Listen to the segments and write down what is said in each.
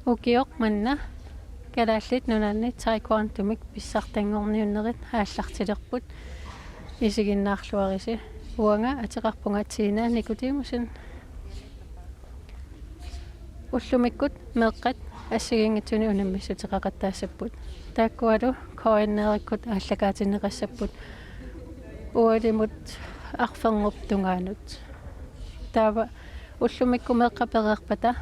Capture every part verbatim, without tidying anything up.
Ukioq manna Kalaallit Nunaanni taekwondomik pissartanngorniunnerit aallartilerput, isiginnaarluarisi. Uanga ateqarpunga Tina Nikodemussen. Ullumikkut meeqqat assigiinngitsunik unammissuteqaqattaassapput. Taakkualu K N R-ikkut aallakaatinneqassapput ualimut arferngup tungaanut. Taava ullumikkut meeqqat pereerpata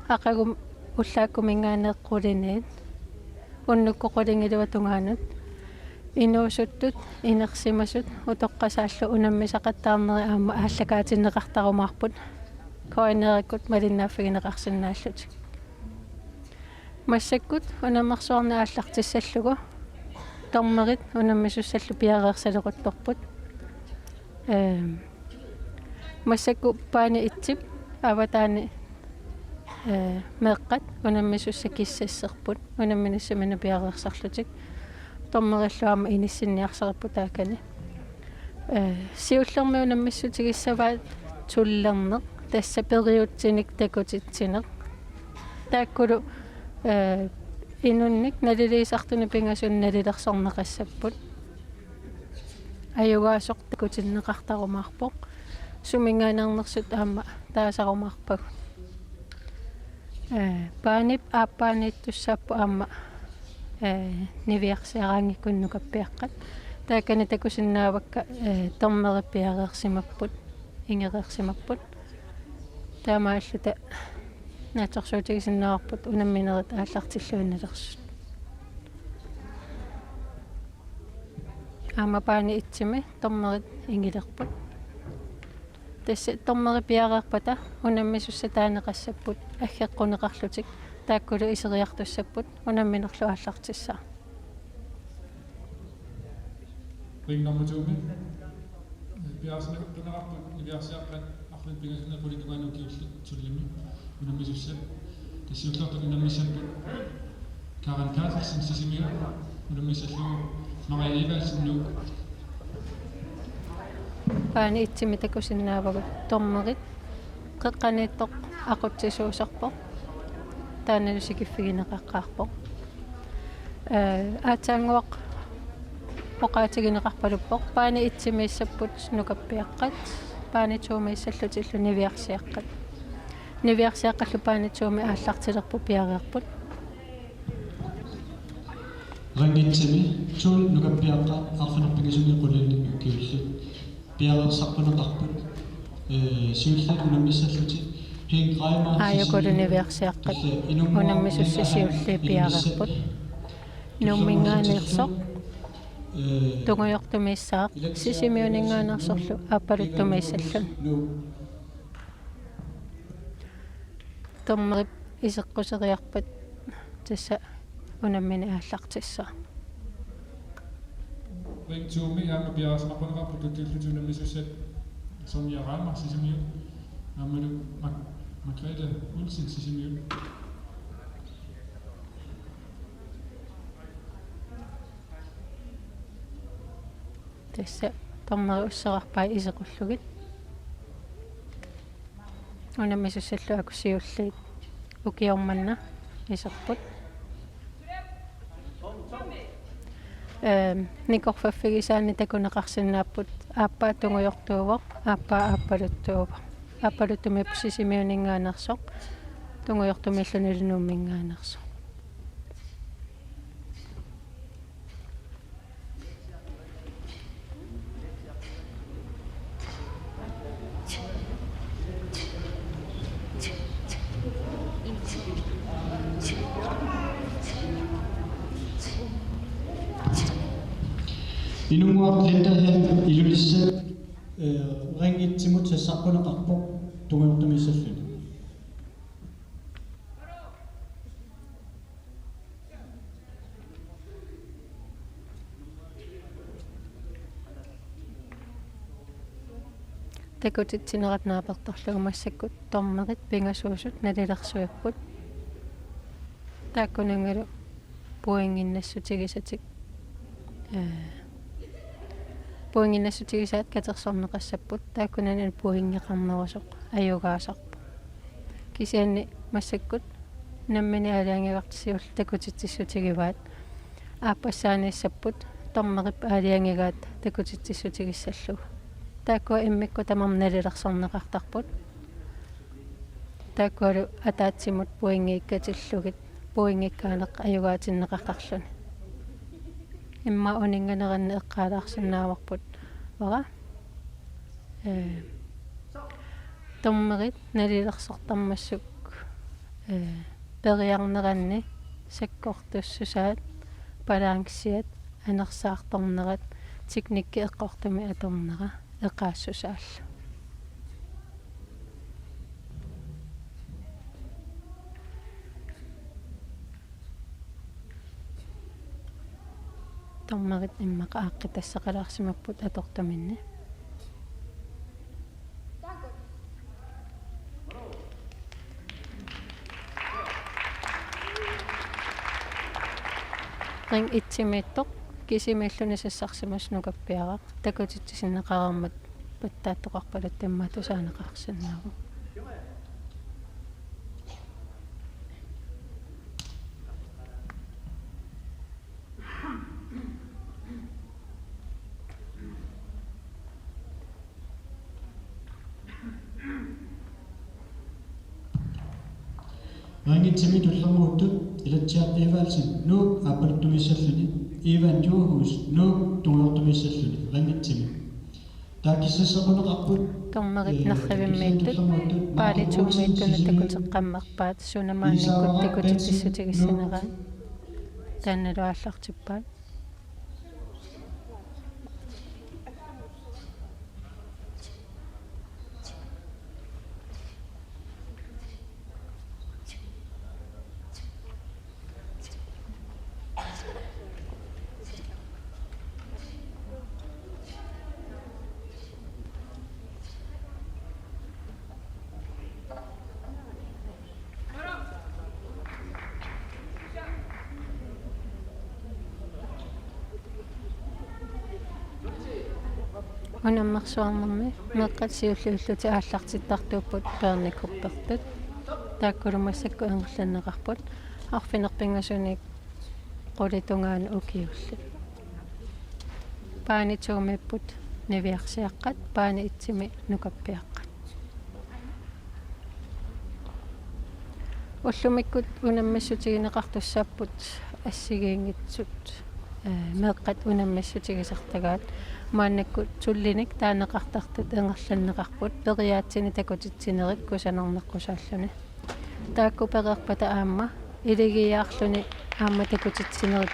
aqagu ullaakkuminngaanniit quliniit unnukkut qulingiluat tungaanut inuusuttut, inersimasut, utoqqasaallu unammisaqattaarneri aamma aallakaatinneqartarumaarput K N R-ikkut malinnaaffigineqarsinnaallutik. Massakkut unammersuarneq aallartissallugu dommerit unammisussallu piareersalequttorput. Ehm, massakkut baane et-ip avataani, eh, meeqqat unammisussat kissasserput unamminissaminnik piareersarlutik. Dommerillu aamma inissinniarsaripput taakani. Eh, siullermik unammissutigissavaat tullerneq, tassa periutsinik takutitsineq. Taakkulu, eh, inunnik naliliisartunik pingasunik nalilersorneqassapput. Ajugaasoq takutinneqartarumaarpoq. Suminngaanneersut aamma taasarumaarpagut. Eh, baanip aappaaniittussaapput aamma, eh, niviarsiaraangakkit nukappiaqqat. Taakani takusinnaavakka, eh, dommerit piareersimapput, ingereersimapput. Taamaalluta naatsorsuutigisinnaavarput unamminerit aallartilluinnalersugut. Aamma baane et-imi dommerit ingilerput. Tassa dommerit piareerpata unammisussat taaneqassapput aggeqquneqarlutik, taakkulu iseriartussapput unamminerlu aallartissaaq. Ring nummer to-mi. Piareersineqarneqarput niviarsiaqqat arfineq-pingasunut qulinit tungaanut ukiullit tulliit unammisussat. Tassa siullertut unammissapput Karen Carlsen Sisimiut, unammissallugu Maria Evaldsen Nuuk. Baane et-imi takusinnaavagut dommerit qeqqaniittoq aqutsisuusarpoq. Taannalu sikiffigineqaqqaarpoq. Eh, aatsaannguaq oqaatigineqarpaluppoq. Baane et-imiissapput nukappiaqqat, baane to-miissallutillu niviarsiaqqat. Niviarsiaqqallu baane to-mi aallartilerput piareerput. Ring et-imi tolv nukappiaqqat arfineq-pingasunut qulinit ukiullit piareersarneqarput. Eh, siulliit unammissallutik Pink Reimer, aajukulu Sisimiut, niviarsiaqqat, tassa Inummut unammisussaat Linda Hansen siulliit piareerput. Ilulissaat. Nuumminngaanneersoq, eh, tungujortumiissaaq, Sisimiuninngaanneersorlu Aappaluttumiissalluni. Dommerip iseqquseriarpat tassa unammineq aallartissaaq. Ring to-mi aamma piareersimaqqunneqarput ukiullutik unammisussat Sonja Reimer Sisimiut aammalu Mak-, Margrethe Olsen Sisimiut. Tassa dommerit usserarpai isequllugit. Unammisussallu aajuku siulliit ukioq manna iserput. Ehm, nikorfaffigisaanni takuneqarsinnaapput aappaa tungujortuuvoq, aappaa aappaluttuuvoq. Aappaluttumiippoq Sisimiuninngaanneersoq, tungujortumiillunilu Nuumminngaanneersoq. Inummut Linda Hansen Ilulissat, eh, ring et-imut sassaqquneqarpoq tungujortumiissalluni. Takutitsinerat naapertorlugu massakkut dommerit pingasuusut nalilersuipput. Taakkunanngalu pointinnassutigisatik, eh, pointinnassutigisaat katersorneqassapput, taakkunani pointeqarnerusoq ajugaasarpoq. Kisianni massakkut nammineq aalajangigartut siulleq takutitsissutigivaat. Aappassaaniissapput dommerip aalajangigaat takutitsissutigissallugu. Taakkua immikkut tamarmik nalilersorneqartarput. Taakkualu ataatsimut pointikkatillugit pointikkaaneq ajugaatinneqartarluni. Immaqa uninnganeranni eqqaalaarsinnaavarput uanga, ee, dommerit nalilersortarmassuk, ee, periarneranni sakkortussusaat, balanceiat, anersaartornerat, teknikki eqqortumik atornera eqaassusaallu. Dommerit immaqa aaqqitassaqalaarsimapput atortuminni. Ring etsimiittoq kisimiilluni sassarsimasoq nukappiaraq, takutitsisinneqareermat pattaattoqarpaluttut immaqa tusaaneqarsinnaavoq. Ring etsimi tullermuuttut Ilatsiaq Evaldsen, Nuuk, aappaluttumiissalluni, Ivan Djurhuus, Nuuk, tungujortumiissalluni, ring etsimi. Taakissassaqquneqarput, dommerit, ee, nerrivimmiittut, tullermuuttut, paali Marco Olsen, to-miittunut Sisimiut, takuteqqammerpaat, suna maannakkut Isaac takutitsissutigissinneraat. Benson, Nuuk. Taannalu aallartippaat. Unammersuarnermi meeqqat siulliullutik aallartittartuupput peernikuppertut. Taakkulu massakkut ingerlanneqarput arfineq-pingasunik qulit tungaanut ukiullit. Paani to-miipput niviarsiaqqat, paani etsimi nukappiaqqat. Ullumikkut unammissutigineqartussaapput assigiinngitsut, ee, meeqqat unammissutigisartagaat. Maannakkut tullinik taaneqartartut ingerlanneqarput periaatsinik takutitsinerit kusanarneqqusaalluni. Taakku pereerpata aamma iligiiaarluni aamma takutitsinerit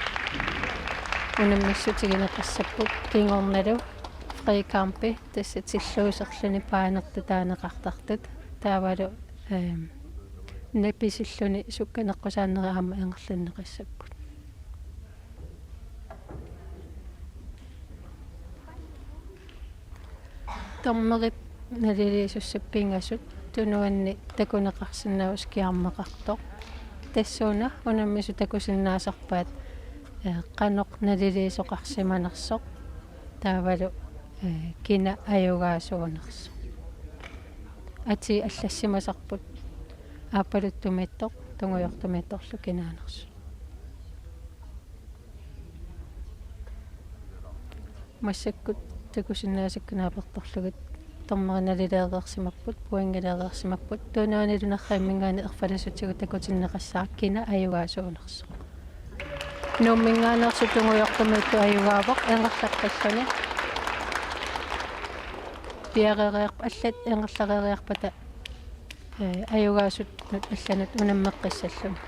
unammissutigineqassapput, kingornalu free kampi, tassa tilluuserluni paanertut taaneqartartut. Taavalu, ehm, napisilluni sukkaneqqusaannerit aamma ingerlanneqassapput. Dommerit naliliisussat pingasut tunuanni takuneqarsinnaavoq skiarmeqartoq. Tassuuna unammisut takusinnaasarpaat, ee, qanoq naliliisoqarsimanersoq taavalu, ee, kina ajugaasuunersoq. Atii allassimasarput aappaluttumiittoq tungujortumiittorlu kinaanersoq. Massakkut takusinnaasakka naapertorlugit dommerit nalileereersimapput, pointileereersimapput, tunuanilu nerrivimminngaanniit erfalasuutigut takutinneqassaaq kina ajugaasuunersoq. Nuumminngaanneersoq tungujortumiittoq ajugaavoq, ingerlaqqilluni. Piareeriarp-, allat ingerlareeriarpata, ee, ajugaasutut allanut unammeqqissalluni.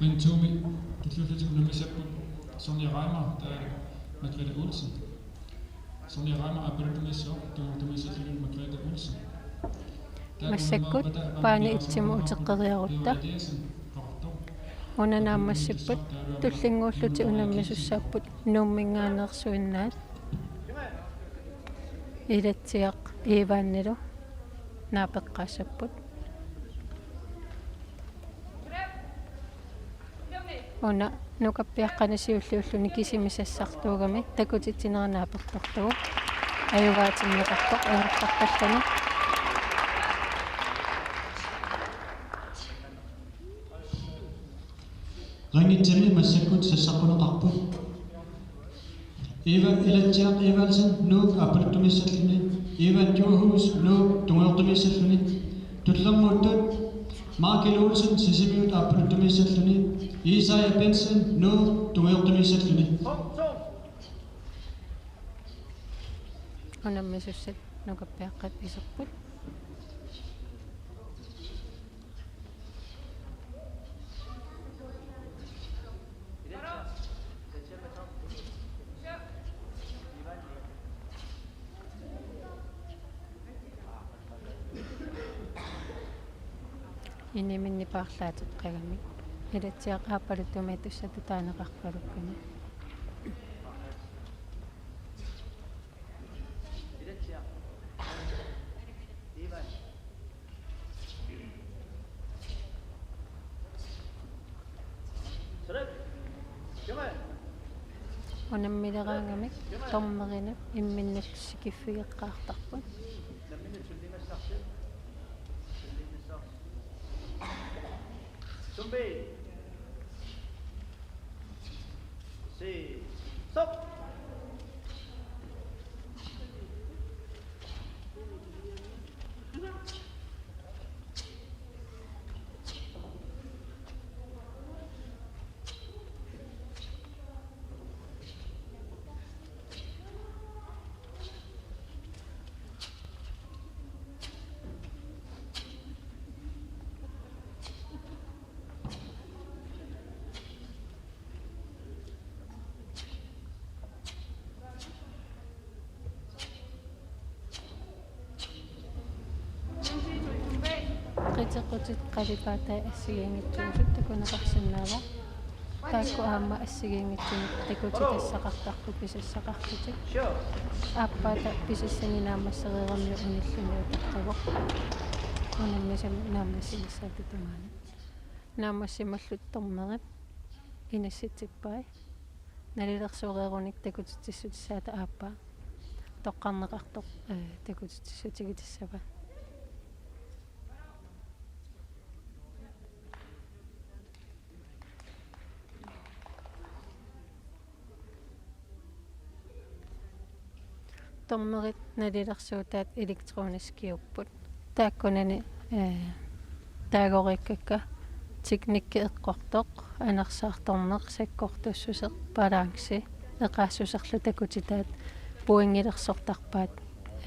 Ring to-mi tulliullutik unammissapput Sonja Reimer, taava Margrethe Olsen. Sonja Reimer aappaluttumiissaaq, tungujortumiissalluni Margrethe Olsen. Massakkut paani etsimut uteqqeriarutta. Una naammassipput, tullinnguullutik unammisussaapput Nuumminngaanneersuinnaat. Ilatsiaq Iivanilu naapeqqaassapput. Una nukappiaqqani siulliulluni kisimi sassartuugami takutitsinera naapertorlugu. Ajugaatinneqartoq ingerlaqqilluni. Qanngitsumi massakkut sassaqquneqarput. Eva, Ilatsiaq Evaldsen, Nuuk, aappaluttumiissalluni. Ivan Djurhuus, Nuuk, tungujortumiissalluni. Tullermuuttut Michael Olsen, Sisimiut, aappaluttumiissalluni. Isaiah Benson, Nuuk, tungujortumiissalluni. Unammisussat nukappiaqqat iserput. Iniminni paarlaatikkagami. Ilatsiaq aappaluttumiittussatut taaneqarpalukkuni. Unammileraangamik dommerinut imminnut sikiffigeqqaartarput. Qiteqqutit qalipaatai assigiinngitsuusut takuneqarsinnaavoq. Taakku aamma assigiinngitsunik takutitassaqartarput pisassaqarlutik. Aappaata pisassanik naammassereeramiuk unilluni utertavoq. Unammisamik naammassinissaata tungaanut. Naammassimallutik dommerit inissitsippai. Nalilersuereerunik takutitsissutissaata aappaa toqqarneqartoq, ee, takutitsissutigitissavaat. Dommerit nalilersuutaat elektroniskiupput. Taakkunani, ee, taagoriikkakka teknikki eqqortoq, anersaartorneq, sakkortussuseq, balanci, eqaassuserlu takutitaat pointilersortarpaat,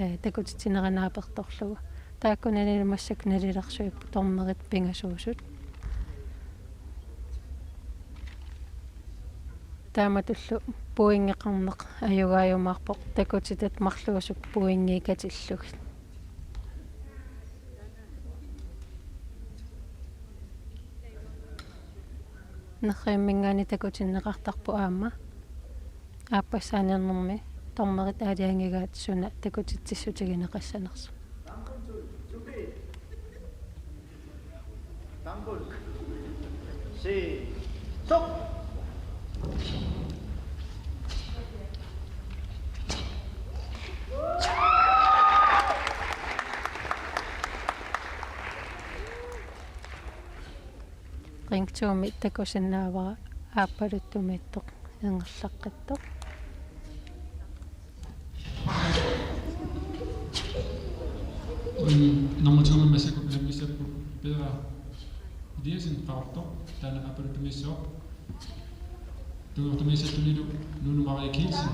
ee, takutitsinerit naapertorlugu. Taakkunani massakkut nalilersuipput dommerit pingasuusut. Taamatullu pointeqarneq ajugaajumaarpoq takutitat marluusut pointit katillugit. Nerrivimminngaanniit takutinneqartarpoq aamma. Aappassaanermi dommerit aalajangigaat suna takutitsissutigineqassanersut. Ring to-mi takusinnaavara aappaluttumiittoq ingerlaqqittoq. Nummer to-mi massakkut unammissapput Peder Eliassen, Qaqortoq, taanna aappaluttumiissaaq. Tungujortumiissallunilu Nunu Marie Kielsen.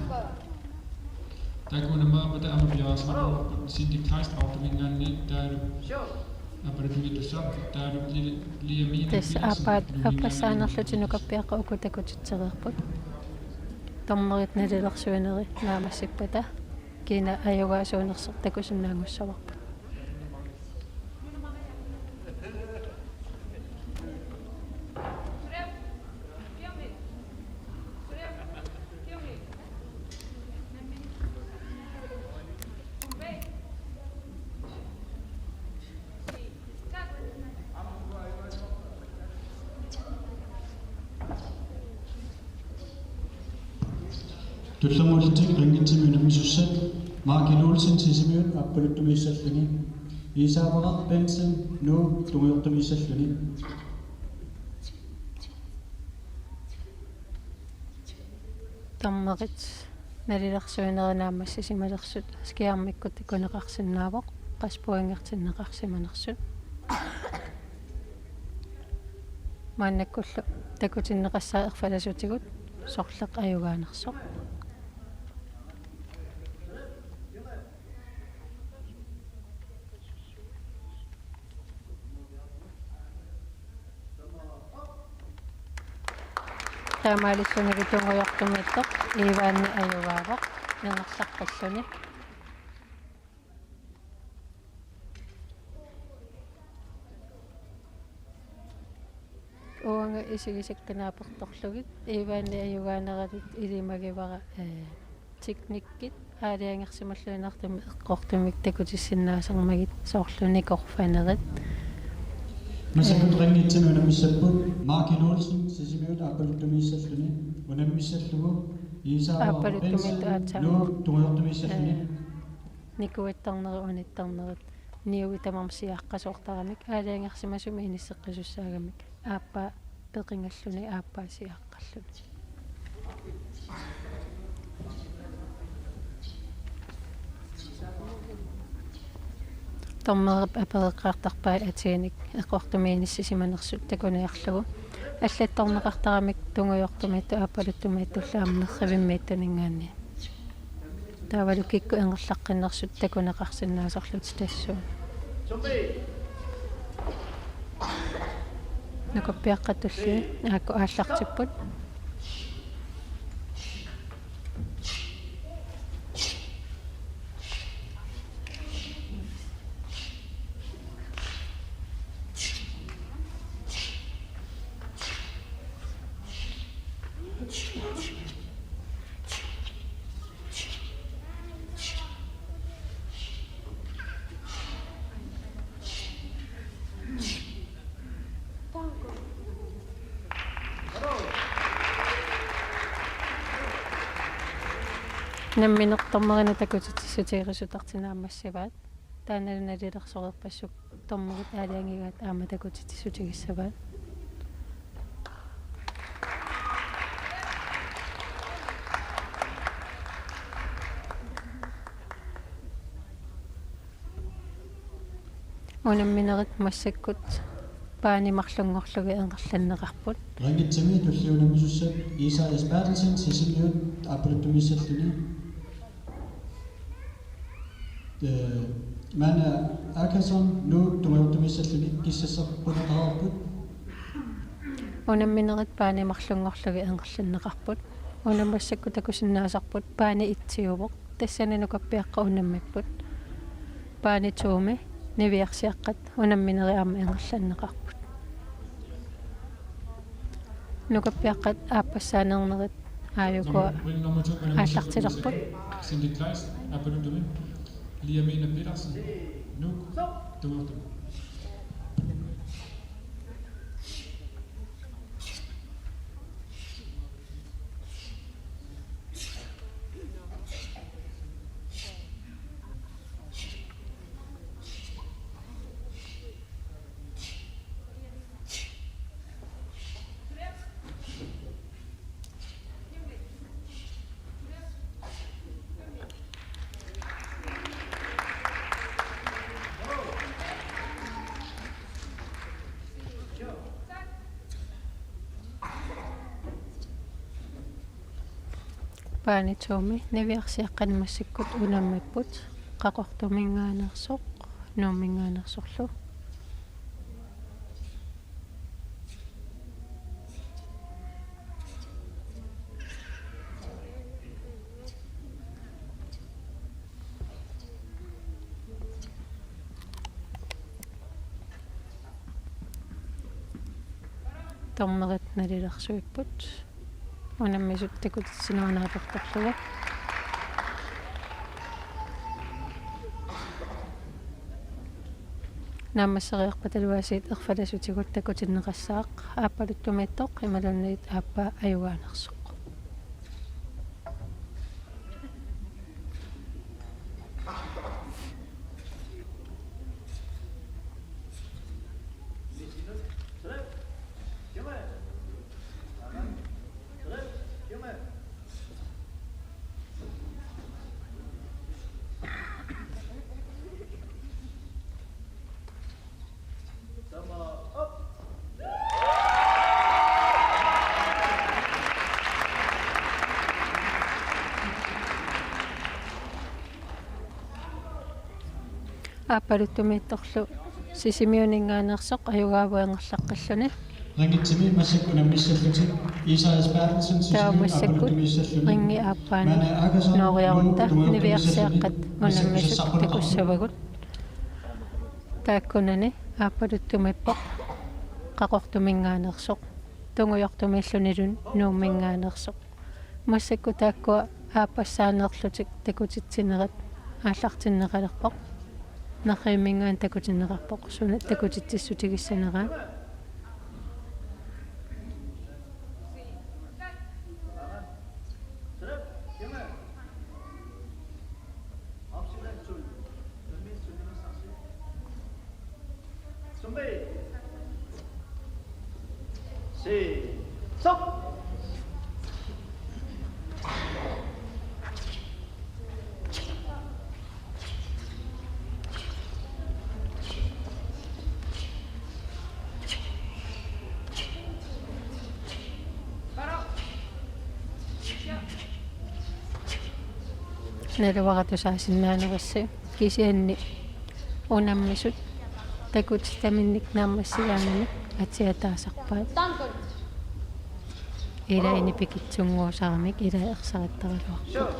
Taakku unammereerpata aamma piareersimalerparput Cindy Kleist Qaqortuminngaanniit, taavalu aappaluttumiittussaq, taavalu Lili-, Liamine Petersen. Tassa aappaat, Nunu aappassaannerlutik nukappiaqqat uku takutitsereerput. Dommerit nalilersuinerit naammassippata kina ajugaasuunersoq takusinnaanngussavarput. Tullermuullutik ringitsimi unammisussat. Mark Olsen, Sisimiut, aappaluttumiissalluni. Iisaavara Bensen, Nuuk, tungujortumiissalluni. Dommerit nalilersuinerit naammassimalersut skærmikkut takuneqarsinnaavoq, qassit pointertinneqarsimanersut. Maannakkullu takutinneqassaaq erfalasuutigut sorleq ajugaanersoq. Taamaalillunilu tungujortumiittoq Ivaanni ajugaavoq ingerlaqqilluni. Uanga isigisakka naapertorlugit Ivaanni ajugaaneralugit ilimagivara, ee, teknikkit aalajangersimalluinnartumik eqqortumik takutissinnaasarmagit, soorlu nikorfanerit. Massakkut, ee, ringi etimi unammissapput Mark Olsen, Sisimiut, aappaluttumiissalluni, unammissallugu Iisaavara Bensen, aappaluttumiittoq aatsaat, Nuuk, tungujortumiissalluni. Ee, nikuittarnerit unittarnerit niuit tamarmik siaqqasoortaramik aalajangersimasumik inisseqqisussaagamik, aappaa peqingalluni aappaa siaqqalluni. Dommerip apereqqaartarpai atiinik eqqortumik inissisimanersut takuniarlugu. Allattorneqartaramik tungujortumiittut aappaluttumiittullu aamma nerrivimmiittuninngaanniit. Taavalu kikkut ingerlaqqinnersut takuneqarsinnaasorlutik tassuuna. Nukappiaqqat tulliit aajuku aallartipput. Nammineq dommerinut takutitsissutigerusutaq naammassivaat. Taannalu nalilersoreerpassuk dommerit aalajangigaat aamma takutitsissutigissavaat. Unamminerit massakkut paani marlunngorlugit ingerlanneqarput. Ringitsimi tulliunammisussat Isaias Berthelsen, Sisimiut, aappaluttumiissalluni. Ee, Maana Akasson, Nuuk, tungujortumiissalluni, kissassarput qaarput. Unamminerit paani marlunngorlugit ingerlanneqarput. Unammissakkut takusinnaasarput paani etsiuvoq. Tassani nukappiaqqat unammipput. Paani tomi niviarsiaqqat unamminerit aamma ingerlanneqarput. Nukappiaqqat aappassaanernerit aajuku aallartilerput. Cindy Kleist, aappaluttumik. Liamina Petersen, Nuuk, tungujortumik. Paani tomi niviarsiaqqat massakkut unammipput, Qaqortuminngaanneersoq, Nuumminngaanneersorlu. Dommerit nalilersuipput. Unammisut takutitsinerit naapertorlugit. Naammasseriarpata aasiit erfalasuutigut takutinneqassaaq aappaluttumiittoq imaluunniit aappaa ajugaanersoq. Aappaluttumiittorlu Sisimiuninngaanneersoq ajugaavugut angerlaqqilluni. Ringitsimi massakkut unammissallutik Isaias Berthelsen, Sisimiut, taava massakkut Aappaluttumiissalluni. Ringi aappaani Mane Akasson, nooriarutta Nuuk, Tungujoq, niviarsiaqqat massakkut unammisut sassarpunaqarput. Takussavagut. Taakkunani aappaluttumiippoq Qaqortuminngaanneersoq, Tungujortumiillunilu Nuumminngaanneersoq. Massakkut taakkua aappassaaneerlutik takutitsinerat aallartinneqalerpoq. Nerrivimminngaanniit takutinneqarpoq suna takutitsissutigissaneraa. Naluara tusaasinnaanerassi kisianni unammisut takutitaminnik naammassigaangamik atsiataasarpaat. Ilaanni pikitsunnguusaramik ilaa ersarittaraluarpoq.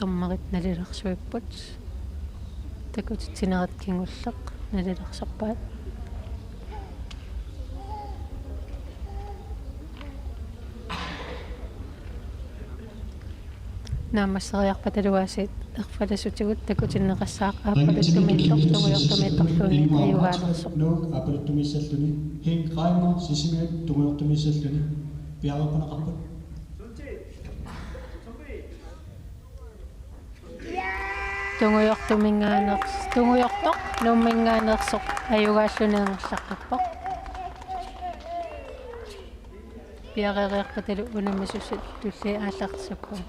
Dommerit nalilersuipput. Takutitsinerat kingulleq nalilersorpaat. Naammasseriarpata taavalu aasiit erfalassutigut takutinneqassaaq Aappaluttumiillu Tungujortumiittorluunniit ajugaanersoq. Nuuk Aappaluttumiissalluni, Henrik Reimer Sisimiut Tungujortumiissalluni, piareerpunaqarput. Tungujortuminngaanneers-, Tungujortoq Nuumminngaanneersoq ajugaalluni angerlaqqippoq. Piareeriarpatalu unammisussat tulliit aallartissappaat.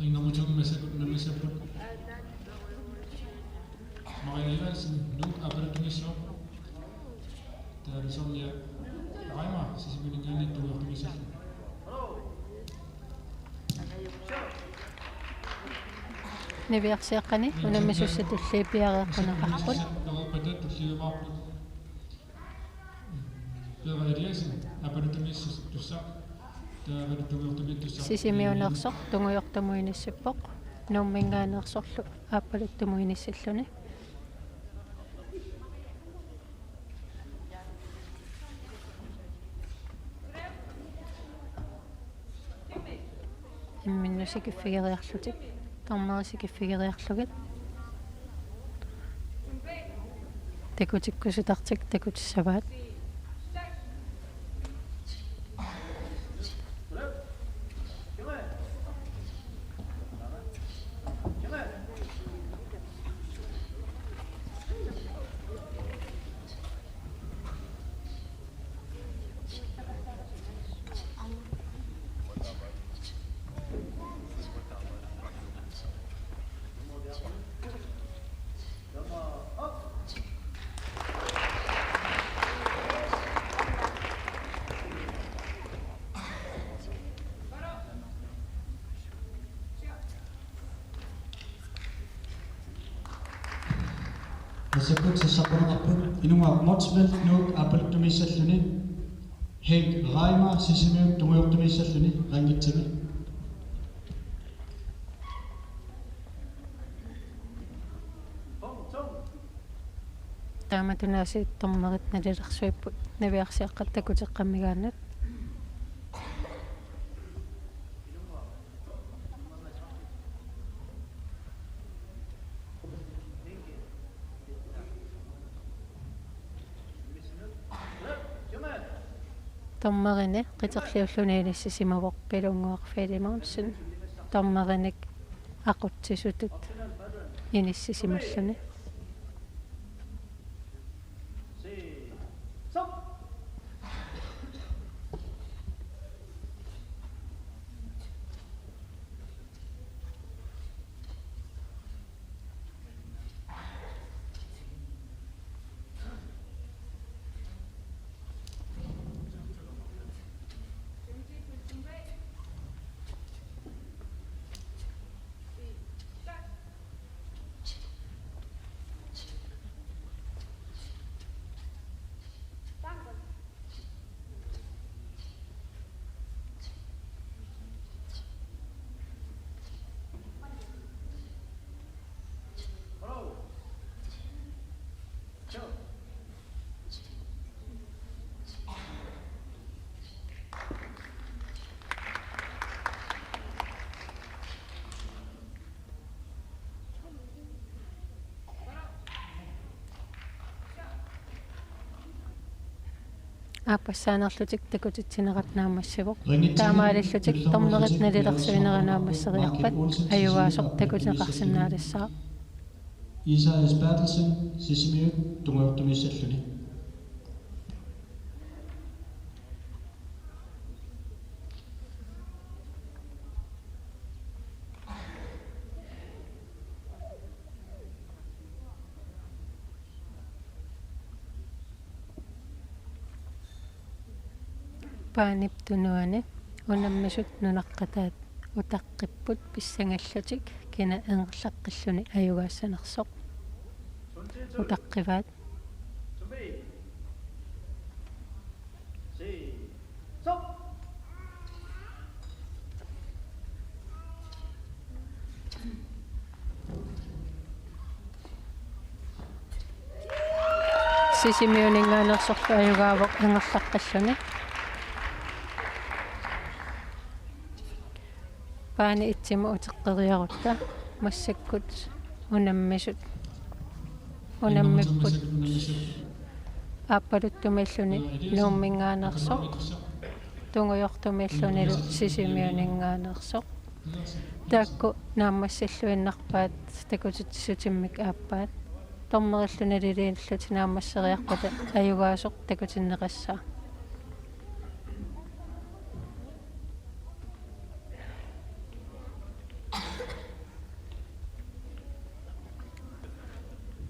Ring nummer to, massakkut unammissapput. Maria Johansen, Nuuk, Aappaluttumiissoq. Taavalu Sonja Reimer, Sisimiuninngaanniit, Tungujortumiissallugu. Niviarsiaqqani unammisussat tulliit piareerpunaqarput. Sisimiuneersoq Tungujortumut inissippoq, Nuumminngaanneersorlu Aappaluttumut inissilluni. Imminnut sikiffigeriarlutik, dommerit sikiffigeriarlugit. Takutikkusutartik takutissavaat. Massakkut sassarpunaqarput Inunguaq Motzfeldt, Nuuk, Aappaluttumiissalluni, Henrik Reimer Sisimiut Tungujortumiissalluni, ringi et-imi. Taamatut aasiit dommerit nalilersuipput, niviarsiaqqat takuteqqammigaannut. Dommerini qiterliulluni inissisimavoq Pilunnguaq Filemonsen. dommerinik aqutsisutut inissisimalluni. Aappassaanerlutik takutitsinerat naammassivoq. Taamaalillutik dommerit nalilersuinerat naammasseriarpat ajugaasoq takutineqarsinnaalissaaq. Isaias Berthelsen, Sisimiut, tungujortumiissalluni. Paanip tunuani unammisut nunaqqataat utaqqipput pissangallutik kina ingerlaqqilluni ajugaassanersoq. Utaqqivaat. Sisimiuninngaanneersorlu ajugaavoq ingerlaqqilluni. Paani itsimut uteqqeriarutta massakkut unammisut. Unammipput aappaluttumiilluni Nuumminngaanneersoq, tungujortumiillunilu Sisimiuninngaanneersoq. Taakku naammassilluinnarpaat takutitsissutimmik aappaat. Dommerillu naliliillutik naammasseriarpata ajugaasoq takutinneqassaaq.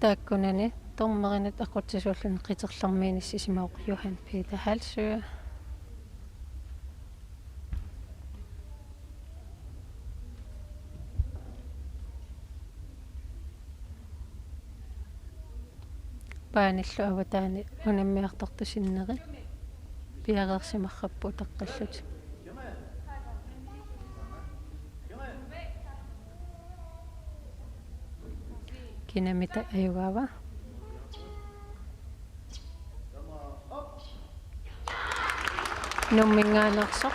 Taakkunani dommerinut aqutsisuulluni qiterlermi inissisimavoq Johan Peter Halsø. Paanillu avataani unammiartortup sinneri piareersimarrapput utaqqillutik. Kinamita ajugaava? Nuumminngaanneersoq.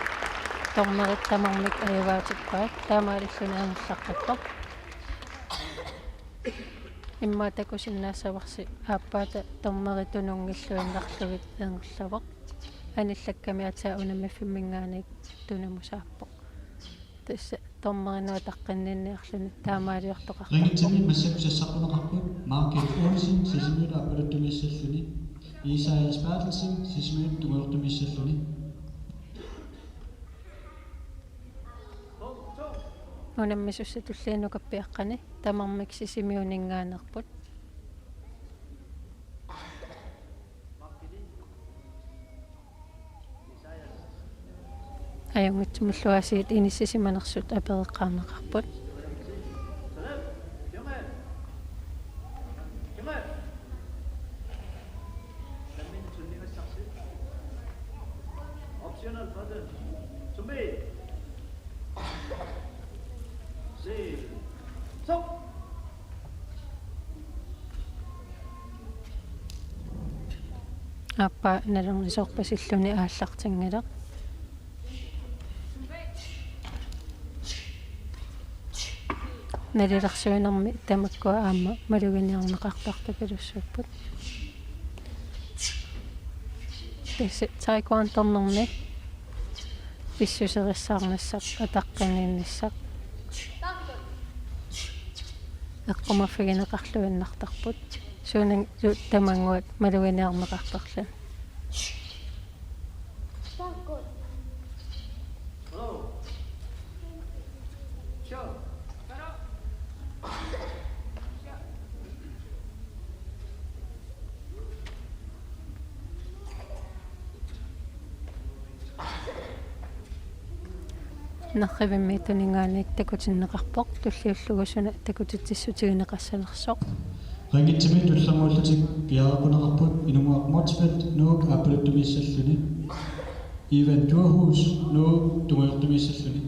Dommerit tamarmik ajugaatippaat. Taamaalilluni ingerlaqqippoq. Immaqa takusinnaassavarsi aappaata dommerit tununngilluinnarlugit ingerlavoq. Anillakkami aatsaat unammiffimminiit tunumut saappoq. Tassa dommerinut utaqqinninniarluni taamaaliortoqartarpoq. Ringitsimi massakkut sassarneqarput Marke Olsen, Sisimiut aappaluttumiissalluni, Isaias Berthelsen, Sisimiut tungujortumiissalluni. Unammisussat tulliani ukappiaqqani tamarmik Sisimiuninngaanneerput. Ajunngitsumillu aasiit inissisimanersut apereqqaarneqarput. Aappaa nalornisorpasilluni aallartinngilaq. Nalilersuinermi tamakkua aamma maluginiarneqartartupaluttuupput. Tassa taekwondonermi pissuserissaarnissaq, ataqqinninnissaq. Eqqumaffigineqarluinnartarput. Suunanngilaq tamaannguaq maluginiarneqartarluni. Nerrivimmiittuninngaanniit takutinneqarpoq, tulliullugu suna takutitsissutigineqassanersoq. Ringitsimi tullermuullutik piareerneqarput Inunnguaq Motzfeldt Nuuk aappaluttumiissalluni, Ivan Djurhuus Nuuk tungujortumiissalluni.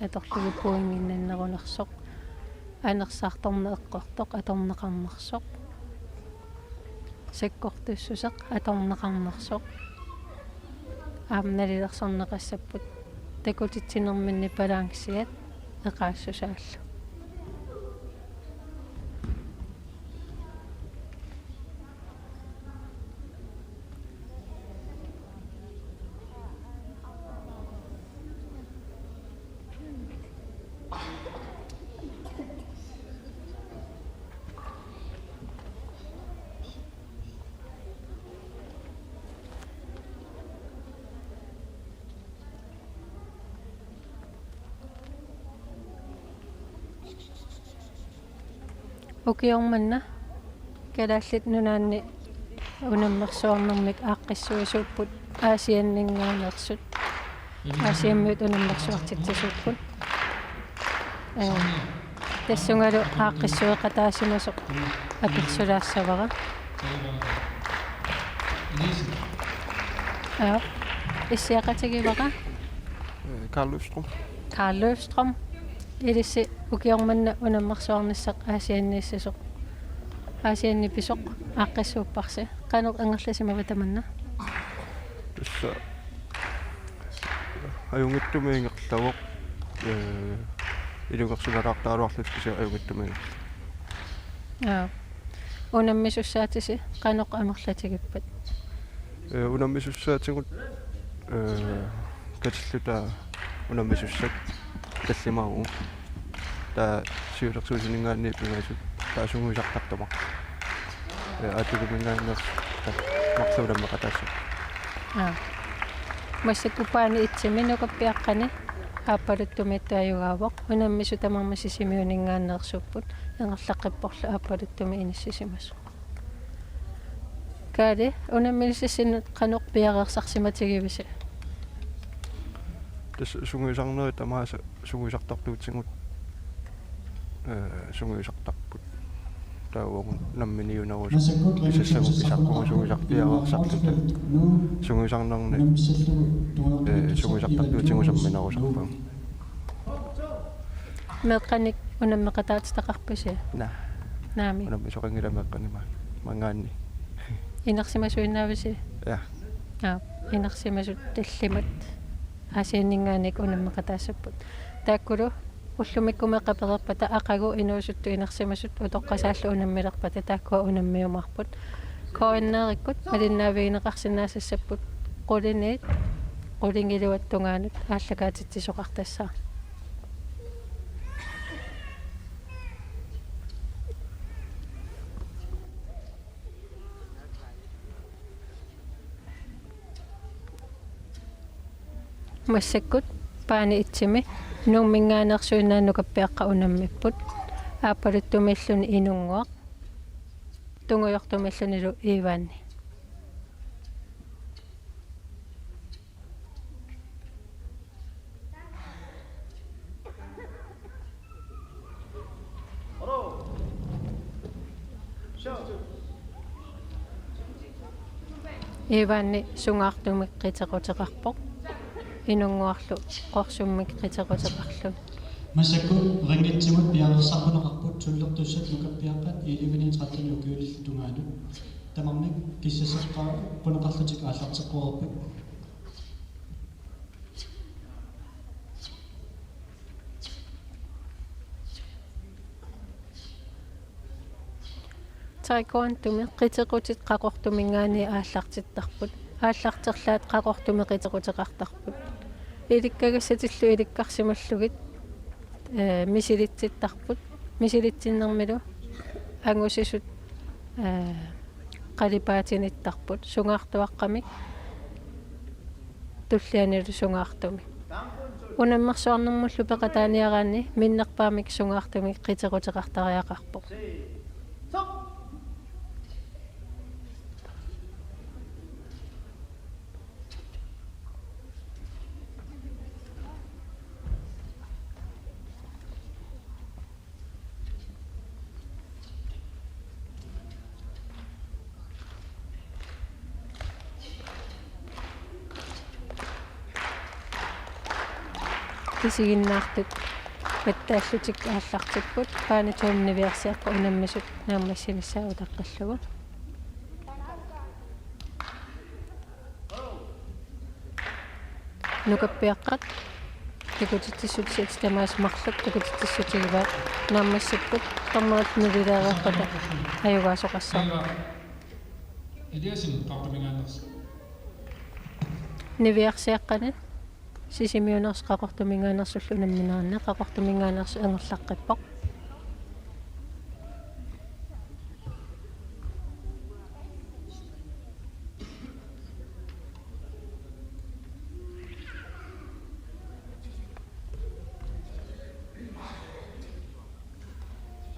Atorlugit pointinnginninnerunersoq. Anersaartorneq eqqortoq atorneqarnersoq. Sakkortussuseq atorneqarnersoq. Aamma nalilersorneqassapput takutitsinerminni balancea eqaassusaallu. Ukioq manna Kalaallit Nunaanni unammersuarnermik aaqqissuisuupput Aasianninngaanneersut. Aasiammiut unammersuartitsisuupput. Ee, tassungalu aaqqissueqataasimasoq apersulaassavara. Aa, issiaqatigivara. Ee, Karl Løvstrøm. Karl Løvstrøm. Ilissi ukioq manna unammersuarnissaq Aasianniissasoq. Aasianni pisoq aaqqissuupparsi. Qanoq ingerlasimava tamanna? Tassa ajunngitsumik ingerlavoq. Ee, ilungersunalaartaraluarluta kisianni ajunngitsumik ingerlavoq. Aa. Unammisussaatisi qanoq amerlatigippat? Ee, unammisussaatigut, ee, katilluta unammisussat tallimaavugut. Taava siulersuisuninngaanniit pingasut taava sungiusartartut marluk. Ee, A tyve-minngaanneersut marluk unammeqataassapput. Aa. Massakkorpiaani itsimi nukappiaqqani aappaluttumiittoq ajugaavoq. Unammisut tamarmik Sisimiuninngaanneersuupput. Ingerlaqqipporlu aappaluttumi inissisimasoq. Kaali, unammisissinni qanoq piareersarsimatigivisi? Tassa sungiusarnerit tamaasa sungiusartartuutigut, ee, sungiusartarput. Taava uagut namminiunerusut. Massakkut pisassagut pisaqqugut sungiusarpiareersarluta. Sungiusarnerni, ee, sungiusartartuutigut samminerusarpagut. Meeqqanik unammeqataatitaqarpisi? Naa. Naamik. Unammisoqanngilaq meeqqanik ma-, maanngaanniit. Inersimasuinnaavisi? Ja. Aa, inersimasut tallimat Aasianninngaanniit unammeqataassapput. Taakkulu Ullumikkumut qapereerpata aqagu inuusuttut inersimasut utoqqasaallu unammilerpata taakkua unammiumaarput. K N R-ikkut malinnaavigineqarsinnaasassapput quliniit qulingiluat tungaanut aallakaatitsisoqartassaaq. Massakkut baane et-imi Nuumminngaanneersuinnaat nukappiaqqat unammipput. Aappaluttumiilluni Inunnguaq. Tungujortumiillunilu Iivaanni. Iivaanni sungaartumik qitequteqarpoq. Inunnguarlu qorsummik qitequteqarluni. Massakkut ringitsimut piareersarneqarput tullertussat nukappiaqqat elleve-ni tretten ukiullit tungaanut. Tamarmik kissassarpara puneqarlutik aallarteqquarput. Taekwondomi qitequtit qaqortuminngaanniit aallartittarput. Aallarterlaat qaqortumi qitequteqartarput. Ilikkagassatillugit ilikkarsimallugit, ee, misilitsittarput. Misilitsinnermilu angusisut, ee, qalipaatinittarput. Sungaartuaqqamik tullianilu sungaartumik. Unammersuarnermullu peqataaniaraanni minnerpaamik sungaartumik qitequteqartariaqarpoq. Isiginnaartut pattaallutik aallartipput, baane to-mi niviarsiaqqat unammisut naammassinissaat utaqqillugu. Nukappiaqqat takutitsissutit tamaasa marluk takutitsissutigivaat, naammassipput, dommerit nivileereerpata ajugaasoqassaaq. Eliasen, qaqortuminngaanneersoq. Niviarsiaqqani Sisimiuneersoq Qaqortuminngaanneersullu unammineranni, Qaqortuminngaanneersoq ingerlaqqippoq.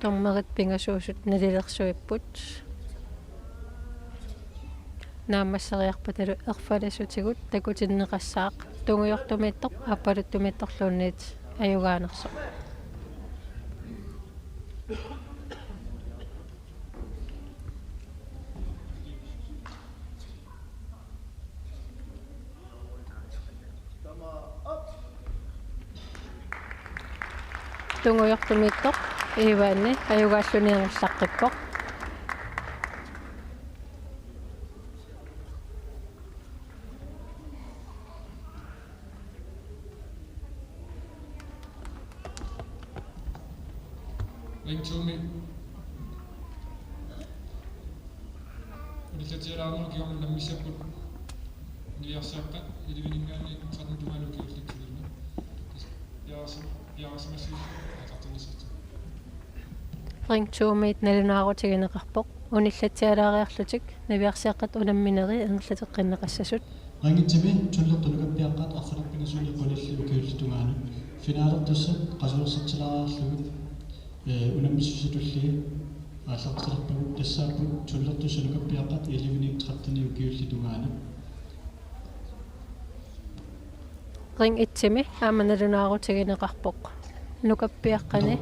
Dommerit pingasuusut nalilersuipput. Naammasseriarpatalu erfalissutigut takutinneqassaaq, tungujortumiittoq aappaluttumiittorluunniit ajugaanersoq. Tungujortumiittoq Iivaanni ajugaalluni ingerlaqqippoq. Ring to-mi unillatsialaarnerup kingorna unammissapput niviarsiaqqat elleve-ninngaanniit tretten tungaanut ukiullissutigineq. Piareersim-, piareersimassuseq aallartinnissatsinnut. Ring to-miit nalunaarutigineqarpoq unillatsialaariarlutik niviarsiaqqat unamminerit ingerlateqqinneqassasut. Ring et-imi tullertut nukappiaqqat arfineq-pingasunik qulillit ukiullit tungaanut. Finalertussat qasuersatsilaariarlugit, ee, unammissuseq tulliani aallartilerpagut, tassaapput tullertussat nukappiaqqat elleve-ni tretten ukiullit tungaanut. Ring et-imi aamma nalunaarutigineqarpoq. Nukappiaqqani.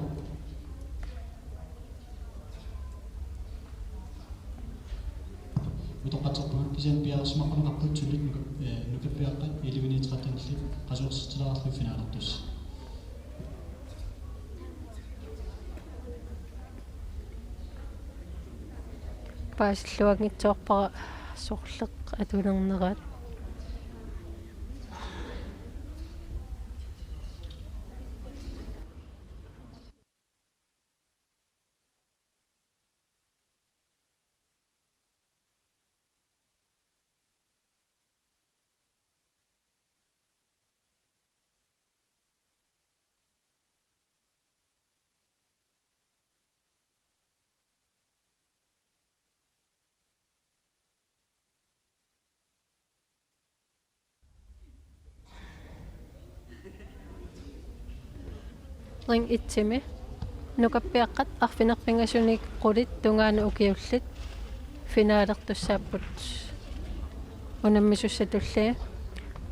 Utoqqatserpunga, kisianni piareersimaqquneqarput suli nuka-, ee, nukappiaqqat elleve-ni tretten-illit qasuersatsilaariarlugit finalertussat. Paasilluanngitsoorpara sorleq atunerneraat. Ring et-imi nukappiaqqat arfineq-pingasuniit qulit tungaanut ukiullit finalertussaapput unammisussatulli.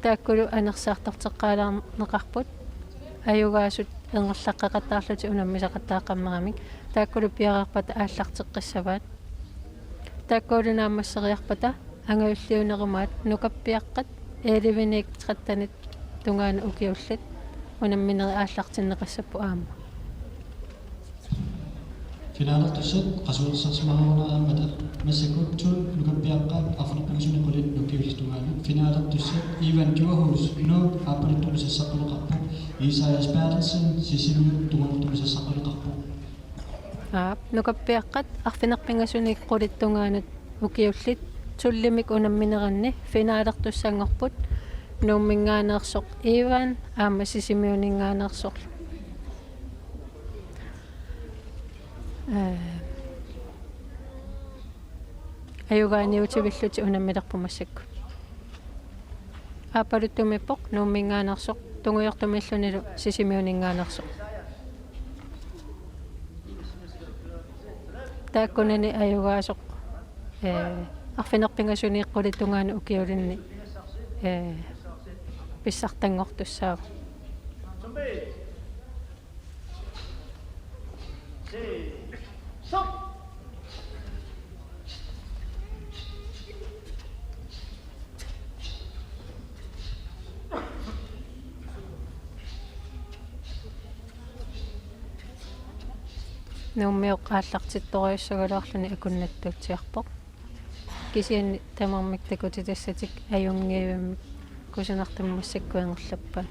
Taakkulu anersaartorteqqaalaarneqarput, ajugaasut ingerlaqqeqattaarlutik unammisaqattaaqqammeramik. Taakkulu piareerpata aallarteqqissavaat. Taakkulu naammasseriarpata angajulliunerumaat nukappiaqqat elleveniit trettenit tungaanut ukiullit unamminerit aallartinneqassapput aamma. Finalertussat qasuersaarsimagaluarpata massakkut tolv nukappiaqqat arfineq-pingasuniit qulit ukiullit tungaanut. Finalertussat Ivan Djurhuus, Nuuk, aappaluttumik sassaqquleqarpoq. Isaias Berthelsen, Sisimiut, tungujortumik sassaqquleqarpoq. Aap, nukappiaqqat arfineq-pingasuniit qulit tungaanut ukiullit tolvimik unammineranni finalertussanngorput Nuumminngaanneersoq Ivan aamma Sisimiuninngaanneersoq. Ee, ajugaaniutivillutik unammilerput massakkut. Aappaluttumiippoq Nuumminngaanneersoq, tungujortumiillunilu Sisimiuninngaanneersoq. Taakkunani ajugaasoq, ee, arfineq-pingasuniit qulit tungaanut ukiulinni, ee, pissartanngortussaavoq. Nuummiup aallartittorujussuugaluarluni akunnattuutsiarpoq. Kisianni tamarmik takutitassatik ajunngivimmik kusanartumik massakkut ingerlappaat.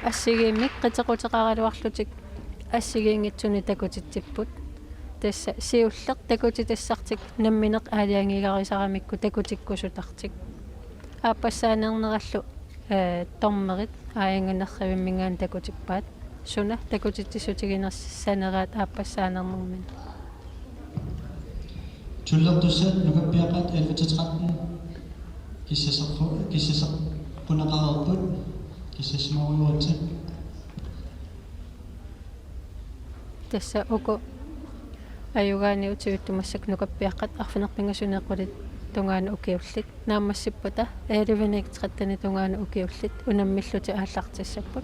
Assigiimmik qitequteqaraluarlutik assigiinngitsunik takutitsipput. Tassa siulleq takutitassartik nammineq aalajangiigarisaramikku takutikkusutartik. Aappassaanernerallu, ee, dommerit aajunnginnerrivimminngaanniit takutippaat. Suna takutitsissutiginersaaneraat aappassaanernermini. Tullertussat nukappiaqqat elleve til tretten kissaseqqu-, kissaseqquneqareerput, kissassimarujoritsi. Tassa uku ajugaaniutivittut massakkut nukappiaqqat arfineq-pingasuniit qulit tungaanut ukiullit. Naammassippata elleveniit trettenit tungaanut ukiullit unammillutik aallartissapput.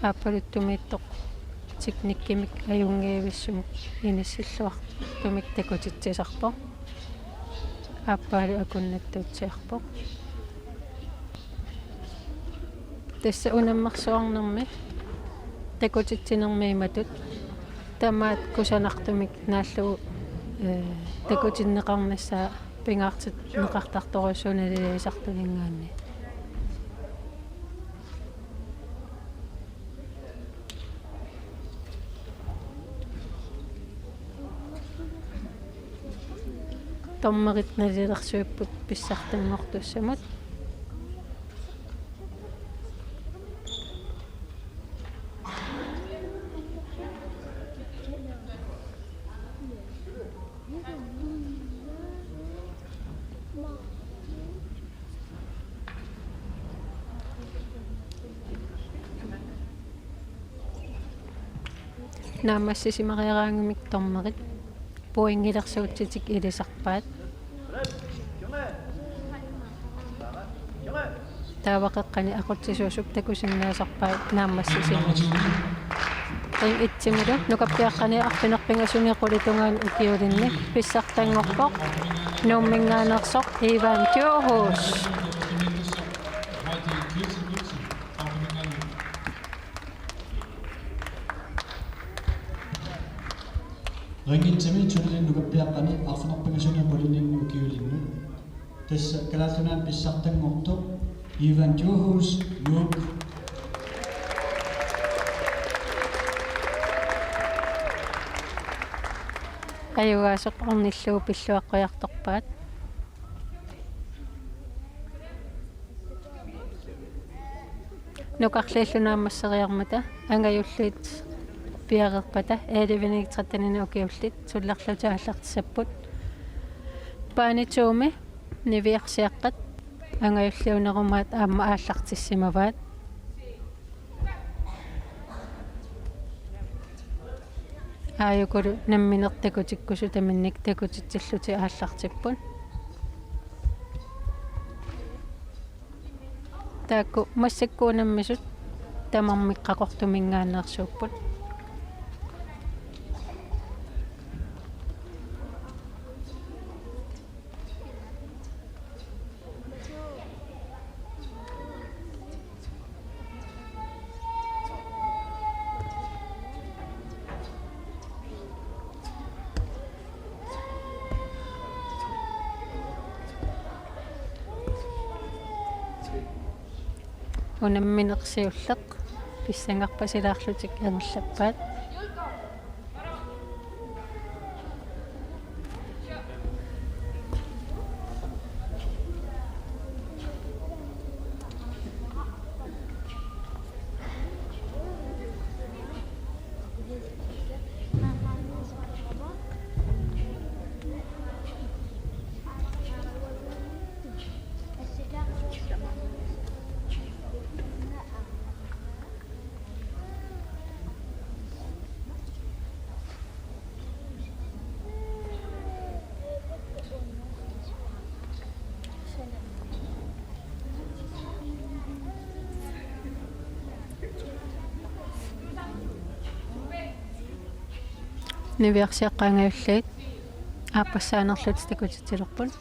Aappaluttumiittoq teknikkimik ajunngivissumik inissilluartumik takutitsisarpoq. Aappaalu akunnattuutsiarpoq. Tassa unammersuarnermi takutitsinermi imatut tamaat kusanartumik naallugu, ee, takutinneqarnissaa pingaartinneqartartorujussuuvoq nalileersartuninngaanniit. Dommerit nalilersuipput pissartanngortussamut. Naammassisimariaraangamik dommerit pointilersuutitik ilisarpaat. Taava qeqqani aqutsisuusup takusinnaasarpai naammassisimasoq. Ring et-imilu nukappiaqqani arfineq-pingasuni qulit tungaanut ukiulinni pissartanngorpoq Nuumminngaanneersoq Ivan Djurhuus. Ring et-imi tunulinnut nukappiaqqani arfineq-pingasuni qulinik ukiulinnut. Tassa Kalaallit Nunaanni pissartanngortoq Ivan Djurhuus, Nuuk. Ajugaasoq ornillugu pilluaqqujartorpaat. Nukarliullu naammasseriarmata angajulliit piareerpata elleve-inik tretten-inik ukiullit suliarlutik aallartissapput. Baanituumi niviarsiaqqat angajulliunerumaat aamma aallartissimavaat. Aajukulu nammineq takutikkusutaminnik takutitsillutik aallartipput. Taakku massakkut unammisut tamarmik Qaqortuminngaanneersuupput. Unammineq siulleq pissangarpasilaarlutik ingerlappaat. Niviarsiaqqat angajulliit aappassaanerlutik takutitsilerput.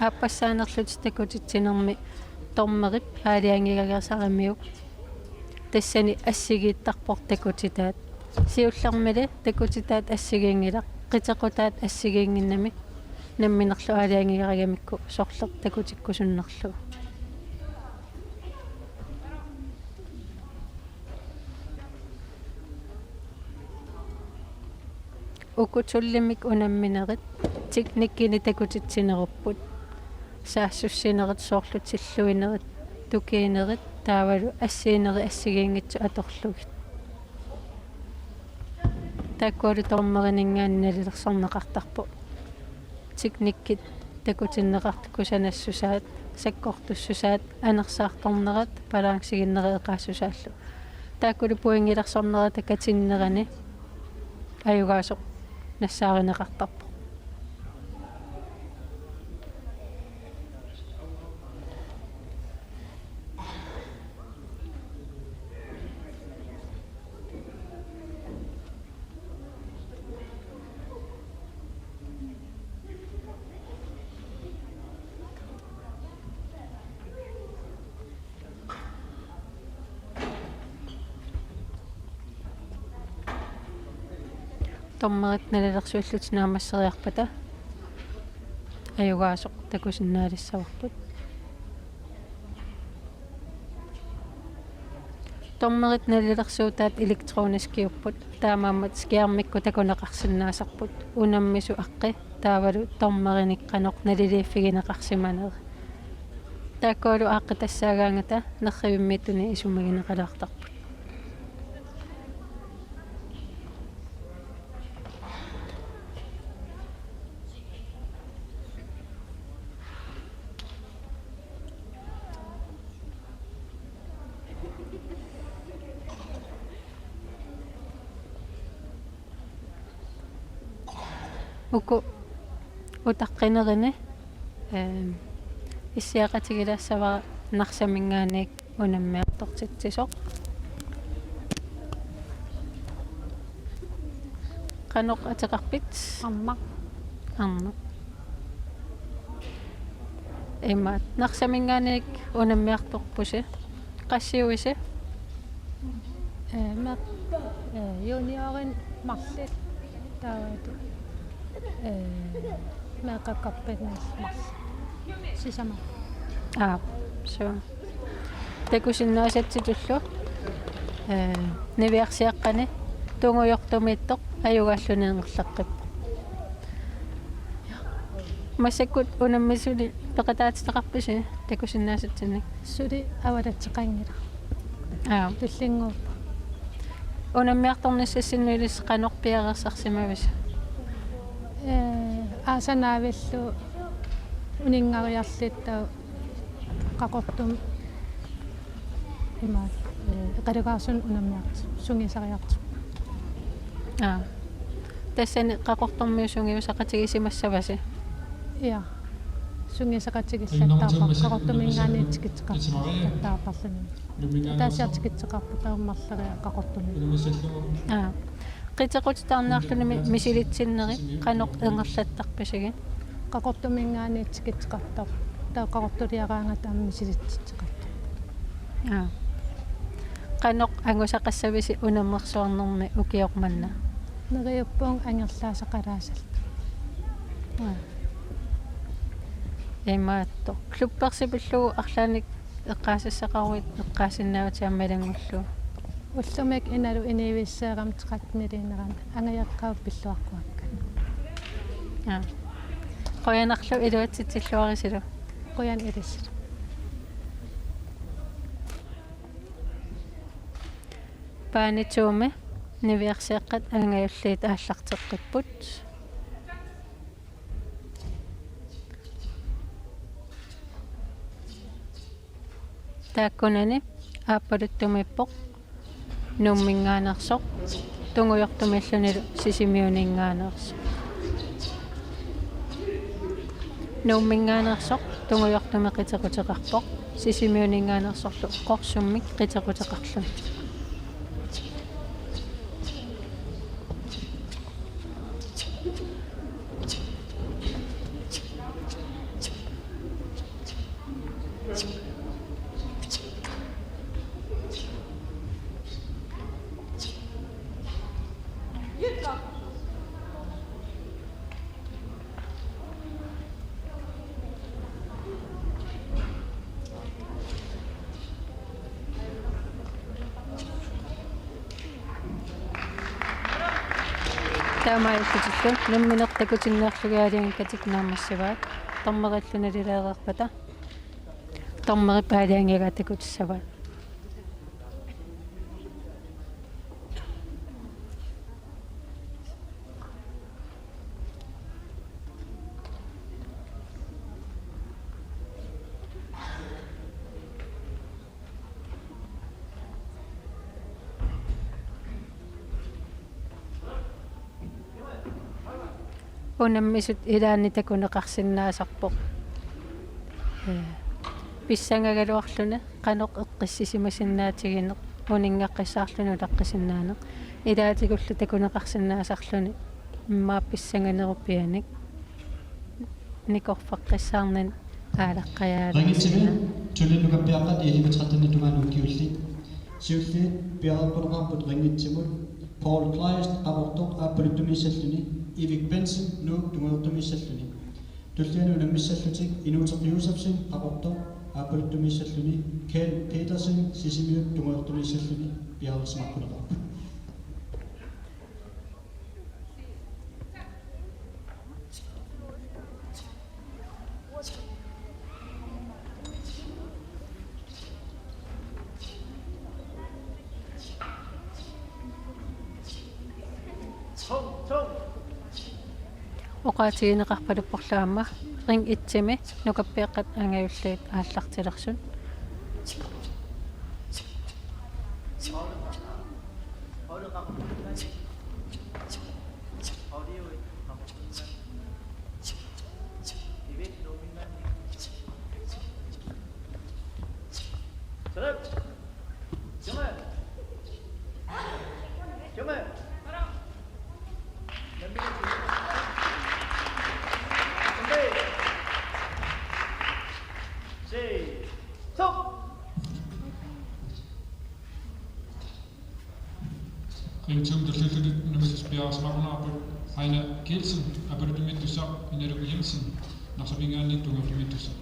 Aappassaanerlutik takutitsinermi dommerip aalajangigarisaramiuk tassani assigiittarpoq takutitaat. Siullermili takutitaat assigiinngilaq, qitequtaat assigiinnginnami namminerlu aalajangigarigamikku sorleq takutikkusunnerlugu. Uku tullimmik unamminerit teknikkinik takutitsinerupput. Saassussinerit, soorlu tilluinerit, tukiinerit taavalu assiinerit assigiinngitsut atorlugit. Taakkualu dommerininngaanniit nalilersorneqartarpoq. Teknikkit takutinneqartut, kusanassusaat, sakkortussusaat, anersaartornerat, balanceginnerat eqaassusaallu. Taakkulu pointilersornerata katinnerani ajugaasoq nassaarineqartarpoq. Dommerit nalilersuillutik naammasseriarpata ajugaasoq takusinnaalissavarput. Dommerit nalilersuutaat elektroniskiupput, taamaammat skærmikkut takuneqarsinnaasarput unammisut aqqi taavalu dommerinik qanoq naliliiffigineqarsimaneri. Taakkualu aaqqitassaagaangata nerrivimmiittunik isumagineqalaartarput. Uku utaqqinerini, ehm, issiaqatigilaassavara Narsaminngaanniit unammiartortitsisoq. Qanoq ateqarpit? Arnaq. Arnaq. Imaat, Narsaminngaanniit unammiartorpusi. Qassiuisi? Ee, meeq-, ee, juniorit marluk taavalu, ee, meeqqakkorpianni marluk. Sisamat. Aa, suu. Takusinnaasatsitullu, ee, niviarsiaqqani tungujortumiittoq ajugaalluni ingerlaqqippoq. Massakkut unammisuni peqataatitaqarpisi takusinnaasatsinnik? Suli avalatseqanngilaq. Aa. Tullinnguuppoq. Unammiartornissassinnut ilissi qanoq piareersarsimavisi? Ee, aasaq naavillu uninngariarluta Qaqortumi imaat, ee, Eqalugaarsunnut unammiartut, sungiusariartut. Aa. Tassani Qaqortormiut sungiusaqatigisimassavasi? Ja. Sungiusaqatigiillattaarpara Qaqortuminngaanniit tikitseqartarluni. Ataasiartikitseqarput taammarleriarluni Qaqortumi. Aa. Qitequtitaarniarluni mi-, misilitsinneri qanoq ingerlattarpisigit? Qaqortuminngaanniit tikitseqartarput. Taava Qaqortuliaraangata aamma misilitsitseqartarput. Aa. Qanoq angusaqassavisi unammersuarnermi ukioq manna? Neriuppunga angerlaasaqalaasalluta. Aa. Imaattoq. Klubbersi pillugu arlaannik eqqaasassaqaruit eqqaasinnaavutit aamma ilanngullugu. Ullumikkut Inalu Iniuisseerami tretten-iliinerani angajoqqaavut pilluaqquakka. Aa. Qujanarlu iluatsitsilluarisilu. Qujanaq ilissilu. Bane to-mi niviarsiaqqat angajulliit aallarteqqipput. Taakkunani aappaluttumiippoq Nuumminngaanneersoq, tungujortumiillunilu Sisimiuninngaanneersoq. Nuumminngaanneersoq tungujortumik qitequteqarpoq, Sisimiuninngaanneersorlu qorsummik qitequteqarluni. Taamaalillutillu nammineq takutinniarlugit aalajangikkatut naammassivaat. Dommerillu nalileereerpata dommerip aalajangigaa takutissavaat. Unammisut ilaanni takuneqarsinnaasarpoq, ee, pissangagaluarluni qanoq eqqissisimasinnaatigineq, uninngaqqissaarluni ulaqqisinnaaneq. Ilaatigullu takuneqarsinnaasarluni immaqa pissanganerupianik nikorfaqqissaarnani aalaqqajaalaarsinnaavoq. Ringitsimi tulliullugappiaqqat elleve tretten-ip tungaanut ukiullit. Siulliit piareerpallaarput Ringitsimut Paul Kleist, Qaqortoq, aappaluttumiissalluni, Ivik Bensen, Nuuk, tungujortumiissalluni. Tulliani unammissallutik Inuuteq Josefsen, Qaqortoq, aappaluttumiissalluni, Kjeld Petersen, Sisimiut, tungujortumiissalluni, piareersimaqqunneqarput. Oqaatigineqarpalupporlu aamma ring et-imi nukappiaqqat angajulliit aallartilersut. Tumut tulliullutik unammisut piareersimagunarput. Aina Kielsen, Aappaluttumi Tusaaq, Inaluku Jensen, Narsapingaanniit tungujortumiittussaq.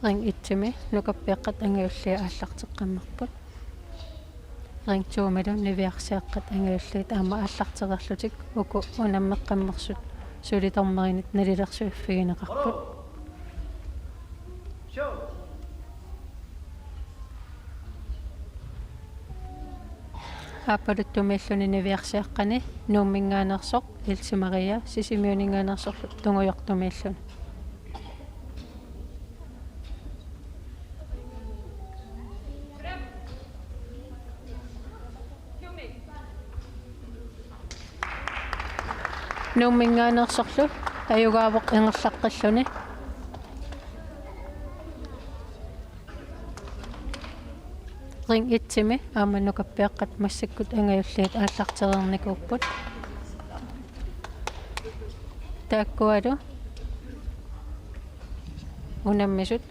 Ring et-imi nukappiaqqat angajulliit aallarteqqammerput. Ring to-milu niviarsiaqqat angajulliit aamma aallartereerlutik uku unammeqqammersut suli dommerinit nalilersuiffigineqarput. Aappaluttumiilluni niviarsiaqqani Nuumminngaanneersoq Else Maria, Sisimiuninngaanneersorlu tungujortumiilluni. Nuumminngaanneersorlu ajugaavoq ingerlaqqilluni. Ring et-imi aamma nukappiaqqat massakkut angajulliit aallartereernikuupput. Taakkualu unammisut,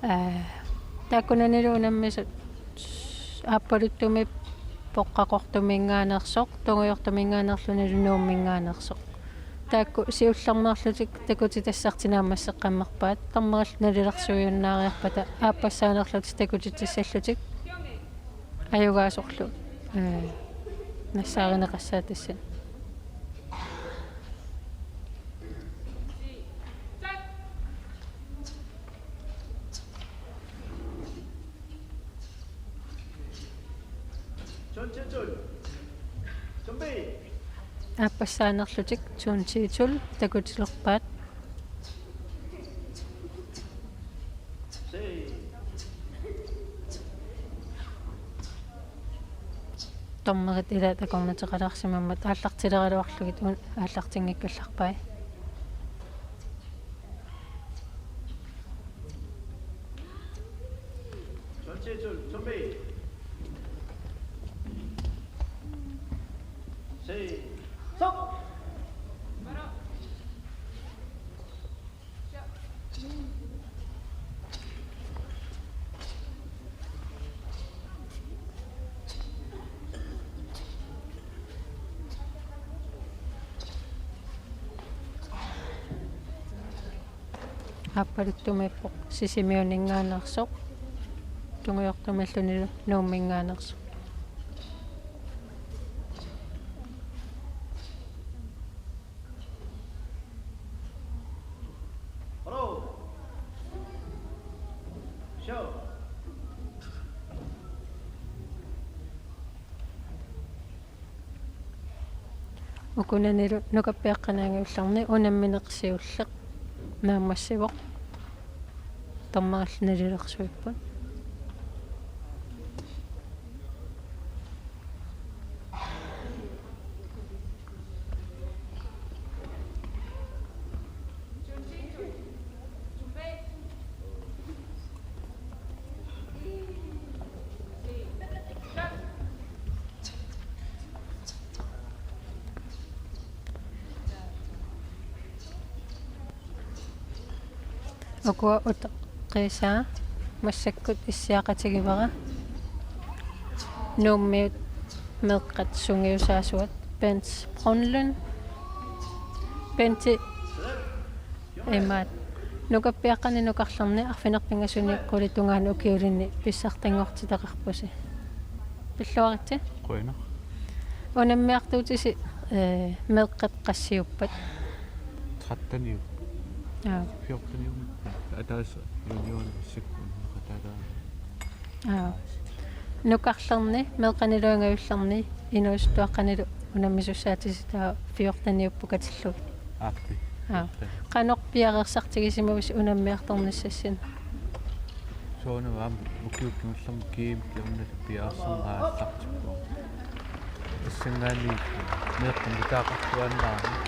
aa, taakkunanilu unammisut Aappaluttumiippoq Qaqortuminngaanneersoq, tungujortuminngaanneerlunilu Nuumminngaanneersoq. Taakku siullermeerlutik takutitassartik naammasseqqammerpaat, dommerillu nalilersuiunnaariarpata aappassaanerlutik takutitassallutik ajugaasorlu, ee, nassaarineqassaat tassani. Aappassaanerlutik to-ti-tolv takutilerpaat. Dommerit ilaat akornuteqalaarsimammat aallartileraluarlugit un-, aallartinngikkallarpai. Aappaluttumiippoq Sisimiuninngaanneersoq, tungujortumiillunilu Nuumminngaanneersoq. Ukunanilu nukappiaqqani angajullerni unammineq siulleq naammassivoq. Dommerillu nalilersuipput. Ukua uteqqiisaa massakkut issiaqatigivara Nuummiut meeqqat sungiusaasuat Bent Brønlund, Bente imaat nukappiaqqani nukarlerni arfineq-pingasuni qulit tungaanut ukiulinni pissartanngortitaqarpusi. Pilluaritsi? Qujanaq. Unammiartuutisi, ee, meeqqat qassiuppat? Tretteniupput. Aa. Fjorteniupput. Ataaseq juniorerput massakkut unnuqataalaarami. Aa. Nukarlerni, meeqqanilu angajullerni, inuusuttuaqqanilu unammisussaatisi taava fjorteniupput katillugit. Aappi. Aa. Qanoq piareersartigisimavisi unammiartornissassinnut? Soorunami aamma ukiut kingullermi G M-ikkut unnugu piareersarneq aallartippoq. Tassanngaanniit meeqqat nutaaqartuaannarami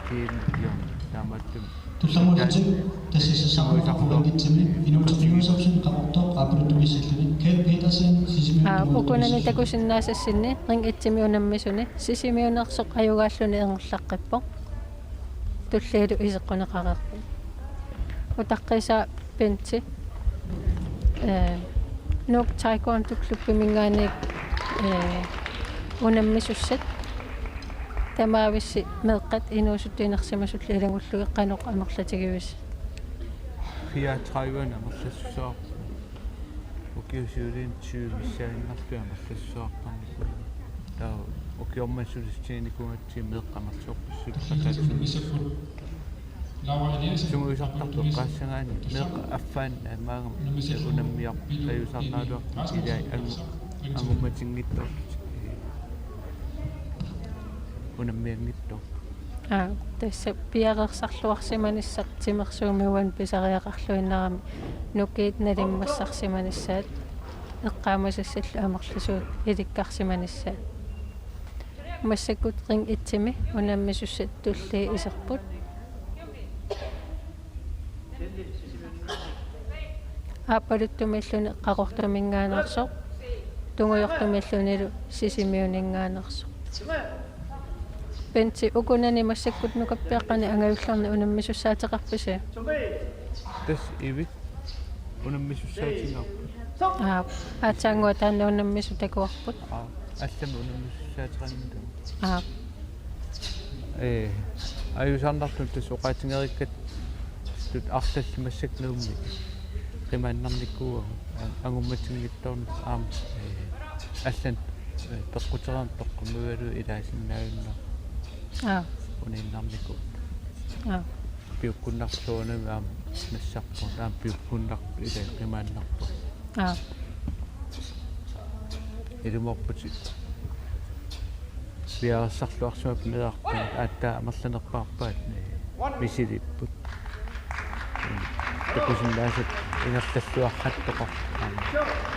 G M-ikkut taamaattumik. Tullermullutik tassa sassarnerput ring et-imi Inuuteq Josefsen Qaqortoq aappaluttumiissilluni, Kjeld Petersen Sisimiut. Aa, ukunani takusinnaasassinni ring et-imi unammisuni Sisimiuneersoq ajugaalluni ingerlaqqippoq. tulliilu iseqquneqareerput. Utaqqiisaa Bente, ee, Nuuk Taekwondo Klubbiminngaanniit, ee, unammisussat tamaavissi meeqqat inuusuttut inersimasullu ilanngullugit qanoq amerlatigivisi? Fireogtredive amerlassusaarput. Ukiut siuliini tyve missaanniinnarlugit amerlassusaartarnikuuvoq. Taava ukioq manna sulissutiginikuugatsigit meeqqat amerlasoorpassuit qataatinnissapput. Sungiusartartut eqqaassagaanni meeqqat affaannaa maanngami unammiarput, ajuusaarnaraluartut ilaat angu-, angummatinngitsoorlutik. Unammianngitsoorput. Aa, tassa piareersarluarsimanissaq timersuumiuani pisariaqarluinnarami nukiit nalimmassarsimanissaat, eqqaamasassallu amerlasuut ilikkarsimanissaat. Massakkut ring et-imi unammisussat tulliit iserput. Aappaluttumiilluni Qaqortuminngaanneersoq, tungujortumiillunilu Sisimiuninngaanneersoq. Bente, ukunani massakkut nukappiaqqani angajullerni unammisussaateqarpisi? Tassa Ivi unammisussaatigaarput. Aa, aatsaannguaq taanna unammisut takuarput. Aa, allamik unammisussaateraanni. Aa. Ee, ajuusaarnartut tassa oqaatigereerikkattut arlallit massakkut Nuummi qimaannarnikuuagut, a-, angummatinngitsoornata aamma, ee, allanut, ee, peqqutereerneq toqqammavigalugu ilaasinnaajunnaarpoq. Aa. Uniinnarnikuupput. Aa. Piukkunnarluunniit aamma nassarput, aamma piukkunnarpoq ilaa qimaannarpoq. Aa. Ilumoorputit. Piareersarluarsimapput meerarput, aatsaat amerlanerpaarpaat, ee, misiliipput. Takusinnaasat ingerlalluarrattoqarput, aamma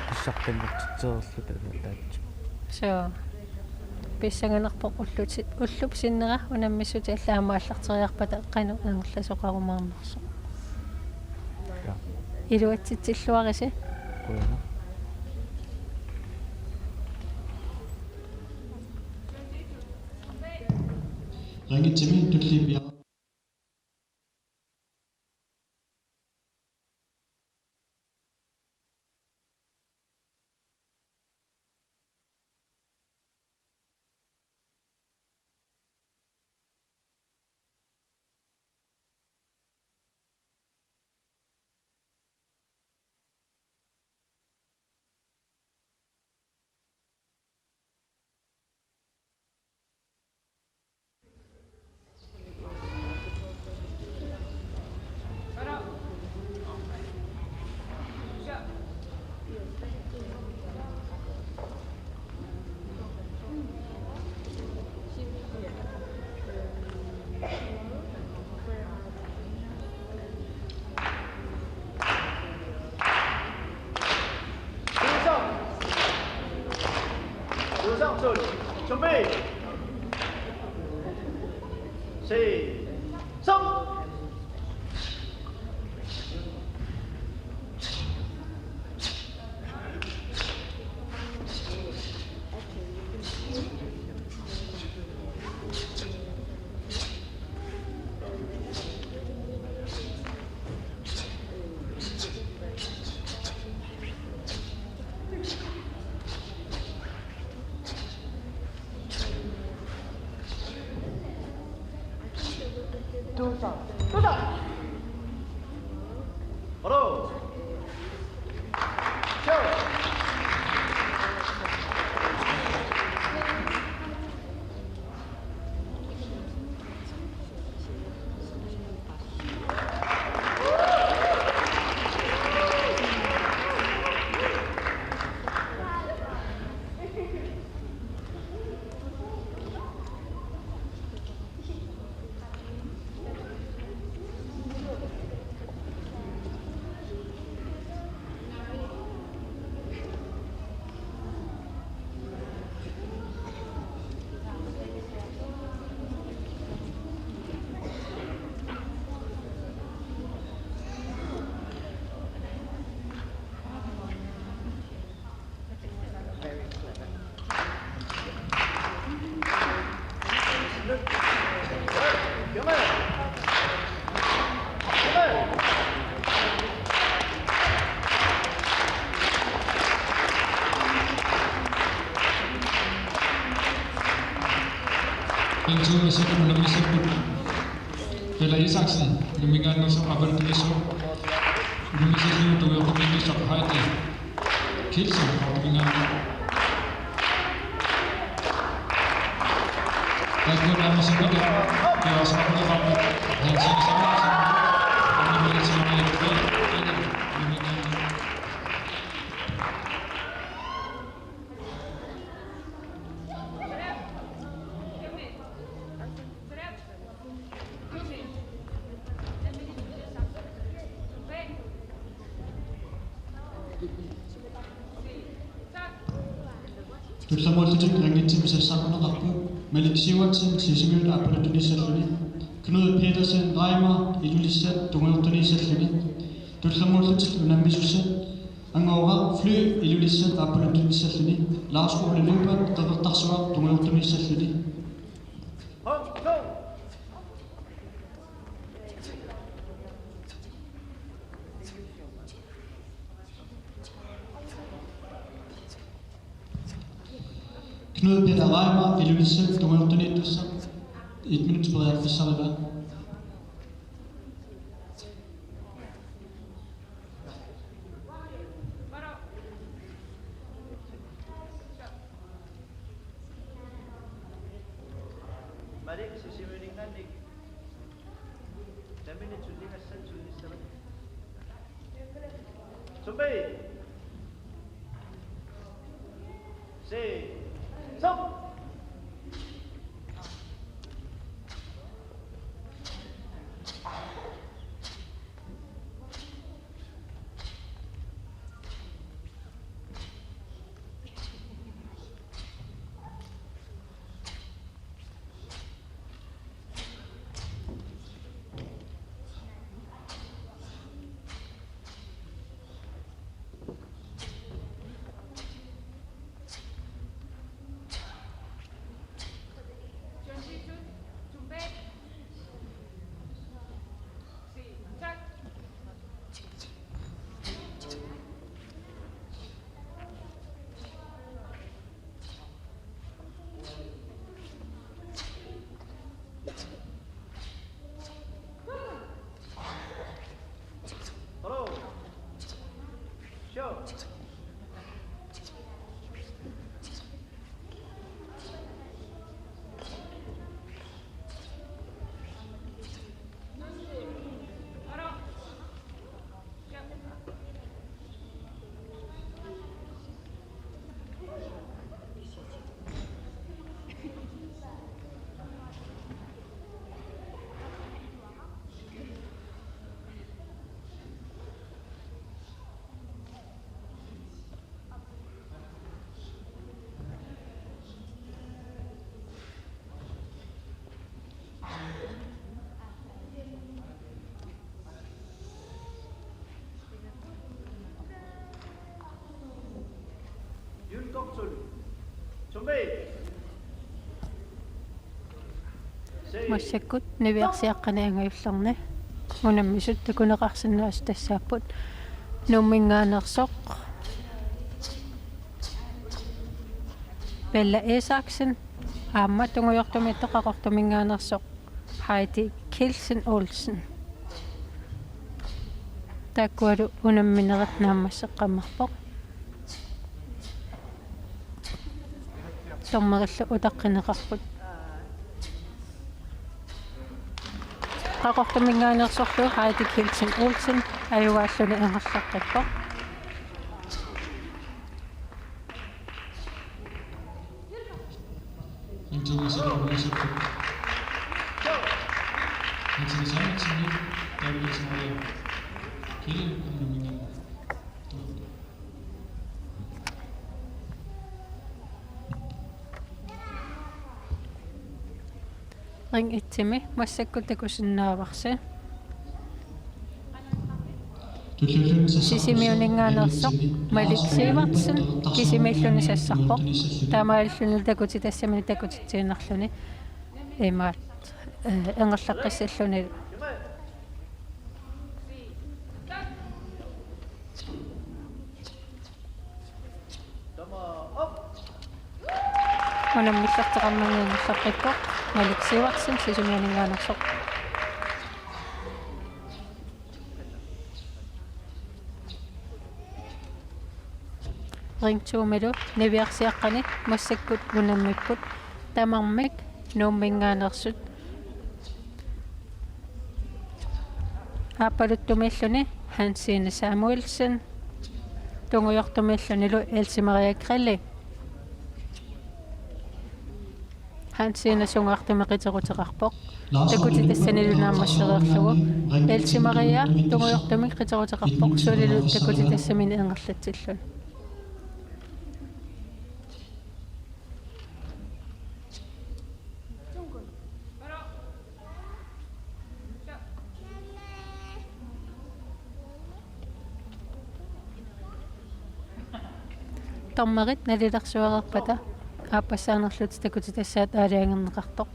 pissartanngortitsereerluta taatsu. Suu. Pissanganarpoq ullut si-, ullup sinnera unammissutit allat aamma aallarteriarpata qanoq amerlasoqarumaarnersoq. Ja. Iluatsitsilluarisi. Qujanaq. Ring et-imi tulliit pia- Dommeren. Dommeren, Tony. Som B. Se. Som. Tusa. Tusa. Bravo. Ciao. Tuumasakku unammisakkut Pelle Isaksen, unamminngaanneersoq Qaqortumiissoq, unammisallugu tungujortumiittussaq Heidi Kielsen, Qaqortuminngaanneersoq. Taakku naammassippata piareersaaruteqarpoq Hansen Samuelsen, unamminngaanneersoq. Tullermullutik ringitsimisassaarneqarput Malik Sivertsen Sisimiut aappaluttuinissalluni, Knud Petersen Reimer Ilulissat tungujortuinissalluni, tullermullutik unammisussat Angoora Fly Ilulissat aappaluttuinissalluni, Lars Ole Løbert Qeqertarsuaq tungujortuinissalluni. Knud Peter Reimer Ilulissat tungujortuinissaq, et minut periarfissarivaa. Malik Sisimiuninngaanniit. Taminit sullimassat sullissavat. Zumbi. Se. Som. Massakkut niviarsiaqqani angajullerni unammisut takuneqarsinnaasut tassaapput Nuumminngaanneersoq Pelle Isaksen aamma tungujortumiittoq Qaqortuminngaanneersoq Heidi Kielsen Olsen. Taakkualu unamminerit naammasseqqammerpoq. Dommerillu utaqqineqarput. Qaqortuminngaanneersorlu Heidi Kielsen Olsen ajugaalluni ingerlaqqippoq. Ring et-imi massakkut takusinnaavarsi. Sisimiuninngaanneersoq Malik Sivertsen kisimiilluni sassarpoq. Taamaalilluni takutitassaminik takutitsiinnarluni imaat, eh, ingerlaqqissilluni. Unammillerteqarnani ingerlaqqippoq Malik Sivertsen Sisimiuninngaanneersoq. Ring to-milu niviarsiaqqani massakkut unammipput, tamarmik Nuumminngaanneersut. Aappaluttumiilluni Hansine Samuelsen, tungujortumiillunilu Else Maria Krelli. Hansine sungaartumik qiteruteqarpoq. Takutitassanilu naammassereerlugu. Else Maria tungujortumik qiteruteqarpoq, sulilu takutitassaminik ingerlatsilluni. Dommerit nalilersuereerpata aappassaanerlutik takutitassaat aalajangerneqartoq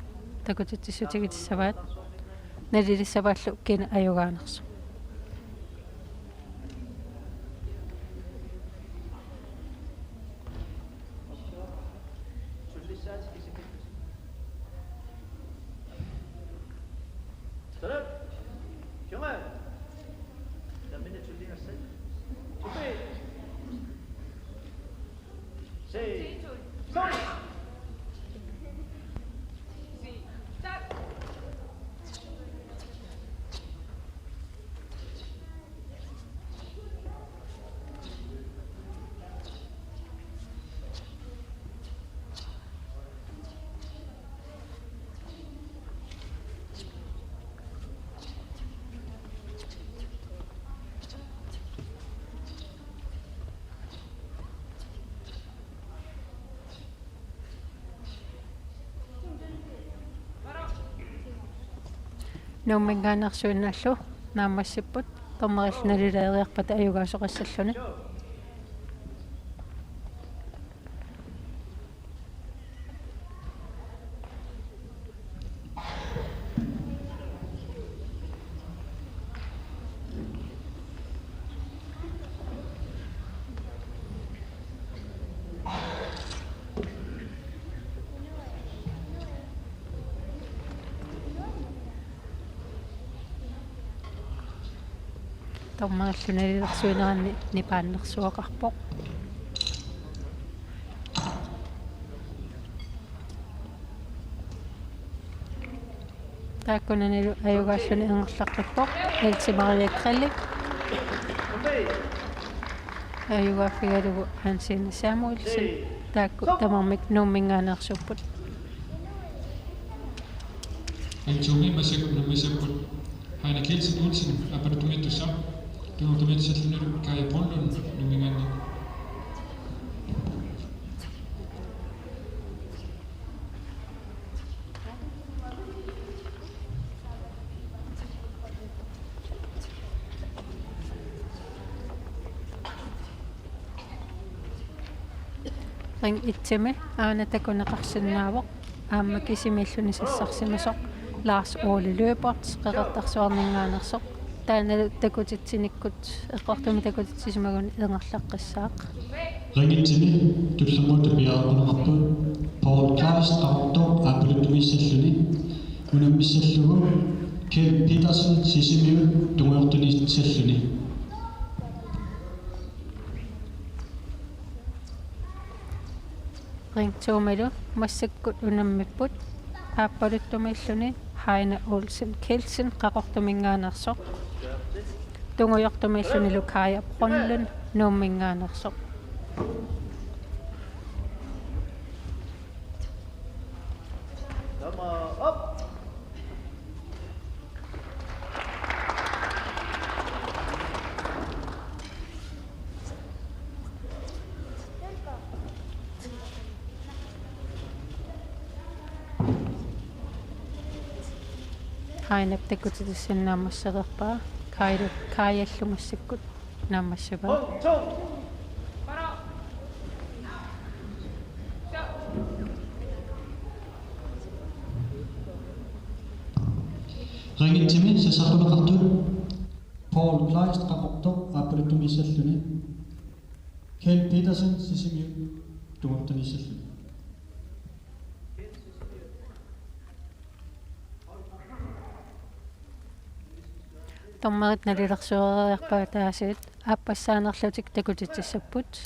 takutitsissutigitissavaat, nalilissavaallu kina ajugaanersoq. Nuumminngaanneersuinnaallu naammassipput, dommerillu nalileeriarpata ajugaasoqassalluni. Dommerillu nalilersuineranni nipaannersuaqarpoq. Taakkunanilu ajugaalluni ingerlaqqippoq Else Maria Krelli ajugaaffigalugu Hansine Samuelsen. Taakku tamarmik Nuumminngaanneersuupput. Ring to-mi massakkut unammissapput Heine Kielsen Olsen, aappaluttumiittussaq, tungujortumiittussallunilu Kaja Brønlund, Nuumminngaanniit. Ring et-imi aana takuneqarsinnaavoq, aamma kisimiilluni sassarsimasoq Lars Ole Løbert Qeqertarsuarninngaanneersoq. Taannalu takutitsinikkut, eqqortumik takutitsisimagunik ingerlaqqissaaq. Ring et-imi tullinnguutut piareerneqarpoq Paul Kleist Qaqortoq aappaluttumiissalluni, unammissallugu Kjeld Petersen Sisimiut tungujortumiissalluni. Ring to-milu massakkut unammipput, aappaluttumiilluni Heine Olsen Kielsen Qaqortuminngaanneersoq, tungujortumiillunilu Kaja Brønlund Nuumminngaanneersoq. Heinep takutitassani naammassereerpaa. Kaja, Kajallu massakkut naammassivaa. Ring et-imi sassartuneqartut Paul Kleist Qaqortoq aappaluttumiissalluni, Kjeld Petersen Sisimiut tungujortumiissalluni. Dommerit nalilersueriarpaat aasiit aappassaanerlutik takutitsissapput.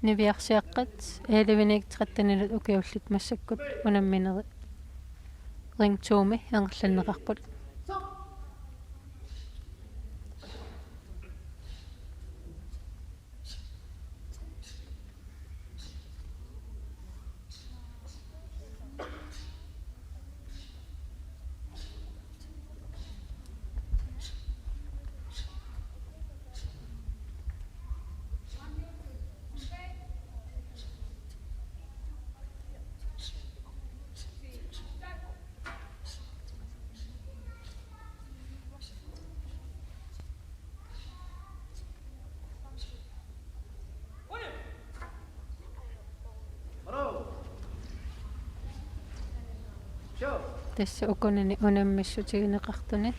Niviarsiaqqat elleve-nik tretten-inut ukiullit massakkut unamminerit ring to-mi ingerlanneqarput. Tassa ukunani unammissutigineqartuni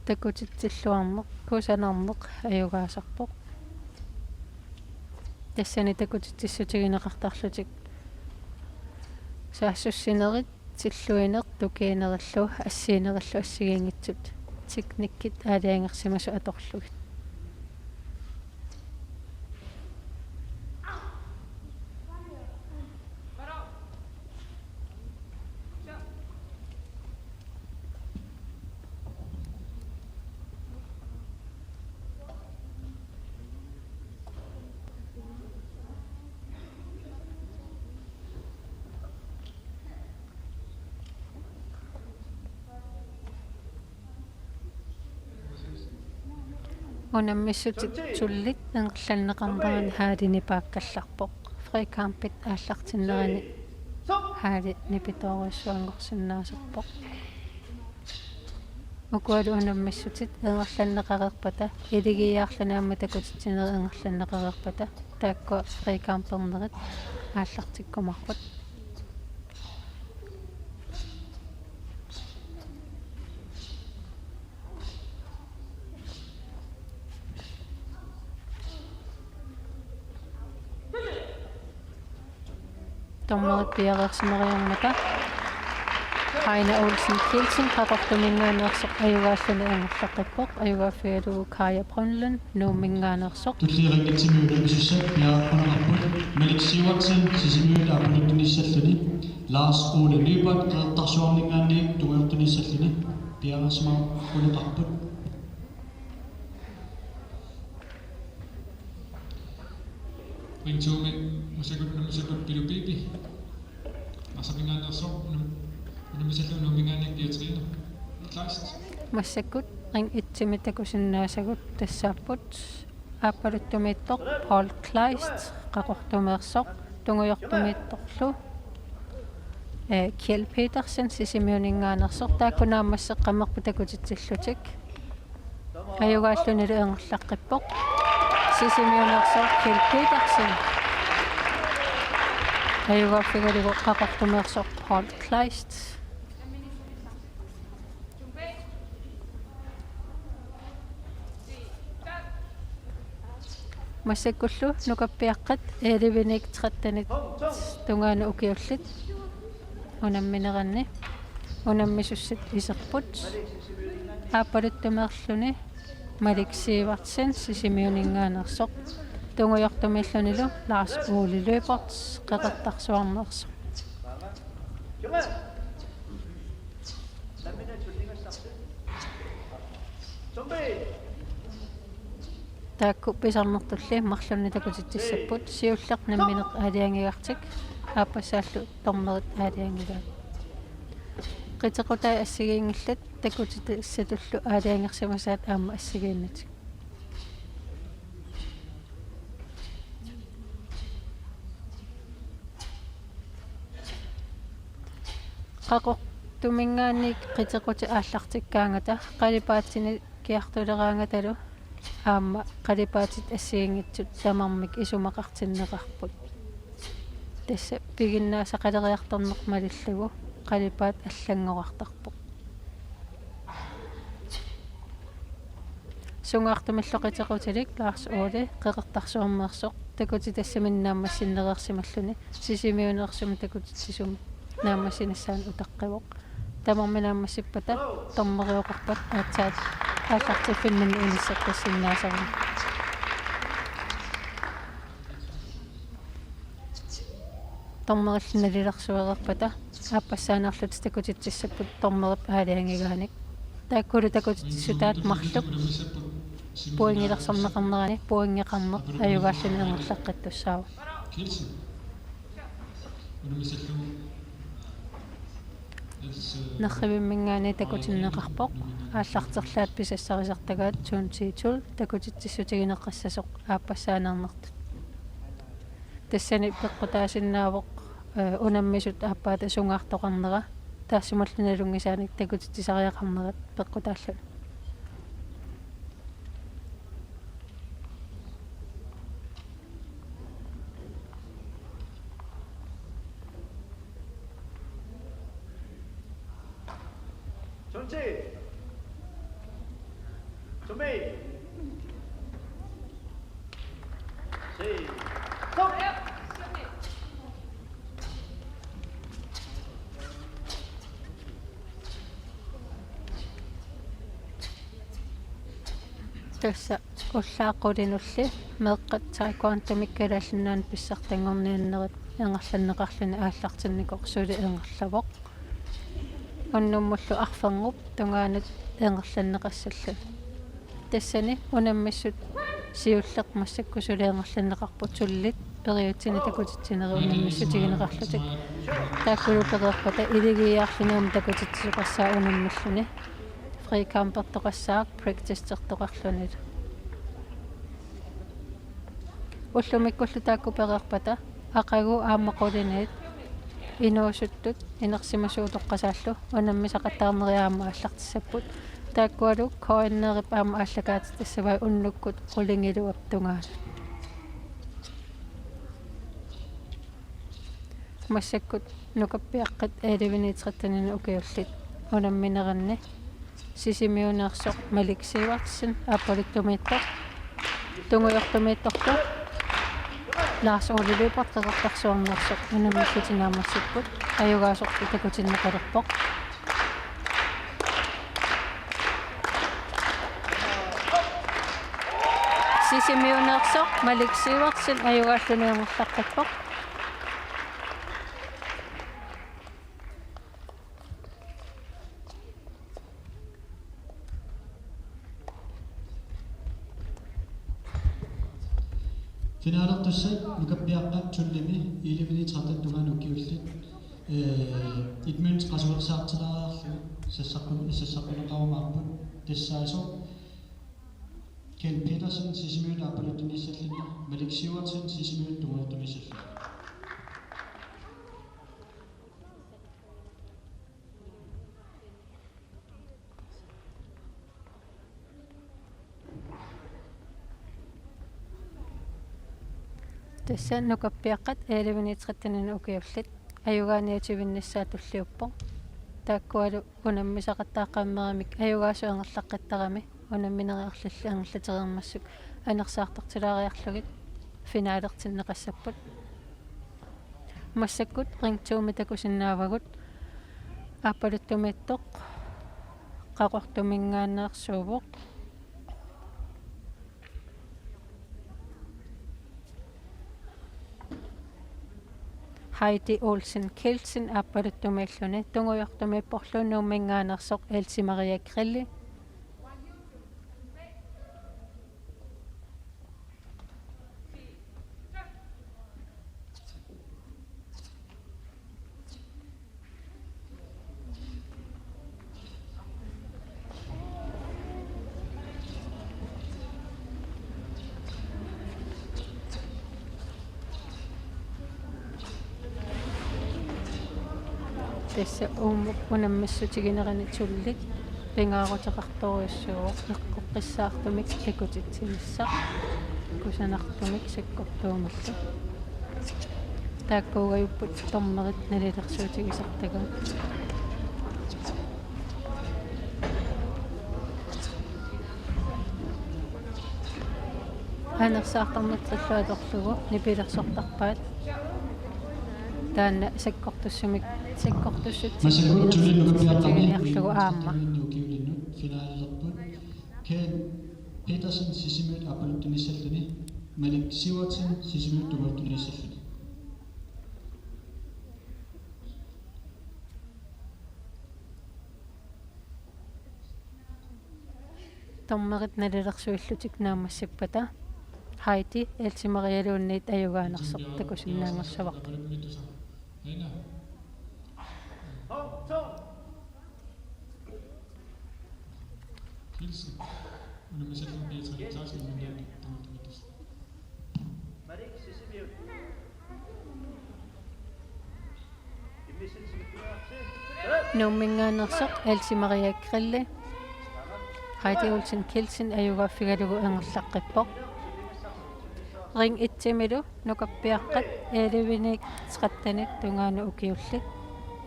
takutitsilluarneq kusanarneq ajugaasarpoq. Tassani takutitsissutigineqartarlutik saassussinerit, tilluineq, tukiinerillu assiinerillu assigiinngitsut teknikkit aalajangersimasut atorlugit. Unammissutit tulliit ingerlanneqarnerani hallini paakkallarpoq. Frikampit aallartinnerani halli nipitoorujussuanngorsinnaasarpoq. Ukualu unammissutit ingerlanneqareerpata, iligiiaarluni aamma takutitsinerit ingerlanneqareerpata, taakkua frikampernerit aallartikkumaarput. Dommerit piareersimariarmata Heine Olsen Kielsen Qaqortuminngaanneersoq ajugaalluni ingerlaqqippoq, ajugaaffigalugu Kaja Brønlund Nuumminngaanneersoq. Tulliit ring et-imi unammisussat piareerpaneqarput, Malik Sivertsen Sisimiunut aappaluttuunissalluni, Lars Ole Lyberth Qeqertarsuarminngaanniit tungujortuunissalluni piareersimareerpagut. Ring to-mi massakkut unammissapput Pilu Bibi. Narsapingaanneersoq unam-, unammissallugu Nuumminngaanniit Katrine Kleist. Massakkut ring et-imi takusinnaasagut tassaapput: aappaluttumiittoq Paul Kleist, Qaqortumeersoq, tungujortumiittorlu, eh, Kjeld Petersen Sisimiuninngaanneersoq, taakku naammasseqqammerput takutitsillutik. Ajugaallunilu ingerlaqqippoq Sisimiuneersoq Kjeld Petersen, ajugaaffigalugu Qaqortumeersoq Paul Kleist. Massakkullu nukappiaqqat elleve-nik tretten-it tungaanut ukiullit unammineranni unammisussat iserput. Aappaluttumeerluni Malik Sivertsen Sisimiuninngaanneersoq, tungujortumiillunilu Lars Ole Lyberth Qeqertarsuarmeersoq. Taakku pisarnertulli marlunnik takutitsissapput, siulleq nammineq aalajangigartik, aappassaallu dommerit aalajangigaat. Qitequtai assigiinngillat, takutitsissatullu aalajangersimasaat aamma assigiinnatik. Qaqortuminngaanniit qitequtit aallartikkaangata qalipaatsinik kiartuleraangatalu aamma qalipaatit assigiinngitsut tamarmik isumaqartinneqarput. Tassa piginnaasaqaleriartorneq malillugu qalipaat allanngorartarpoq. Sungaartumillu qitequtilik Lars Ole Qeqertarsuarmeersoq takutitassaminik naammassinereersimalluni Sisimiuneersumik takutitsisumik naammassinissaanut utaqqivoq. Tamarmik naammassippata dommerioqarpat aatsaat aallartiffimminni inisseqqissinnaasarami. Dommerillu nalilersuereerpata aappassaanerlutik takutitsissapput dommerip aalajangigaanik. Taakkulu takutitsissutaat marluk pointilersorneqarnerani pointeqarneq ajugaalluni ingerlaqqittussaavoq. Nerrivimminngaanniit takutinneqarpoq. Aallarterlaat pisassarisartagaat zone ti tolv takutitsissutigineqassasoq aappassaanernertut. Tassani peqqutaasinnaavoq, eh, unammisut aappaata sungaartoqarnera, taassumalu nalunngisaanik takutitsisariaqarnerat peqqutaalluni. Zone ti. Zone B. Se. Stop. Tassa ullaaq qulinulli meeqqat taekwondomik Kalaallit Nunaanni pissartanngorniannerit ingerlanneqarluni aallartinnikoq suli ingerlavoq. Unnummullu arferngup tungaanut ingerlanneqassalluni. Tassani unammissut siulleq massakkut suli ingerlanneqarpoq tolvit periutini takutitsinerit unammissutigineqarlutik. Taakkulu pereerpata iligiiaarluni aamma takutitsisoqassaaq unammilluni. Frikampertoqassaaq, practicertoqarlunilu. Ullumikkullu taakku pereerpata aqagu aamma quliniit inuusuttut inersimasuutoqqasaallu unammisaqattaarneri aamma aallartissapput. Taakkualu K N R-ip aamma aallakaatitassavai unnukkut qulingiluap tungaanut. Massakkut nukappiaqqat elleve-ni tretten-ini ukiullit unammineranni Sisimiuneersoq Malik Sivertsen aappaluttumiittoq, tungujortumiittorlu Lars Ole Lyberth Qeqertarsuarneersoq unammillutik naammassipput, ajugaasorlu takutinneqalerpoq. Sisimiuneersoq Malik Sivertsen ajugaalluni ingerlaqqippoq. Finalertussat nukappiaqqat tolvimi elleve-ni tretten tungaanut ukiullit, eh, et minut qasuersaartilaariarlugit sassaqqun-, sassaqquneqarumaarput, tassaasoq Kjeld Petersen Sisimiunut aappaluttumiissallugu, Malik Sivertsen Sisimiunut tungujortumiissallugu. Tassa nukappiaqqat elleve-ni tretten-ini ukiullit ajugaaniutivinnissaat tulliuppoq. Taakkualu unammisaqattaaqqammeramik ajugaasut ingerlaqqittarami unamminerit arlallit ingerlatereermassuk anersaartortilaariarlugit finalertinneqassapput. Massakkut ring to-mi takusinnaavagut, aappaluttumiittoq Qaqortuminngaanneersuuvoq. Heidi Olsen Kielsen aappaluttumiilluni, tungujortumiipporlu Nuumminngaanneersoq Else Marie Krelli. Tassa uumup unammissutiginerani tolvit pingaaruteqartorujussuuvoq, eqqoqqissaartumik takutitsinissaq kusanartumik sakkortuumillu. Taakkuugajupput dommerit nalilersuutigisartagaat. Anersaartarnertillu atorlugu nipilersortarpaat. Taanna sakkortussumik, sakkortussutsimik massakkut tolvit nukappiaqqamik tiginiarlugu aamma. Ukiulinnut finaalilerput. Petersen Sisimiut aappaluttuunissalluni, Malik Sivertsen Sisimiut tungujortuunissalluni. Dommerit nalilersuillutik naammassippata Heidi Else Marialuunniit ajugaanersoq takusinnaanngussavarput. Nuumminngaanneersoq Else Marie Grille, Heidi Olsen Kielsen ajugaaffigalugu angerlaqqippoq. Ring et-imilu nukappiaqqat elleve-nit tretten-it tungaanut ukiullit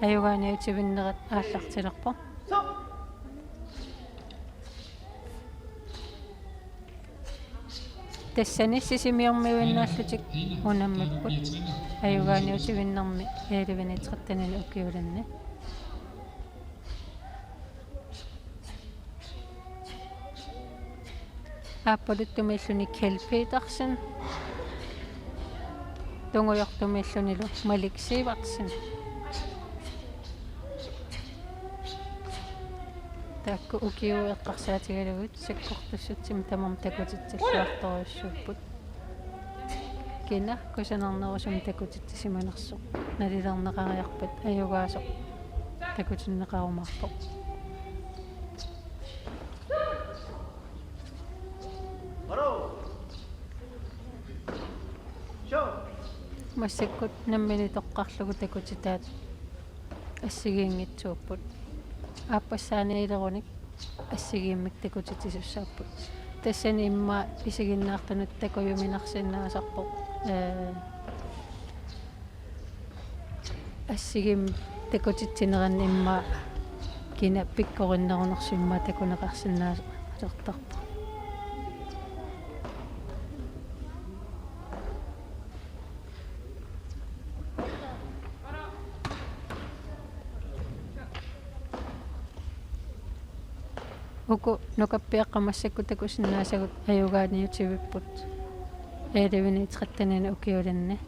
ajugaaniutivinnerat aallartilerpoq. Tassani Sisimiormiuinnaallutik unammipput ajugaaniutivinnermi elleve-nit tretten-inut ukiulinni. Aappaluttumiilluni Kjeld Petersen, tungujortumiillunilu Malik Sivertsen. Taakku ukiut eqqarsaatigalugit sakkortussatsinni tamarmik takutitsilluartorujussuupput. Kina kusanarnerusumik takutitsisimanersoq nalilerneqariarpat ajugaasoq takutinneqarumaarpoq. Massakkut nammineq toqqarlugu takutitaat assigiinngitsuupput. Aappassaaniilerunik assigiimmik takutitsisussaapput. Tassani immaqa isiginnaartunut takujuminarsinnaasarpoq. Ee, assigiimmik takutitsineranni immaqa kina pikkorinnerunersoq immaqa takuneqarsinnaalertarpoq. Uku nukappiaqqat massakkut takusinnaasagut ajugaaniutivipput elleve-nit tretten-inut ukiulinni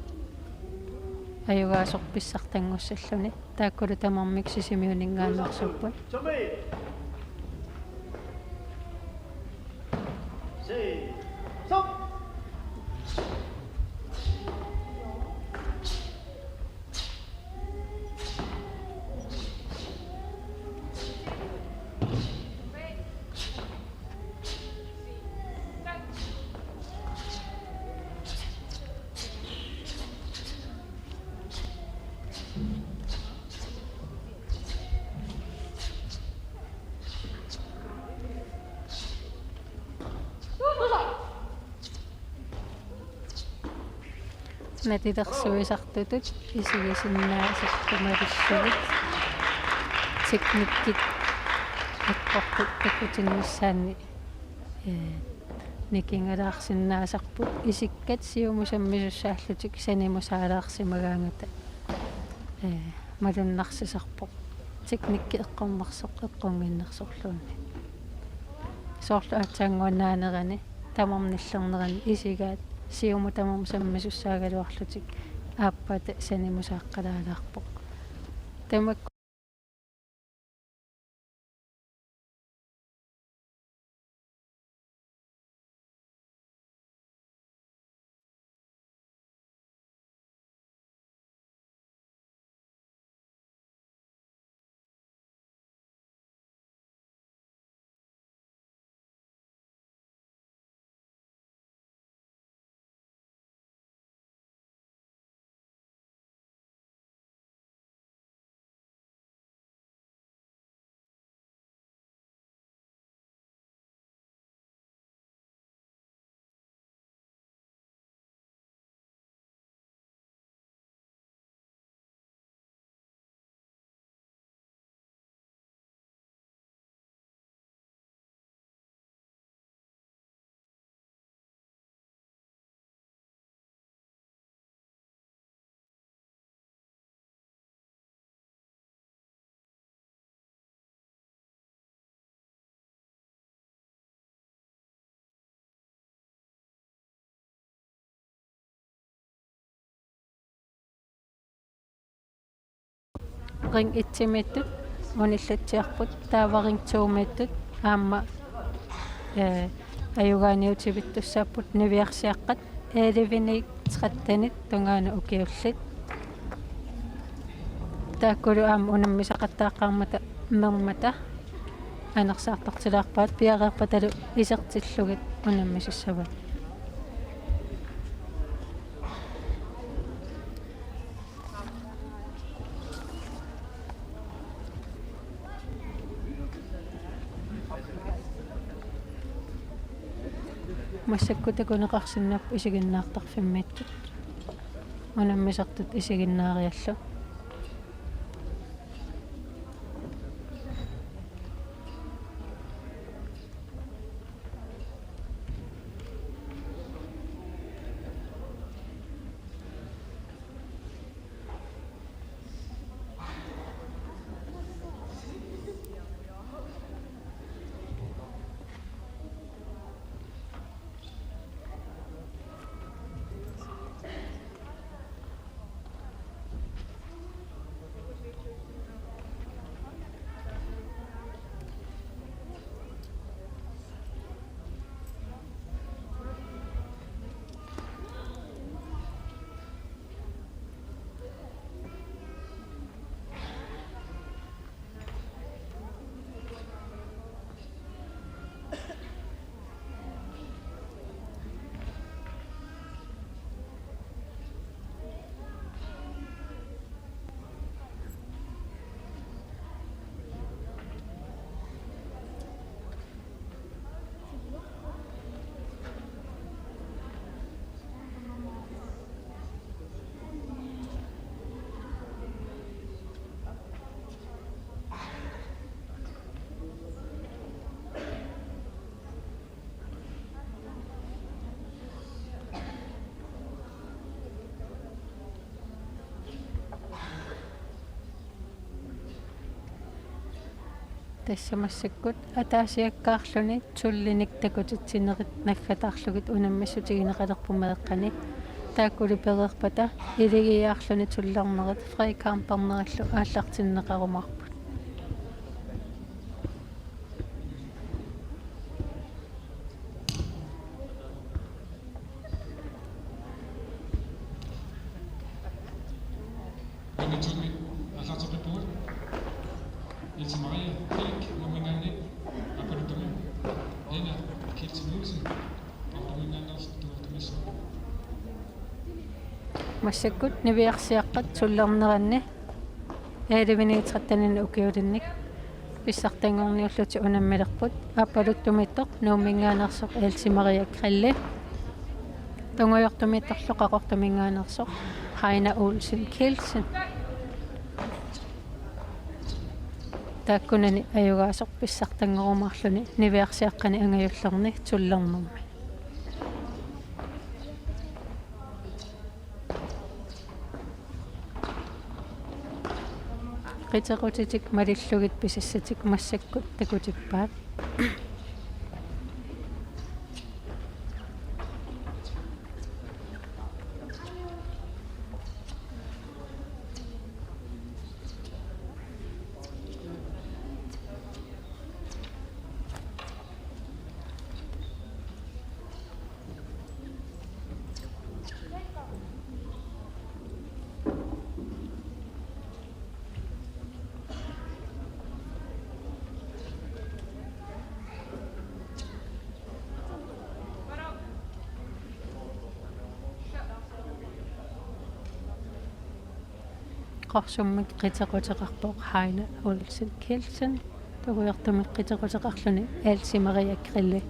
ajugaasoq pissartanngussalluni. Taakkulu tamarmik Sisimiuninngaanneersuupput. Nalilersuisartutut isigisinnaasartut malillugit teknikkit eqqortut takutinnissaanni, ee, nikingalaarsinnaasarput isikkat siumut sammisussaallutik sanimusaalaarsimagaangata, ee, malunnarsisarpoq. Teknikki eqqornersoq eqqunnginnersorluunniit. Soorlu aatsaannguaq naanerani tamarmi nillernerani isigaat siumut tamarmut sammisussaagaluarlutik aappaata sanimusaaqqalaalaarpoq. Tamakku Ring et-imiittut unillatsiarput, taava ring to-miittut aamma, ee, ajugaaniutivittussaapput niviarsiaqqat elleve-niit tretten-it tungaanut ukiullit. Taakkulu aamma unammisaqattaaqqaarmata mermata anersaartortilaarpaat, piareerpatalu isertillugit unammisissavaat. Massakkut takuneqarsinnaapput isiginnaartarfimmiittut. Unammisartut isiginnaariallu. Tassa massakkut ataasiakkaarluni tullinik takutitsinerit naggataarlugit unammissutigineqalerput meeqqani. Taakkulu pereerpata iligiiaarluni tullernerit Frederiksbergnerillu aallartinneqarumaarput. Nummer to-mi aallarteqqippugut. Else Marie Frederik, Nuumminngaanniit, aappaluttumik Nina Kielsen Nielsen, Qaqortuminngaanneersoq, tungaanut missaa. Massakkut niviarsiaqqat tullerneranni elleve-niit tretten-inik ukiulinnik pissartanngorniullutik unammilerput. Aappaluttumiittoq Nuumminngaanneersoq Else Marie Grille. Tungujortumiittorlu Qaqortuminngaanneersoq Heine Olsen Kielsen. Taakkunani ajugaasoq pissartanngorumaarluni niviarsiaqqani angajullerni tullernermi. Qiteqqutitik malillugit pisassatik massakkut takutippaat. Qorsummik qiteqquteqarpoq Heine Olsen Kielsen, tungujortumik qiteqquteqarluni Else Marie Grille.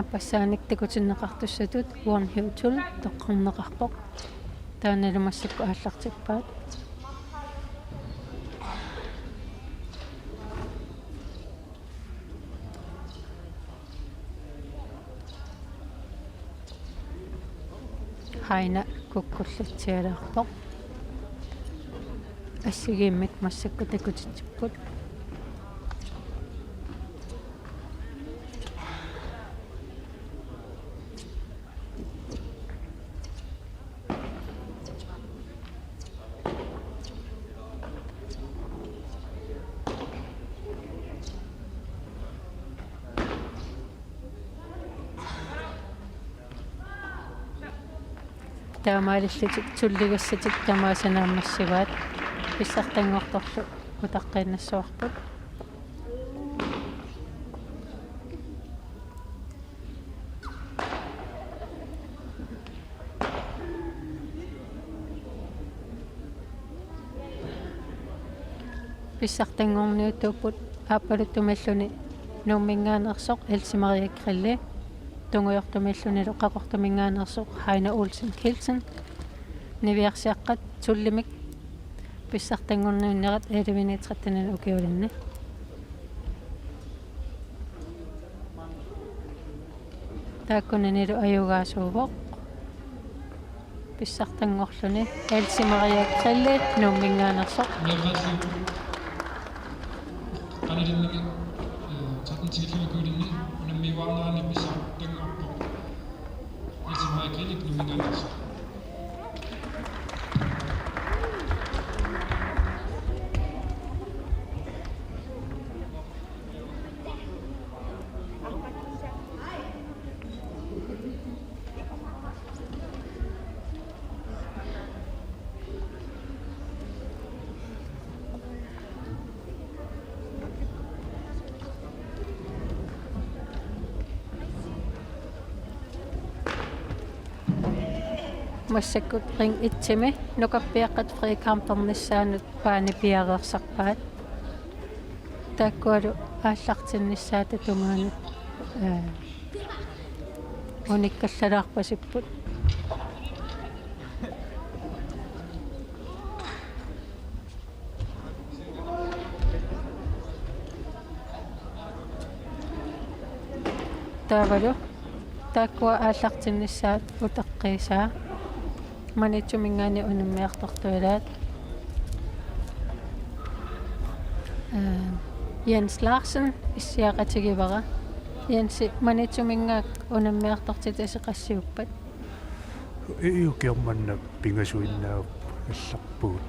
Aappassaanik takutinneqartussatut Won Hyo Chul toqqarneqarpoq. Taannalu massakkut aallartippaat. Aina kukkullatsialaarpoq. Assigiimmik massakkut takutitsipput. Taamaalillutik tulligassatik tamaasa naammassivaat, pissartanngortorlu utaqqiinnassavarput. Pissartanngorniuttuupput aappaluttumiilluni Nuumminngaanneersoq Else Marie Grille, tungujortumiillunilu Qaqortuminngaanneersoq Heine Olsen Kielsen, niviarsiaqqat tullimik pissartanngorniunnerat elleve tretten ukiulinni. Taakkunanilu ajugaasuuvoq. Pissartanngorluni Else Marie Grille Nuumminngaanneersoq. Meeraallu qanillinngi, eh, tretten til elleve ukiulinni unammiuaarnerani pissartanngorpoq Else Marie Grille Nuumminngaanneersoq. Massakkut ring et-imi nukappiaqqat frikampernissaannut paani piareersarpaat. Taakkualu aallartinnissaata tungaanut, ee, unikkallalaarpasipput. Taavalu taakkua aallartinnissaat utaqqiisaa Maniitsuminngaanniit unammiartortuulaat. Ee, Jens Larsen issiaqatigivara. Jensi, Maniitsuminngaanniit unammiartortitasi qassiuppat? Ii, ukioq manna pingasuinnaapput allarpugut.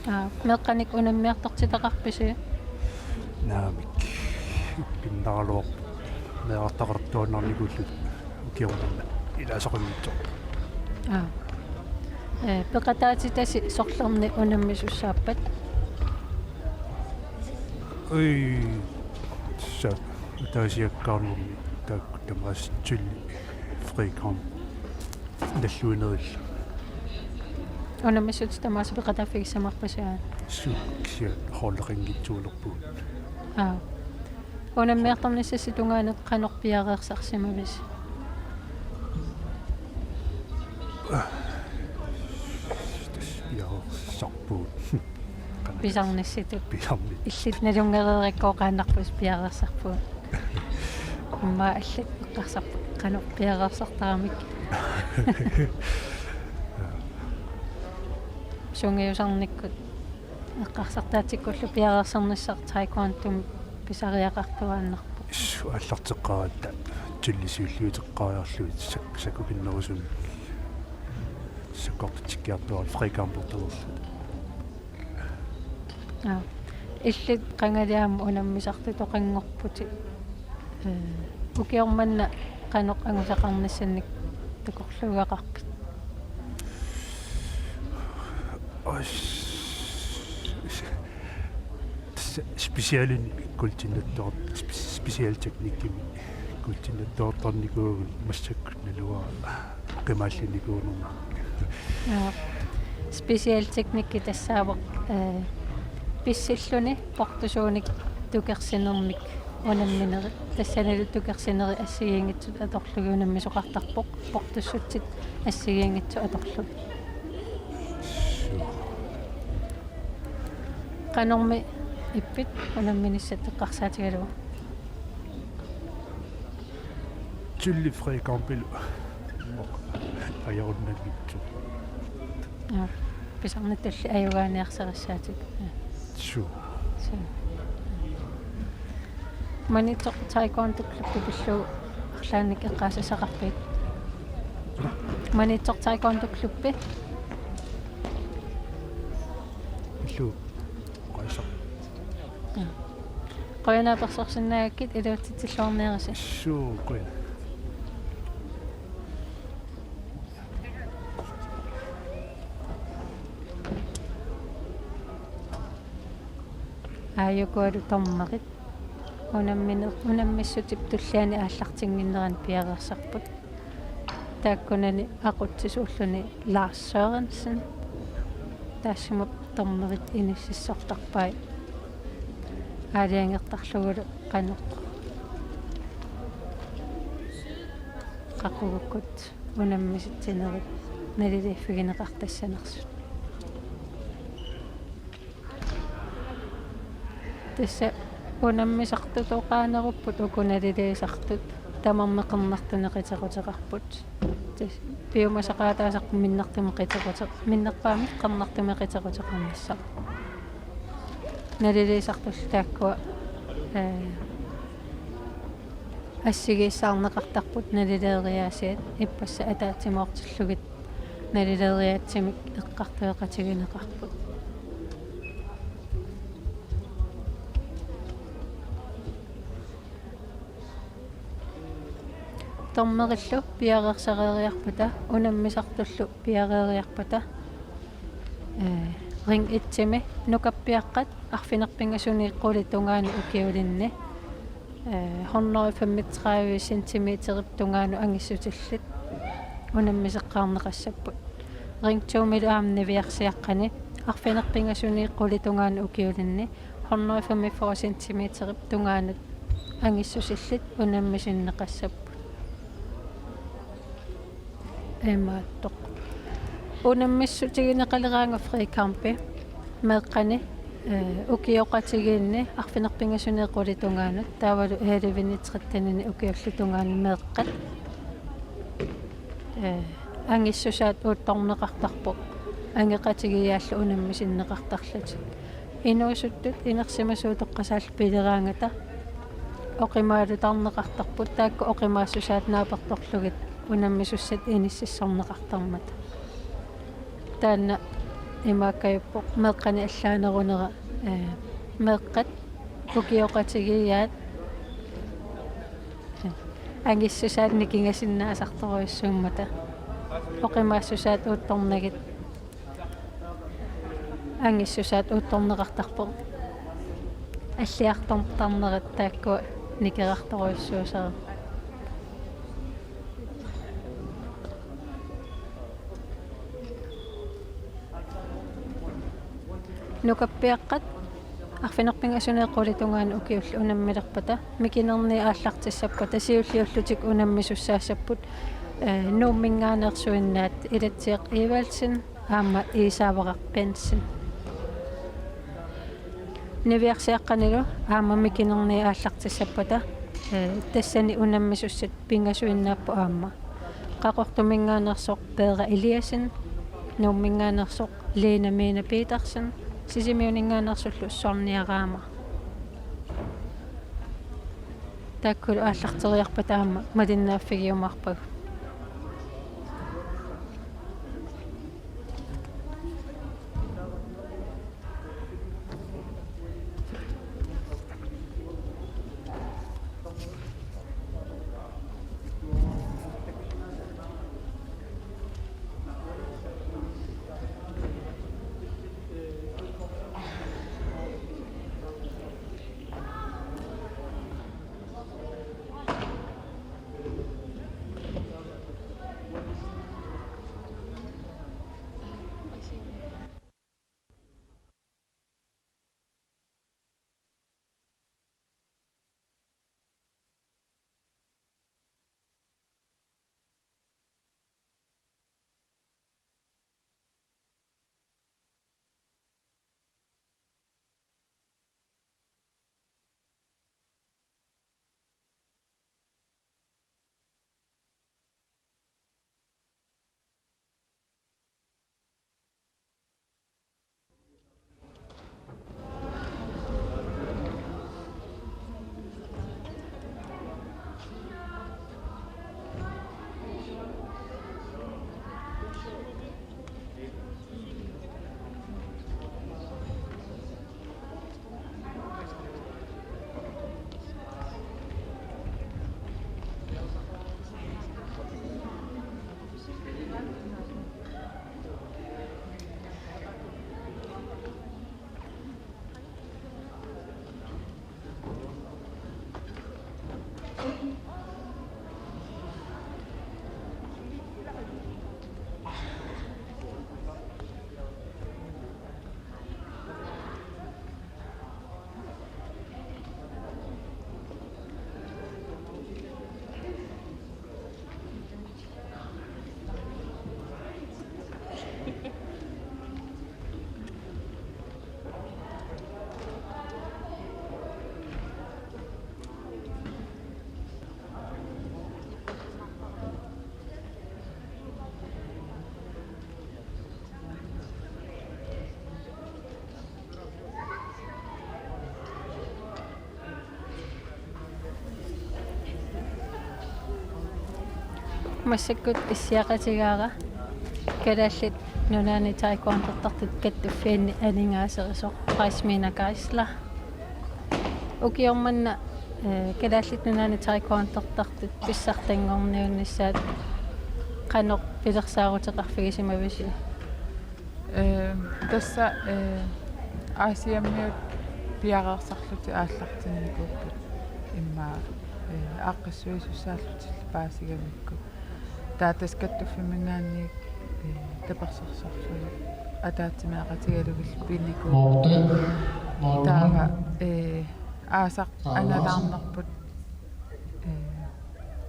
Aa, meeqqanik unammiartortitaqarpisi? Naamik. Pinnaarluarpoq meerartaqartuaannarnikuulluta ukioq manna ilaasoqanngitsoq. Aa. Ee, peqataatitasi sorlerni unammisussaappat? Ui, tassa ataasiakkaarnermi taakku tamaasa tulli frikamp nalluinerillu. Unammissutit tamaasa peqataaffigissamarpasi aat? Suu, kisianni holdeqanngitsuulerpugut. Aa. Unammiartornissasi tungaanut qanoq piareersarsimavisi? Tassa piareersarpugut. Pisarnissitut. Pisarni. Illit nalunngereerakku oqaannarpusi piareersarpugut. Immaqa allat eqqarsarput qanoq piareersartaramik. Sungiusarnikkut eqqarsartaatsikkullu piareersarnissaq taekwondomi pisariaqartuaannarpoq. Suu, aallarteqqaaratta tulliit siulliuteqqaariarlugit sak-, sakkukinnerusumik sakkortitsikkiartuaarluta frikampertalerluta. Aa. Illit qangali aamma unammisartitoqanngorputit. Ee, ukioq manna qanoq angusaqarnissinnik takorluugaqarpit? Os-, tassa specialimik kuultinnattoor-, spe-, specialteknikkimik kuultinnattoortarnikuuvugut massakkut naluara qimaallannikuunermik. Aa. Specialteknikki tassaavoq, ee, pissilluni portusuunik tukersinermik unamminerit. Tassanilu tukersinerit assigiinngitsut atorlugit unammisoqartarpoq, portussutsit assigiinngitsut atorlugit. Suu. Qanormi ippit unamminissat eqqarsaatigalugu? Tulli frikampilu Ajorunnanngitsoq. Ja. Pisarnitulli ajugaaniarsarissaatit. Ja. Suu. Suu. Maniitsoq Taekwondo klubbi pillugu arlaannik eqqaasasaqarpit? Maniitsoq Taekwondo klubbi. Illu. Qaisa. Ja. Qujanaq apersorsinnaagakkit, iluatsitsilluarniarisi. Suu, qujan. Aajukualu dommerit unammine-, unammissutip tulliani aallartinnginnerani piareersarput. Taakkunani aqutsisuulluni Lars Sørensen. Taassuma dommerit inississortarpai aalajangertarlugulu qanoq qaqugukkut unammisitsinerit naliliiffigineqartassanersut. Tassa unammisartutoqarnerupput uku naliliisartut, tamarmik qernertunik qiteruteqarput. Tassa piumasaqaataasarput minnertumik qiteruteq-, minnerpaamik qernertumik qiteruteqarnissaq. Naliliisartullu taakkua, ee, assigiissaarneqartarput nalileeriaasiat ippassaq ataatsimoortillugit nalileeriaatsimik eqqartueqatigineqarput. Dommerillu piareersareeriarpata, unammisartullu piareeriarpata, ee, ring et-imi nukappiaqqat arfineq-pingasunit qulit tungaanut ukiulinni, ee, hundrede femogtredive centimeterip tungaanut angissusillit unammiseqqaarneqassapput. Ring to-milu aamma niviarsiaqqani arfineq-pingasunit qulit tungaanut ukiulinni hundrede femogfyrre centimeterip tungaanut angissusillit unammisinneqassapput. Imaattoq. Unammissutigineqaleraangat frikampi meeqqani, ee, ukioqatigiinni arfineq-pingasunit qulit tungaanut, taavalu elleve-ni tretten-ini ukiullit tungaanut meeqqat, ee, angissusaat uuttorneqartarpoq angeqatigiiaallu unammisinneqartarlutik. Inuusuttut inersimasuutoqqasaallu pileraangata oqimaalutarneqartarput, taakku oqimaassusaat naapertorlugit unammisussat inississorneqartarmata. Taanna imaakkajuppoq meeqqani allaanerunera, ee, meeqqat ukioqatigiiaat, ee, angissusaat nikingasinnaasartorujussuummata. Oqimaassusaat uuttornagit angissusaat uuttorneqartarpoq. Alliartortarnerat taakkua nikerartorujussuusarput. Nukappiaqqat arfineq-pingasunit qulit tungaanut ukiullit unammilerpata, mikinerni aallartissappata, siulliullutik unammisussaassapput, ee, Nuumminngaanneersuinnaat Ilatsiaq Evaldsen aamma Iisaavaraq Bentzen. Niviarsiaqqanilu aamma mikinerni aallartissappata, ee, tassani unammisussat pingasuinnaapput aamma. Qaqortuminngaanneersoq Peera Eliassen, Nuumminngaanneersoq Lene Mene Petersen, Sisimiuninngaanneersullu Sonja Raama. Taakkulu aallarteriarpata aamma malinnaaffigiumaarpagut. Massakkut issiaqatigaara Kalaallit Nunaanni taekwondoortartut kattuffianni aningaaserisoq Jasmina Geisler. Ukioq manna, eh, Kalaallit Nunaanni taekwondoortartut pissartanngorniunnissaat qanoq pilersaaruteqarfigisimavisi? Ehm, tassa, eh, Aasiammiut piareersarlutik aallartinnikuupput immaqa, eh, aaqqissuisussaallutillu paasigamikkut. Taava tassa kattuffimminngaanniit, eh, tapersersorlugit ataatsimeeqatigalugillu pinnikuupput. Taava, eh, aasaq angalaarnerput, eh,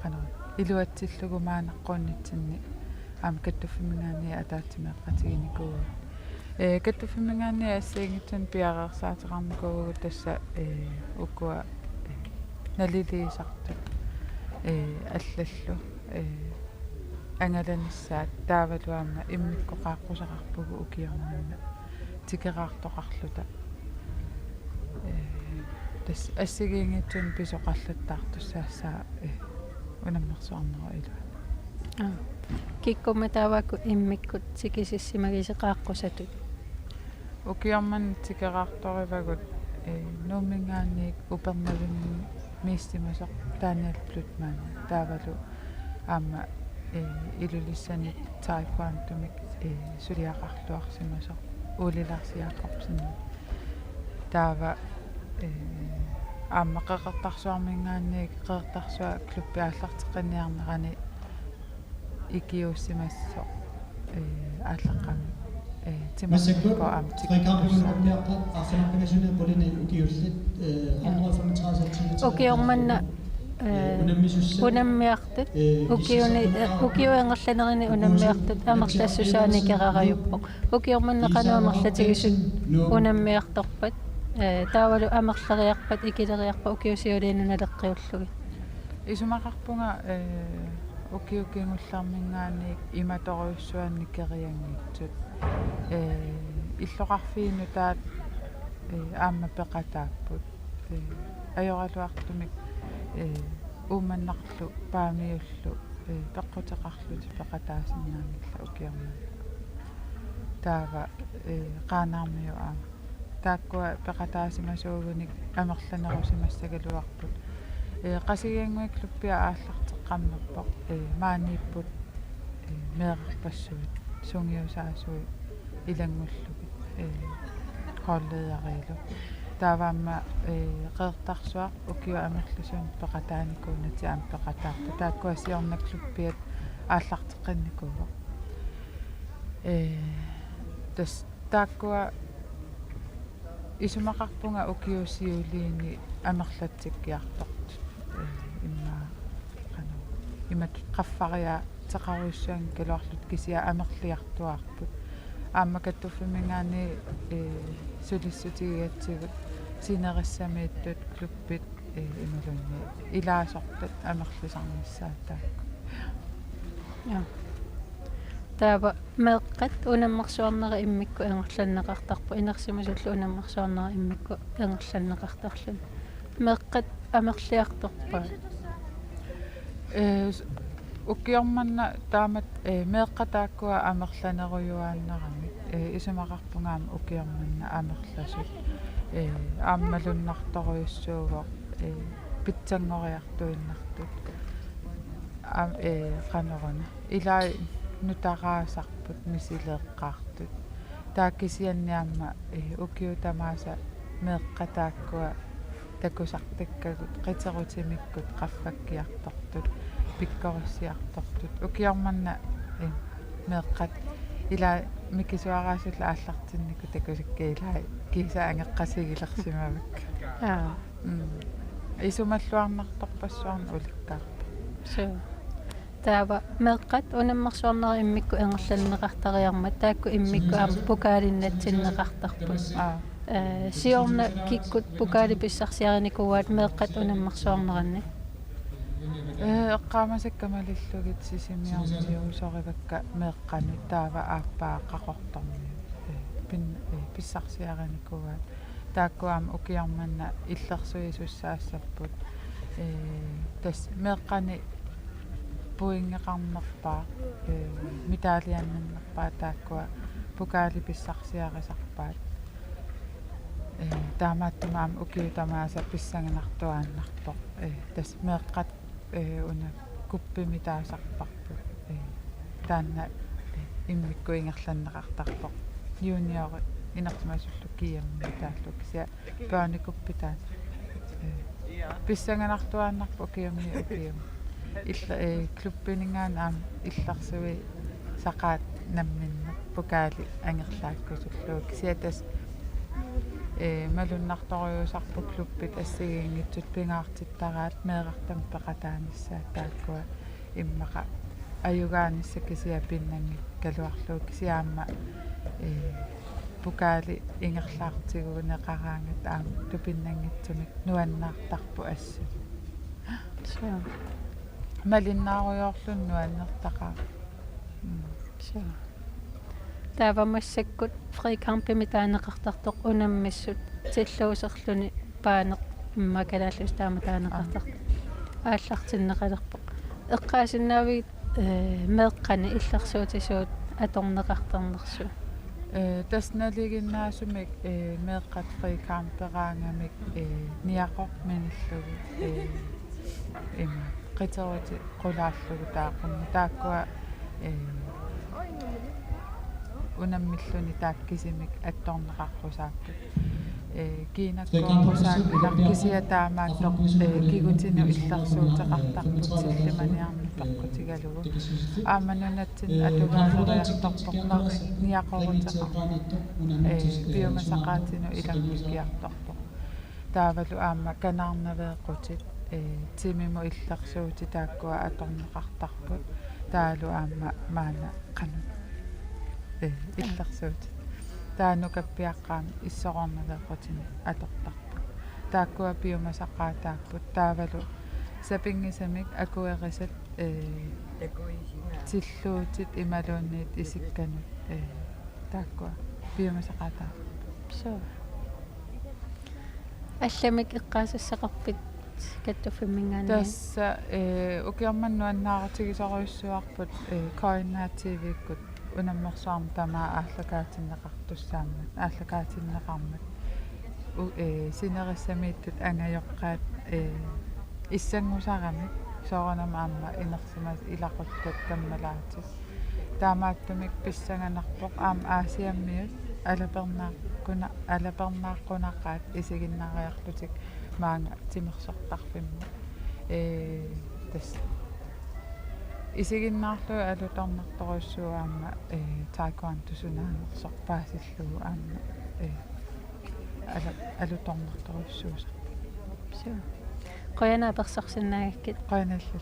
qanoq iluatsillugu maannaqqunitsinni aamma kattuffimminngaanniit ataatsimeeqatiginikuuagut. Eh, kattuffimminngaanniit assigiinngitsunik piareersaateqarnikuuvugut tassa, eh, ukua, eh, naliliisartut, eh, allallu, eh, angalanissaat taavalu aamma immikkut qaaqqusaqarpugut ukioq manna tikeraartoqarluta. Eh, tassa assigiinngitsunik pisoqallattaartussaassaaq, eh, unammersuarnerup iluani. Aa. Kikkummi taavakkut immikkut tikisissimagisi qaaqqusatut? Ukioq manna tikeraartorivagut, eh, Nuumminngaanniit Upernavimmiissimasoq Daniel Blutmann taavalu aamma, eh, Ilulissani taekwondomik, eh, suliaqarluarsimasoq Ole Lars Jakobsen. Taava, eh, aamma Qeqertarsuarminngaanniit Qeqertarsuaq klubbi aallarteqqinniarnerani ikiuussimasoq, eh, aallaqqaamik, eh, timakkua aamma trekkampugun tikikkussaapput. Ukioq manna, eh, unammiartut, ukiuni, eh, ukiup ingerlanerani unammiartut amerlassusaa nikerarajuppoq. Ukioq manna qanoq amerlatigisut unammiartorpat, eh, taavalu amerleriarpat, ikileriarpat ukiut siuliini naleqqiullugit? Isumaqarpunga, eh, ukiut kingullerminngaanniit imatorujussuannik kerianngitsut. Eh, illoqarfiit nutaat, eh, aamma peqataapput. Eh, ajoraluartumik, eh, Uummannarlu Paamiullu, eh, peqquteqarlutik peqataasinnaanngillat ukioq manna. Taava, eh, Qaanaarmiut aamma. Taakkua peqataasimasuugunik amerlanerusimassagaluarput. Eh, Qasigiannguit klubbia aallarteqqammerpoq, eh, maaniipput, eh, meerarpassuit, sungiusaasuit ilanngullugit, eh, holdlederilu. Taava aamma, eh, Qeqertarsuaq ukiut amerlasuut peqataanikuunatik aamma peqataarput. Taakkua siorna klubbiat aallarteqqinnikuuvoq. Eh, tassa taakkua isumaqarpunga ukiut siuliini amerlatsikkiartortut. Eh, immaqa, qanoq, imatut qaffariaateqarujussuanngikkaluarlutik kisianni amerliartuaarput. Aamma kattuffimminngaanniit, eh, sulissutigigatsigut sinerissamiittut, klubbit, eh, imaluunniit ilaasortat amerlisarnissaat taakku. Ja. Taava meeqqat unammersuarnerat immikkut ingerlanneqartarpoq, inersimasullu unammersuarnerat immikkut ingerlanneqartarluni. Meeqqat amerliartorpaat? Eh, s-, ukioq manna taamatut, eh, meeqqat taakkua amerlanerujuaannaramik, eh, isumaqarpunga aamma ukioq manna amerlasut, eh, aamma malunnartorujussuuvoq, eh, pitsanngoriartuinnartut. Aam-, eh, qanoruna. Ilai nutaraasarput misileeqqaartut. Taava kisianni aamma, eh, ukiut tamaasa meeqqat taakkua takusartakkagut qiterutimikkut qaffakkiartortut, pikkorissiartortut. Ukioq manna, eh, meeqqat ilai mikisuaraasullu aallartinnikut takusakka ilai kiisa angeqqasigilersimavakka. Aa. Mm. Isumalluarnartorpassuarnik ulikkaarpoq. Suu. Taava meeqqat unammersuarnerat immikkut ingerlanneqartariarmat taakku immikkut aamma pokaalinnatsinneqartarput. Aa. Eh, siorna kikkut pokaali pissarsiarinikuuaat meeqqat unammersuarneranni? Eh, eqqaamasakka malillugit Sisimiormiut sorivakka meeqqanut taava aappaa Qaqortormiut. Eh, pin-, eh, pissarsiarinikuuaat. Taakku aamma ukioq manna illersuisussaassapput. Eh, tassa meeqqani pointeqarnerpaaq, ee, medaljeqarnerpaaq taakkua pokaali pissarsiarisarpaat. Ee, taamaattumik aamma ukiut tamaasa pissanganartuaannarpoq. Ee, tassa meeqqat, ee, una kuppimik taasarparput. Ee, taanna, ee, immikkut ingerlanneqartarpoq. Junior inersimasullu G M-imi taallugu kisianni børnekuppi taanna. Ee, pissanganartuaannarpoq ukiumiit ukiumut. Illa-, ee, klubbininngaanniit aamma illersuisaqaat namminneq pokaali angerlaakkusullugu. Kisianni tassa, ee, malunnartorujussuusarput klubbit assigiinngitsut pingaartittaraat meerartamik peqataanissaat taakkua immaqa ajugaanissat kisianni pinnanngikkaluarlugu kisianni aamma, ee, pokaali ingerlaartiguneqaraangat aamma tupinnanngitsumik nuannaartarpoq assut. Suu. Malinnaarujoorluni nuannertaqaaq. Mm. Suu. Taava massakkut frikampimik taaneqartartoq unammissut tilluuserluni paaneq immaqa kalaallisut taama taaneqartartoq aallartinneqalerpoq. Eqqaasinnaavigit, ee, meeqqani illersuutit suut atorneqartarnersut? Ee, tassa nalinginnaasumik, ee, meeqqat frikamperaangamik, ee, niaqorminillugu, ee, ima, qiterutit qulaallugu taaqummi taakkua, ee, unammilluni taakku kisimik attorneqarusaapput. Ee, kiinakkoorusaakkilaq kisianni taamaattoq, ee, kigutinut illersuuteqartarput sillimaniarneq peqqutigalugu. Aamma nunatsinni atugaaseriartorpoq niaqoruteqarneq, ee, piumasaqaatinut ilanngukkiartorpoq. Taavalu aamma kanaarnaveeqqutit, ee, timimut illersuutit taakkua atorneqartarput. Taavalu aamma maanna qanoq, ee, illersuutit. Taava nukappiaqqat aamma issorornaveeqqutinik atortarput. Taakkua piumasaqaataapput. Taavalu sapinngisamik akuerisat, ee, tilluutit imaluunniit isikkanut, ee, taakkua piumasaqaataapput. Suu. Allamik eqqaasassaqarpit kattuffimminngaanniit? Tassa, ee, ukioq manna nuannaarutigisorujussuuarput, ee, K N R T V-kkut unammersuarmi tamaat aallakaatinneqartussaammat, aallakaatinneqarmat. U-, ee, sinerissamiittut angajoqqaat, ee, issanngusaramik soorunami aamma inersimasut ilaquttat kammalaatit. Taamaattumik pissanganarpoq aamma Aasiammiut alapernaaqquna-, alapernaaqqunaqaat isiginnaariarlutik maanga timersortarfimmut. Ee, tassa isiginnaarlugit alutornartorujussuuvoq aamma, ee, taekwondo sunaanersoq paasillugu aamma, ee, ala-, alutornartorujussuusarpoq. Suu. Qujanaq apersorsinnaagakkit. Qujanarlu.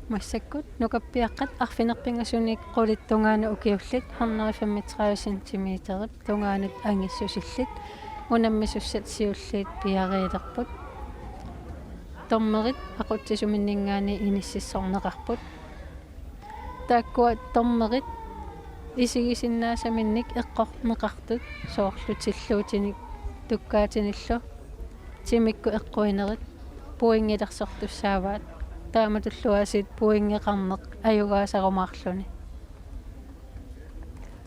Massakkut nukappiaqqat arfineq-pingasunik qulit tungaanut ukiullit hundrede femogtredive centimeterip tungaanut angissusillit unammisussat siulliit piareerput. Dommerit aqutsisuminninngaanniit inississorneqarput. Taakkua dommerit isigisinnaasaminnik eqqorneqartut soorlu tilluutinik tukkaatinillu timikkut eqquinerit pointilersortussaavaat taamatulluaasiit pointeqarneq ajugaasarumaarluni.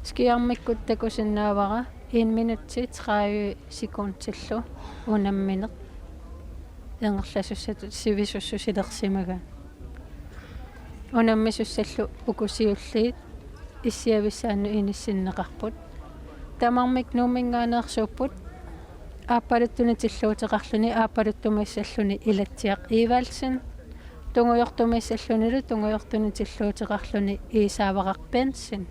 Skiarmikkut takusinnaavara en minutsi tredive sekundillu unammineq ingerlasussatut sivisussusilersimagaat. Unammisussallu uku siulliit issiavissaannut inissinneqarput. Tamarmik Nuumminngaanneersuupput. Aappaluttunik tilluuteqarluni aappaluttumiissalluni Ilatsiaq Evaldsen. Tungujortumiissallunilu tungujortunik tilluuteqarluni Iisaavaraq Bentsen.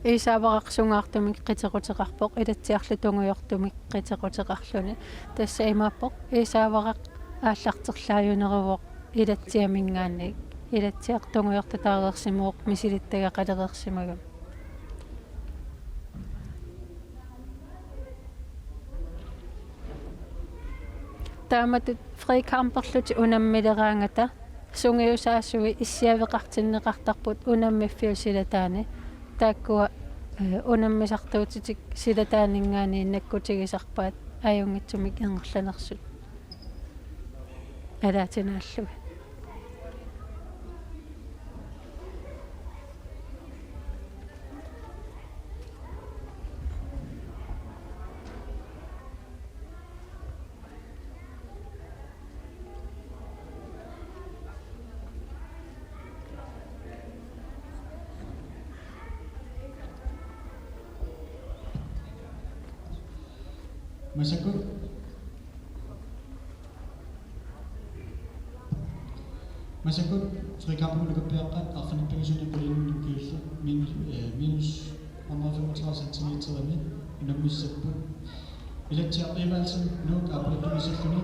Iisaavaraq sungaartumik qitequteqarpoq, Ilatsiarlu tungujortumik qitequteqarluni. Tassa imaappoq Iisaavaraq aallarterlaajuneruvoq Ilatsiaminngaanniit. Ilatsiaq tungujortutaareersimavoq misilittagaqalereersimagami. Taamatut frikamperlutik unammileraangata sungiusaasui issiaveqartinneqartarput unammiffiup silataani. Taakkua, eh, unammisartuutitik silataaninngaanniit nakkutigisarpaat ajunngitsumik ingerlanersut. Alaatinaallugit. Massakkut. Massakkut frikamp nukappiaqqat arfineq-pingasunut qulinut nukkiullu min-, eh, minus hundrede femogtredive centimeterimik unammissapput. Ilatsiaq Evaldsen, Nuuk, apuuttumiisilluni,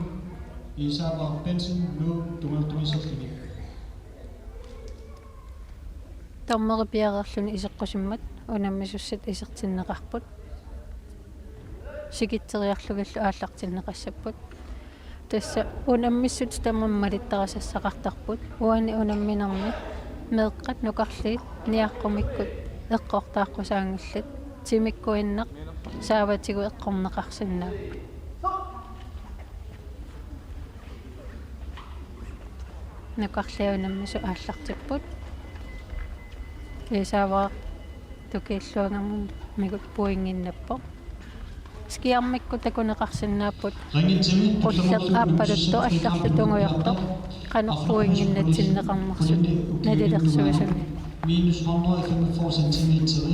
Isaac Bensen, Nuuk, tungujortumiisilluni. Dommeri piareerluni iseqqusimmat unammisussat isertinneqarput. Sikitseriarlugillu aallartinneqassapput. Tassa unammissutsit tamarmik malittarisassaqartarput. Uani unamminermi meeqqat nukarliit niaqqumikkut eqqortaaqqusaanngillat. Timikkuinnaq saavatigut eqqorneqarsinnaapput. Nukarliat unammisut aallartipput. Isaavaraq tukiilluangammigut pointinnappoq. Skiarmikkut takuneqarsinnaapput. Qulleq aappaluttoq allarlu tungujortoq qanoq pointinnatsinneqarnersut nalilersuisuni. Minus hundrede og femogfyrre centimeter.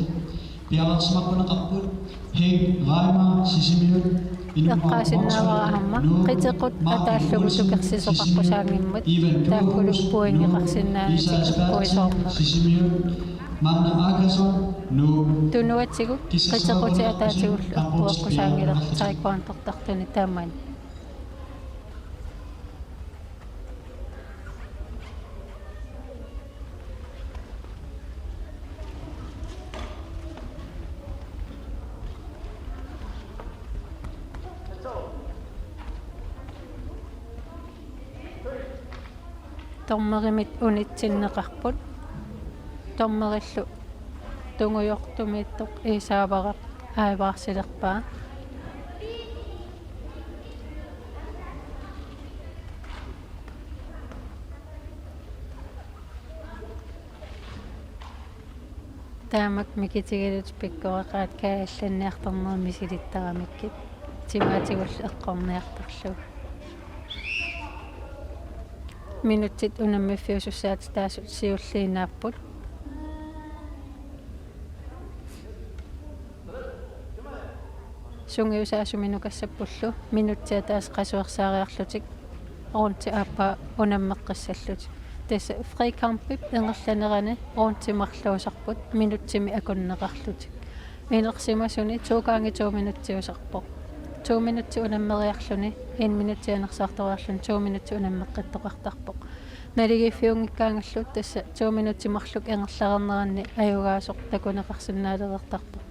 Piareersimaqquneqarput Henrik Reimer Sisimiut, inummut eqqaasinnaavara aamma Nuuk, qitequt Martin ataallugu Olsen tukersisoqaqqusaanngimmat Sisimiut, Ivan taakkulu Djurhuus pointeqarsinnaanatik Nuuk, Isaac Spartsen eqquisoorneq. Sisimiut, Magne Akasson Nuuk. Tunuatigut qitequtit ataatigullu eqqueqqusaanngilaq taekwondortartuni tamani. Dommerimit unitsinneqarput. Dommerillu tungujortumiittoq Isaavaraq advarslerpaa. Taamak mikitigalutik pikkoreqaat kaajallanniartarnerit misilittaramikkit. Timaatigullu eqqorniartarlugu. Minutsit unammiffiusussaatitaasut siulliinnaapput. Sungiusaasumik nukassappullu minutsit ataaseq qasuersaariarlutik rundi aappaa unammeqqissallutik. Tassa frikampip ingerlanerani rundi marluusarput minutsimik akunneqarlutik. Inersimasuni to gange to minutsiusarpoq. To minutsit unammeriarluni, en minutti anersaartoriarluni to minutsit unammeqqittoqartarpoq. Naligiiffiunngikkaangallu tassa to minutsit marluk ingerlareerneranni ajugaasoq takuneqarsinnaalereertarpoq.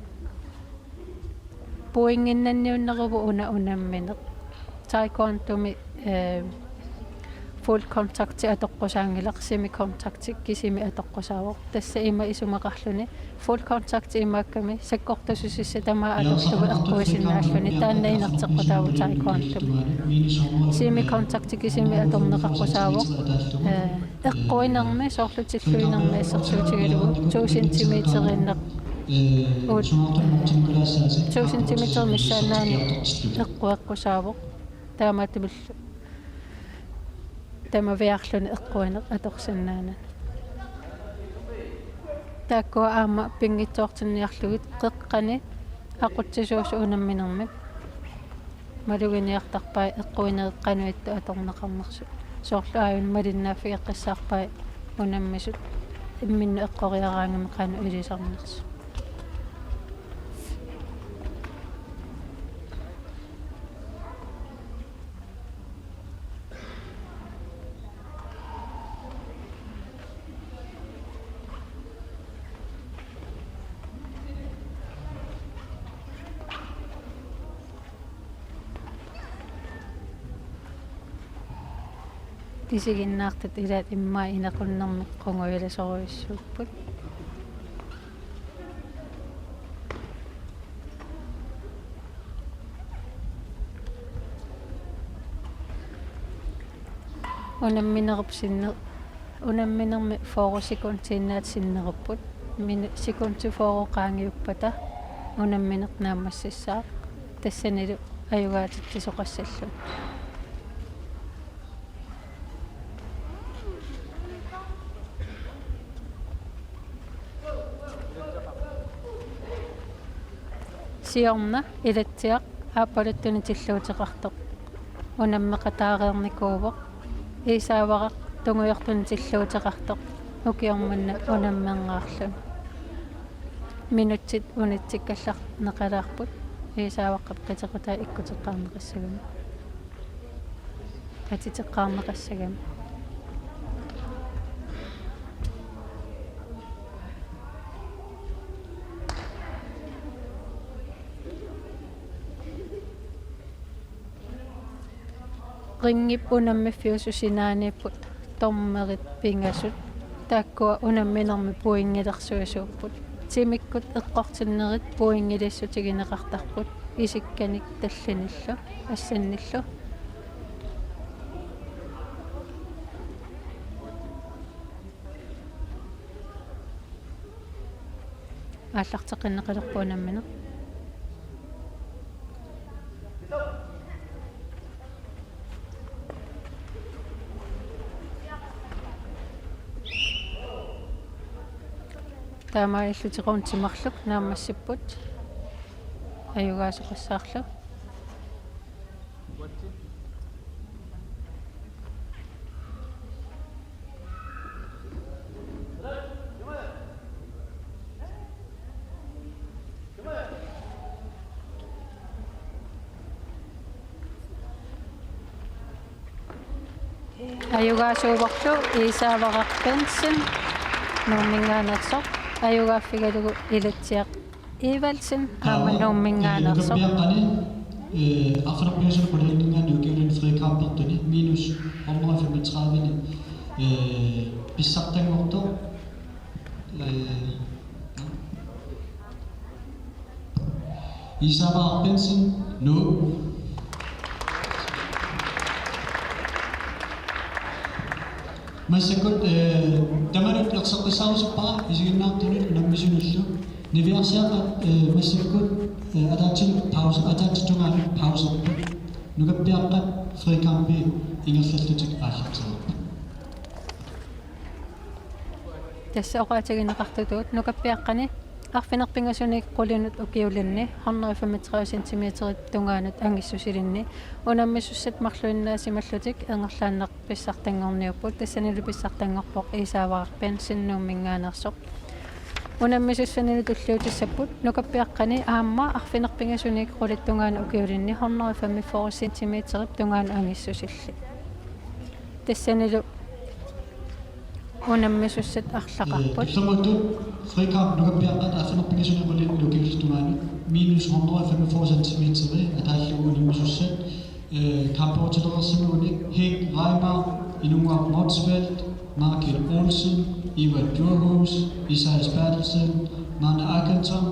Pointinnanniunneruvoq una unammineq. Taekwondomi, eh, full contact atoqqusaanngilaq, semi contact kisimi atoqqusaavoq. Tassa ima isumaqarluni full contact imaakkami sakkortususissat tamaat atorlugu eqquisinnaalluni, taanna inerteqqutaavoq taekwondomi. Semi contact kisimi atorneqaqqusaavoq. Eh, eqquinermi soorlu tilluinermi assersuutigalugu to centimeteriinnaq uut to centimeter missaannaani eqquineqqusaavoq. Taamaattumillu tamaviaarluni eqquineq atorsinnaanani. Taakkua aamma pinngitsoortinniarlugit qeqqani aqutsisuusut unamminermi maluginiartarpai eqquinerit qanoq ittoq atorneqarnersut. Soorlu aajuna malinnaaffigeqqissaarpai unammisut imminnut eqqoriaraangamik qanoq ilisarnersut. Isiginnaartut ilaat immaqa inequnnermik qungujulasorujussuupput. Unamminerup sinne-, unamminermi fyrre sekundiinnaat sinnerupput. Minu-, sekundi fyrre qaangiuppata unammineq naammassissaaq. Tassanilu ajugaatitsisoqassallugu. Siorna Ilatsiaq aappaluttunik tilluuteqartoq unammeqataareernikuuvoq. Iisaavaraq tungujortunik tilluuteqartoq ukioq manna unammernaarluni. Minutsit unitsikkallarneqalaarput. Iisaavaqqap qitequtaa ikkuteqqaarneqassagami. Atiteqqaarneqassagami. Ringip unammiffiusoq sinaaniipput dommerit pingasut. Taakkua unamminermi pointilersuisuupput. Timikkut eqqortinnerit pointilissutigineqartarput isikkanik tallinillu assannillu. Aallarteqqinneqalerpoq unammineq. Taamaalillutik rundit marluk naammassipput. Ajugaasoqassaarlu. Ajugaasuuvorlu Iisaavaraq Bentzen Nuumminngaanneersoq, ajugaaffigalugu Ilatsiaq Evaldsen aamma Nuumminngaanneersoq. Nukappiaqqani, eh, arfineq-pingasunit qulinninngaanniit ukiulinni frikampertuni minus hundrede og femogtredive, eh, pissartanngortoq, eh, Iisaavaraq Bentzen, Nuuk. Massakkut, eh, tamanut erseqqissaarusuppara isiginnaartunut unammisunillu. Niviarsiaqqat, eh, massakkut, eh, ataatsinut pause, ataatsit tungaanut pauserput. Nukappiaqqat frikampi ingerlallutik aallartereerput. Tassa oqaatigineqartutut nukappiaqqani arfineq-pingasunik qulinut ukiulinni hundrede og femogtredive centimeterit tungaanut angissusilinni unammisussat marluinnaasimallutik ingerlaannaq pissartanngorniupput, tassanilu pissartanngorpoq Iisaavaraq Bentzen Nuumminngaanneersoq. Unammisussanilu tulliutissapput nukappiaqqani aamma arfineq-pingasunik qulit tungaanut ukiulinni hundrede og femogfyrre centimeterip tungaanut angissusillit. Tassanilu unammisussat arlaqarput. Tulluuttut frikamp nukappiaqqat arfineq-pingasunik qulinut ukiulinni tungaanut minus hundrede og femogfyrre centimeter ataallugu unammisussat, eh, kamperutilereersimagunik Henrik Reimer, Inunnguaq Motzfeldt, Michael Olsen, Ivar Djurhuus, Isaias Berthelsen, Magne Akenson,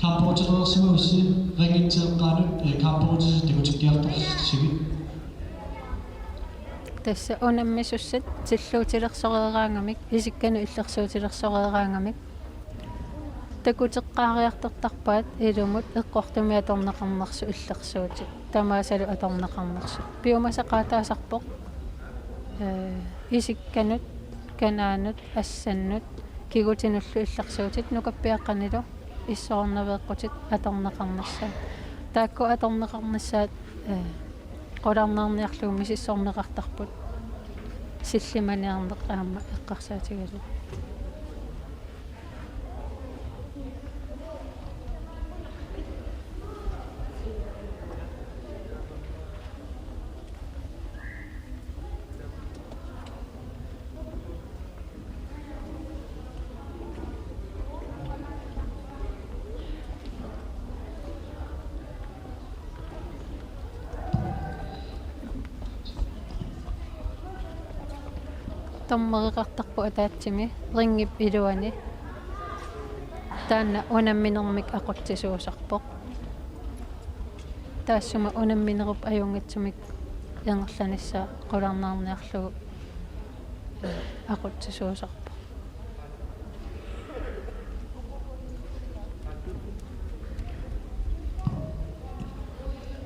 kamperutilereersimagussi ringit eqqaanut, eh, kamperutissat takutikkiartorsigit. Tassa unammisussat tilluutilersoreeraangamik, isikkanut illersuutilersoreeraangamik, takuteqqaariartortarpaat ilumut eqqortumik atorneqarnersut illersuutit. Tamaasalu atorneqarnersut. Piumasaqaataasarpoq, eh, isikkanut, kanaanut, assannut, kigutinullu illersuutit, nukappiaqqanilu issornaveeqqutit atorneqarnissaat. Taakku atorneqarnissaat, eh, qularnaarniarlugu misissorneqartarput. Sillimaniarneq aamma eqqarsaatigalugu. Dommereqartarpoq ataatsimi ringip iluani. Taanna unamminermik aqutsisuusarpoq. Taassuma unamminerup ajunngitsumik ingerlanissaa qularnaarniarlugu aqutsisuusarpoq.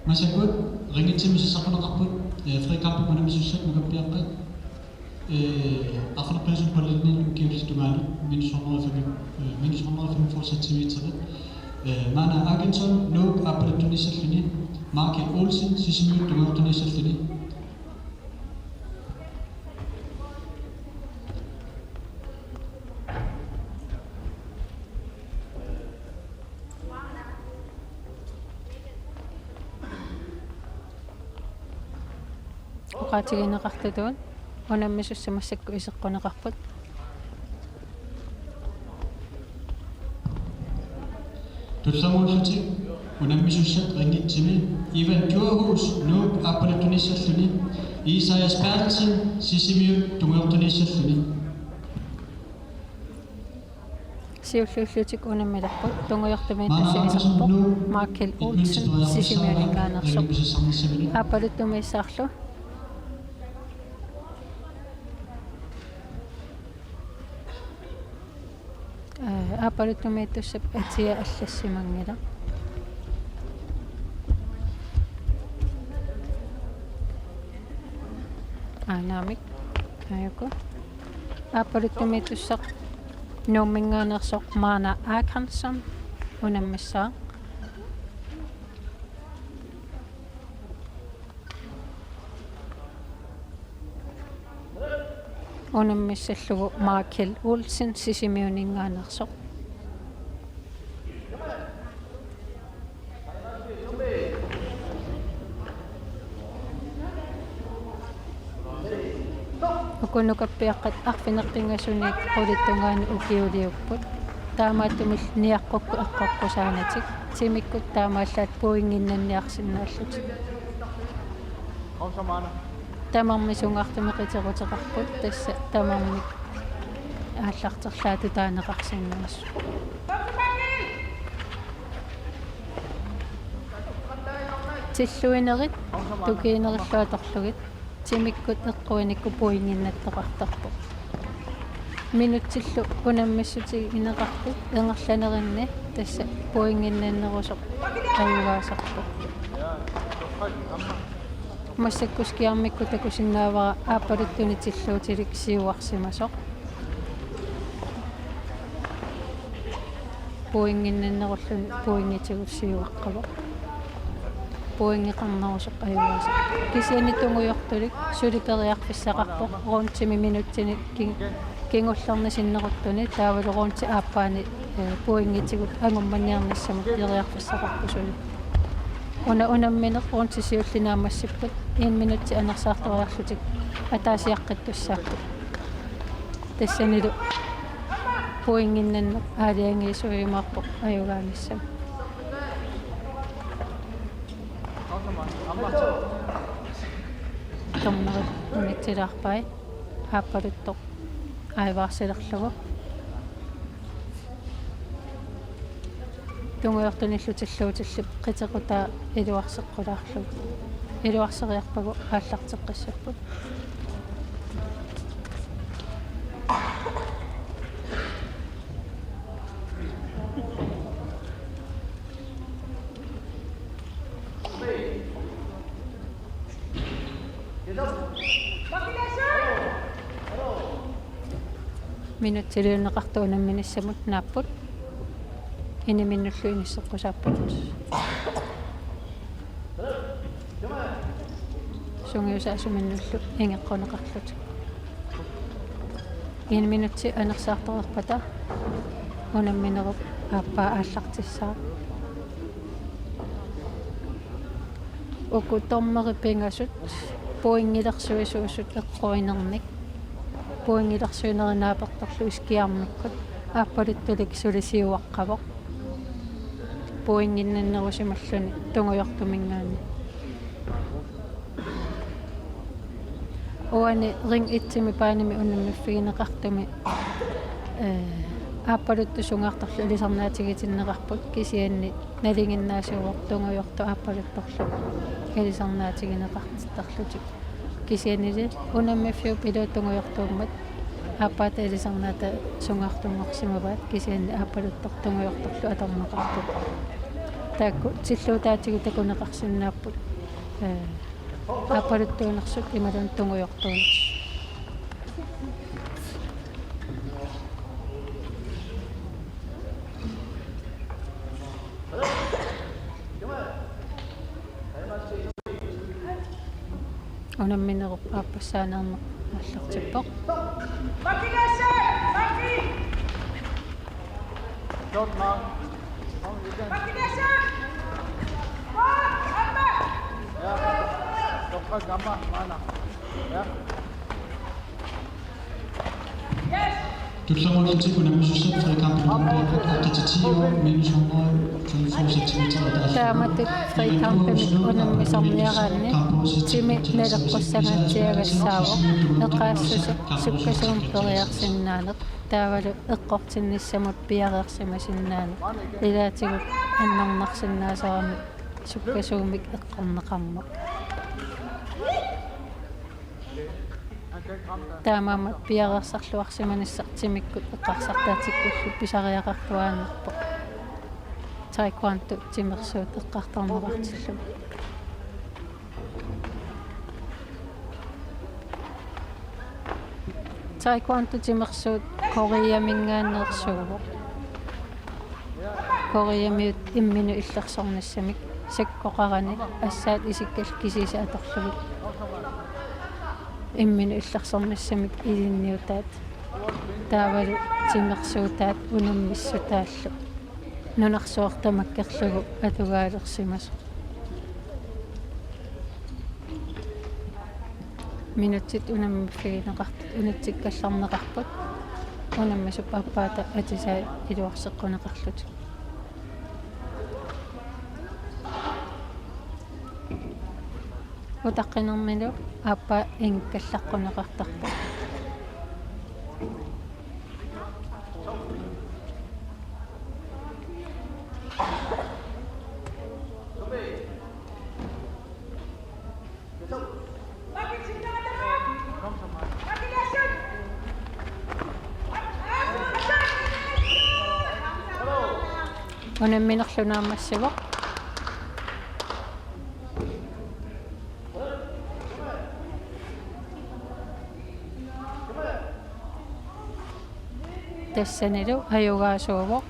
Massakkut ringitsimi sassaqquneqarput, eh, frikampip unammisussat nukappiaqqat. Eh, arfineq-pingasunut pallinni ukiullu tungaanut minus hundrede og fem, eh, minus hundrede og femogfyrre centimeter. Eh, Maana Akenson, Nuuk, aappaluttuunissalluni, Michael Olsen, Sisimiut, tungujortuunissalluni. Oqaatigineqartutut unammisussat massakkut iseqquneqarput. Tulliullutik unammisussat ringitsimi Ivan Djurhuus, Nuuk, aappaluttuunissalluni, Isaias Berthelsen, Sisimiut, tungujortuunissalluni. Siulliullutik unammilerput, tungujortumiittussaq iserpoq Michael Olsen, Sisimiuninngaanneersoq. Aappaluttumiissaarlu. Eh, aappaluttumiittussap atia allassimanngilaq. Aa, naamik. Aajuku. Aappaluttumiittussaq Nuumminngaanneersoq Maana Akenson unammissaaq. Unammissallugu Michael Olsen Sisimiuninngaanneersoq. Uku nukappiaqqat arfineq-pingasunik qulit tungaanut ukiuliupput. Taamaattumillu niaqqukkut eqqoqqusaanatik. Timikkut taamaallaat pointinnanniarsinnaallutik. Tamarmik sungaartumik qiteruteqarput, tassa tamarmik aallarterlaatut taaneqarsinnaasut. Tilluinerit tukiinerillu atorlugit timikkut eqquinikkut pointinnattoqartarpoq. Minutsillu unammissutigineqartut ingerlanerinni tassa pointinnannerusoq ajugaasarpoq. Massakkut skiarmikkut takusinnaavara aappaluttunik tilluutilik siuarsimasoq. Pointinnannerulluni pointitigut siuaqqavoq. Pointeqarnerusoq ajugaasarpoq. Kisianni tungujortulik suli periarfissaqarpoq rundimi minutsini ki-, kingullerni sinneruttuni taavalu rundip aappaani, eh, pointitigut angummanniarnissamut periarfissaqarpoq suli. Una unammineq rundi siulleq naammassipput, en minutsi anersaartoriarlutik ataasiaqqittussaapput. Tassanilu pointinnanneq aalajangiisuujumaarpoq ajugaanissamut. Dommerit unitsilaarpai aappaluttoq ajugaasilerlugu. Tungujortunillu tilluutillit qitequtaa iluarseqqulaarlugu. Iluarseriarpagu aallarteqqissapput. Minutsiliunneqartut unamminissamut naapput. Iniminnullu inisseqqusaapput. Sungiusaasuminnullu ingeqquneqarlutik. En minutsi anersaartoreerpata unamminerup aappaa aallartissaaq. Uku dommerit pingasut pointilersuisuusut eqquinernik. Pointilersuinerit naapertorlugit skiarmikkut aappaluttulik suli siuaqqavoq. Pointinnannerusimalluni tungujortuminngaanniit. Uani ring et-imi banemi unammiffigineqartumi, ee, aappaluttut sungaartorlu ilisarnaatigitinneqarput, kisianni nalinginnaasuuvoq tungujortoq aappaluttorlu ilisarnaatigineqartittarlutik. Kisiannili unammiffiup iluani tungujortuummat aappaata ilisarnaata sungaartunngorsimavaat, kisianni aappaluttoq tungujortorlu atorneqarpoq. Taakku tilluutaatigut takuneqarsinnaapput, ee, aappaluttuunersut imaluunniit tungujortuunersut. Unamminerup aappassaaneerneq aallartippoq. Tullermullutik unammisussat frikamp nummer otte til ti år, minus hundrede, to hundrede centimeter, og der er Taamatut frikamp unammisarniaraanni timi naleqqussanngaatsiagassaavoq, eqaassuseq sukkasuumik periarsinnaaneq, taavalu eqqortinnissamut piareersimasinnaaneq, ilaatigut annernaarsinnaasarami sukkasuumik eqqorneqarmat. Taamaammat piareersarluarsimanissaq timikkut eqqarsartaatikkullu pisariaqartuaannarpoq. Taekwondo timersuut eqqartorneqartillugu. Taekwondo timersuut Koreaminngaanneersuuvoq. Koreamiut imminut illersornissamik sakkoqarani assaat isikkallit kisiisa atorlugit imminut illersornissamik ilinniutaat, taavalu timersuutaat unammissutaallu nunarsuaq tamakkerlugu atugaalersimasoq. Minutsit unammiffigineqartut unitsikkallarneqarput, unammisup aappaata atisai iluarseqquneqarlutik. Utaqqinermilu aappaa inngikkallaqqunneqartarpoq. Unamminerlu naammassivoq. Tassanilu ajugaasuuvoq.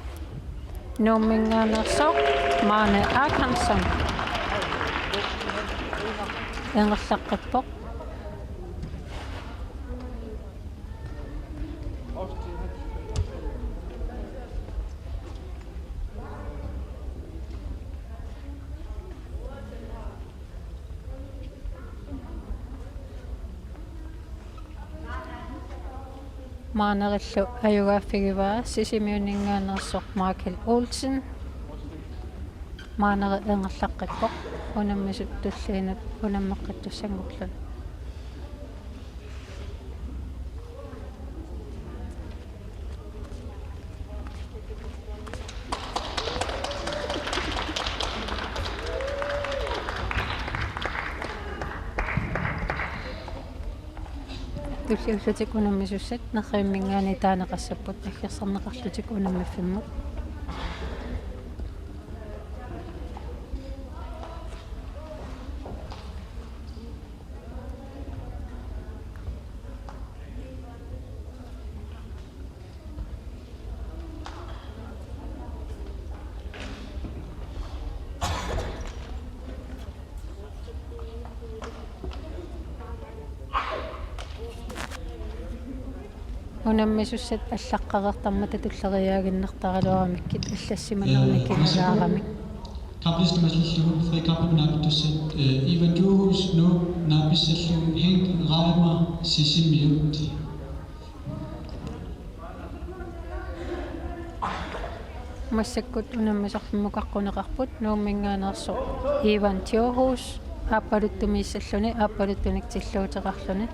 Nuumminngaanneersoq Mane Akhamson. Ingerlaqqippoq. Manerillu ajugaaffigivaa Sisimiuninngaanneersoq Michael Olsen. Maneri ingerlaqqippoq unammisut tulliinut unammeqqittussanngorluni. Tulliullutik unammisussat nerrivimminngaanniit taaneqassapput aggersarneqarlutik unammiffimmut. Unammisussat allaqqareertarmata tulleriiaaginnartaraluaramikkit allassimanermi kingulaaramik. Kaplista masillugu frikampip naapittussat, eh, Ivan Djurhuus Nuuk naapissallugu Henk Reimer Sisimiut. Massakkut unammisarfimmukaqquneqarput Nuumminngaanneersoq Ivan Djurhuus aappaluttumiissalluni aappaluttunik tilluuteqarluni.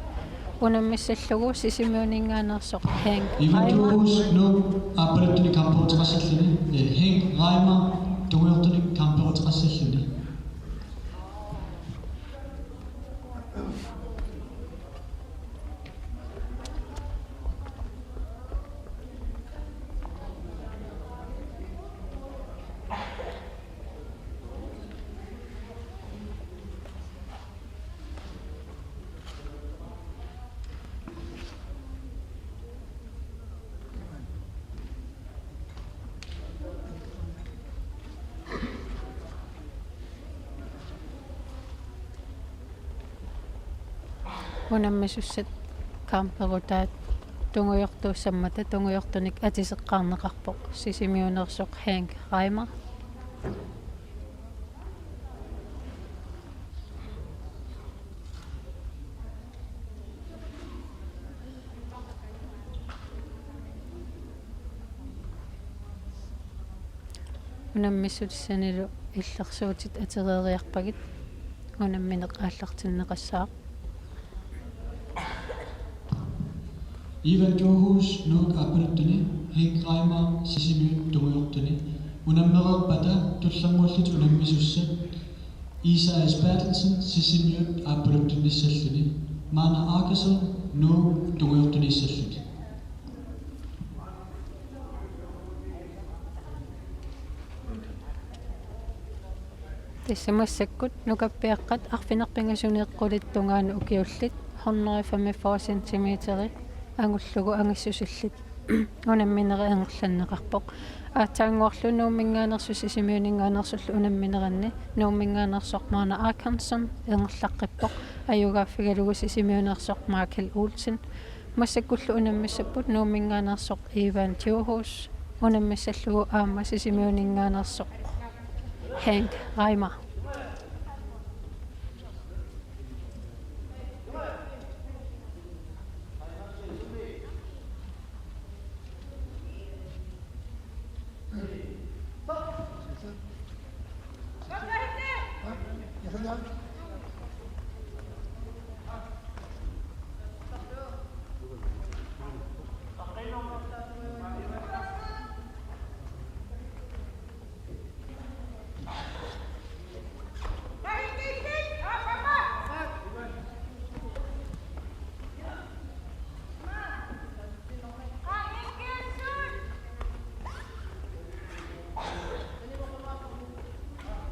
Unammissallugu Sisimiuninngaanneersoq Hank Ivan Reimer. Djurhuus Nuuk aappaluttuni kamperuteqassalluni, eh, Hank Reimer tungujortunik kamperuteqassalluni. Unammisussat kamperutaat tungujortuussammata tungujortunik atiseqqaarneqarpoq Sisimiuneersoq Hank Reimer. Unammissutissanilu illersuutit atereeriarpagit unammineq aallartinneqassaaq. Ivan Djurhuus Nuuk aappaluttuni, Hank Reimer Sisimiut tungujortuni. Unammereerpata tullinnguullutik unammisussat Isaias Berthelsen Sisimiut aappaluttunnissalluni, Maana Akerson Nuuk tungujortuniissalluni. Tassa massakkut nukappiaqqat arfineq-pingasuniit qulit tungaanut ukiullit hundrede femogfyrre centimeteri angullugu angissusillit unamminerit ingerlanneqarpoq. Aatsaannguarlu Nuumminngaanneersoq Sisimiuninngaanneersullu unammineranni Nuumminngaanneersoq Maana Akerson ingerlaqqippoq, ajugaaffigalugu Sisimiuneersoq Michael Olsen. Massakkullu unammissapput Nuumminngaanneersoq Ivan Djurhuus unammissallugu aamma Sisimiuninngaanneersoq Hank Reimer.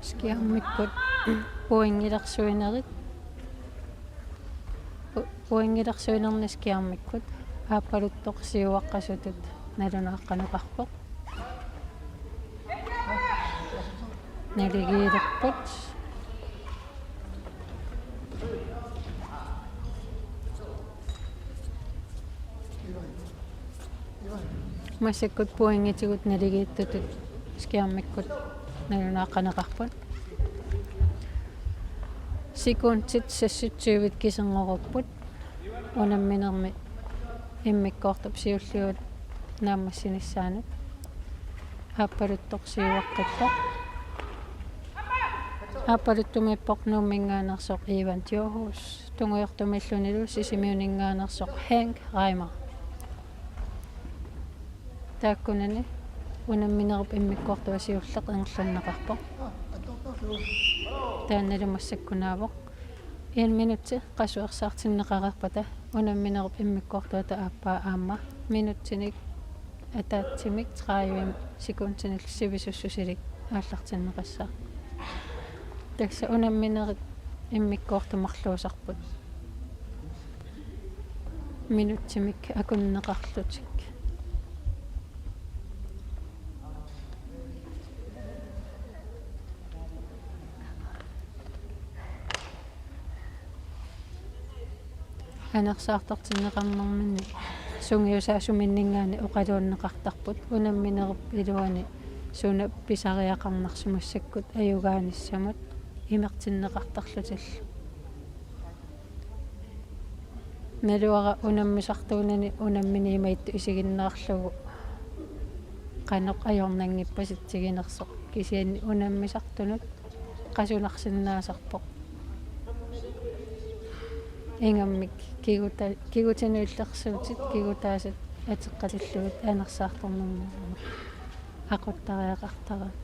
Skærmikkut pointilersuinerit. Po-, pointilersuinerni skærmikkut aappaluttoq siuaqqasutut nalunaaqqaneqarpoq. Naligiilerput. Massakkut pointitigut naligiittutut skærmikkut nalunaaqqaneqarput. Sekundit seksogtyve kisinngoruppoq unamminermi immikkoortup siulliup naammassinissaanut. Aappaluttoq siuaqqippoq. Aappaluttumiippoq Nuumminngaanneersoq Ivan Djurhuus, tungujortumiillunilu Sisimiuninngaanneersoq Hank Reimer. Taakkunani unamminerup immikkoortua siulleq ingerlanneqarpoq. Taannalu massakkunaavoq. En minutsi qasuersaartinneqareerpata unamminerup immikkoortuata aappaa aamma minutsinik ataatsimik tredive sekundinillu sivisussusilik aallartinneqassaaq. Tassa unamminerit immikkoortut marluusarput. Minutsimik akunneqarlutik. Anersaartortinneqarnerminni sungiusaasuminninngaanniit oqaluunneqartarput unamminerup iluani suna pisariaqarnersoq massakkut ajugaanissamut imertinneqartarlutillu. Naluara unammisartuunani unamminiimaittoq isiginnaarlugu qanoq ajornanngippasitsiginersoq, kisianni unammisartunut qasunarsinnaasarpoq. ingammik kiguta-, kigutinut illersuutit kigutaasut atoqqatillugit anersaartornermut aquttariaqartaraat.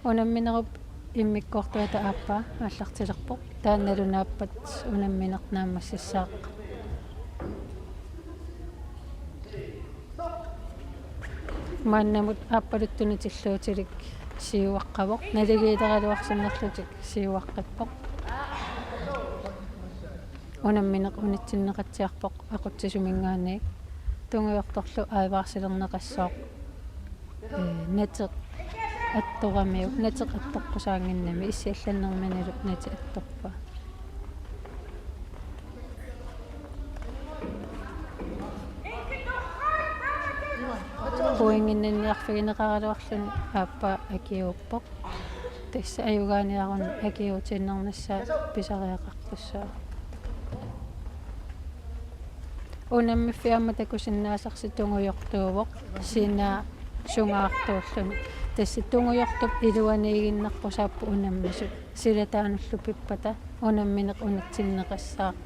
Unamminerup immikkoortuata aappaa aallartilerpoq. Taannalu naappat unammineq naammassissaaq. Maannamut aappaluttunik tilluutilik siuaqqavoq. Naligiileraluarsinnarlutik siuaqqippoq. Unammineq unitsinneqatsiarpoq aqutsisuminngaanniit. Tungujortorlu advarsilerneqassooq. Ee, nateq attoramiuk, nateq attoqqusaannginnami, issiallannerminilu nateq attorpaa. Pointinnanniarfigineqaraluarluni aappaa akiuuppoq. Tassa ajugaaniaruni akiuutiinnarnissaa pisariaqartussaavoq. Unammiffiit aamma takusinnaasarsi tungujortuuvoq sinaa sungaartuulluni. Tassa tungujortup iluaniiginnarput saapput unammisut. Sila taanullu pippata unammineq unitsinneqassaaq.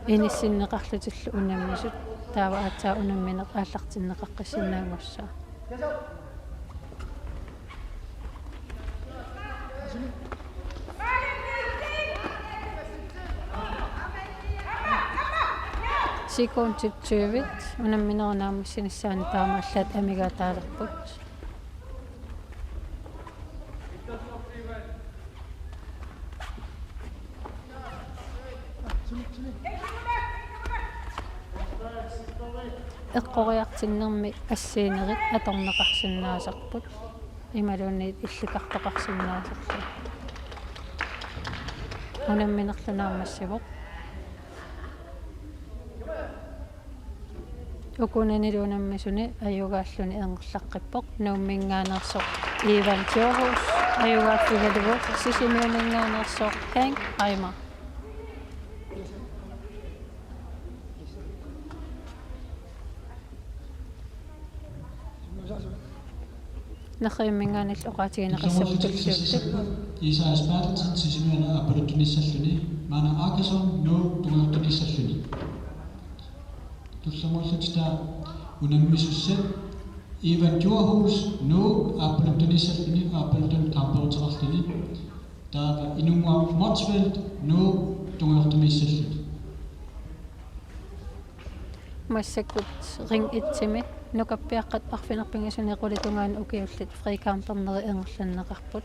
Inissinneqarlutillu unammisut. Taava aatsaat unammineq aallartinneqaqqissinnaanngussaaq. Sekundit tyvit unamminerup naammassinissaanut taamaallaat amigaataalerput. Eqqoriartinnermi assiinerit atorneqarsinnaasarput. Imaluunniit illikartoqarsinnaasarput. Unamminerlu naammassivoq. Ukunanilu unammisuni ajugaalluni ingerlaqqippoq. Nuumminngaanneersoq Ivan Djurhuus ajugaaffigalugu, Sisimiuninngaanneersoq Hank Reimer. Nerriviuminngaanniillu oqaatigineqassapput tulliuttut. Isaias Berthelsen Sisimiuni aappaluttunissalluni, Maana Akason Nuuk tungujortunissalluni. Tulliulluta unammisussat Ivan Djurhuus Nuuk aappaluttunissalluni, aappaluttunik kamperuteqarluni. Taava Inunguaq Motzfeldt Nuuk tungujortunissalluni. Massakkut ring et-imi nukappiaqqat arfineq-pingasuni qulit tungaanut ukiullit frikampernerit ingerlanneqarput.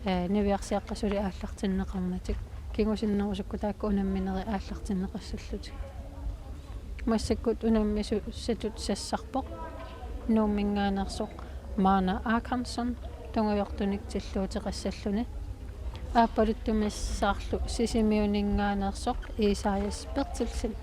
Ee, niviarsiaqqat suli aallartinneqarnatik. Kingusinnerusukkut taakku unamminerit aallartinneqassallutik. Massakkut unammisussatut sassarpoq Nuumminngaanneersoq Maana Akansson tungujortunik tilluuteqassalluni. Aappaluttumissaarlu Sisimiuninngaanneersoq Isaias Berthelsen.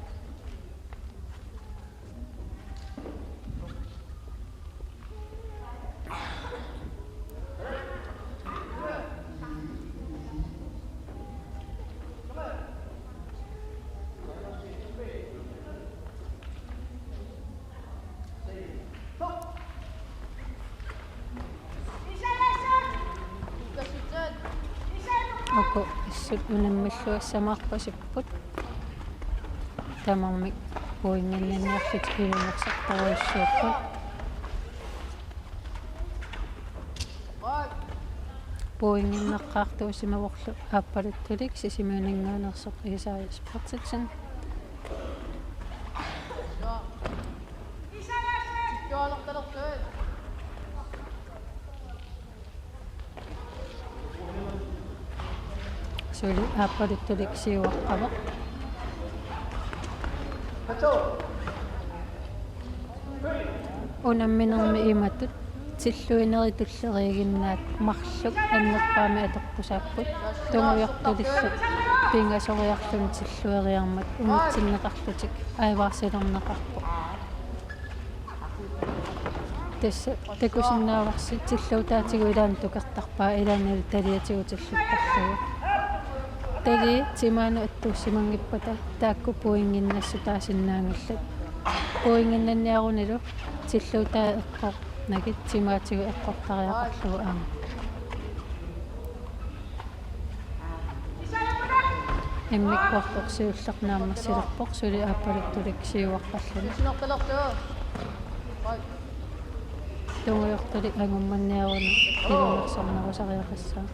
Uku assut unammilluassamaarpasipput. Tamarmik pointinnanniarlutik ilumoorsortorujussuupput. Pointinnaqqaartuusimavorlu aappaluttulik Sisimiuninngaanneersoq Isaias Berthelsen. Suli aappaluttulik siuaqqavoq. Unamminermi imatut tilluinerit tulleriiginnaat marluk annerpaamik atoqqusaapput. Tungujortulillu pingasoriarluni tillueriarmat unitsinneqarlutik advarsilerneqarpoq. Tassa takusinnaavarsi tilluutaatigut ilaanni tukertarpaa, ilaannilu taliatigut tilluttarlugu. Talii timaanut attuussimanngippata taakku pointinnassutaa sinnaanngillat. Pointinnanniarunilu tilluutaa eqqornagit timaatigut eqqortariaqarlugu aamma. Immikkoortoq siulleq naammassilerpoq suli aappaluttulik siuaqqalluni. Tungujortulik angummanniaruni ilungersornerusariaqassaaq.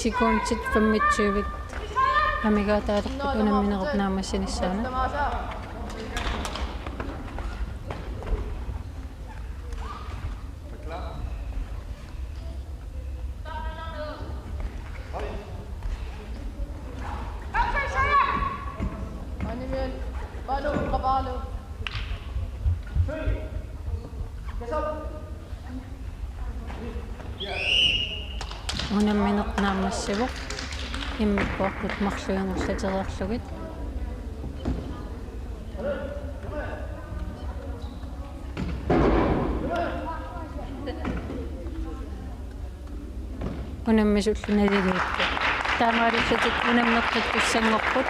Sekundit femogtyve amigaataalerput unamminerup naammassinissaanut. Unammineq naammassivoq immikkoortut marluk ingerlatereerlugit. Unammisullu naligiipput. Taamaalillutik unammeqqikkussanngorput.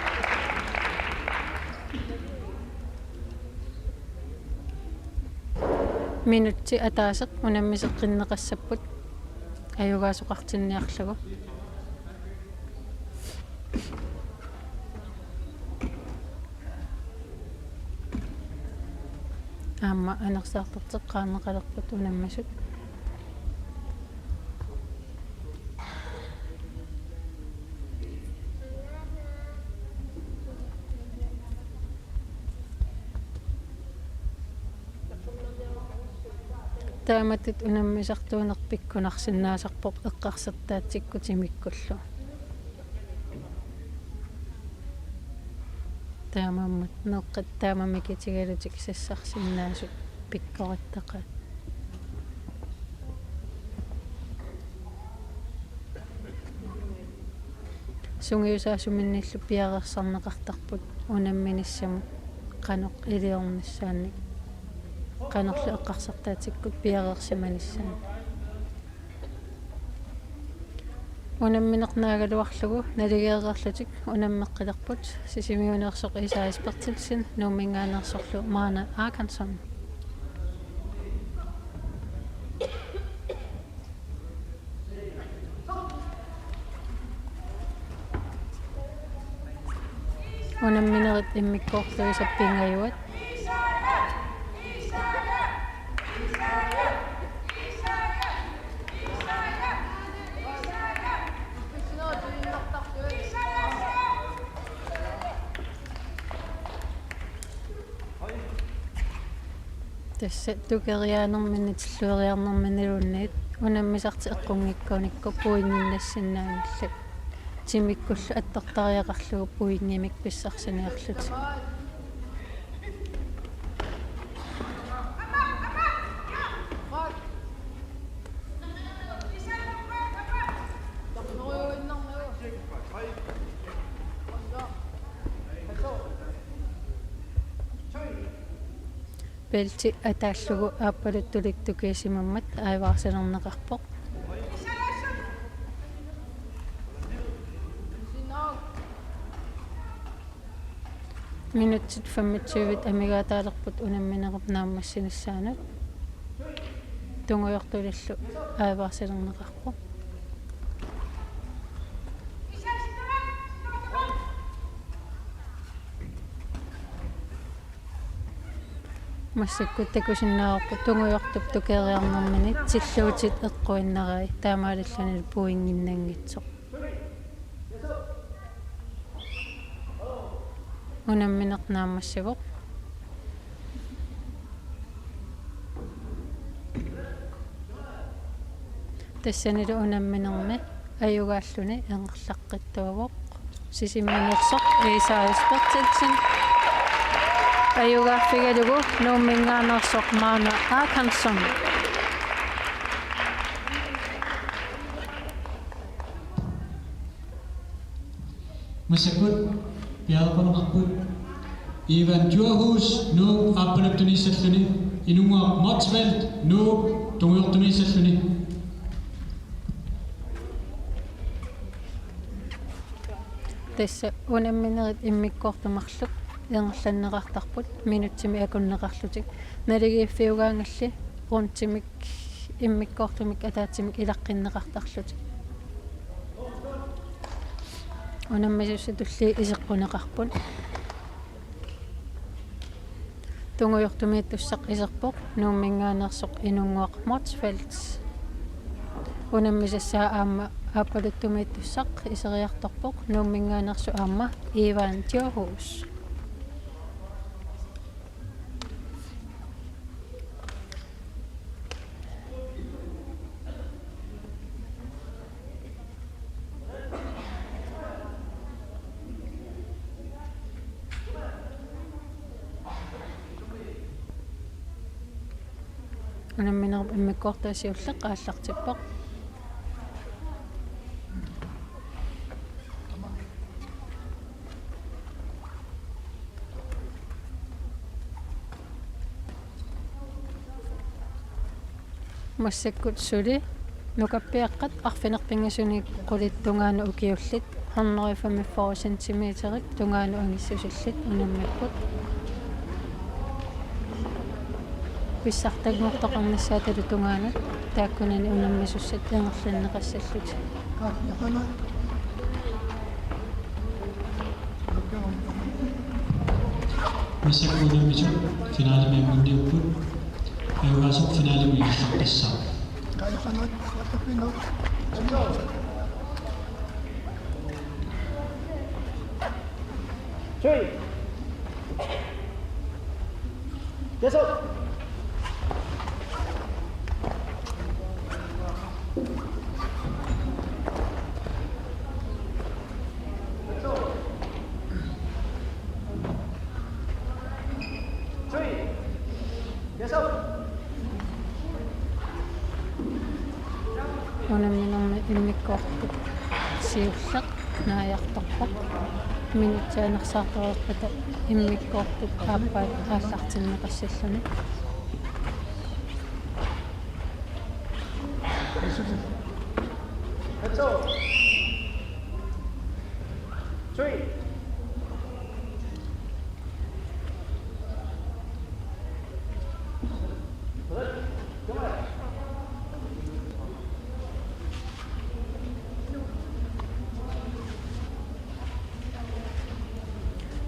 Minutsi ataaseq unammiseqqinneqassapput ajugaasoqartinniarlugu. Aamma anersaartorteqqaarneqalerput unammisut. Taamatut unammisartuuneq pikkunarsinnaasarpoq eqqarsartaatsikkut imikkullu. Taamaammat meeqqat taama mikitigalutik sassarsinnaasut pikkorittaqaat. Sungiusaasuminnillu piareersarneqartarput unamminissamut qanoq iliornissaannik, qanorlu eqqarsartaatsikkut piareersimanissaannik. Unammineq naagaluarlugu naligeereerlutik unammeqqilerput Sisimiuneersoq Isais Berthelsen, Nuumminngaanneersorlu Maana Akansson. Unamminerit immikkoortuisa pingajuat. Tassa tukeriaanerminni tillueriarnerminniluunniit unammisartik eqqunngikkuunikku pointinnassinnaanngillat. Timikkullu attortariaqarlugu pointimik pissarsiniarlutik. Pelti ataallugu aappaluttulik tukiisimammat advarselineqarpoq. Minutsit femogtyve amigaataalerput unamminerup naammassinissaanut. Tungujortulillu advarselineqarpoq. Massakkut takusinnaavarput tungujortup tukeriarnermini tilluutit eqquinnaraat, taamaalillunilu pointinnanngitsoq. Unammineq naammassivoq. Tassanilu unamminermi ajugaalluni ingerlaqqittuuvoq. Sisimiuneersoq Esaias Berthelsen. Ajugaaffigalugu Nuumminngaanneersoq Maana Akhamson. Massakkut piareerneqarput Ivan Djurhuus, Nuuk, aappaluttuniissalluni, Inunnguaq Motzfeldt, Nuuk, tungujortumiissalluni. Tassa unamminerit immikkoortut marluk ingerlanneqartarput minutsimik akunneqarlutik. Naligiiffiugaangalli rundimik immikkoortumik ataatsimik ilaqqinneqartarlutik. Unammisussat tulliit iseqquneqarput. Tungujortumiittussaq iserpoq Nuumminngaanneersoq Inunnguaq Motzfeldt. Unammisassaa aamma aappaluttumiittussaq iseriartorpoq Nuumminngaanneersoq aamma Ivan Djurhuus. Unamminerup immikkoortua siulleq aallartippoq. Massakkut suli nukappiaqqat arfineq-pingasunit qulit tungaanut ukiullit hundrede femogfyrre centimeterit tungaanut angissusillit unammipput. Pissartanngortoqarnissaatalu tungaanut taakkunani unammisussat ingerlanneqassallutik. Massakkut unammisut finalemi anguniarput. Ajugaasoq finalemi ingerlaqqissaaq. Three. Yes, sir. Unamminermi immikkoortup siulleq naajartorpoq. Minutsit anersaartoreerpata immikkoortup aappaat aallartinneqassalluni.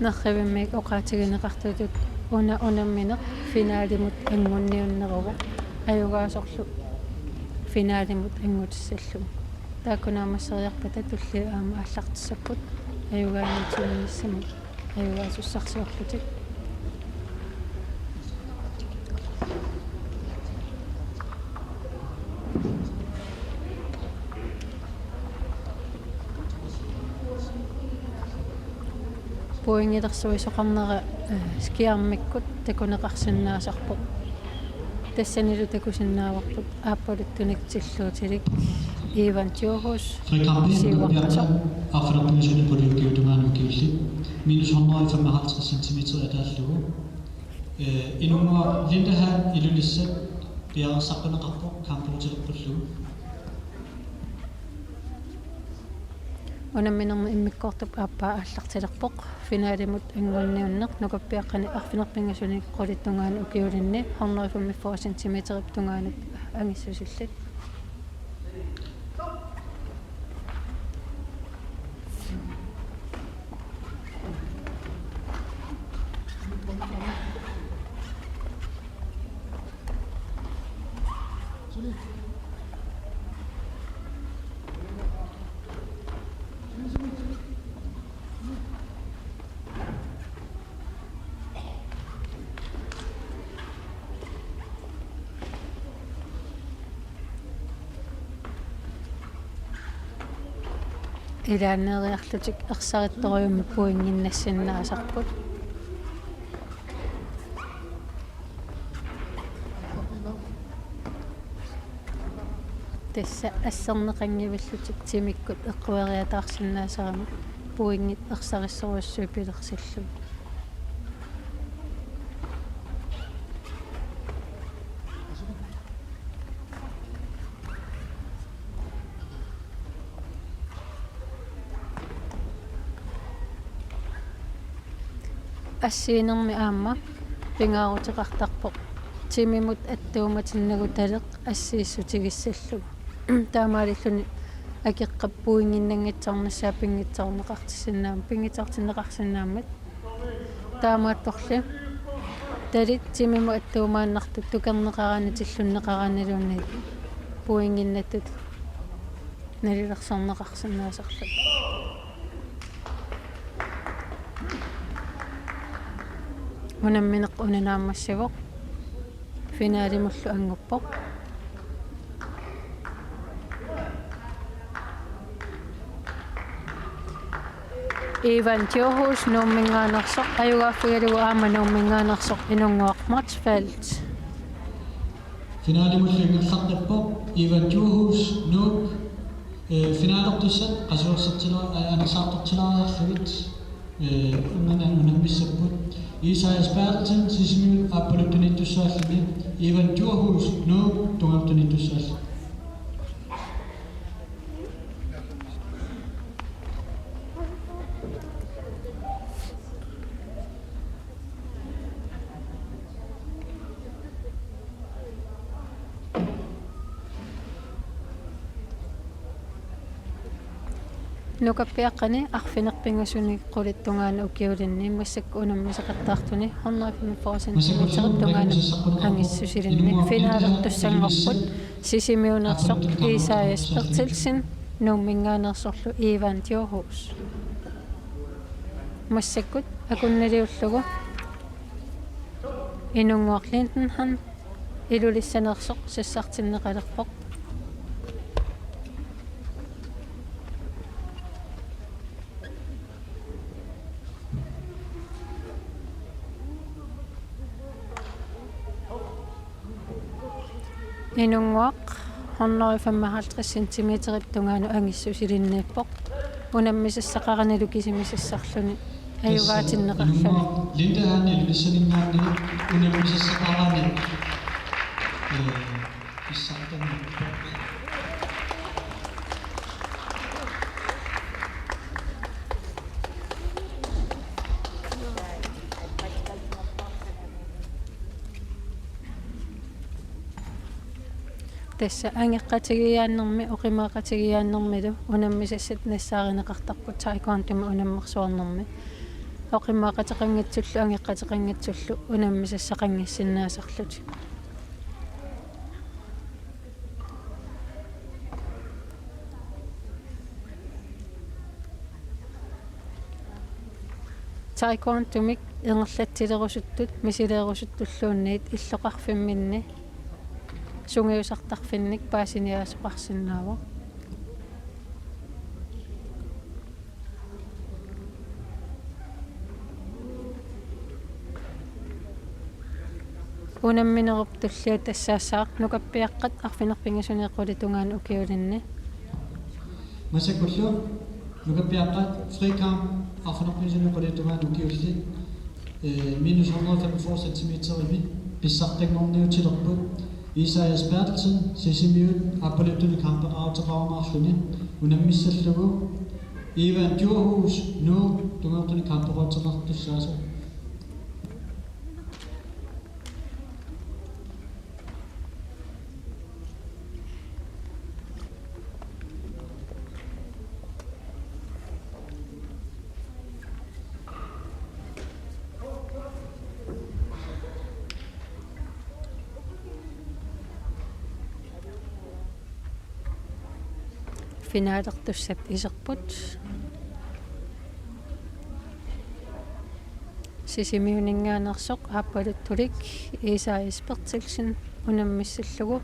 Nerrivimmiit oqaatigineqartutut una unammineq finalimut angunniunneruvoq, ajugaasorlu finalimut angutissallugu. Taakku naammasseriarpata tulliit aamma aallartissapput ajugaaniutiginissamut ajugaasussarsiorlutik. Pointilersuisoqarnera, eh, Skjernmikkut takuneqarsinnaasarpoq. Tassanilu takusinnaavarput aappaluttunik tilluutilik Ivan Djurhuus siuaqqasoq. Arfineq-pingasunit qulit ukiup tungaanut ukiullit minus hundrede femoghalvtreds centimeter ataallugu. Eh, Inunnguaq Lindehan Ilulissat piareersartuneqarpoq kamputilerpullugu. Unamminermi immikkoortup aappaa aallartilerpoq finalimut angunniunneq nukappiaqqani arfineq-pingasunit qulit tungaanut ukiulinni hundrede femogfyrre centimeterip tungaanut angissusillit. Ilaanneeriarlutik ersarittorujummik pointinnassinnaasarput. Tassa asserneqanngivillutik timikkut eqqueriataarsinnaasaramik pointit ersarissorujussuit pilersillugit. Assiinermi aamma pingaaruteqartarpoq timimut attuumatinnagu taleq assiissutigissallugu. Taamaalilluni akeqqap pointinnanngitsoornissaa pinngitsoorneqartissinnaam-, pinngitsoortinneqarsinnaammat. Taamaattorli talit timimut attuumaannartut tukerneqarani tillunneqaraniluunniit pointinnattut nalilersorneqarsinnaasarluni. Unammineq una naammassivoq. Finalimullu anguppoq. Ivan Djurhuus Nuumminngaanneersoq, ajugaaffigalugu aamma Nuumminngaanneersoq Inunnguaq Motzfeldt. Finalimullu ingerlaqqippoq Ivan Djurhuus Nuuk, eh, finalertussat qasuersattila-, eh, anersaartortilaariarlugit, eh, unnan-, unammissapput. Isaias Berthelsen Sisimiut aappaluttunnittussaalluni, Ivan Djurhuus Nuuk tungaanut tunittussaalluni. Nukappiaqqani arfineq-pingasunit qulit tungaanut ukiulinni massakkut unammisaqattaartuni hundrede femogfyrre centimeter tungaanut angissusilinni finalertussanngorput Sisimiuneersoq Isaias Berthelsen Nuumminngaanneersorlu Ivan Djurhuus. Massakkut akunniliullugu Inunnguaq Lindenhan Ilulissaneersoq sassartinneqalerpoq. Inunnguaq hundrede femoghalvtreds centimeterip tungaanut angissusilinniippoq. Unammisassaqaranilu kisimisassarluni ajugaatinneqarluni. Inunnguaq Lindehan Ilulissaninngaanniit unammisassaqarani, eh, pissartanngorpoq. Tassa angeqqatigiiaannermi oqimaaqatigiiaannermilu unammisassat nassaarineqartarput taekwondomi unammersuarnermi. Oqimmaaqateqanngitsullu angeqqateqanngitsullu unammisassaqanngissinnaasarlutik. Taekwondomik ingerlatsilerusuttut misileerusuttulluunniit illoqarfimminni sungiusartarfinnik paasiniaasoqarsinnaavoq. Unamminerup tullia tassaassaaq nukappiaqqat arfineq-pingasuni qulit tungaanut ukiulinni. Massakkullu nukappiaqqat frikamp arfineq-pingasuni qulit tungaanut ukiullit, eh, minus hundrede femogfyrre centimeterimi pissartanngorniutilerput. Isaias Berthelsen, Sisimiut, aappaluttunik kampeqaruteqarumaarluni unammissallugu. Ivan Djurhuus, Nuuk, tungaanut kampeqaruteqartussaasoq. Finalertussat iserput. Sisimiuninngaanneersoq aappaluttulik Isaias Berthelsen unammissallugu,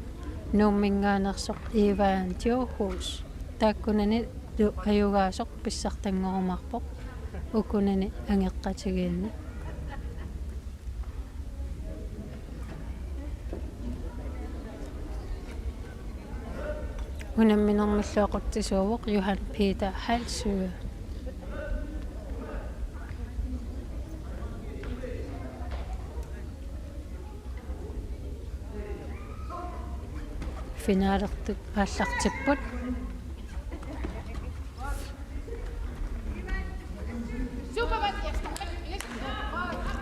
Nuumminngaanneersoq Ivan Djurhuus. Taakkunanilu ajugaasoq pissartanngorumaarpoq, ukunani angeqqatigiinni. Unamminermillu aqutsisuuvoq Johan Peter Halsøe. Finalertut aallartipput.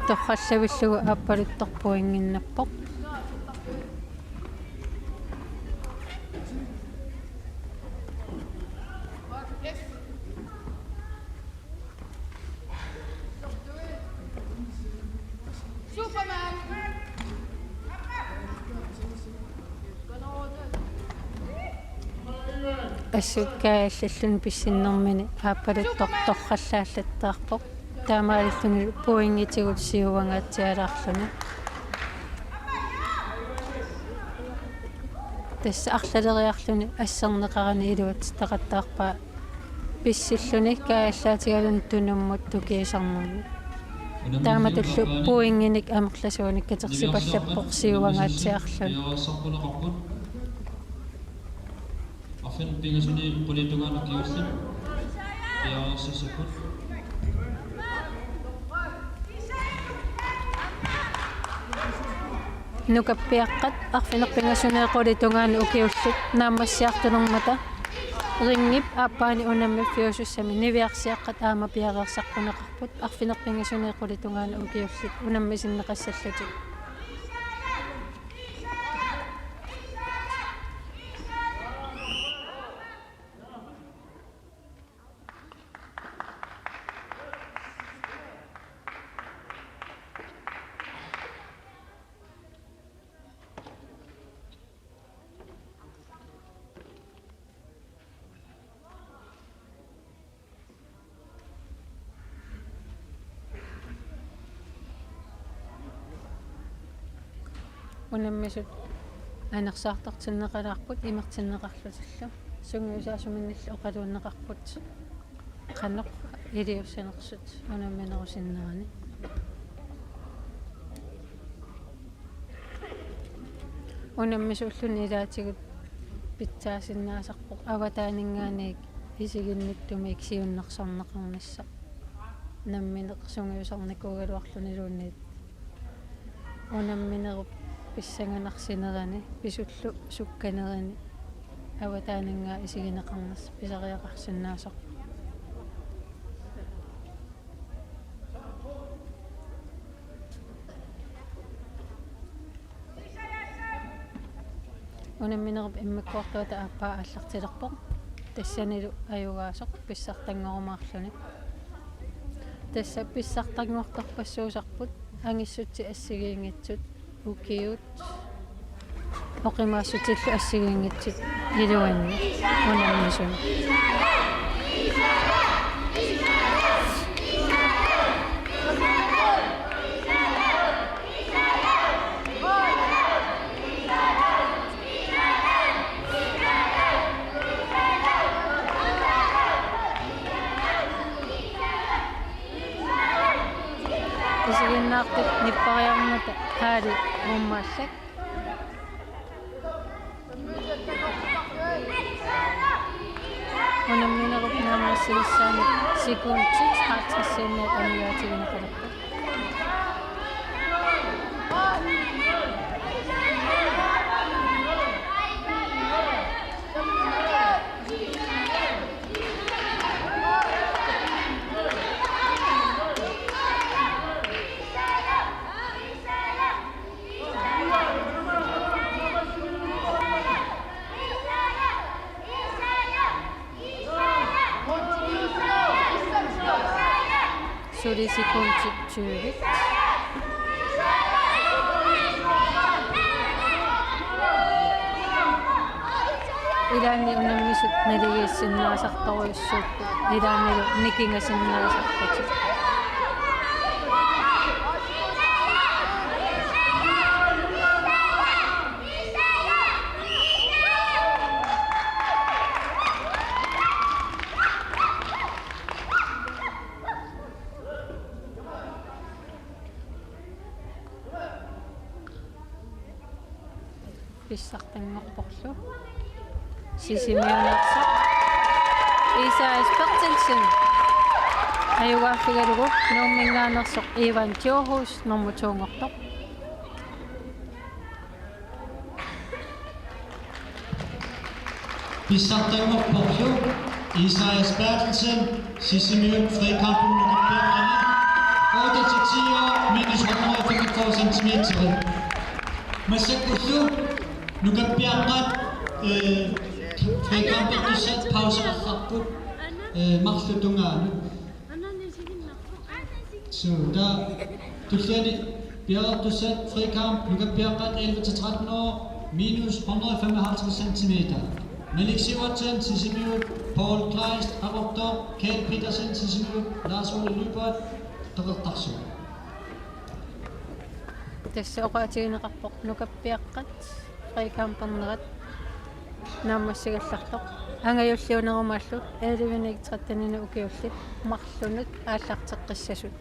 Torrallavillugu aappaluttoq pointinnappoq. Assut kaajallalluni pissinnermini aappaluttoq torrallaallattaarpoq. Taamaalilluni pointigut siuangaatsialaarluni. Tassa arlaleriarluni asserneqarani iluatsitaqattaarpaa pissilluni kaajallaatigaluni tunummut tukiisarnermi. Taamatullu pointinik amerlasuunik katersipallerpoq siuangaatsiarluni. Arfineq-pingasuni qulit tungaanut ukiullit piareersassapput. Nukappiaqqat arfineq-pingasuni qulit tungaanut ukiullit naammassiartulermata ringip aappaani unammiffiusussami niviarsiaqqat aamma piareersaqquneqarput. Arfineq-pingasuni qulit tungaanut ukiullit unammisinneqassallutik. Unammisut anersaartortinneqalaarput imertinneqarlutillu. Sungiusaasuminnillu oqaluunneqarput qanoq iliussinersut unamminerusinnerani. Unammisuulluni ilaatigut pitsaasinnaasarpoq avataaninngaanniit isiginnittumiit siunnersorneqarnissaq. Nammineq sungiusarnikuugaluarluniluunniit unamminerup pissanganarsinerani pisullu sukkanerani avataaninngaanniit isigineqarnissaq pisariaqarsinnaasarpoq. Unamminerup immikkoortuata aappaa aallartilerpoq. Tassanilu ajugaasoq pissartanngorumaarluni. Tassa pissartanngortorpassuusarput angissutsit assigiinngitsut ukiut oqimaassutillu assigiinngitsut iluanni unammisuni. Isiginnaartut nippariarmata haali rummaallak. Unamminerup naammassinissaanut sekundit halvtredsiinnaat amigaatigineqalerput. Suli sekundit tyve. Ilaanni unammisut naligiissinnaasartorujussuupput. Ilaannilu nikingasinnaasarpatik. Pissartanngorporlu Sisimiuneersoq Isaias Berthelsen ajugaaffigalugu Nuumminngaanneersoq Ivan Tjorhus normu to-nngortoq. Pissartanngorporlu Isaias Berthelsen, Sisimiut, frikampimut nukappiaqqani, otte til ti år, minus hundrede og femogfyrre centimeter. Massakkullu nukappiaqqat, øh, frikampertussat pauseqartarput, øh, marluk tungaanut. Så der, tulliani piareertussat frikamp, nukappiaqqat elleve til tretten år, minus hundrede og femoghalvtreds centimeter. Malik Sivertsen, Sisimiut, Paul Kleist, Qaqortoq, Kjeld Petersen, Sisimiut, Lars Ole Lyberth, Qeqertarsuaq. Tassa oqaatigineqarpoq nukappiaqqat frikampernerat naammassigallartoq. Angajulliunerumaallu elleve-niit tretten-inut ukiullit marlunut aallarteqqissasut.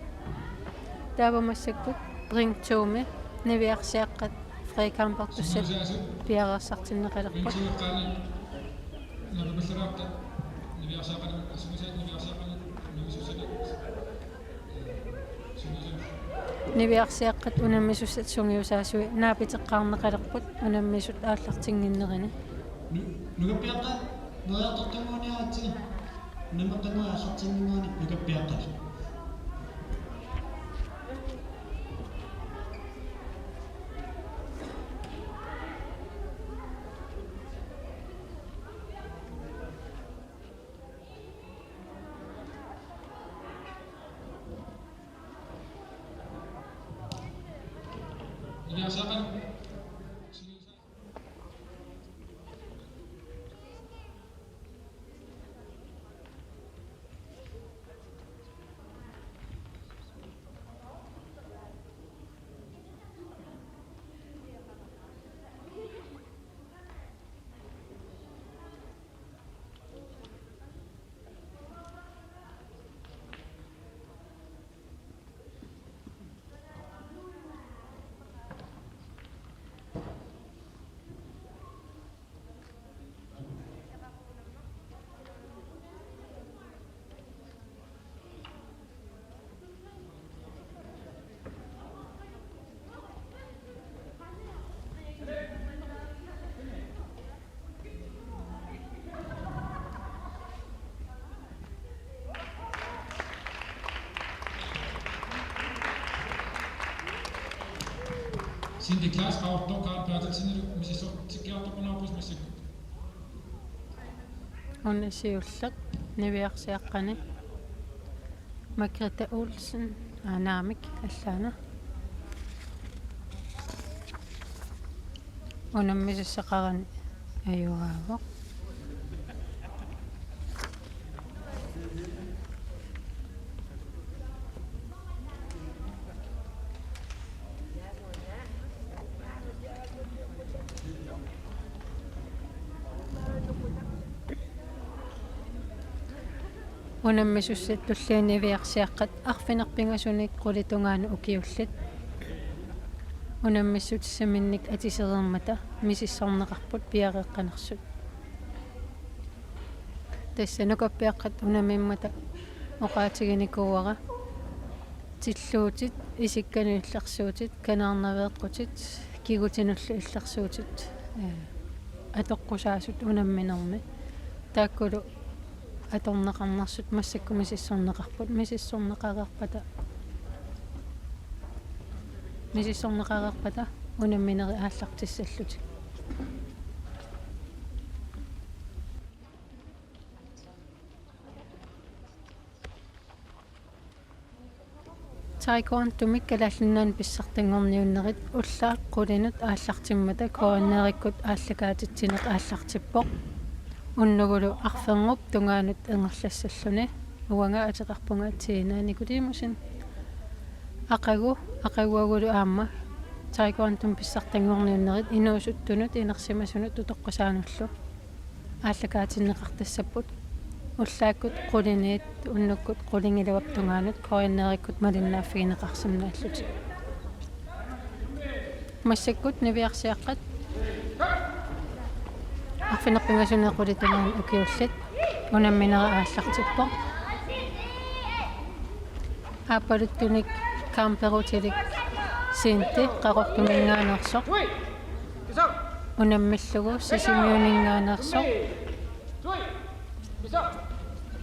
Taava massakkut ring to-mi niviarsiaqqat frikampertussat piareersartinneqalerput. Niviarsiaqqat unammisussat sungiusaasui naapiteqqaarneqalerput unammisut aallartinnginnerini. Nu-, nukappiaqqat neriartortuuguuniaritsi. Unammeqqat neriartortinnginnerini nukappiaqqat. Sindi Klaas, Qaqortoq, Karl Berthelsen, misissortikkiartorunarpus massakkut. Una siulleq niviarsiaqqani Margrethe Olsen, aa, naamik, allaana. Unammisussaqarani ajugaavoq. Unammisussat tulliani niviarsiaqqat arfineq-pingasunik qulit tungaanut ukiullit. Unammissutissaminnit atisereermata misissorneqarput piareeqqanersut. Tassa nukappiaqqat unammimmata oqaatiginikuuara: tilluutit, isikkanut illersuutit, kanaarnaveeqqutit, kigutinullu illersuutit, ee, atoqqusaasut unamminermi. Taakkulu atorneqarnersut massakkut misissorneqarput, misissorneqareerpata, misissorneqareerpata unamminerit aallartissallutik. Taekwondomik Kalaallit Nunaanni pissartanngorniunnerit ullaaq qulinut aallartimmata K N R-ikkut aallakaatitsineq aallartippoq. Unnugulu arfernup tungaanut ingerlassalluni. Uanga ateqarpunga Tina Nikodemussen. Aqagu, aqaguagulu aamma Taekwondomik pissartanngorniunnerit inuusuttunut inersimasunut utoqqasaanullu aallakaatinneqartassapput. Ullaakkut quliniit unnukkut qulingiluap tungaanut K N R-ikkut malinnaaffigineqarsinnaallutik. Massakkut niviarsiaqqat arfineq-pingasunik qulit tungaanut ukiullit unamminerit aallartippoq. Aappaluttunik kamperutilik Sinti Qaqortuminngaanneersoq. Unammillugu Sisimiuninngaanneersoq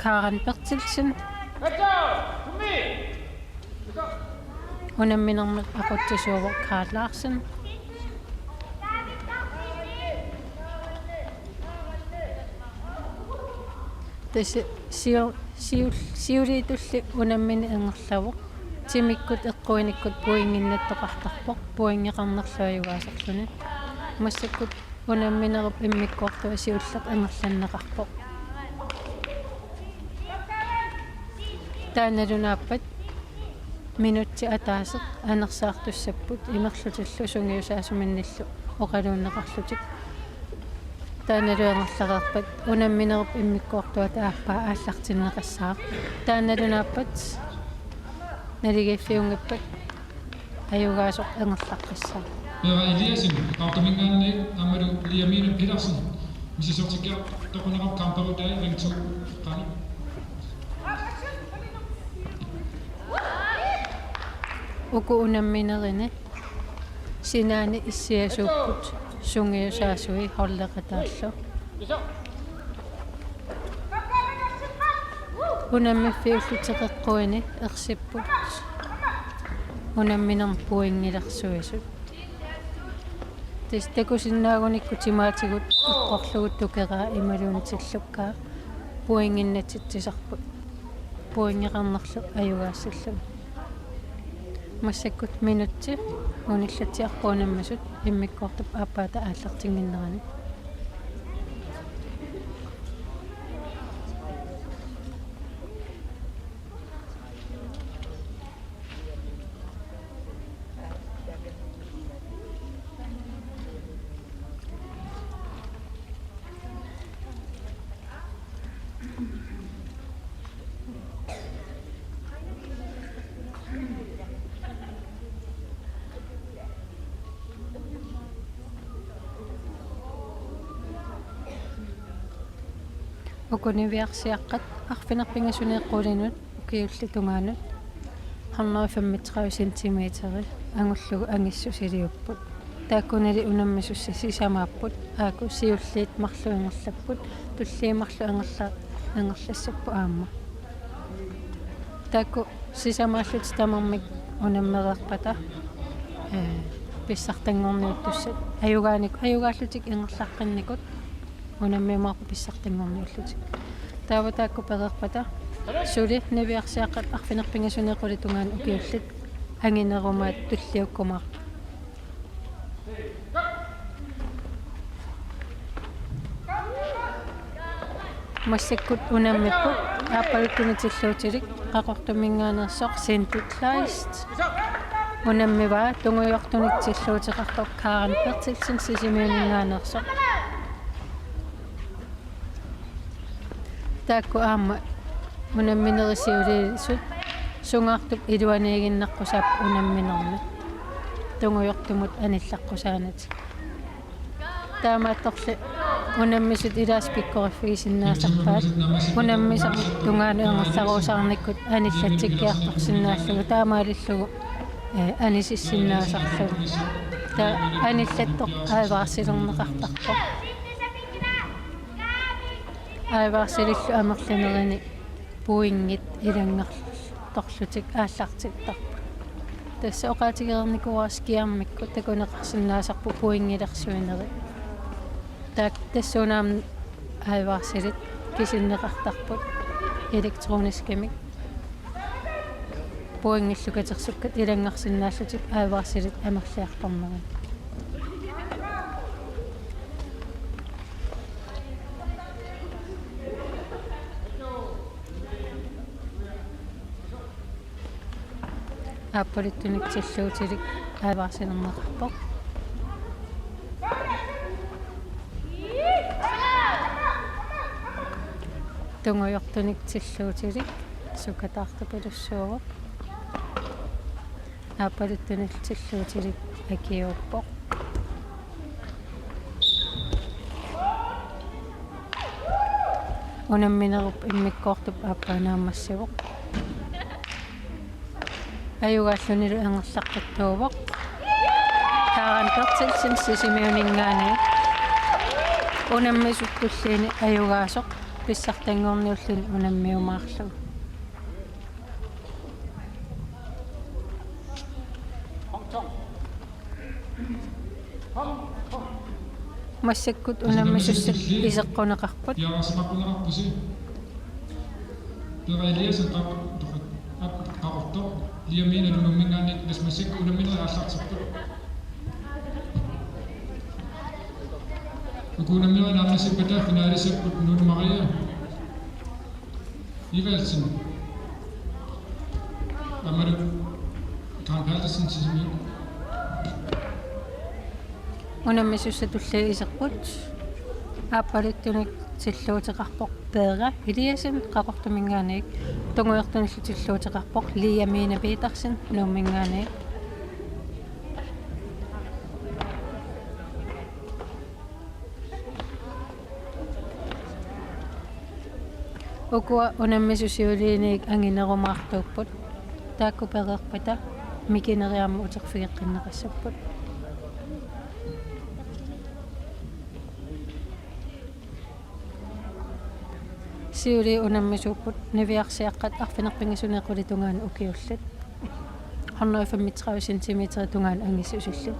Karen Berthelsen. Unamminermut aqutsisuuvoq Karl Larsen. Tassa siu-, siul-, siuliitulli unammineq ingerlavoq. Timikkut eqquinikkut pointinnattoqartarpoq, pointeqarnerlu ajugaaserluni. Massakkut unamminerup immikkoortua siulleq ingerlanneqarpoq. Taannalu naappat minutsit ataaseq anersaartussapput imerlutillu sungiusaasuminnillu oqaluunneqarlutik. Taannalu ingerlareerpat unamminerup immikkoortuata aappaa aallartinneqassaaq. Taannalu naappat naligiiffiunngippat ajugaasoq ingerlaqqissaaq. Vera Eliassen, Qaqortuminngaanniit, aammalu Liamine Petersen, misissortikkiartoqunaqarpoq kamperutai ring to. Qanoq? Uku unamminerini sinaani issiasuupput sungiusaasui holdeqataallu. Unammiffiullutik eqquini ersipput unamminermi pointilersuisut. Tassa takusinnaagunikku timaatigut eqqorlugu tukeraa imaluunniit tillukkaa pointinnatitsisarput. Pointeqarnerlu ajugaassalluni. Massakkut minutsi unillatsiarpoq unammisut immikkoortup aappaata aallartinnginnerani. Uku niviarsiaqqat arfineq-pingasuniit qulinut ukiullit tungaanut hundrede femogtredive centimeteri angullugu angissusiliupput. Taakkunali unammisussat sisamaapput, aaku siulliit marluk ingerlapput, tulliit marluk ingerla-, ingerlassapput aamma. Taakku sisamaallutik tamarmik unammereerpata, ee, pissartanngorniuttussat. Ajugaanik-, ajugaallutik ingerlaqqinnikut unammiumaarput pissartanngorniullutik. Taava taakku pereerpata Suli niviarsiaqqat arfineq-pingasuniit qulit tungaanut ukiullit anginerumaat tulliukkumaarput. Massakkut unammipput aappaluttunik tilluutilik Qaqortuminngaanneersoq Sindi Kleist. Unammivaa tungujortunik tilluuteqartoq Karen Berthelsen Sisimiuninngaanneersoq. Taakku aamma unamminerit siuliisut sungaartup iluaniiginnaqqusaappat unamminermi tungujortumut anillaqqusaanatik. Taamaattorli unammisut ilaasa pikkoriffigisinnaasaat unammisut tungaanut angerlaruusaarnikkut anillatsikkiartorsinnaallugu taamaalillugu, eh, anisissinnaasarlugu. Taava anillattoq advarselineqartarpoq. Advarselillu amerlanerini pointit ilanngartorlutik aallartittarput. Tassa oqaatigereernikuuara Skiarmikkut takuneqarsinnaasarput pointilersuinerit. Taak-, tassuuna aamma advarselit kisinneqartarput elektroniskimik. Pointillu katersukkat ilanngarsinnaallutik advarselit amerliartornerini. Aappaluttunik tilluutilik advarselineqarpoq. Tungujortunik tilluutilik sukataartupilussuuvoq. Aappaluttunik tilluutilik akiuuppoq. Unamminerup immikkoortup aappaa naammassivoq. Ajugaallunilu angerlaqqittuuvoq. Karen Berthelsen Sisimiuninngaanniit. Unammisut tulliini ajugaasoq pissartanngorniulluni unammiumaarlugu. Massakkut unammisussat iseqquneqarput. Piareersaqarpusi. Peter Eliasen Qaq-, Qaq-, Qaqortoq, Liamina Nuumminngaanniit, tassa massakkut unamminerit aallartipput. Uku unamminerit naammassippata finaalisapput Nuunu Maria Ivalsen. Aammalu Karen Berthelsen Sisimiut. Unammisussat tulliit iserput. Aappaluttunik tilluuteqarpoq Peter Eliasen Qaqortuminngaanniit. Tungujortunillu tilluuteqarpoq Liamina Petersen Nuumminngaanniit. Ukua unammisut siuliiniit anginerumaartuupput. Taakku pereerpata mikineri aamma uterfigeqqinneqassapput. Siuliit unammisuupput niviarsiaqqat arfineq-pingasuniit qulit tungaanut ukiullit. Hundrede femogtredive centimeter tungaanut angissusillit.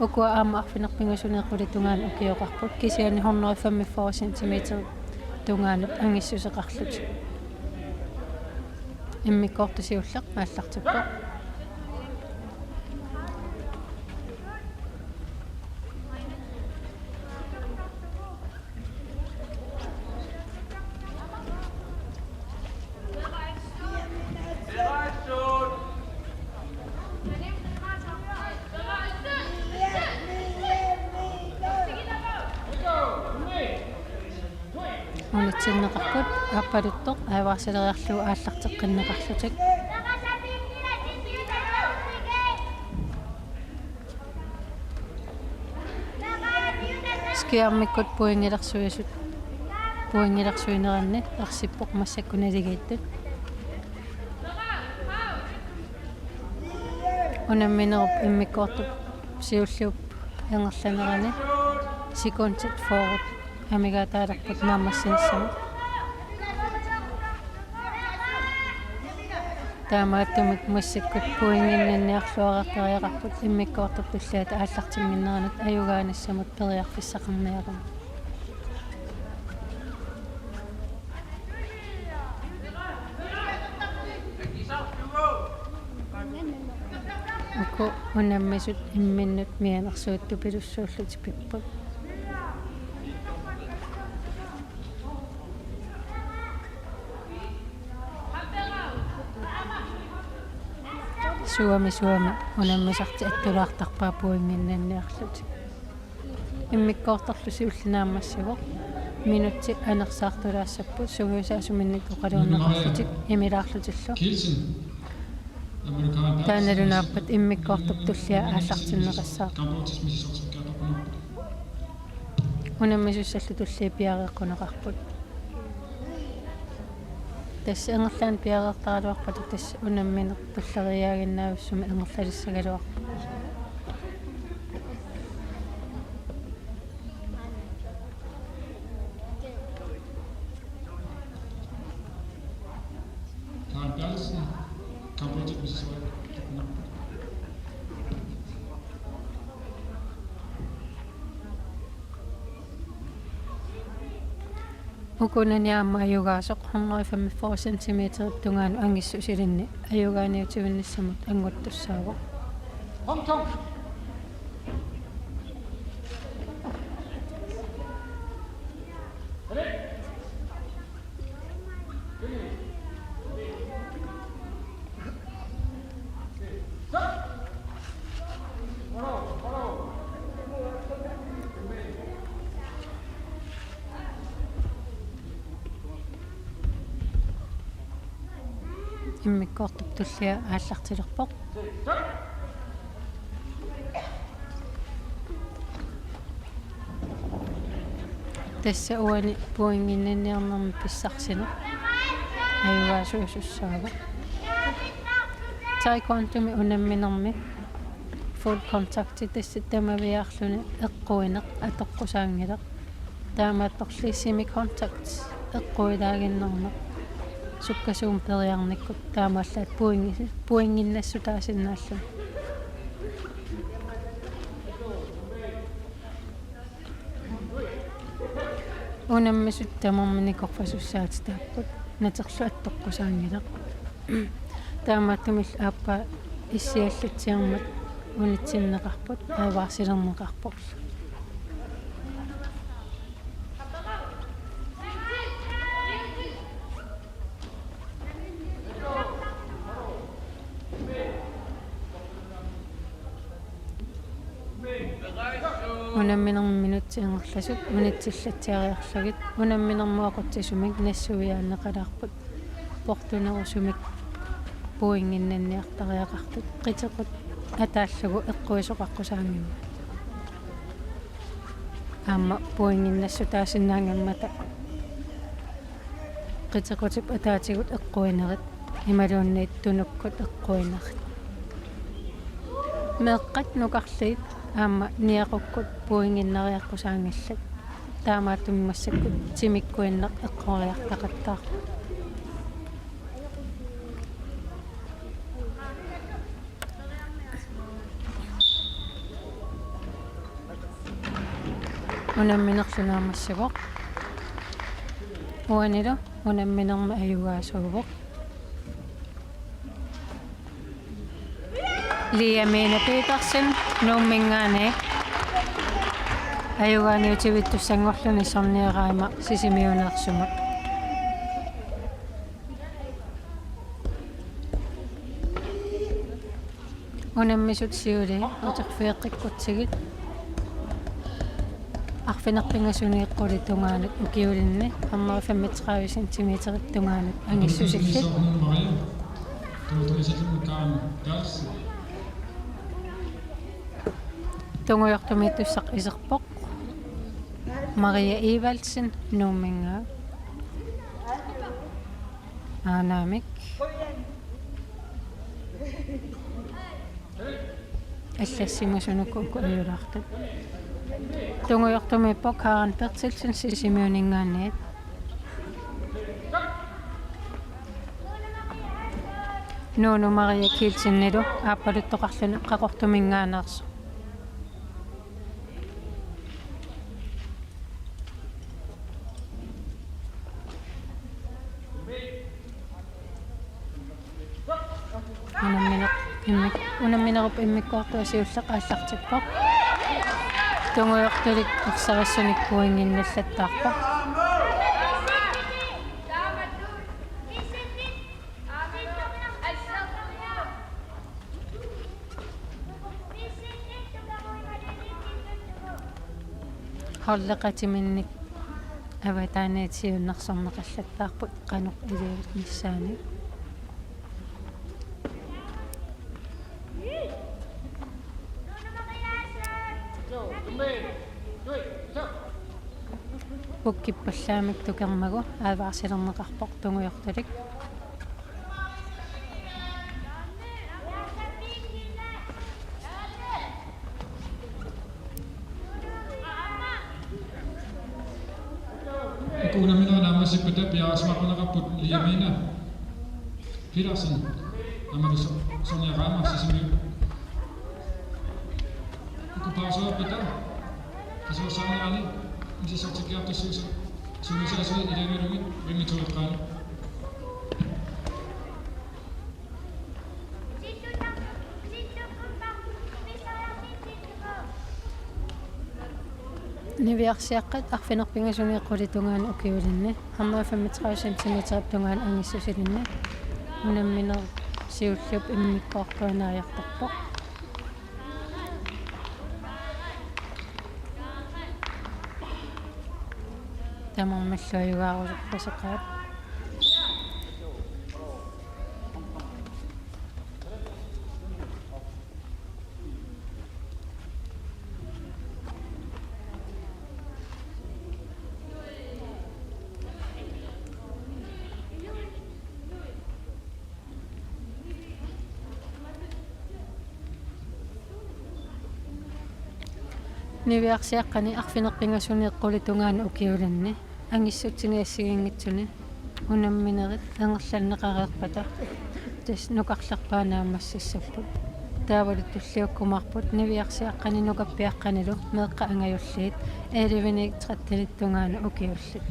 Ukua aamma arfineq-pingasuniit qulit tungaanut ukioqarput, kisianni hundrede femogfyrre centimeter tungaanut angissuseqarlutik. Immikkoortoq siulleq aallartippoq. Unitsinneqarput aappaluttoq advarseleriarlugu aallarteqqinneqarlutik. Skiarmikkut pointilersuisut, pointilersuineranni ersippoq massakkut naligiittut. Unamminerup immikkoortup siulliup ingerlanerani sekundit fyrre amigaataalerput naammassinissamut. Taamaattumik massakkut pointinniarluariartariaqarput immikkoortup tulliata aallartimminneranut ajugaanissamut periarfissaqarniarumik. Uku unammisut imminnut mianersuuttupilussuullutik pipput. Suami, suami unammisartik attulaartarpaat pointinnanniarlutik. Immikkoortorlu siulleq naammassivoq. Minutsit anersaartulaassapput sungiusaasuminnik oqaluunneqarlutik imilaarlutillu. Taannalu naappat immikkoortup tullia aallartinneqassaaq. Unammisussallu tullii piareeqquneqarput. Tassa ingerlaannaq piareertaraluarpata tassa unammineq tulleriiaaginnaavissumik ingerlalissagaluarpoq. Karen Berthelsen, Cambodja, misissuaq. Ukunani aamma ajugaasoq hundrede femogfyrre centimeter tungaanut angissusilinni ajugaaniutivinnissamut annguttussaavoq. Immikkoortup tullia aallartilerpoq. Tassa uani pointinnanniarnermi pissarsineq ajugaasuusussaavoq. Taekwondomi unamminermi full contact tassa tamaviaarluni eqquineq atoqqusaanngilaq. Taamaattorli semi contact eqquilaaginnarneq sukkasuumik periarnikkut taamaallaat pointi-, pointinnassutaasinnaalluni. Unammisut tamarmik nikorfasussaatitaapput, naterlu attoqqusaanngilaq. Taamaattumillu aappaa issiallatsiarmat unitsinneqarput, ajugaasilerneqarporlu. Unamminermi minutsit ingerlasut unitsillatsiariarlugit unamminermut aqutsisumik nassuiaanneqalaarput, portunerusumik pointinnanniartariaqartut qitequt ataallugu eqquisoqaqqusaanngimmat. Aamma pointinnassutaasinnaanngimmata qitequtip ataatigut eqquinerit imaluunniit tunukkut eqquinerit. Meeqqat nukarliit aamma niaqukkut pointinnariaqqusaanngillat. Taamaattumik massakkut timikkuinnaq eqqoriartaqattaarpoq. Unamminerlu naammassivoq. Uanilu unamminermi ajugaasuuvoq. Liamine Petersen, Nuumminngaanniit. Ajugaaniutivittussanngorluni sorniaraama Sisimiuneersumut. Unammisut siulii uterfigeqqikkutsigit arfineq-pingasunit qulit tungaanut ukiulinni hundrede femogtredive centimeterit tungaanut angissusillit. Tungujortumiittussaq iserpoq Maria Evaldsen, Nuumminngaanniit. Aanaamik. Allassimasunut uku ajulaartut. Tungujortumiippoq Karen Berthelsen Sisimiuninngaanniit. Nuunu Maria Kielsenilu aappaluttoqarluni Qaqortuminngaanneersoq. Unammineq Immik-, unamminerup immikkoortua siulleq aallartippoq. Tungujortulik ersarissunik pointinnallattaarpoq. Holdeqatiminnik avataaniit siunnersorneqallattaarput qanoq iliornissaannik. Pukkippallaamik tukermagu advarsilerneqarpoq tungujortulik. Uku unamminerit naammassippata piareersimaqarneqarput Liamina Petersen, aammalu So-, Sonja Reimer, Sisimiut. Uku pauseerpata, qasuersaarnerani misissortikkiartussuu-, suunissaasunik ilagalugit rimitueqqaani. Niviarsiaqqat arfineq-pingasuniit qulit tungaanut ukiulinni, hundrede femogtredive centimeter tungaanut angissusilinni, unamminerup siulliup immikkoortua naajartorpoq. Tamarmillu ajugaarulerpasoqaat. Niviarsiaqqani arfineq-pingasuniit qulit tungaanut ukiulinni, angissutsini assigiinngitsuni unamminerit ingerlanneqareerpata, tassa nukarlerpaat naammassissapput. Taavalu tulliukkumaarput niviarsiaqqani nukappiaqqanilu meeqqat angajulliit elleve-niit tretten-it tungaanut ukiullit.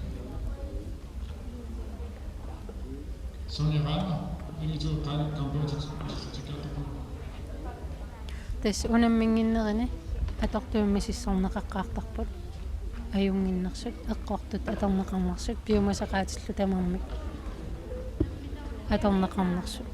Sonja Reimer, rimitueqqaani, kampootsit misissortikkiartorput. Tassa unamminnginnerini atortumik misissorneqaqqaartarput. Ajunnginnersut, eqqortut atorneqarnersut, piumasaqaatillu tamarmik atorneqarnersut.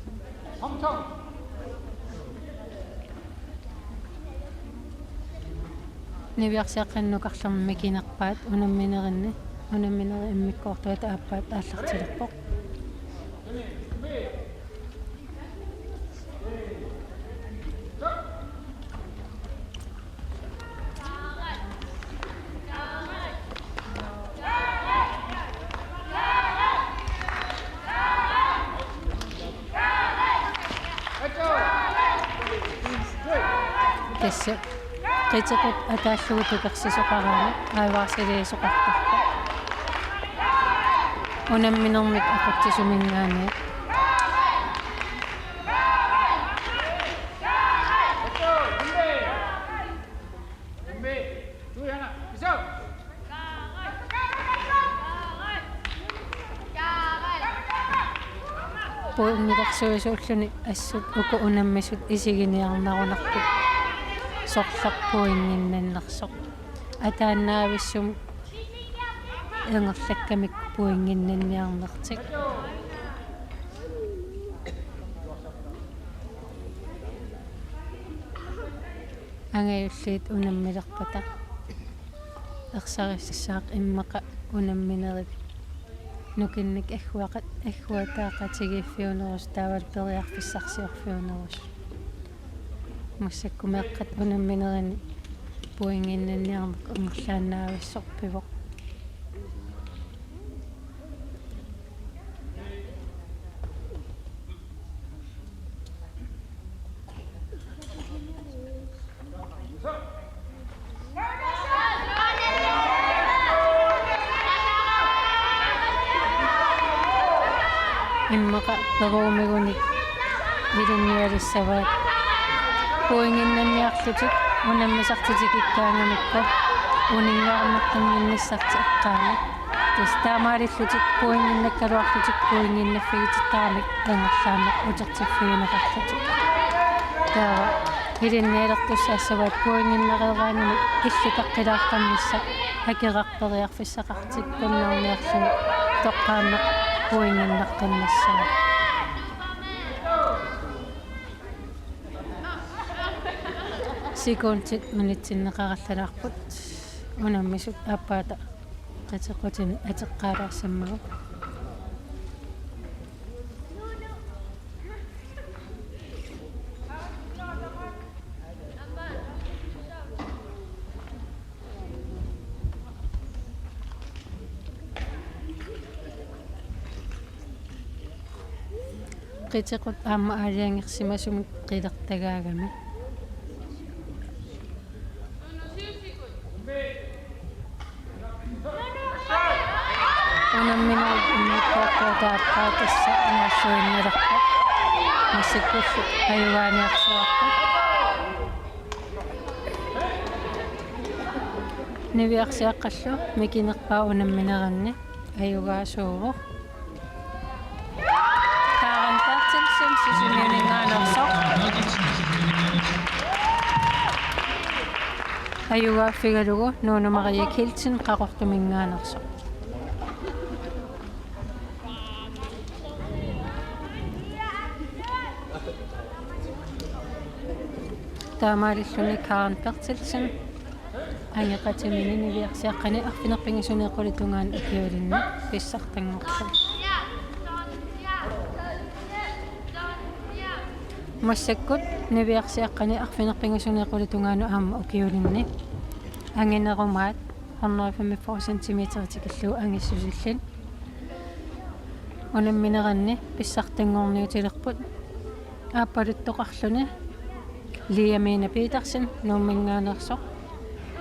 Niviarsiaqqani nukarlermi mikinerpaat unamminerinni, unamminerit immikkoortuata aappaat aallartilerpoq. Tassa qiteqqup ataallugu tukersisoqaraangat advarsiliisoqartarpoq. Unamminermik aqutsisuminngaanniit. Pointilersuisuulluni assut uku unammisut isiginiarnerunarput sorleq pointinnannersoq. Ataannaavissumik ingerlakkamik pointinnanniarnertik. Angajulliit unammilerpata ersarissaaq immaqa unamminerit nukinnik agguaqat-, agguataaqatigiiffiunerusut taavalu periarfissarsiorfiunerusut. Massakkut meeqqat unamminerini pointinnanniarneq ingerlaannaavissorpivoq. Immaqa peruumigunik ilinnialissavaat. Pointinnanniarlutik unammisartik tikikkaangamikku uninngaarnartunnginnissartik eqqaanni. Tassa taamaalillutik pointinnakkaluarlutik pointinnaffigitsittaramik ingerlaannaq utertiffigineqarlutik. Taava ilinnialertussaassavaat pointinnareeraangamik illutaqqilaartarnissaq akerarperiarfissaqartikkunnarniarluni toqqaannaq pointinnartarnissaa. Sekundit minutsinneqarallalaarput unammisut aappaata qiteqqutinik ateqqaalaassammagu. Qiteqqut aamma aalajangersimasumik qilertagaagami. Unamminerup immikkoortuata aappaa tassa naalluinnalerpoq. Massakkut ajugaaniarsuarput. Niviarsiaqqallu mikinerpaaq unammineranni ajugaasuuvoq. Karen Berthelsen, Sisimiuninngaanneersoq. Ajugaaffigalugu Nunu Marie Kielsen, Qaqortuminngaanneersoq. Taamaalilluni Karen Berthelsen angeqatimini niviarsiaqqani arfineq-pingasuni qulit tungaanut ukiulinni pissartanngorpoq. Massakkut niviarsiaqqani arfineq-pingasuni qulit tungaanut aamma ukiulinni anginerumaat hundrede femogfyrre centimeter tikillugu angissusillit unammineranni pissartanngorniutilerput. Aappaluttoqarluni Liamina Petersen, Nuumminngaanneersoq.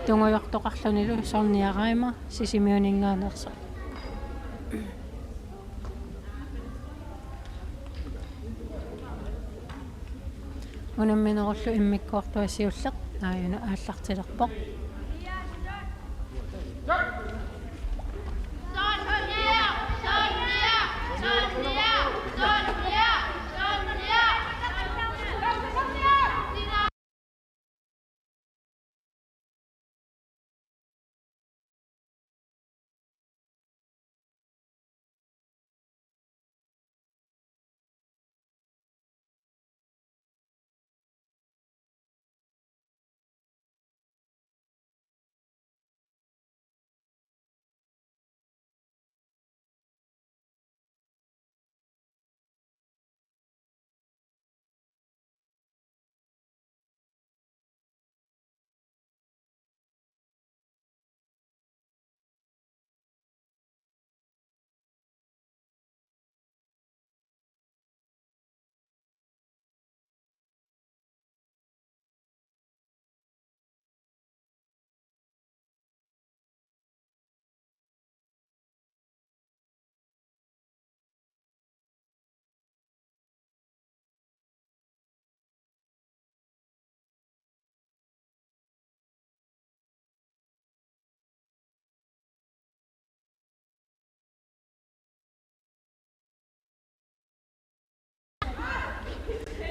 Tungujortoqarlunilu Sonja Reimer, Sisimiuninngaanneersoq. Unamminerullu immikkoortua siulleq aajuna aallartilerpoq.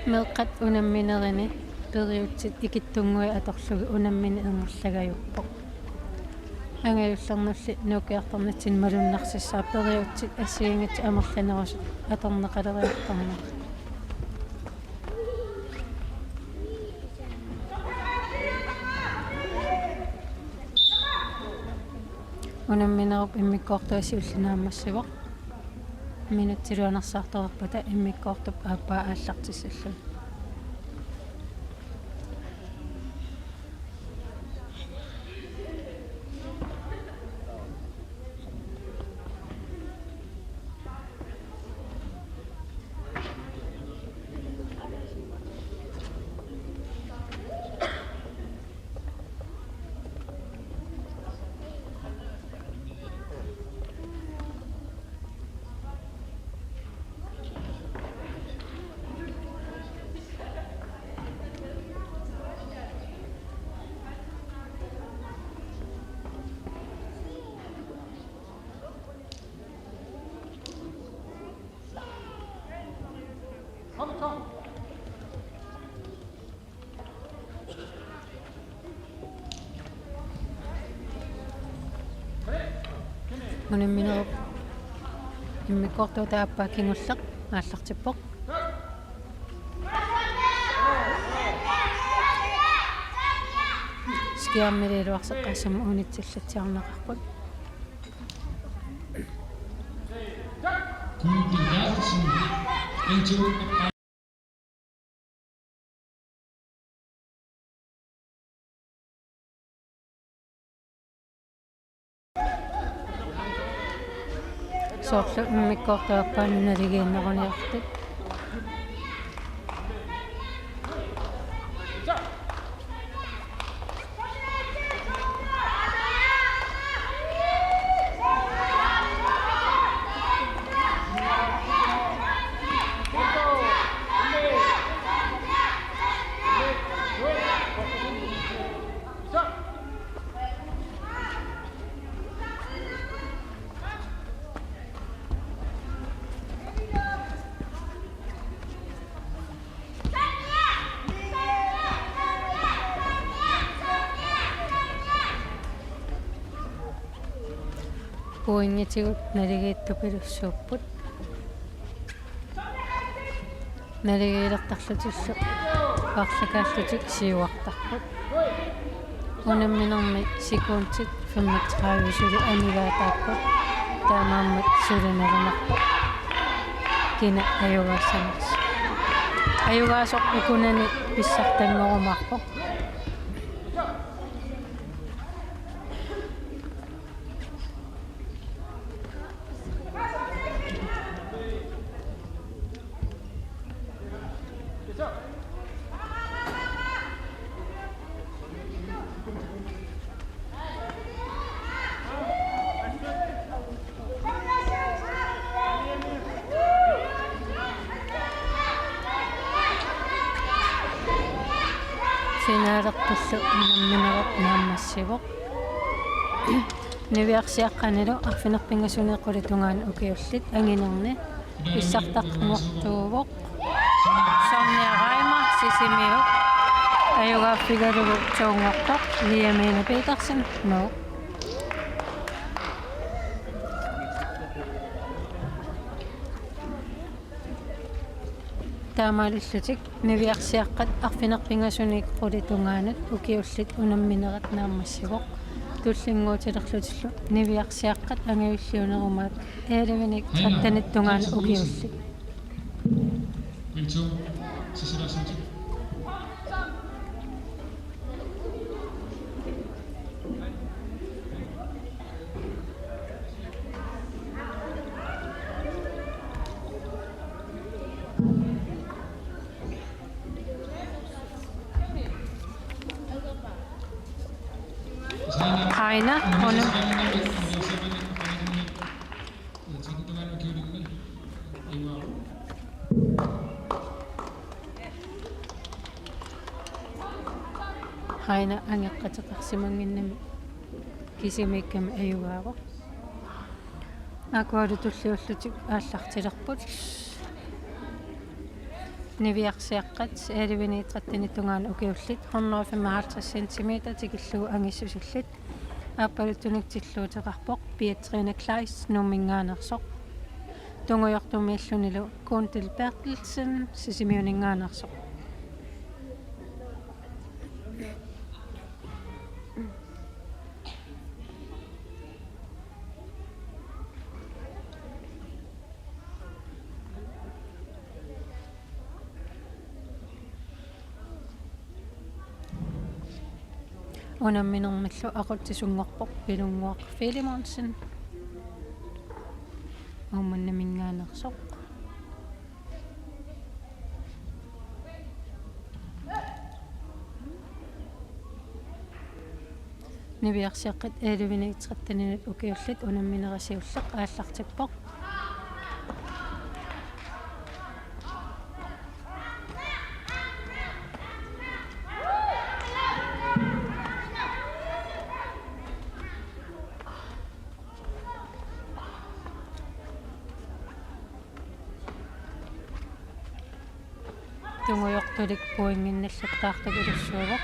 Meeqqat unamminerini periutsit ikittunnguit atorlugit unammini ingerlagajuppoq. Angajullernulli nuukkiartornitsinni malunnarsissaaq periutsit assigiinngitsut amerlanerusut atorneqaleriartornerat. Unamminerup immikkoortua siulleq naammassivoq. Minutsit iluanarsartorpata immikkoortup aappaa aallartissalluni. Unamminerup immikkoortuata aappaa kingulleq aallartippoq. Skjernimi iluarseqqaassammat unitsillatsiarneqarput. Kuutti Berthelsen, N T O. Soorlu immikkoortuata aappaa naligiinneruniartut. Pointigut naligiittupilussuupput. Naligiilertarlutillu paarlakaallutik siuartarput. Unamminermi sekundit femogtredive suli amigaataapput. Taamaammat suli nalunarpoq kina ajugaassanersoq. Ajugaasoq ukunani pissartanngorumaarpoq. Finalerpullu unamminerup naammassivoq. Niviarsiaqqanilu arfineq-pingasuni qulit tungaanut ukiullit anginerni pissartannguartuuvoq. Sonja Reimer, Sisimiut, ajugaaffigalugu toonngortoq Liamine Petersen, Nuuk. Taamaalillutik niviarsiaqqat arfineq-pingasuni qulit tungaanut ukiullit unamminerat naammassivoq. Tullinnguutilerlutillu niviarsiaqqat angajulliunerumaat elleve-nik trettenit tungaanut ukiullit. Aina, unam-, Aina angeqqateqarsimannginnami kisimiikkami ajugaavoq. Aakualu tulliullutik aallartilerput. Niviarsiaqqat elleve-nik trettenit tungaanut ukiullit hundrede og femoghalvtreds centimeter tikillugu angissusillit. Aappaluttunik tilluuteqarpoq Beatrine Kleist Nuumminngaanneersoq. Tungujortumiillunilu Kundel Berthelsen Sisimiuninngaanneersoq. Unamminermillu aqutsisunngorpoq Pilunnguaq Filemonsen Uummannaminngaanneersoq. Niviarsiaqqat elleve-nik tretteninit ukiullit unamminerat siulleq aallartippoq. Tungujortulik pointinnallattaartupilussuuvoq.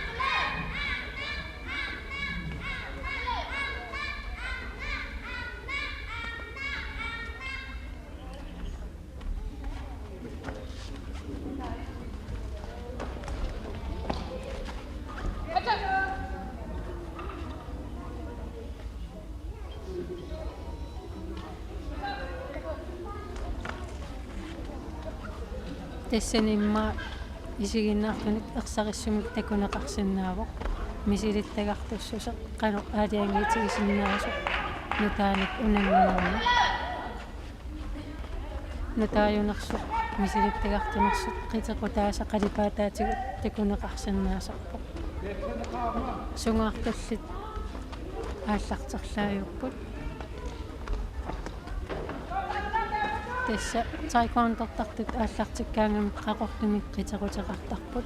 Tassani immaqa isiginnaartunik ersarissumik takuneqarsinnaavoq. Misilittagartussuseq qanoq aalajangiitigisinnaasoq nutaanik unamminermi. Nutaajunersoq misilittagartunersoq qitequtaasa qalipaataatigut takuneqarsinnaasarpoq. Sungaartullit aallarterlaajupput. Tassa taekwondortartut aallartikkaangamik qaqortumik qitequteqartarput.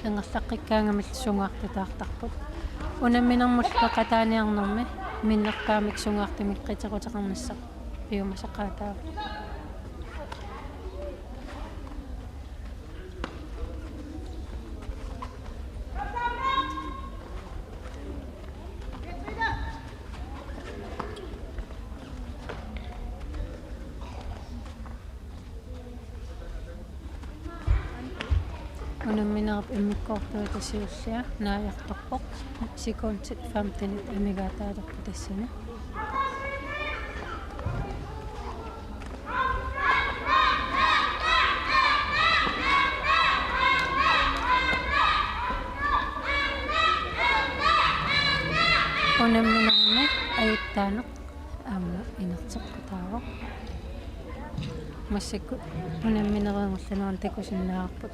Ingerlaqqikkaangamillu sungaartutaartarput. Unamminermullu peqataaniarnermi minnerpaamik sungaartumik qitequteqarnissaq piumasaqaataavoq. Unamminerup immikkoortuata siullia naajartorpoq. Sekundit femtenit amigaataalerput tassani. Unamminermi ajuttaaneq aamma inerteqqutaavoq. Massakkut unamminerup ingerlanerani takusinnaavarput.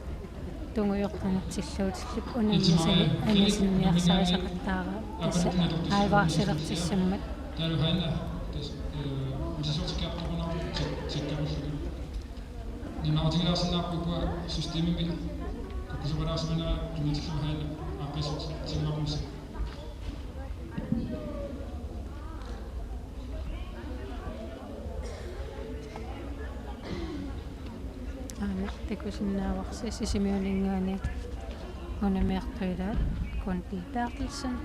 Tungujortunik tilluutillit unammisani anasinniarsarisaqattaarput tassa advarselilertissammat. Taavalu aana tassa, eh, usisortikkaartoqunarput tik-, tikkarullugit. Nunarutigilaarsinnaarput ukua systemimik kukkusoqalaarsimanera qimmatillugit aana aaqqissuussutigivarsi. Aana takusinnaavarsi Sisimiuninngaanniit unammiartup ilaat Kundi Berthelsen.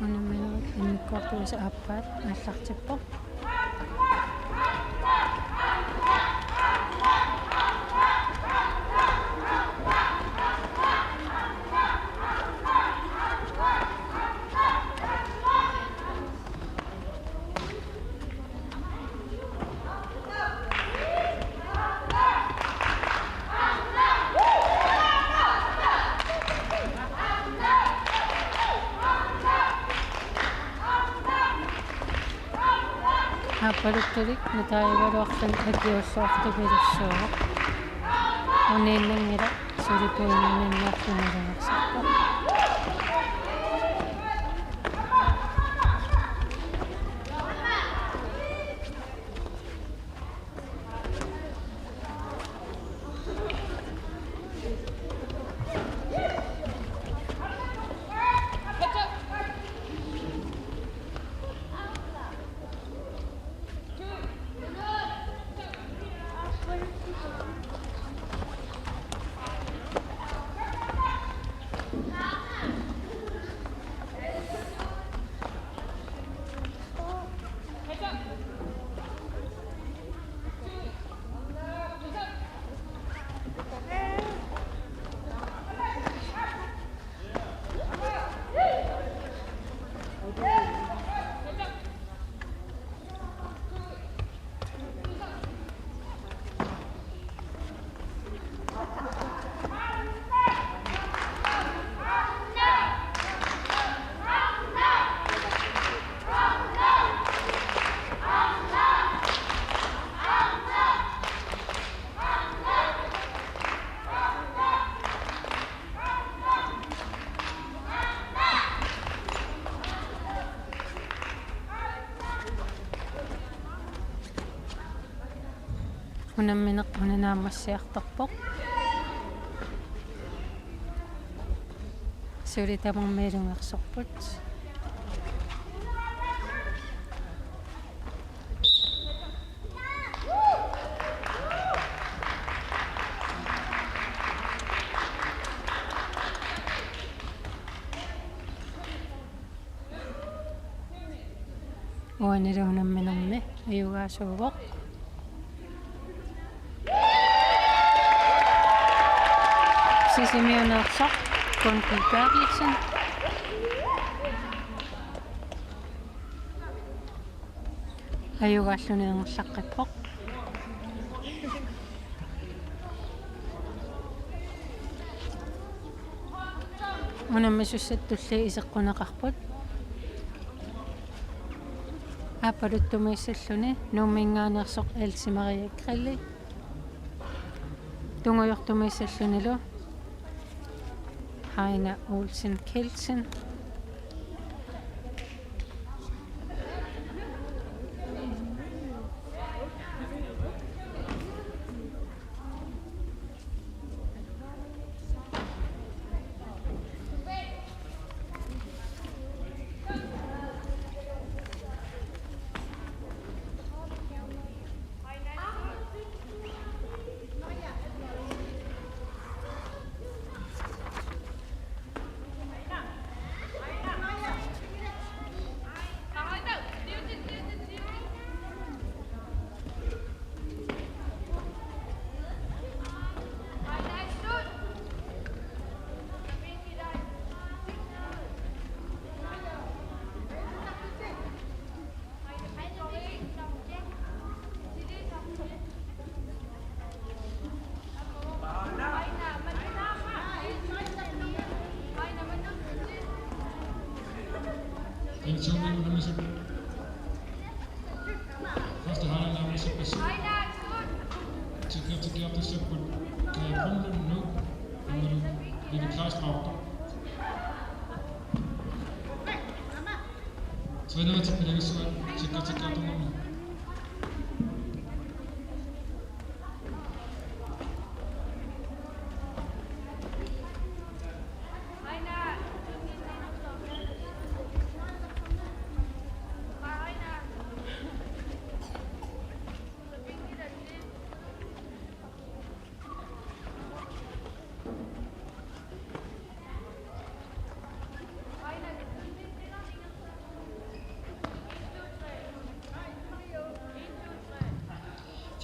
Unamminerup immikkoortuata aappaat aallartippoq. Aappaluttulik nutaajugaluarluni akiuulluartupilussuuvoq. Uniinnanngilaq suli pointinnanniarlugu nalugassarpoq. Unammineq una naammassiartorpoq. Tuli tamarmi ilungersorput. Uanilu unamminermi ajugaasuuvoq. Sisimiuneersoq Gunvig Berthelsen. Ajugaalluni ingerlaqqippoq. Unammisussat tulliit iseqquneqarput. Aappaluttumiissalluni Nuumminngaanneersoq Else Marie Grelli. Tungujortumiissallunilu Heine Olsen Kielsen. Første halvleg nærmer sig besøg. Til Katja Gertrup Sempel. Kan jeg komme nu? Vil du klare straffe? Træneren til Peter Gissua. Til Katja Gertrup.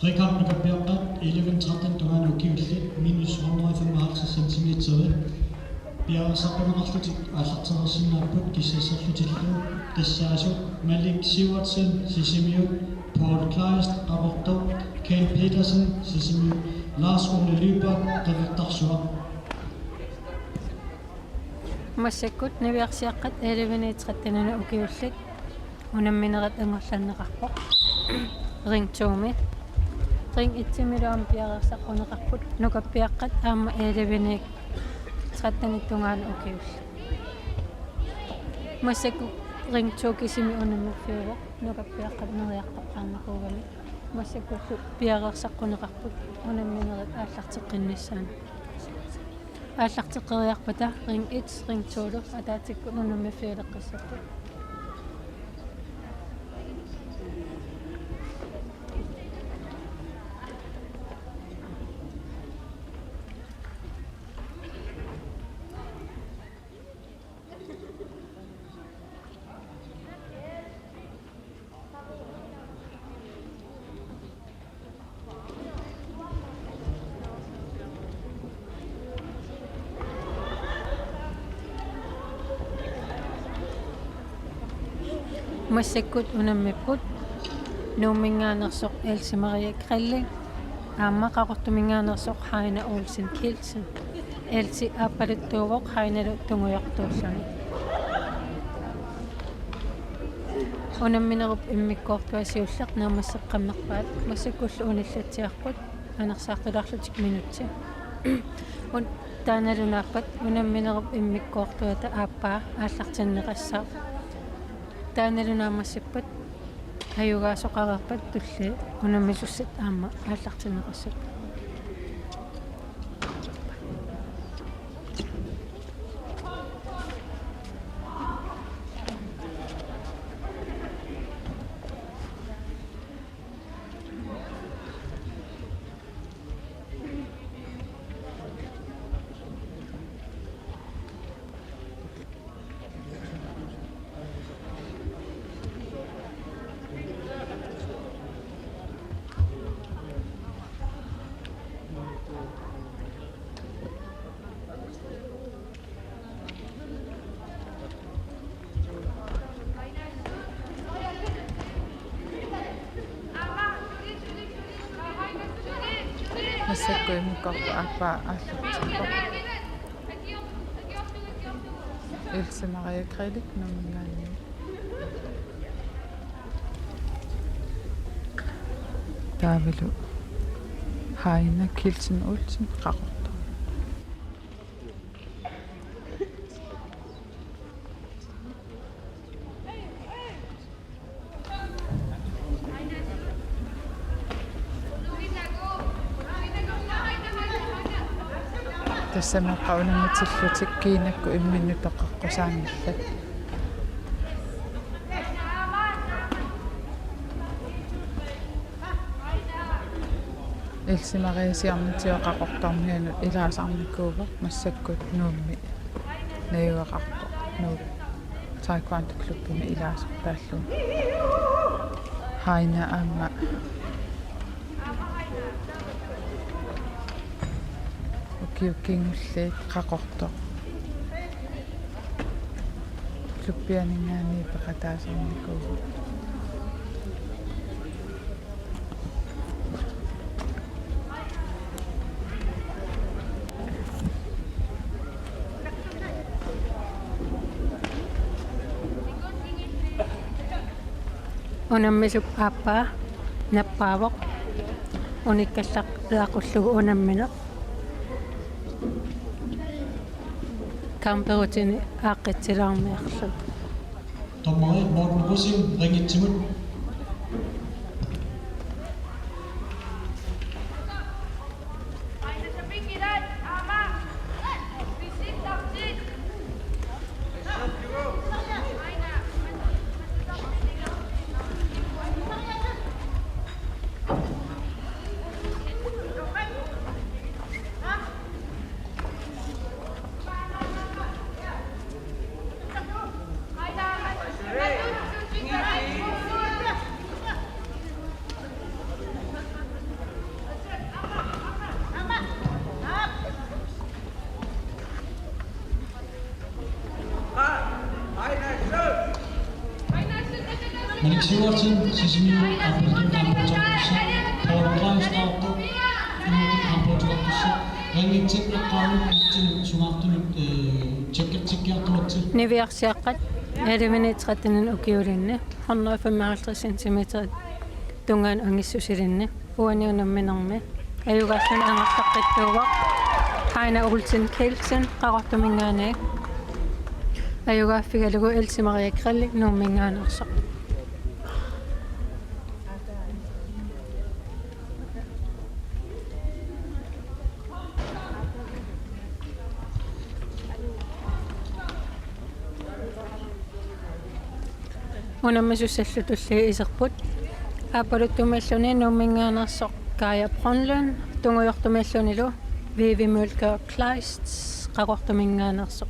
Frikamp nukappiaqqat elleve tretten tungaanut ukiullit minus hundrede femoghalvtreds centimeter. Piareersartuneqarlutik aallartereersinnaapput kissassarlutillu, tassaasut Malik Sivertsen, Sisimiut, Paul Kleist, Qaqortoq, Ken Petersen, Sisimiut, Lars Ole Lyberth, Qeqertarsuaq. Massakkut niviarsiaqqat elleve tretten ukiullit unamminerit amerlanneqarpoq. Ring to-mi. Ring et-imilu aamma piareersaqquneqarput. Nukappiaqqat aamma elleve tretten tungaanut ukiullit. Massakkut ring to kisimi unammiffiuvoq. Nukappiaqqat neriartoqqaarnikuugamik. Massakkullu piareersaqquneqarput. Unamminerit aallarteqqinnissaannut. Aallarteqqeriarpata ring et, ring to-lu ataatsikkut unammiffiuleqqissapput. Massakkut unammipput Nuumminngaanneersoq Else Marie Grelli aamma Qaqortuminngaanneersoq Heine Olsen Kielsen. Else aappaluttuuvoq, Heinalu tungujortuulluni. Unamminerup immikkoortua siulleq naammasseqqammerpaat, massakkullu unillatsiarput anersaartulaarlutik minutsi. Un-, taannalu naappat unamminerup immikkoortuata aappaa aallartinneqassaaq. Taannalu naammassippat ajugaasoqareerpat tulliit unammisussat aamma aallartinneqassapput. Massakkut immikkoortoq aappaa aallartippoq. Else Marie Grellik Nuumminngaanniit. Taavalu Heine Kielsen Olsen, Qaqortoq. Tassami qaunamutillutik kiinakkut imminnut toqaqqusaanngillat. Else Marie siornatigut Qaqortormiunut ilaasarnikuuvoq, massakkut Nuummi najugaqarpoq, Nuuk Taekwondo Klubbimi ilaasartaallugu. Heine aamma ukiut kingulliit Qaqortoq klubbianinngaanniit peqataasarnikuuvoq. Unammisup aappaa nappaavoq. Unikkallaq eqqullugu unammineq. Kamperutini aaqqitsilaarniarlugu. Dommeri Morten Rosing, Ringitsimut. Malik Sivertsen, Sisimiut, aappaluttumi kampioortoqartussaq, Paul Kleist, Qaqortoq, inuit kampioortoqartussaq, Ringitsit eqqaanut, Ringitsinut sungaartunut, ee, tjekkertikkiartoritsi. Niviarsiaqqat elleve tretten ukiulinni, hundrede femoghalvtreds centimeter tungaanut angissusilinni. Uani unamminermi ajugaalluni angerlaqqittuuvoq Heine Olsen Kielsen, Qaqortuminngaanniit. Ajugaaffigalugu Else Marie Grellik Nuumminngaanneersoq. Unammisussallu tulliit iserput. Aappaluttumiilluni Nuumminngaanneersoq Kaja Brønlund, tungujortumiillunilu Vivi Mølgaard Kleist, Qaqortuminngaanneersoq.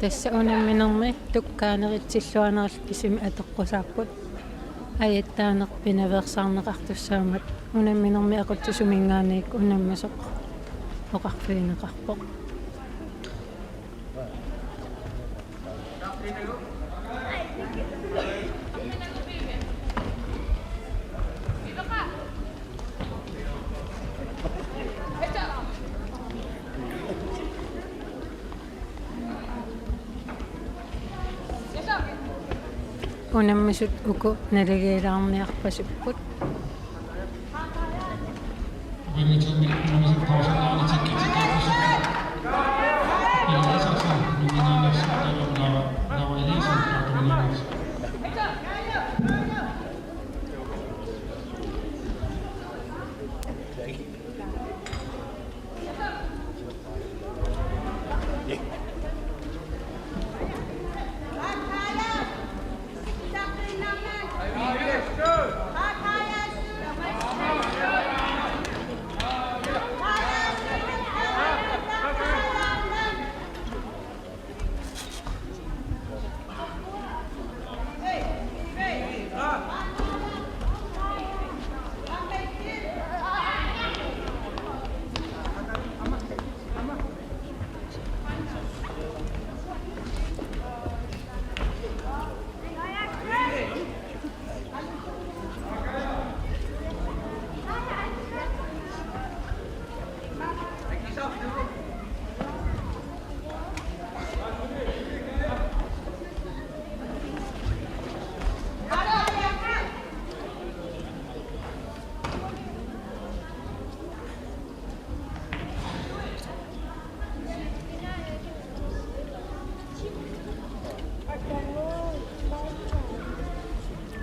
Tassa unamminermi tukkaanerit silluanerallit kisimik atoqqusaapput. Ajattaaneq pinaveersaarneqartussaammat unamminermi aqutsisuminngaanniit unammisoq oqarfigineqarpoq. Unammisut uku naligiilaarniarpasipput.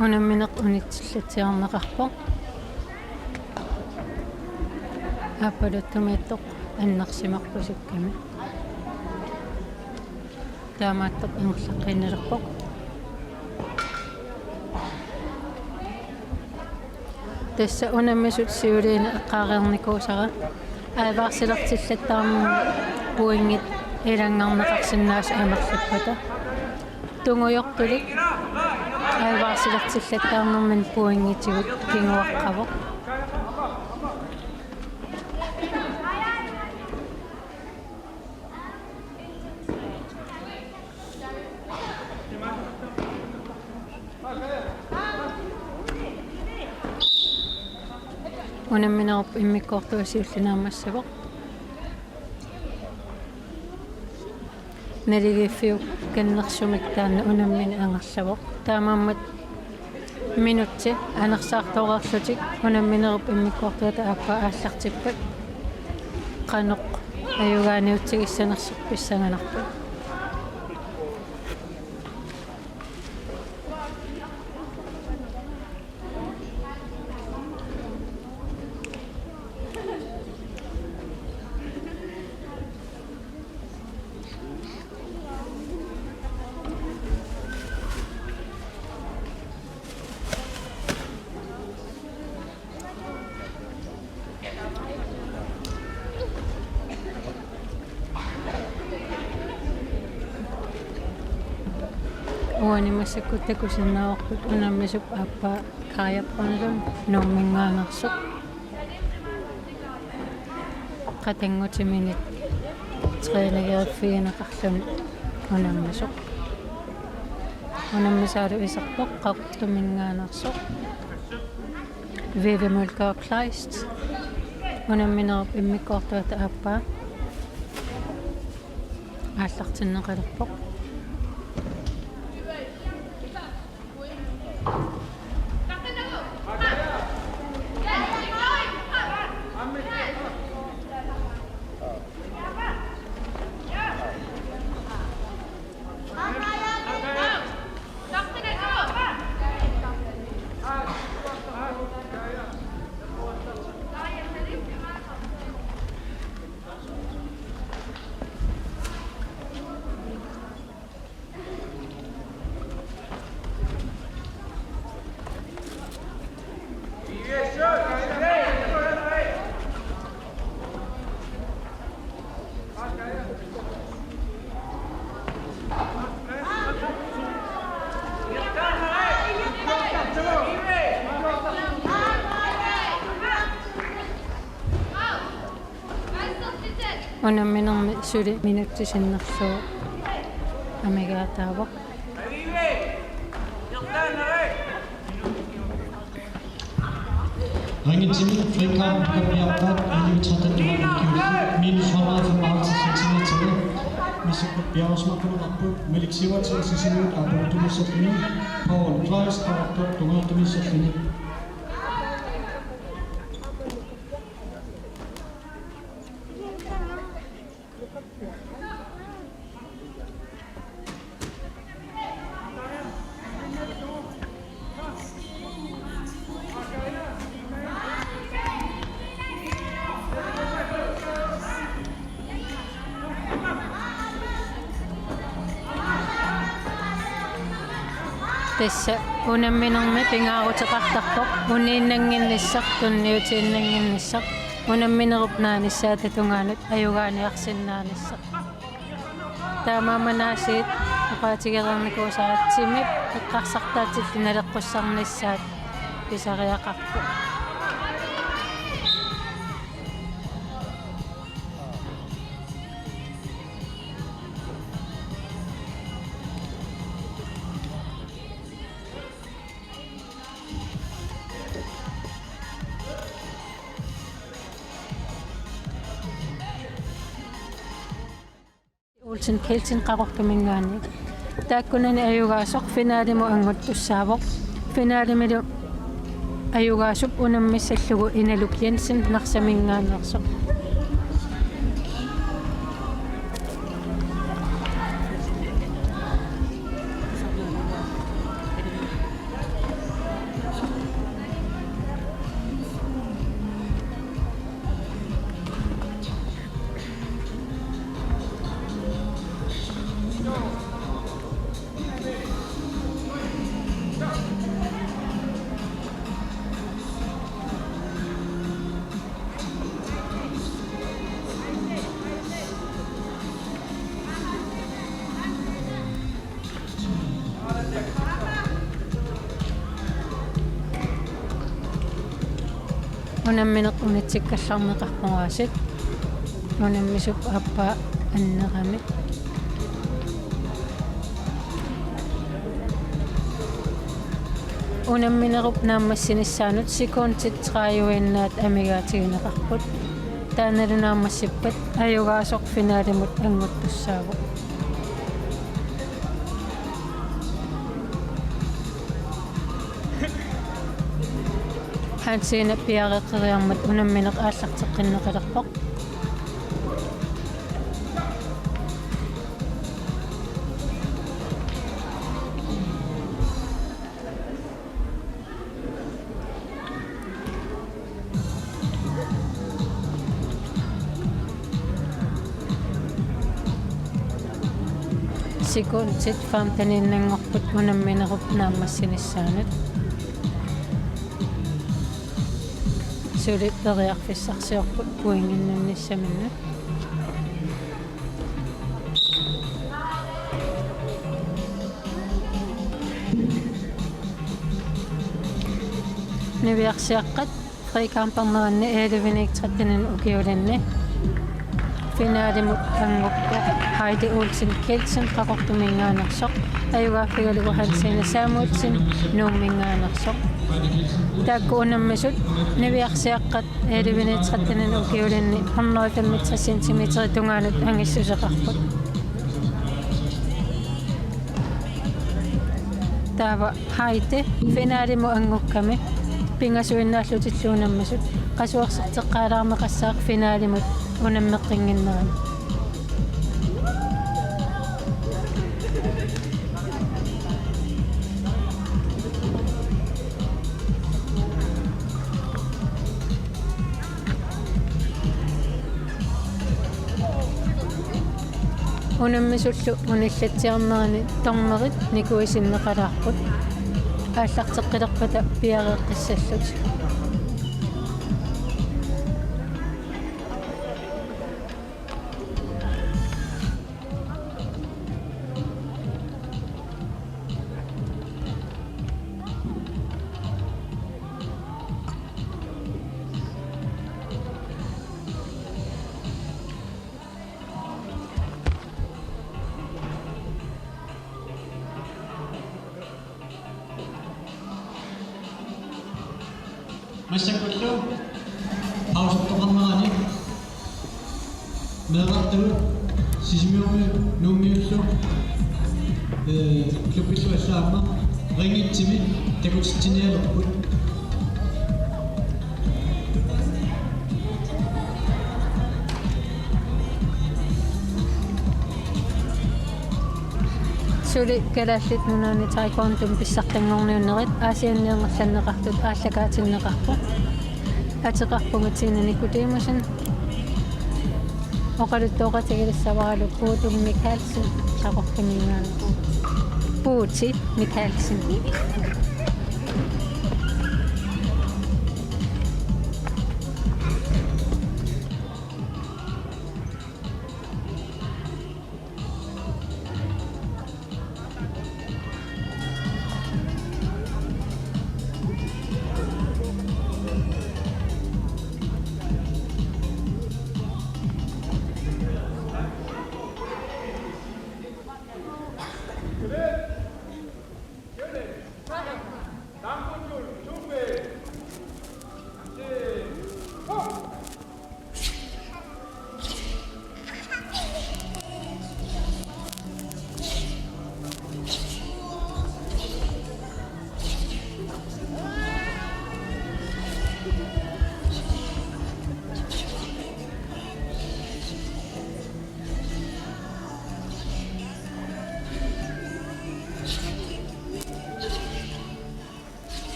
Unammineq unitsillatsiarneqarpoq. Aappaluttumiittoq annersimarput sukkami. Taamaattoq ingerlaqqiinnalerpoq. Tassa unammisut siuliini eqqaareernikuusara advarsilitsillattaarnermi pointit ilanngarneqarsinnaasut amerlippata. Tungujortulik advarsilitsillattaarnermini pointitigut kinguaqqavoq. Unamminerup immikkoortua siulliit naammassavoq. Naligiiffiukannersumik taanna unammineq angerlavoq. Taamaammat minutsit anersaartoreerlutik unamminerup immikkoortuata aappaa aallartippat qanoq ajugaaniutigissanersoq pissanganarpoq. Uani massakkut takusinnaavarput unammisup aappaa Kaja Brønlund Nuumminngaanneersoq. Qatanngutiminit træneriffigineqarluni unammisoq. Unammisaalu iserpoq Qaqortuminngaanneersoq. Vivi Mølgaard Kleist. Unamminerup immikkoortuata aappaa aallartinneqalerpoq. Unamminermi suli minutsit sinnerlugu amigaataavoq. Ringitsimi frikamp piaarpaat elleve tretten minus hundrede og femoghalvtreds centimeter. Massakkut piareersimaqqunneqarput Malik Sivertsen Sisimiut aappaluttumiitserluni, Paul Kleist Qaqortoq tungujortumiitserluni. Tassa unamminermi pingaaruteqartarpoq uniinnannginnissaq, tunniutiinnannginnissaq, unamminerup naanissaata tungaanut ajugaaniarsinnaanissaq. Taamaammat aasiit oqaatigereernikuusara timip eqqarsartaatillit naleqqussarnissaat pisariaqarpoq. Olsen Kelsen Qaqortuminngaanniit. Taakkunani ajugaasoq finalimut annguttussaavoq. Finalimilu ajugaasup unammissallugu Inaluk Jensen Narsaminngaanneersoq. Unammineq unitsikkallarneqarpoq aasiit. Unammisup aappaa annerami. Unamminerup naammassinissaanut sekundit tredive-innaat amigaatigineqarput. Taannalu naammassippat ajugaasoq finalemut annguttussaavoq. Hansine piareeqqeriarmat unammineq aallarteqqinneqalerpoq. Sekundit femten-innanngorput unamminerup naammassinissaanut. Suli periarfissarsiorput pointinnannissaminnut. Niviarsiaqqat trekamperneranni elleve-ni tretten-ini ukiulinni finalemut annguppoq Heidi Olsen Kielsen Qaqortuminngaanneersoq, ajugaaffigalugu Hansine Samuelsen Nuumminngaanneersoq. Taakku unammisut niviarsiaqqat elleve-ni tretten-ini ukiulinni hundrede femogtres centimeter tungaanut angissuseqarput. Taava Heidi finalemut anngukkami pingasuinnaallutillu unammisut qasuersaarteqqaalaarneqassaaq finalemut unammeqqinnginnerani. Unammisullu unillatsiarnerani dommerit nikuisinneqalaarput aallarteqqilerpata piareeqqissallutik. Massakkullu pausertoqarnerani meerartagut Sisimiormiut Nuummiullu, ee, klubbit allaat aamma ringitsimi takutitsinialerput. Suli Kalaallit Nunaanni taekwondomi pissartanngorniunnerit Aasianni ingerlanneqartut aallakaatinneqarpoq. Ateqarpunga Tina Nikodemussen. Oqaluttuoqatigilissavaralu Puutu Mikaelsen, Qaqortuminngaanneersoq. Puuti Mikaelsen.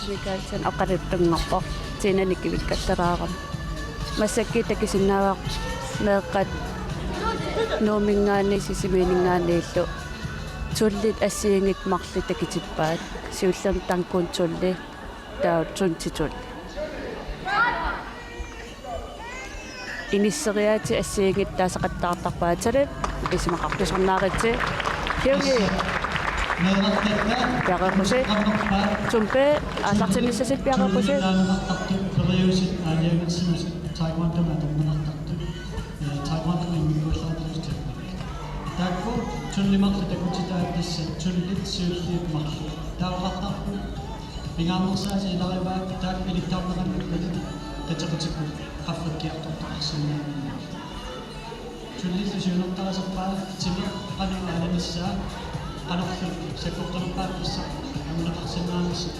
Mikaelsen oqaluttunngorpoq, Tina nikivikkattaraarami. Massakkut takusinnaavara meeqqat Nuumminngaanniit Sisimiuninngaanniillu tullit assigiinngitsut marluk takutippaat, siullermik Dangun tulli, taava Tunti tulli. Inisseriaatsit assigiinngitsut taasaqattaartarpaat, Talib, isumaqartusornaaritsi. Kiugi. Piareerpusi. Tumpe, aallartinnissasi piareerpusi. Taekwondo immikkuullaartusi. Taakku tulliit marluk takutitaat tassa tullit siulliit marluk. Taava oqartarput pingaarnersaasut ilagivaat taakku ilikkarneqanngippat qitequtikkut qaffakkiartortaqarsinnaanngilaq. Tullillu siunertariserpaa timeq qanoq aalanissaa, qanorlu sakkortunerpaat pissaq amuneqarsinnaanissaq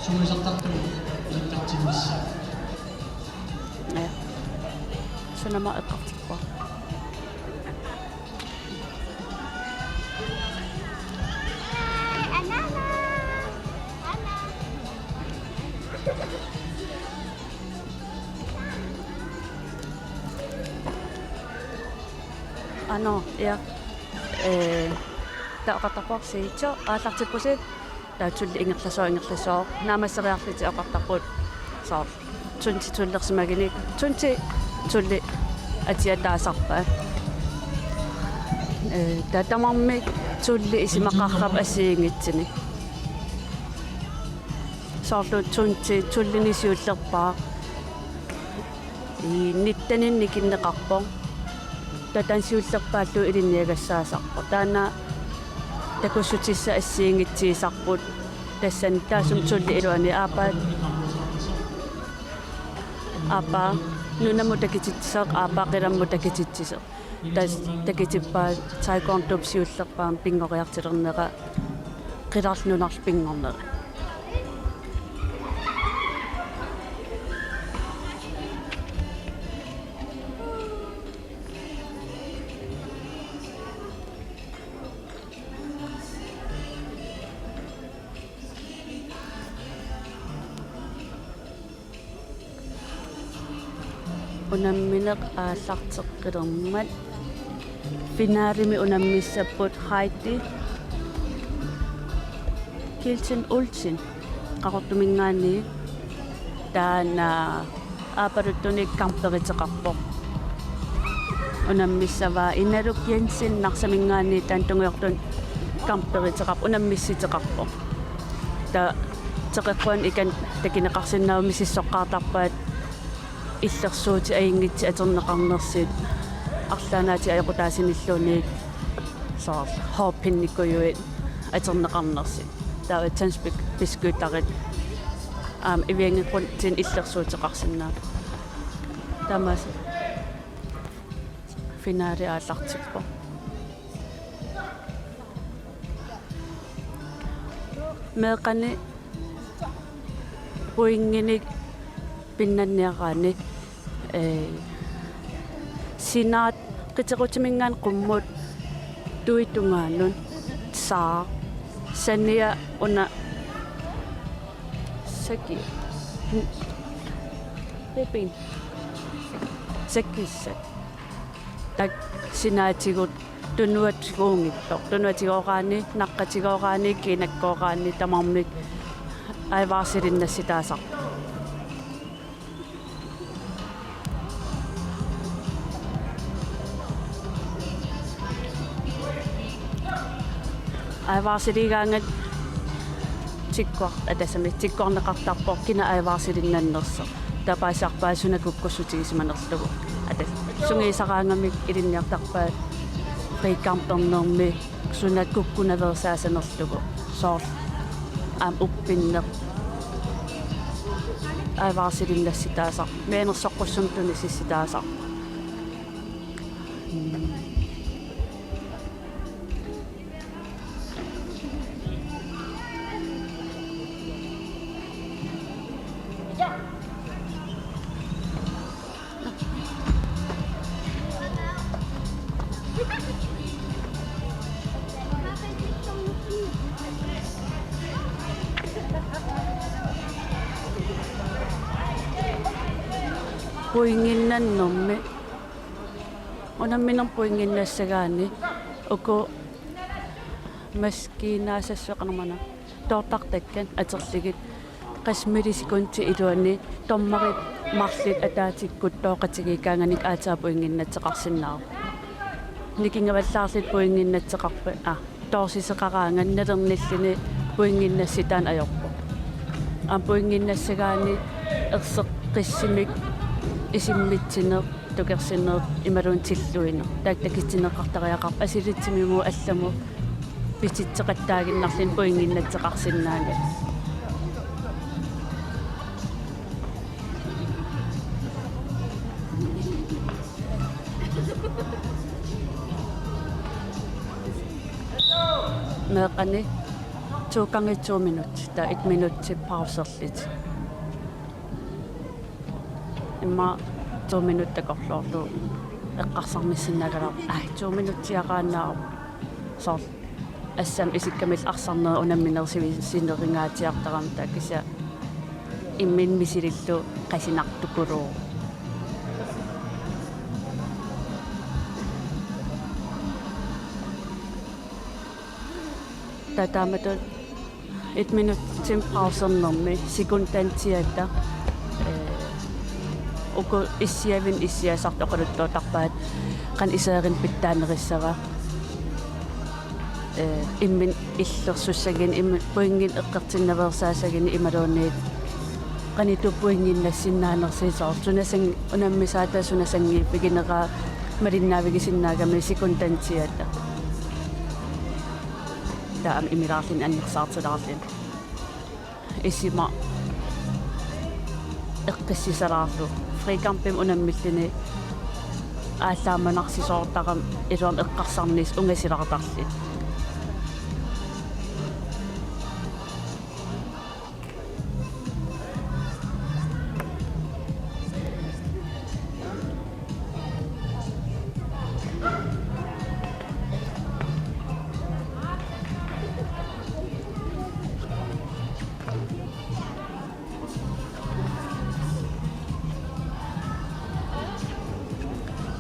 sungiusartartugut ilikkartinnissaa. Ja. Sunama eqqartippoq. Ano, ja. Eh, taava oqartarpoq Siitso, aallartippusi. Taava tulli ingerlasooq, ingerlasooq. Naammasseriarlutik oqartarput. Soorlu. Tunti tullersimagunik. Tunti tulli atia taasarpaat. Eh, taava tamarmik tulli isumaqarput assigiinngitsunik. Soorlu Tunti tullini siullerpaaq. I nitteninik nikinneqarpoq. Taava taanna siullerpaallu ilinniagassaasarpoq. Taanna takussutissat assigiinngitsuusarput. Tassani taassuma tulliani iluani aappaa. Aappaa nunamut takutitsisoq, aappaa qilammut takutitsisoq. Tassa takutippaat taekwondop siullerpaamik pinngoriartulernera qilarlu nunarlu pinngornera. Unammineq aallarteqqilermat finalemi unammissapput Heidi Kielsen Olsen Qaqortuminngaanniit, taanna aappaluttunik kamperuteqarpoq. Unammissavaa Inaluk Jensen Narsaminngaanniit, taanna tungujortumik kamperuteqarpoq, unammissuteqarpoq. Taava teqeqquanik ikani takuneqarsinnaavoq, misissoqqaartarpaat illersuutit ajunngitsut atorneqarnersut, arlaannaatit ajoqutaasunilluunniit soorlu hårpindekujuit atorneqarnersut. Taava tandbeskytterit aamma iviangeqqutit illersuuteqarsinnaapput. Tamaasa finale aallartippoq. Meeqqani pointinik pinnanniaraanni, eh, sinaat qitequtiminngaanniit qummut tuit tungaanut, saaq, sania una saki. Pipin. Sakissat. Taakku sinaatigut tunuatiguunngitsoq. Tunuatigooraanni, naqqatigooraanni, kiinakkooraanni tamarmik advarseliinnassutaasarput. Advarseliigaangat tikkuar-, atassami tikkuarneqartarpoq kina advarseliinnannersoq. Taava paasiarpaat suna kukkussutigisimanerlugu. Atas-, sungiusaraangamik ilinniartarpaat frikampernermi suna kukkunaveersaasanerlugu. Soorlu aamma uppinneq advarseliinnassutaasarpoq. Mianersoqqussummik tunisissutaasarpoq. Pointinnginnermi, unamminermi pointinnginnassagaanni uku maskiinaassassuaqarmana toortartakkat atorlugit qassit millisekundit iluanni dommerit marluk ataatsikkut tooqatigiikkaanganik aatsaat pointinnginnassaqarsinnaavoq. Nikingavallaarlutik pointinnginnassaqarput, aa, toorsisoqaraangat nalornilluni pointinnginnassutaanut ajorpoq. Aamma pointinnginnassagaanni erseqqissumik isimmitsineq, tukersineq imaluunniit tilluineq. Taakku takutinneqartariaqarput, assilissimimut allamut pititseqattaaginnarluni pointinnginnassaqarsinnaanngilaq. Meeqqani to gange to minut, taava et minut til pauserlutik. Immaqa to minut takorloorlugu eqqarsarnissinnaagaluarpoq. Ai, to minutsiaraannaavoq. Soorlu assammik isikkamillu arsarnerit unamminerit sivi-, sinerungaatsiartarami, taava kisianni imminut misilillugu qasunartukuluuvoq. Taava taamatut et minutsimik pausernermi sekundantiata, ee, uku issiavinnik issiasartut oqaluttuuttarpaat qanoq iseerini pitsaanerissava. Ee, imminut illersussaguni, imminut pointit eqqortinnaveersaassaguni imaluunniit qanoq ittoq pointinnginnassinnaanersoq, soorlu suna sang-, unammisaata suna sanngiiffigineraa malinnaavigisinnaagami sekundantiata. Taava aamma imilaarluni annersaartilaarluni. Isima eqqissisalaarlugu. Frikampimi unammilluni aallaamanarsisoortarami iluamik eqqarsarnissaq ungasilaartarlugu.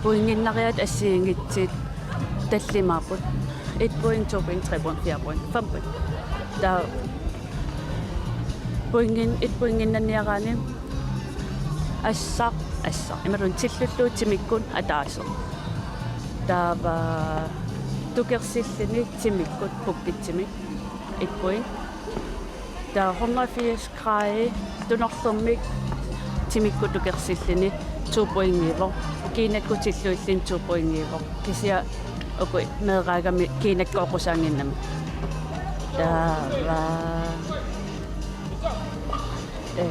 Pointinnginnarit assigiinngitsut tallimaapput. Et point, to point, tre point, fire point, fem point. Taava pointit, et pointinnginniaraanni assaq, assaq imaluunniit tillullugu timikkut ataaseq. Taava tukersilluni timikkut pukkitsumik et point. Taava hundrede og firs gradit tunorlermik timikkut tukersilluni to pointiivoq. Kiinakkut tilluilluni to pointiivoq. Kisianni uku meeraagami kiinakkut oqqusaannginnami. Taava, ee,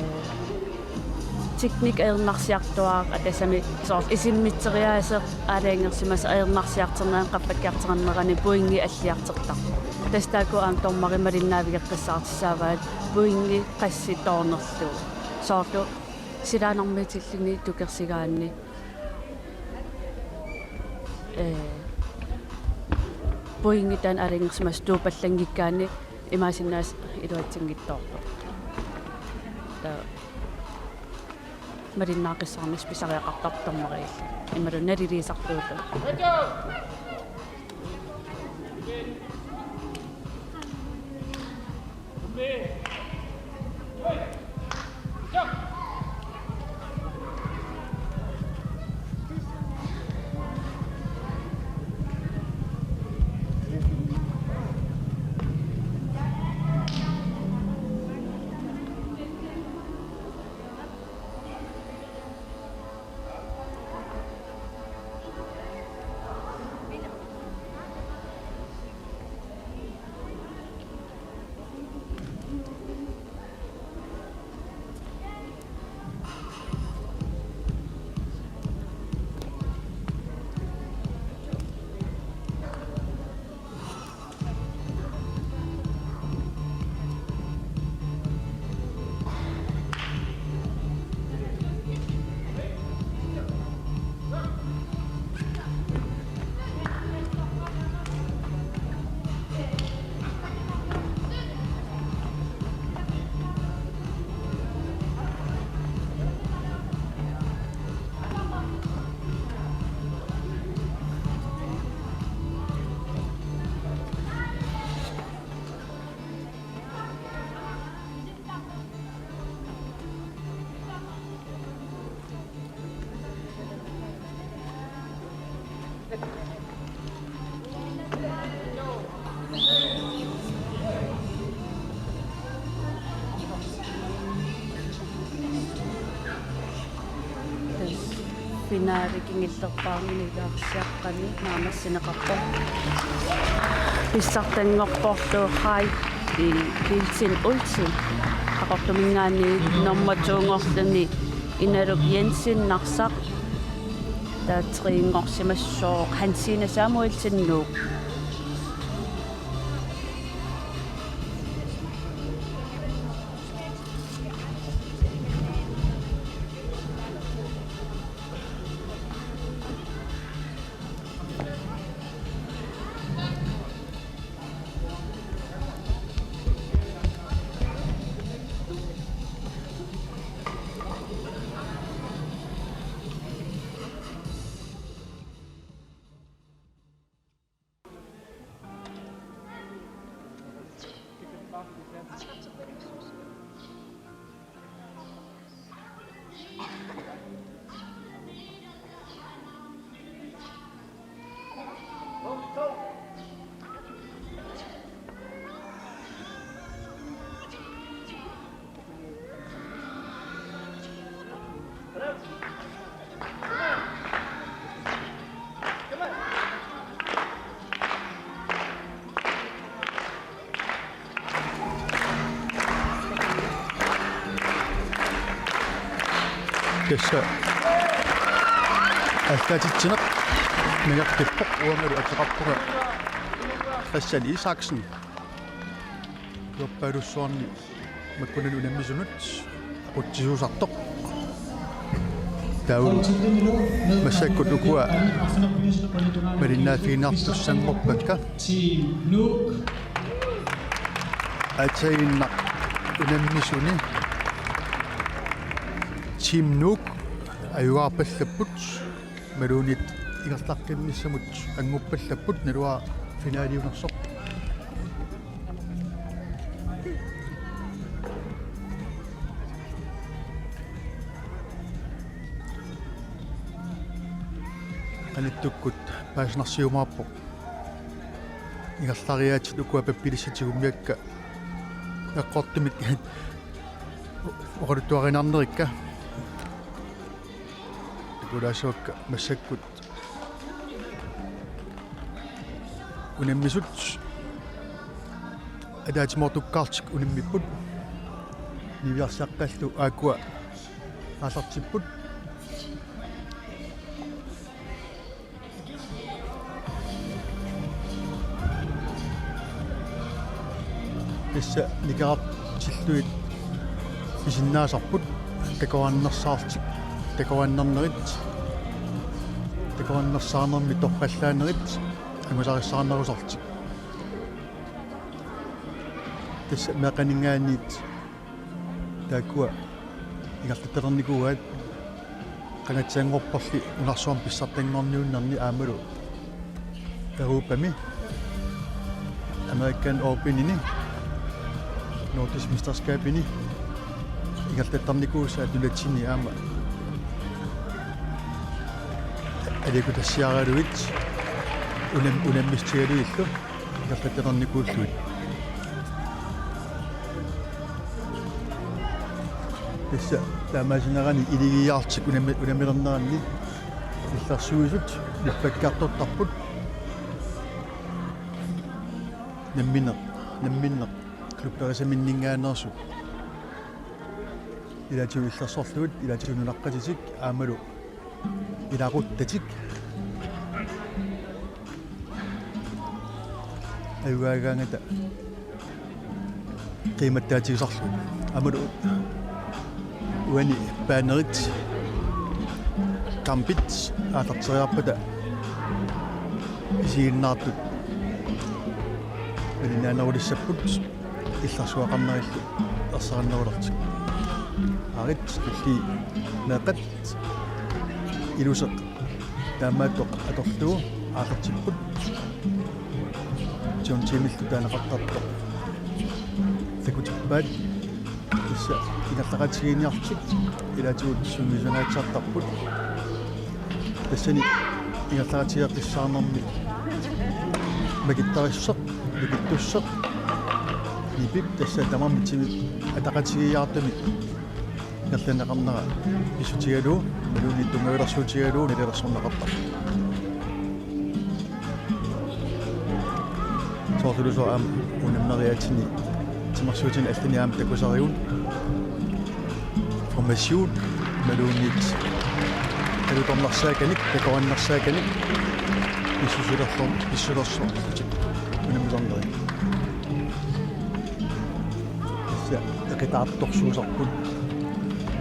teknik ajornarsiartuaaraq, tassami soorlu isimmitseriaaseq aalajangersimasoq ajornarsiartornerani qaffakkiartornerani pointit alliartortarput. Tassa taakku aamma dommerit malinnaavigeqqissaartussaavaat pointit qassit toornerlugu. Soorlu silaannarmiitilluni tukersugaanni, ee, pointit taanna aalajangersimasoq tuupallanngikkaanni imaassinnaasoq iluatsinngitsoorpoq. Taava malinnaaqqissaarnissaq pisariaqartarpoq dommeriillu. Imaluunniit naliliisartuullugu. Finaali kingullerpaarnini ilaarsiaqqani naammassineqarpoq. Pissartanngorporlu Heidi Kielsen Olsen. Qaqortuminngaanniit nummer to-nngorluni Inaluk Jensen Narsaq. Taava tre-nngorsimasoq Hansine Samuelsen Nuuk. Tassa allaatitsineq nangertippoq, uangalu ateqarpunga Christian Isaksen. Iorpaalussuarni makkunani unammisunut aqutsisuusartoq. Taavalu massakkut ukua malinnaaffigineqartussanngorpakka. Aatsaannguaq unammisuni Team Nuuk ajugaarpallapput. Imaluunniit ingerlaqqinnissamut annguppallapput, naluara finaaliunersoq. Qanittukkut paasinarsiumaarpoq. Ingerlariaatsit ukua pappilissaat tigummiakka eqqortumik oqaluttuarineqarnerikka. Takulaassuakka massakkut unammisut ataatsimoortukkaartik unammipput. Niviarsiaqqallu aakkua aallartipput. Tassa nikerartillugit pisinnaasarput takorannersaartik, takorannernerit, takorannersaarnermi torrallaanerit angusarissaarnerusartik. Tassa meeqqaninngaanniit taakkua ingerlattalernikuuaat, qangatsinngorporli nunarsuarmi pissartanngorniunnerni aammalu Europami, American Openini, Nordisk Mesterskabini ingerlattarnikuusaat nunatsinni aamma aliikutassiaraluit unam-, unammissutigalugillu ingerlattarnikuullugit. Tassa taamaasinerani iligiiaartik unammi-, unammilerneranni illersuisut nippakkaartortarput. Namminneq, namminneq klubberisaminninngaanneersut. Ilaatigut illersorlugit, ilaatigut nunaqqatitik aammalu ilaquttatik. Ajugaagaangata qiimattaatigisarlugit. Aammalu uani bannerit, kampit aallarteriarpata isiginnaartut malinnaanerulissapput. Illersueqarnerillu ersarinnerulertik. Aarit, tulliit meeqqat iluseq taamaattoq atorlugu aallartipput. John Jimillu taaneqartartoq takutippaat. Tassa ingerlaqatigiinniarlutik ilaatigut sungiusangaatsiartarput. Tassani ingerlaqatigeeqqissaarnermi makittarissuseq, makittussuseq, nipip tassa tamarmik timip ataqatigiiaartumik Ingerlanneqarnera pissutigalugu, imaluunniit tunngavilersuutigalugu nalilersorneqartarpoq. Soorlulusooq aamma unammeriaatsini timersuutini allani aamma takusarigut. Formation, imaluunniit alutornarsaakanik, takorannersaakanik, pissusilerlor-, pissusilersorlutik unammisarnerit. Tassa eqitaartorsuusarput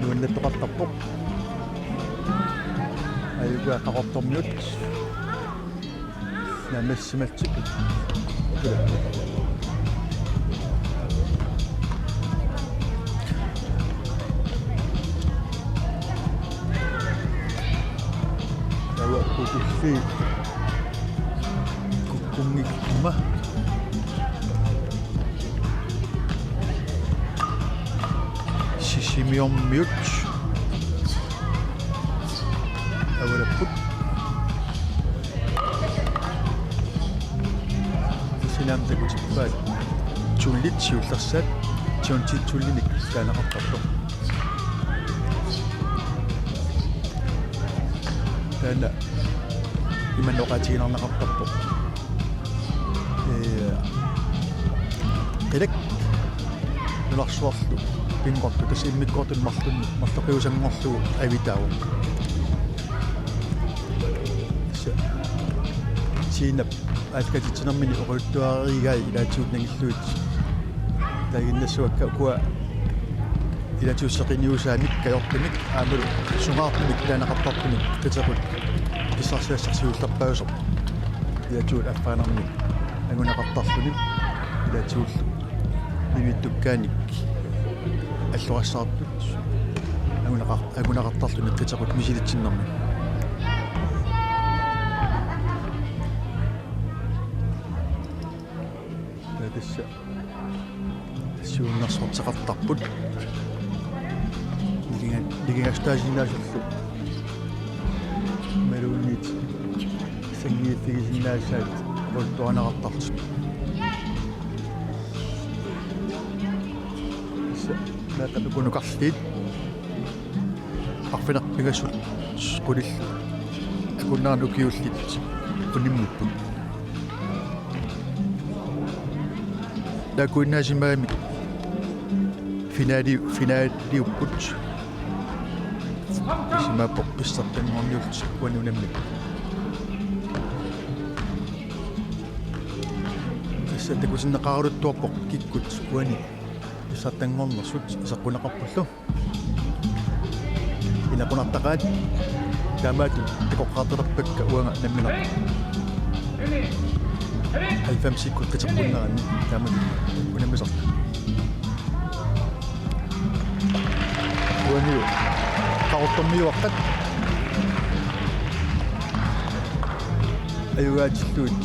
nuannaartoqartarpoq. Ajuku Qaqortormiut. Naammassimallutik. Taava kukkulli kukkunngikkumma. Sisimiormiut avalapput. Sinaam takutippaat tullit siullersaat, John T. Tullinik taaneqartarpoq. Taanna imannak oqaatigineqartarpoq. Ee, qilak nunarsuarlu pinngortoq, tassa immikkoortuni marlunni, marloqiusanngorlugu avitaavoq. Tassa Tiinap aallakaatitsinermini oqaluttuarigai ilaatigut nangillugit. Taginnassuakka ukua ilaatigut seqinniusaamik, kajortumik, aammalu sungaartumik taaneqartartumik qitequt pissarsiassarsiullerpaasoq. Ilaatigut affaannarnik anguneqartarluni. Ilaatigullu nimittukkaanik allorasaartut anguneqar-, anguneqartarluni qitequt misilitsinnermi. Taava tassa siunnersorteqartarput. Nikinga-, nikingassutaasinnaasullu imaluunniit sanngiiffigisinnaassaat oqaluttuarineqartartut. Tassa meeqqat ukunukarliit arfineq-pingasut qulillu akunneranut ukiullit unammipput. Taakkuinnaasimagamik finali-, finaliupput. Isimappoq pissartanngorniullutik uani unammipput. Tassa takutinneqaraluttuarpoq kikkut uani pissartanngornersut iseqquneqarpullu. Ilaqunartaqaat taamaattut takoqqaartalerpakka uanga nammineq. Halvfemsikkut qiteqqunneranni taamatut unammisartut. Uani Qaqortormiuaqqat ajugaatillugit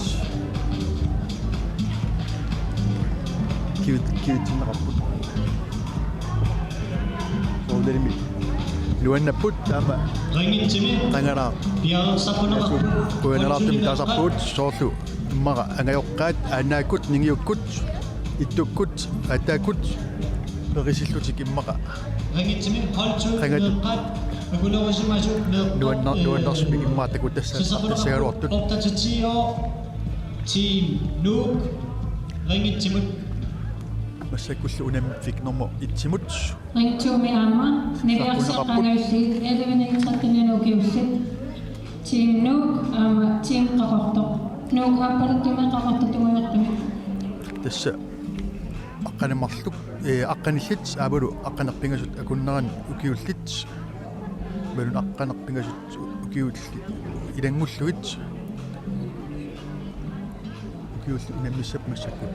kiut-, kiutsinneqarput. Soorunalimi nuannapput taama. Ringitsimi qangalaa piareersarpunera. Kujanalaartumik taasarpugut soorlu immaqa angajoqqaat aannaakkut ningiukkut ittukkut aataakkut perisillutik immaqa. Ringitsimi hold to qangatut meeqqat akulerisimasut meeqqat, nuanna-, eh, nuannarsumik immaqa takutassaat sisaruartut. Up til ti år. Team Nuuk Ringitsimut. Massakkullu unammiffik nummer etsimut. Ring to-mi aamma niviarsiaqqat angajulliit elleve-ni tretten-inik ukiullit. Team Nuuk aamma Team Qaqortoq. Nuuk Aappaluttumik Qaqortoq tungujortumik. Tassa aqqaneq-marluk, eh, aqqanillit aammalu aqqaneq-pingasut akunneranut ukiullit. Imaluunniit aqqaneq-pingasut ukiullit ilanngullugit. Ukiullit unammissapput massakkut.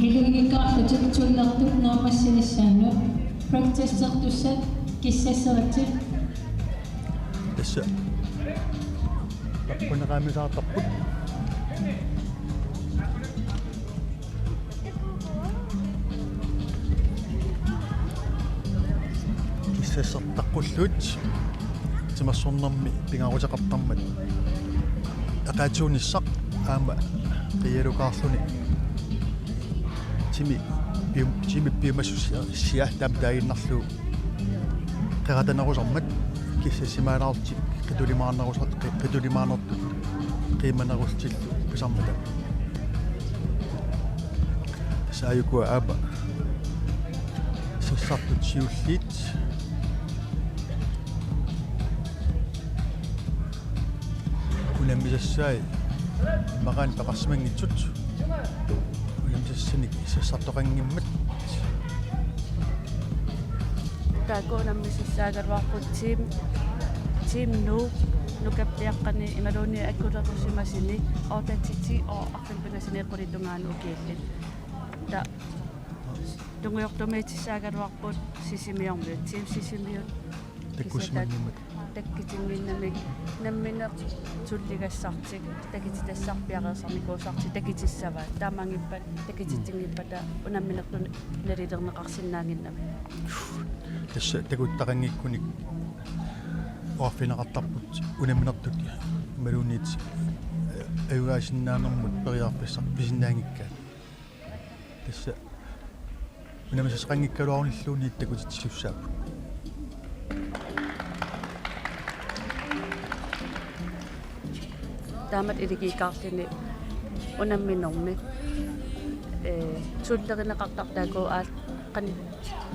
Iluinngikkaarlutik tullertut naammassinissaannut practicertussat kissasseritik. Tassa takkuneqaamisaartarput. Sassartaqqullugit timersornermi pingaaruteqartarmat eqaatsuunissaq aamma qiialukaarluni timi pium-, timi piumassusia taama taaginnarlugu qeratanerusarmat kissassimaalaarlutik qitulimaarnerusa-, qi-, qitulimaarnertut qiimanerullutillu pisarmata. Tassa aajukua aamma sassartut siulliit unammisassaat immaqa peqarsimanngitsut unammisassanik sassartoqanngimmat. Taakku unammisassaagaluarput Team, Team Nuuk, Nukappiaqqani imaluunniit Akulerussuup Masini, otte til ti og femten sine qulit tungaanut ukiullit. Taava tungujortumiitissaagaluarput Sisimiormiut, Team Sisimiut. Takkussimanngimmat. Takkutinnginnamik nammineq tulligassartik, takutitassarpiareersarnikuusartik takutissavaat. Taamaagippata takutinngippata unamminertut nalilerneqarsinnaannginnamik. Tassa takuttaqanngikkunik oqarfigineqartarput unamminertut imaluunniit, eh, ajugaasinnaanermut periarfissaq pisinnaanngikkaat. Tassa unammisassaqanngikkaluarluniluunniit takutitsisussaapput. Taamatut iligiikkaarluni unamminermi, eh, tullerineqartartut taakku aal-, qan-,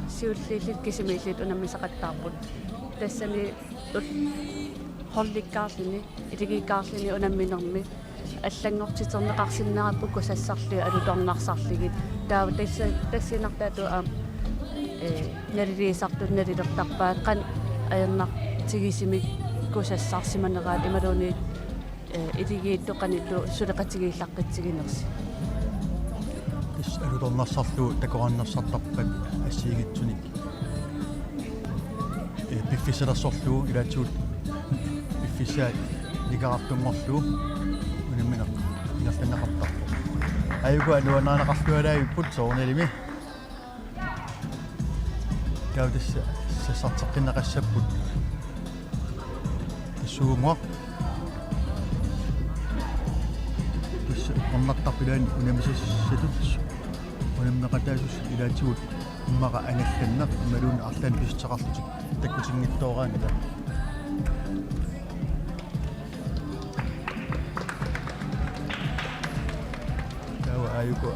siulliullutik kisimiillugit unammisaqattaarput. Tassani ul-, holdikkaarluni, iligiikkaarluni unamminermi allanngortiterneqarsinnaapput kusassarlugit alutornarsarlugit. Taava tassa-, tassunartaatut aamma, eh, naliliisartut nalilertarpaat, qanoq ajornartigisumik kusassarsimaneraat imaluunniit, eh, iligiittut qanoq ittut suleqatigiillaqqitsiginersut. Tassa alutornarsarlugu takorannersartarpat assigiinngitsunik. Eh, piffissalersorlugu ilaatigut piffissaa nikerartunngorlugu unammineq ingerlanneqartarpoq. Aajukua nuannarineqarluarput soorunalimi. Taava tassa sassarteqqinneqassapput. Tassuuguaq. Tassa eqqornartarpoq ilaanni unammisassatut. Unammeqataasut ilaatigut immaqa angallanneq imaluunniit arlaannik pissuteqarlutik takkutinngitsooraangat. Taava aajukua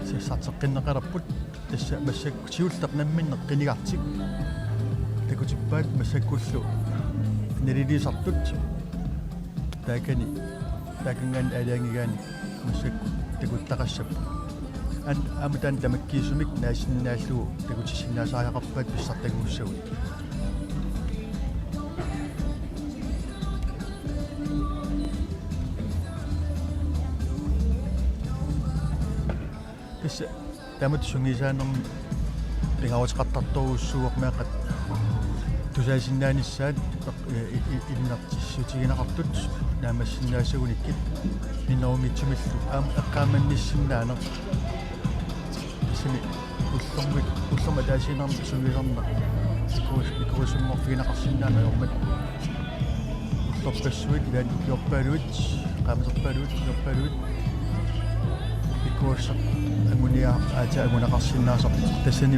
sassarteqqinneqalerput. Tassa massakkut siulleq namminneq qinigartik takutippaat massakkullu naliliisartut. Taakani, taakanngaanniit aalajangigaanni massakkut takuttaqassapput. An-, aamma taanna tamakkiisumik naasinnaallugu takutissinnaasariaqarpaat pissartanngussagunik. Tassa taamatut sungiusaanermi pingaaruteqartartorujussuuvoq meeqqat tusaasinnaanissaat, eh, i-, i-, ilungersuutigineqartut naammassinnaassagunikkit minnerunngitsumillu aamma eqqaamannissinnaaneq. Tassami ullormi, ullormi ataasiinnarmi sungiusarneq ikuus-, ikuusunngorfigineqarsinnaaneq ajormat. Ullorpassuit ilaanni ukiorpaaluit, qaammaterpaaluit, ukiorpaaluit. Pikkorissaq anguniagaq aatsaat anguneqarsinnaasarpoq. Tassani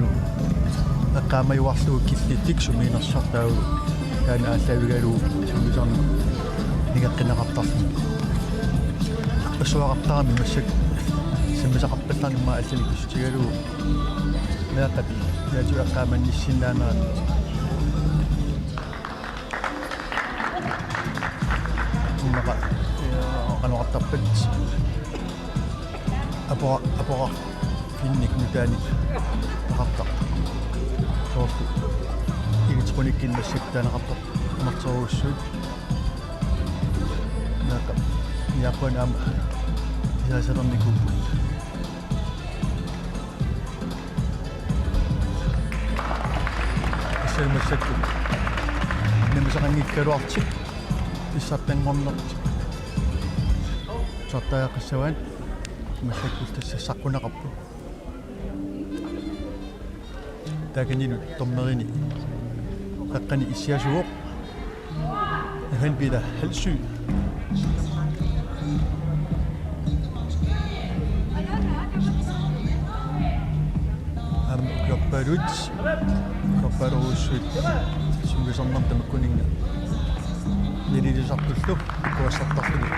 eqqaamajuarlugu killiffiit sumiinnersut taava taanna aallaavigalugu sungiusarneq nigeqqinneqartarluni. Eqqarsartarami massakkut sammisaqarpallaarneq immaqa allanik pissutigalugu meeqqat ilaatigut eqqaamannissinnaanerat. Immaqa, eh, qanoq oqartarpat. Apo-, apoqarfinnik nutaanik peqartarpoq. Soorlu elektronikkinik massakkut taaneqartarpoq. Amerlasoorujussuit. Naakka. Japan aamma isaasalernikuupput. Tassa massakkut unammisaqanngikkaluartut pissartanngorneq tusartariaqassavaat, massakkut tassa saqqummeqarpoq. Taakanilu dommerini qaqqani issiasuuvoq. Johan Peter Halsø. Aamma ukiorpaaluit, ukiorpaaluit sungiusarnermut tamakkuninnga nalilisartullu ikuassartarluni.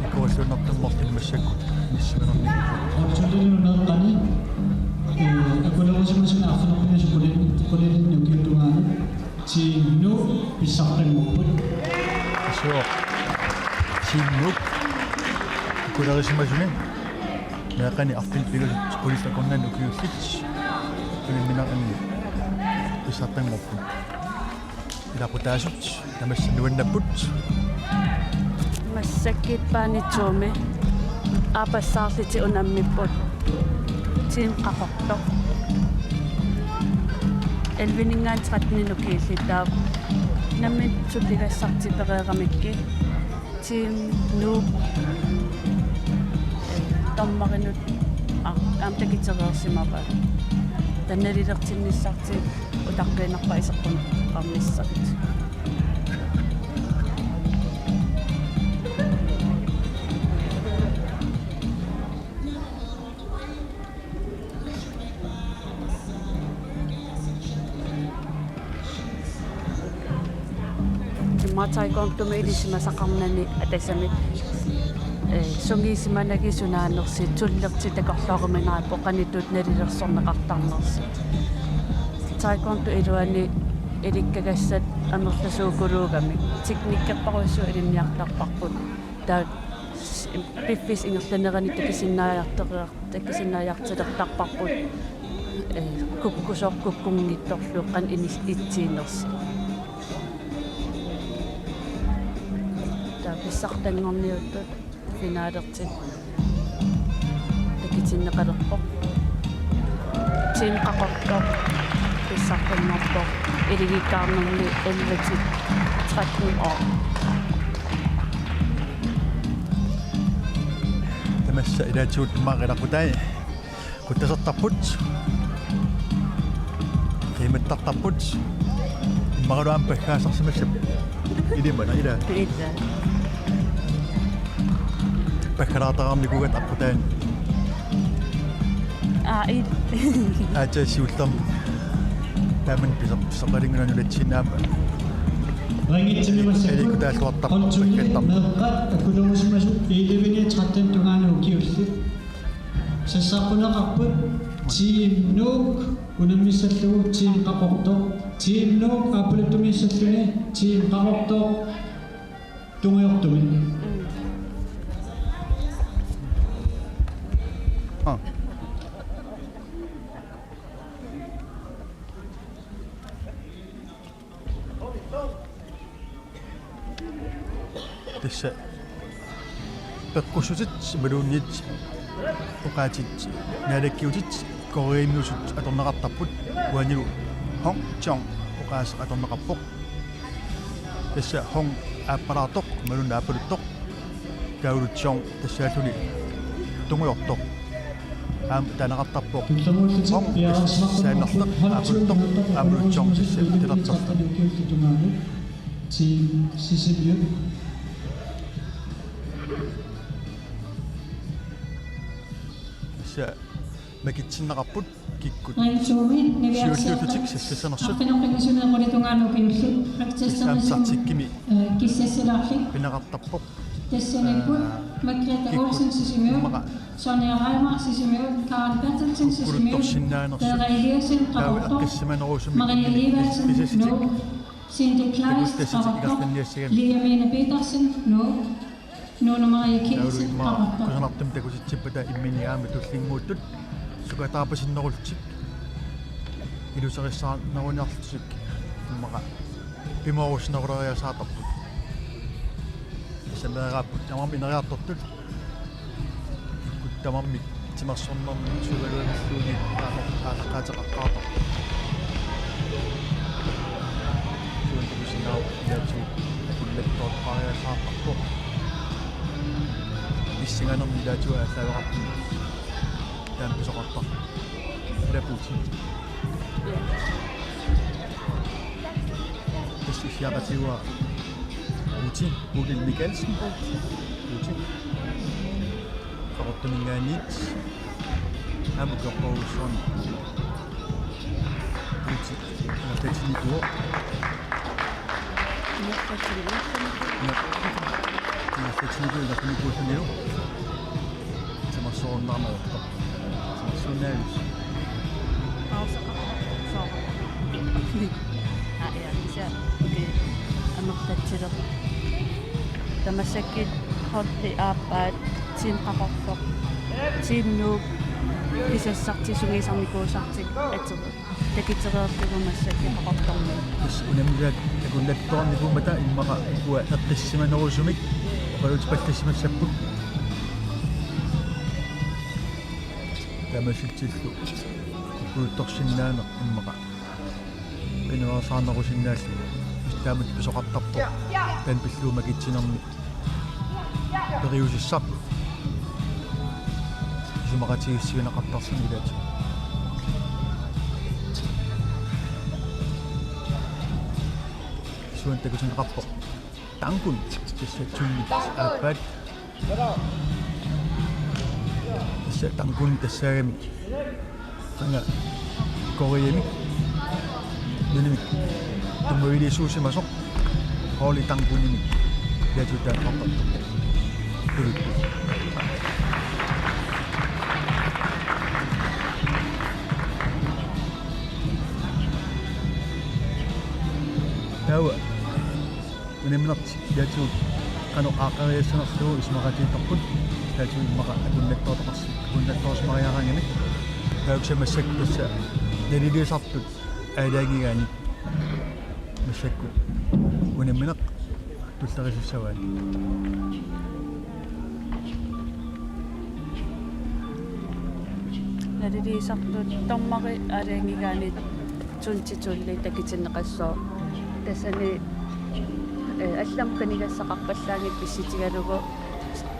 Ikualluinnartumik marlunnik massakkut inissisimanarnikuupput. Ottulinu meeqqani, eh, akulerisimasuni arfineq-pingasut qulin-, qulinni ukiup tungaanut Team Nuuk pissartanngorput. Suu. Team Nuuk akulerisimasuni meeqqani arfineq-pingasut qulit akornanni ukiullit unammineranni pissartanngorput. Ilaqutaasut tamassi nuannapput. Massakkut baane to-mi aappassaarlutik unammipput Team Qaqortoq. Elleveninngaanniit tretteninik ukiullit taava nammineq sulligassartik pereeramikkit Team Nuuk, eh, dommerinut, aa, aamma takutilereersimavaat. Taava nalilersuinnissartik utaqqiinnarpaat iseqqumiinnissaq. Immaqa taekwondomi ilisimasaqarnani atasami, eh, sungiusimanagit sunaanersoq tullersoq takorlooruminarpoq qanoq ittut nalilersorneqartarnersoq. Taekwondop iluani ilikkagassat amerlasuukuluugamik teknikkerparujussuit ilinniartarparput. Taava s-, piffissap ingerlanerani takusinnaajartoreer-, takusinnaajartulertarparput, eh, kukkusoq kukkunngitsorlu qanoq inis-, itsiinersoq. Taava pissartanngorniuttut finaalertik takutinneqalerpoq. Team Qaqortoq pissartanngorpoq iligikkaarnermi elleve til tretten år. Tamassa ilaatigut marrilaqutai. Qutsasartarput. Qiimattartarput. Immaqalu aamma paggaasarsimassapput. Ilimana ila. Ila. Paggalaartaraarnikuugatta aqqutaani. Aa, ila. Aatsaat siullermik. Taamani pisoq-, pisoqalinngunagu nunatsinni aamma. Ringitsimi massakkut. Aliikkutaalluartarput. Holdturnit paggattarput. Meeqqat akulerisimasut elleve tretten tungaanut ukiullit. Sassarneqarput Team Nuuk unammissallugu Team Qaqortoq. Team Nuuk aappaluttumiissalluni Team Qaqortoq tungujortumik. Aa. Tassa peqqussutit imaluunniit oqaatsit naalakkiutit koriimiusut atorneqartarput, uanilu Hong Chong oqaaseq atorneqarpoq. Tassa Hong aappalaartoq imaluunniit aappaluttoq. Taavalu Chong tassaalluni tungujortoq. Aamma taaneqartarpoq Hong tassa saannerleq, aappaluttoq, aammalu Chong tassa talertartoq. Team Sisimiut. Tassa makitsinneqarput kikkut. Ringitsumi niviarsiaqqat siulliullutik sassassanersut. Arfineq-pingasunut qulit tungaanut ukiullit. Tassa aamma Taktikkimi, eh, kissassilaarlik. Pineqartarpoq. Tassaniipput, eh, Margrethe kikkut Olsen Sisimiut, immaqa Sonja Reimer Sisimiut, Karen Berthelsen Sisimiut, kukkuluttorsinnaanersut. Peera Eliasen Qaqortoq, eqqissimanerusumik Maria Evaldsen, pisassutik. Nuuk, Cindy Kleist, takutassutik Qaqortoq, ikarlanniassagami. Liamine Petersen, Nuuk, Nuna Maria Kielsen, taavalu immaqa Qaqortoq. Kusanartumik takutitsippata imminik aamma tullinnguuttut sukataarpasinnerullutik iluserissaarneruniarlutik immaqa pimoorussineruleriasaartarput. Tassa meeraapput tamarmik ineriartortut. Kikkut tamarmik timersornermi sugaluanulluunniit aamma aallaqqaateqaqqaartarput. Suut takusinnaavoq ilaatigut pullattoorpariasaartarpoq. Pissanganermi ilaatigut aallaaveqarput. Taama pisoqartarpoq. Putin. Tassa issiaqatigiuara Putin, Putin Mikkelsen. Putin. Qaqortuminngaanniit. Aamma ukiorpassuarni. Putin. Putin. Inuussutsinikuullunilu. Timersorsuunnarmat. Timersuunnaavis. Pausaqarpoq. Soo. Aa, ja, kisianni. Okay. Amerlatsileq. Tamassakkut holdi aappaat Team Qaqortoq. Team Nuuk. Kisassartik sungiusarnikuusartik aterit. Takitereertigu massakkut Qaqortormiut. Tassa unammisaat akunnattoornikuummata immaqa ukua eqqissisimanerusumik oqaluutipallassamassapput. Taamaasillunga ukkuuttorsinnaaneq immaqa pinersaarusinnaallugu. Tassa taamatut pisoqartarpoq. Taanna pillugu makitsinermi periusissaq isumaqatigiissivineqartarsinnaasoq ilaatigut. Suli takutinneqarpoq. Tangun, tassa Tunit aappaat. Tassa Tangun tassaagami. Qanga Koreamik. Nunamik. Tummaviliisuusimasoq. Hooli Tangunimik. Ilaatigut taanna. Tulut. Taava. Unammineq ilaatigut qanoq aaqqeriassanerlugu isumaqatigiittarput. Ilaatigut immaqa akunnattoortaqarsi-, akunnattoorsimariaraangamik. Taava kisianni massakkut tassa naliliisartut aalajangigaanni massakkut unammineq tullerisassavaat. Naliliisartut dommeri aalajangigaanni Tunti Tulli takutinneqassaaq. Tassani, eh, allamut qinigassaqarpallaanngilaq pissutigalugu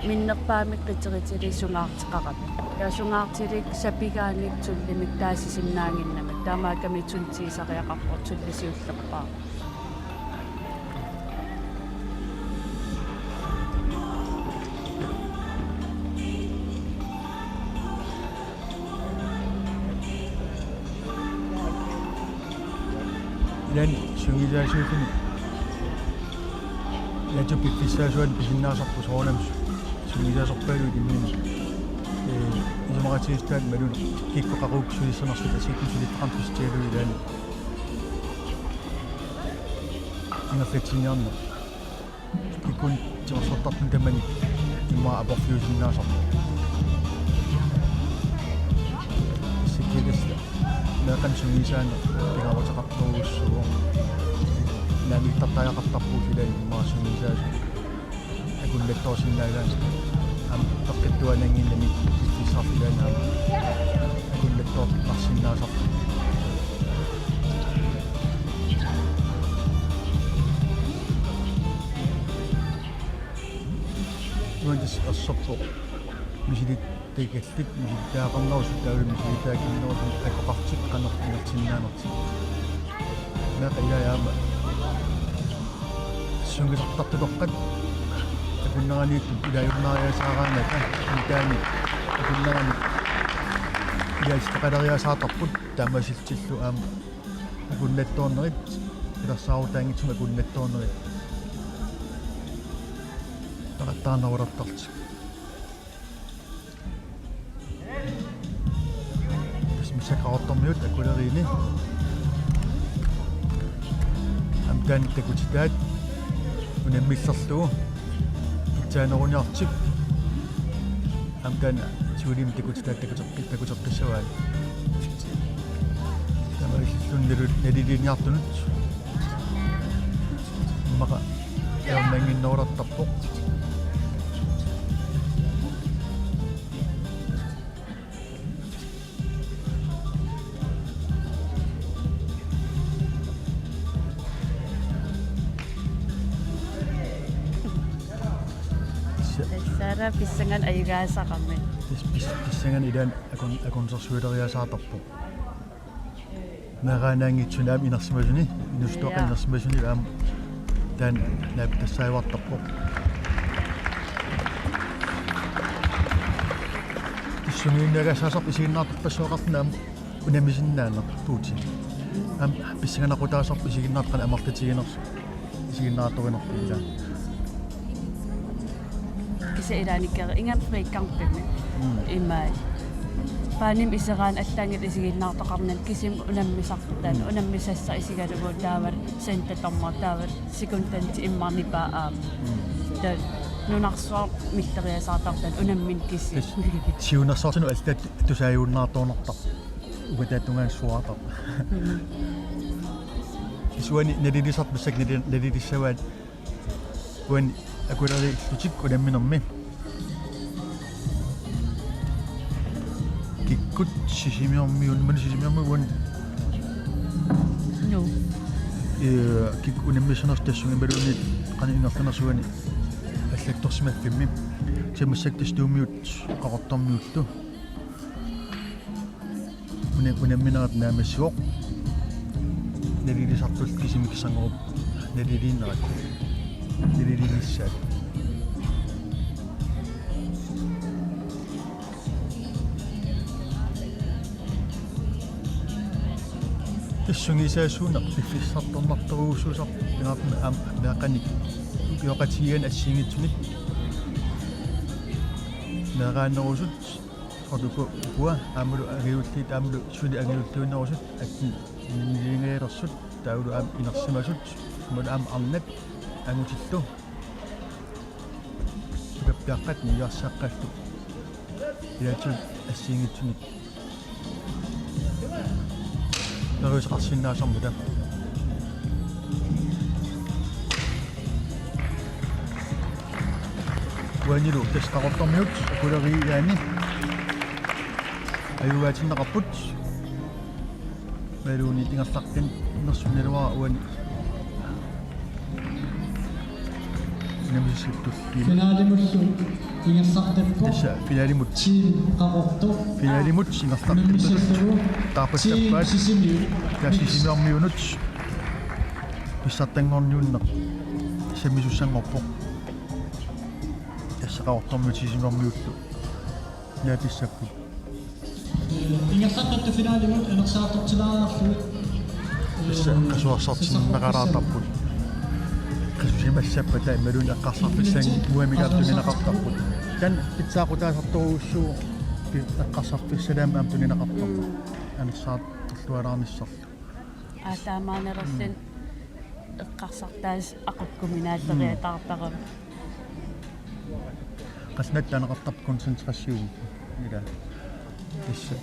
minnerpaamik qiterutilik sungaarteqarami. Ja sungaartilik sapigaanik tullimik taasisinnaannginnamik. Taamaakkami Tunti isariaqarpoq, Tulli siullerpaaq. Ilaanni sungiusaasuulluni. Ilaatigut piffissaasuanut pisinnaasarput soorunami sungiusaasorpaaluit imminut. Ee, isumaqatigiissutaat imaluunniit kikkut qaqugukkut sulissanersut assigiinngitsunik suliffeqarneq pissutigalugu ilaanni. Ingerlatsiniarneq. Kikkunnit timersortartut tamanit immaqa aporfiusinnaasarput. Sikkikkassi meeqqanik sungiusaaneq pingaaruteqartorujussuuvoq. Naammattortariaqartarpugut ilaanni immaqa sungiusaasut akunnattoorsinnaagaanni. Aamma peqqittuaannannginnami piffissarfik ilaanni aamma akunnattoortarsinnaasarput. Nuann' tassa erserpoq. Misilittagallit, misilittagaqarnerusut taavalu misilittagakinnerusut akoqartut qanoq ingerlatsinnaanertik. Meeqqat ilaat aamma sungiusartartutoqqat akunneraniittut ilaajunnaariasaaraangat, aa, nutaamik akunnerani ilaasitaqaleriasaartarput taamaasillutillu aamma akunnattoornerit, pilersaarutaanngitsumik akunnattoornerit peqattaarnerulertarlutik. Tassa massakkut Qaqortormiut Akuleriini. Aamma taanna takutitaat unammillerlugu pitsaaneruniartik. Aamma taanna siulimi takutitaat takuteqqi-, takuteqqissavaat. Taamaalilluni nalu-, naliliiniartunut. Immaqa ajornannginnerulertarpoq. Tassa. Tassara pissanganaq ajugaasarami. Tassa pis-, pissanganaq ilaanni akun-, akunnersuileriasaartarpoq. Meeraannaanngitsunik aamma inersimasuni, inuusuttuaqqat Ja. inersimasuni aamma taanna naapitassaajuartarpoq. Tassunga inuiaqatigiinnerpassuaqarluni aamma unammisinnaaneq Putin. Aamma pissanganaqutaasarpoq isiginnaartut qanoq amerlatiginersoq. Isiginnaartorinerput ilaa. Kisianni ilaannikkut ingammik fake-artumik. Mm. Immaqa. Paanimut iseraanni allaanngilaq isiginnaartoqarnani kisimi unammisartut taanna, Mm. unammisassaq isigalugu taava sentetorma taava sekundanit immaqa nipaa aamma. Mm. Taava nunarsuaq milleriasaartartoq taanna unammineq kisiat. Tassa siunnersortinut allat tusaajuunnaartornertarpoq. Uanga taanna tungaanut suaartarpoq. Mm. Tassa uani nalilisartut massakkut nali-, nalilissavaat. Uani akulerillutik unamminermi. Kikkut Sisimiormiut, manna Sisimiormiut uani. Joo. Ee, kikkut unammissanersut tassunga imaluunniit qanoq ingerlanersoq uani allattorsimaffimmi. Tassa massakkut tassa Nuummiut Qaqortormiullu. Una-, unamminerat naammassivoq. Nalilisartullu kisimi kissanngorupput. Naliliinerat. Naliliinissaat. Tassunga isaasuuneq piffissartornartorujussuusarpoq pingaartumik aamma meeqqanik ukioqatigiinni assigiinngitsunik meeraanerusut. Otuku ukua aammalu angajulliit aammalu suli angajulliunerusut atten naliliingaalersut taavalu aamma inersimasut aammalu aamma arnat angutillu. Sukappiaqqat niuersaqqallu. Ilaatigut assigiinngitsunik. Periuseqarsinnaasarmata. Uanilu tassa Qaqortormiut akuleriiaani. Ajugaatinneqarput. Imaluunniit ingerlaqqinnersunnersuaq uani. Unammissattut. Finalimullu ingerlaqqippoq. Tassa finalimut. Team Qaqortoq. Finalimut ingerlaqqippoq. Unammissallugu. Taarpassappaat. Team Sisimiut. Tassa Sisimiormiunut. Pissartanngorniunneq sammisussanngorpoq. Tassa Qaqortormiut Sisimiormiullu. Naapissapput. Ingerlaqqittoq finalimut anersaartortilaariarlugit. Tassa qasuersaartinneqalaartarput. Qasusimassappata imaluunniit eqqarsarfissaannguamik aamma tunineqartarput. Taanna pitsaaqutaasartorujussuuvoq eqqarsarfissalaamik aamma tunineqartarpoq. Mm. Anersaartorlualaarnissarlu. Aa, taamaanerluni eqqarsartaaseq aqukkuminaattoriataartarami. Qassit taaneqartarput koncentration. Ila. Tassa.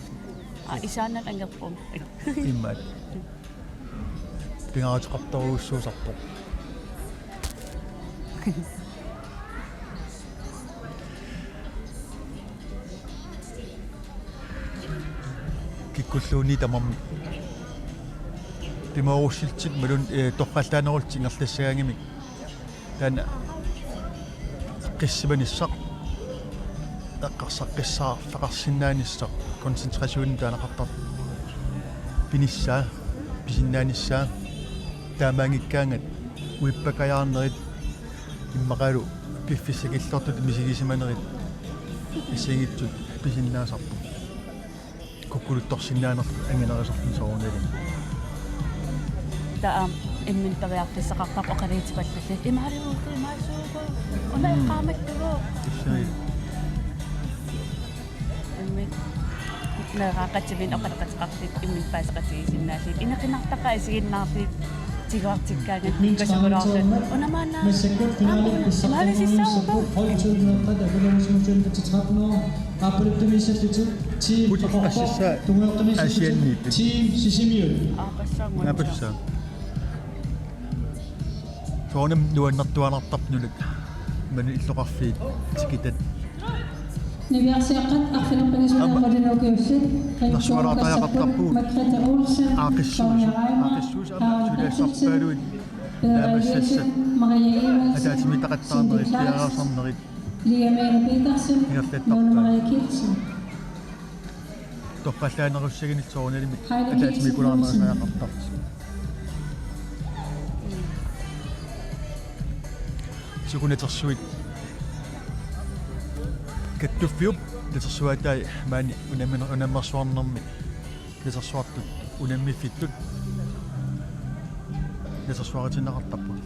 Aa, isaannan angerpoq. Imaat. Pingaaruteqartorujussuusarpoq. Kikkulluunniit tamarmik pimoorussillutik imaluunniit, eh, torrallaanerullutik ingerlassagaangamik taanna eqqissimanissaq, eqqarsaqqissaarfeqarsinnaanissaq, koncentrationi taaneqartartoq pinissaa, pisinnaanissaa, taamaanngikkaangat uippakajaarnerit immaqalu piffissakilliortutut misigisimanerit assigiinngitsut pisinnaasarput. Kukkuluttorsinnaanerput anginerisartut soorunalimi. Taava imminut periarfissaqartarpoq oqaluutipallallutik. Imaaliuuku, imaassuuku. Una Mm. eqqaamattugu. Tassa. Imminut meeraaqqatiminnik oqaloqateqarlutik imminut paaseqatigiissinnaallutik. Inequnartaqaat isiginnaartut tiguartikkaangat. Imminut ikkusukulaarlutik. Una maanna. Massakkut finalit pissartanngorniassapput. Hold to meeqqat akulerusumatuinnartut tretten år. Aappaluttumiissallutik Team Qaqortoq, tungaanut tungaanut Asianniittut Team Sisimiut. Aappassaanngua. Aappassaa. Soorunami nuannertuaannartarpoq nunat. Maani illoqarfiit tikitat. Niviarsiaqqat arfineq-pingasunngornerullutik. Aamma. Ringo Kassaput, Margrethe Olsen, Aaqqissuusoq, Sonja Reimer, Aaqqissuusoq aamma Karin Berthelsen, suliassarpaaluit. Peder Eliassen, Maria Evaldsen, Ataatsimiitaqattaarnerit, Cindy Clark, piareersarnerit. Lia Mene Petersen, ingerlattarpaa. Lone Marie Kielsen. Toqqallaannerussaginnillu soorunalimi ataatsimiikulaarnerisariaqartarpoq. Sukunatersuit kattuffiup natersuaatai maani unammi-, unammersuarnermi natersuartut unammifittut natersuaritinneqartarput.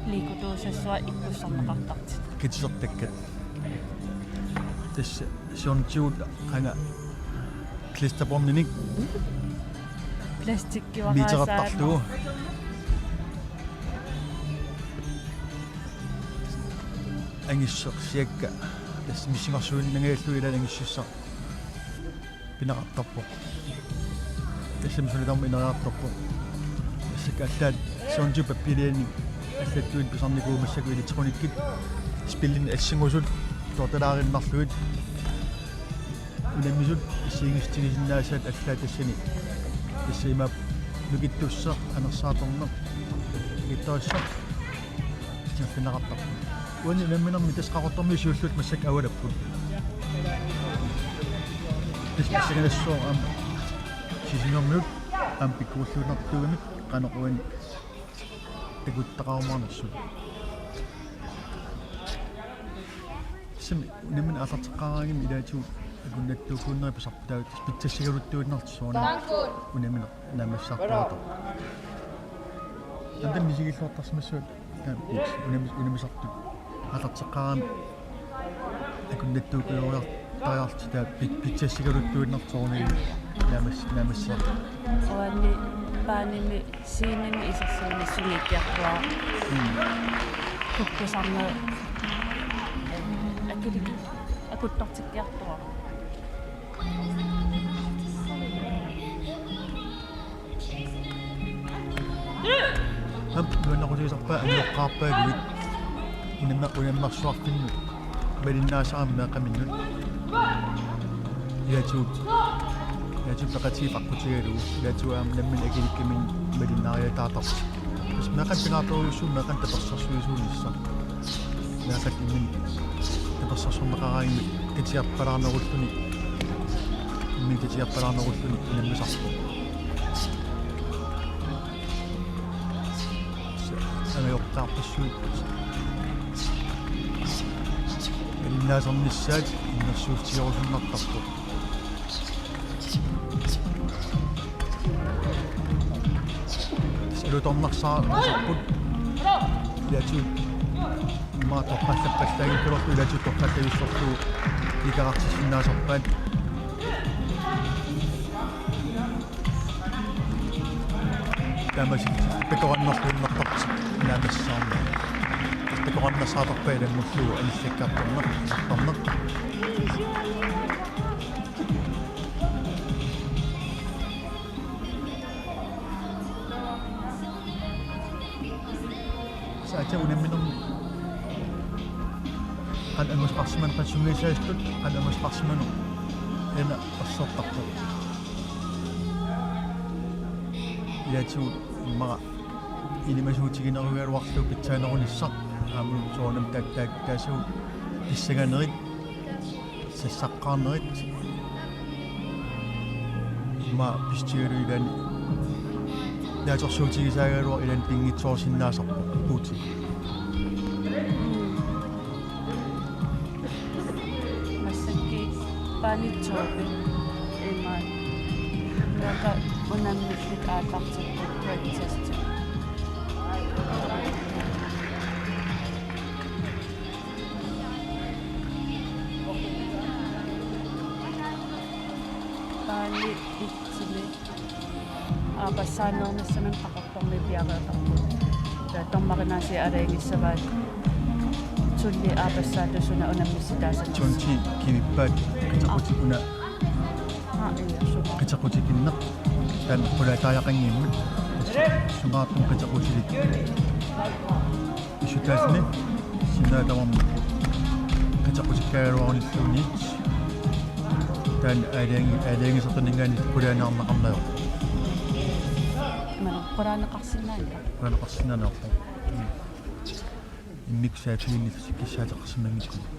Liikutuusassuaq ikkussorneqartartut. Kitisertakkat. Tassa siornatigut qanga klisterbåndinik plastikkiuaraasaat miiteqartarlugu. Angissersiakka. Tassa missingersuinnangajallu ilaat angissussaq pineqartarpoq. Tassami suli tamarmi ineriartorpoq. Tassakka allaat soorunami pappialanit allattuinnaq pisarnikuuvoq massakkut elektronikkit spillinik assingusut toortalaarinnarlugit unammisut assigiinngitsutigisinnaasaat allaat tassani. Tassa imaappoq nukittussaq, anersaartorneq, nukittussaq. Siorfinnaqartarput. Uani unamminermi tassa Qaqortormiut siulliullutik massakkut avalapput. Tassa massakkut nassooq aamma Sisimiormiut aamma pikkorilluinnartuugamik qanoq uani takuttaqarumaarnersut. Tassami unammineq aallarteqqaaraangamik ilaatigut akunnattuukkuunerit pisarput, taava tassa pitsassigaluttuinnartut soorunami unammineq naammassisartaratta. Taava taanna misigilluartarsimassavat taanna pits-, unamis-, unammisartut aallarteqqaarami akunnattuukkujooriartariarlutik taava pit-, pitsassigaluttuinnartut soorunami naammas-, naammassisartut. Uani paanimi scenemi isersimanissumiikkiartuaarput. Mm. Kukkusarneq akiliki-, akuttortikkiartuaarput. Aamma nuannaarutigisarpaat angajoqqaarpaaluit unamma-, unammersuarfinnut malinnaasarami meeqqaminnut. Ilaatigut, ilaatigut peqatigiit aqqutigalugu, ilaatigut aamma nammineq akilikkaminnut malinnaariataartarput. Tassa meeqqat pingaartorujussuupput meeqqat tapersersuisuunissaq. Meeqqat imminnut tapersersorneqaraangamik qitiarpalaarnerulluni, imminnut qitiarpalaarnerulluni unammisarpoq. Angajoqqaarpassuit malinnaasarnissaat innersuussutigerusunnartarpoq. Tassa alutornarsaarput. Ilaatigut immaqa toqqallappallaanngikkaluarlugu ilaatigut toqqallavissorlugu ikarartissinnaasarpaat. Taamaasillutik takorannerluinnartarput naammassisarneq. Takorannersaartarpaat ilanngullugu anillakkaartarneq, artarneq. Tassa aatsaat unamminermi qanoq angusaqarsimaneq, qanoq sungiusaasutut qanoq angusaqarsimaneq, una ersertarpoq. Ilaatigut immaqa ilimasuutiginerugaluarlugu pitsaanerunissaq, aamma soorunami taak-, taak-, taasagut pissanganerit, sassaqqaarnerit, immaqa pissutigalugu ilaanni naatsorsuutigisaagaluarluni ilaanni pinngitsoorsinnaasarpoq Putin. Massakkut paanitsoorpit imaat. Naaka unammillit aallartipput breakfast. Paani itsimi aappassaaneernissamut Qaqortormiut piareertarput. Taava dommerit aalajangiissavaat tolvit aappassaattut suna unammissitaasanersut. Tolvit kivippaat qiteqqutit una. Aa, ija, suna. Qiteqqutikinneq. Taanna qulaatariaqanngimmat. Sungaartumik qiteqqutilik. Issutaasuni sinnaatamarmi qiteqqutikkaagaluarunilluunniit taanna aalajangi-, aalajangiisartuninngaanniit qulaaniarneqarneq ajorpoq. Imaluunniit qulaaneqarsinnaanngilaq. Qulaaneqarsinnaanngilaq. Mm. Immikkut saaffiginnillusi kissaateqarsimanngikkunik.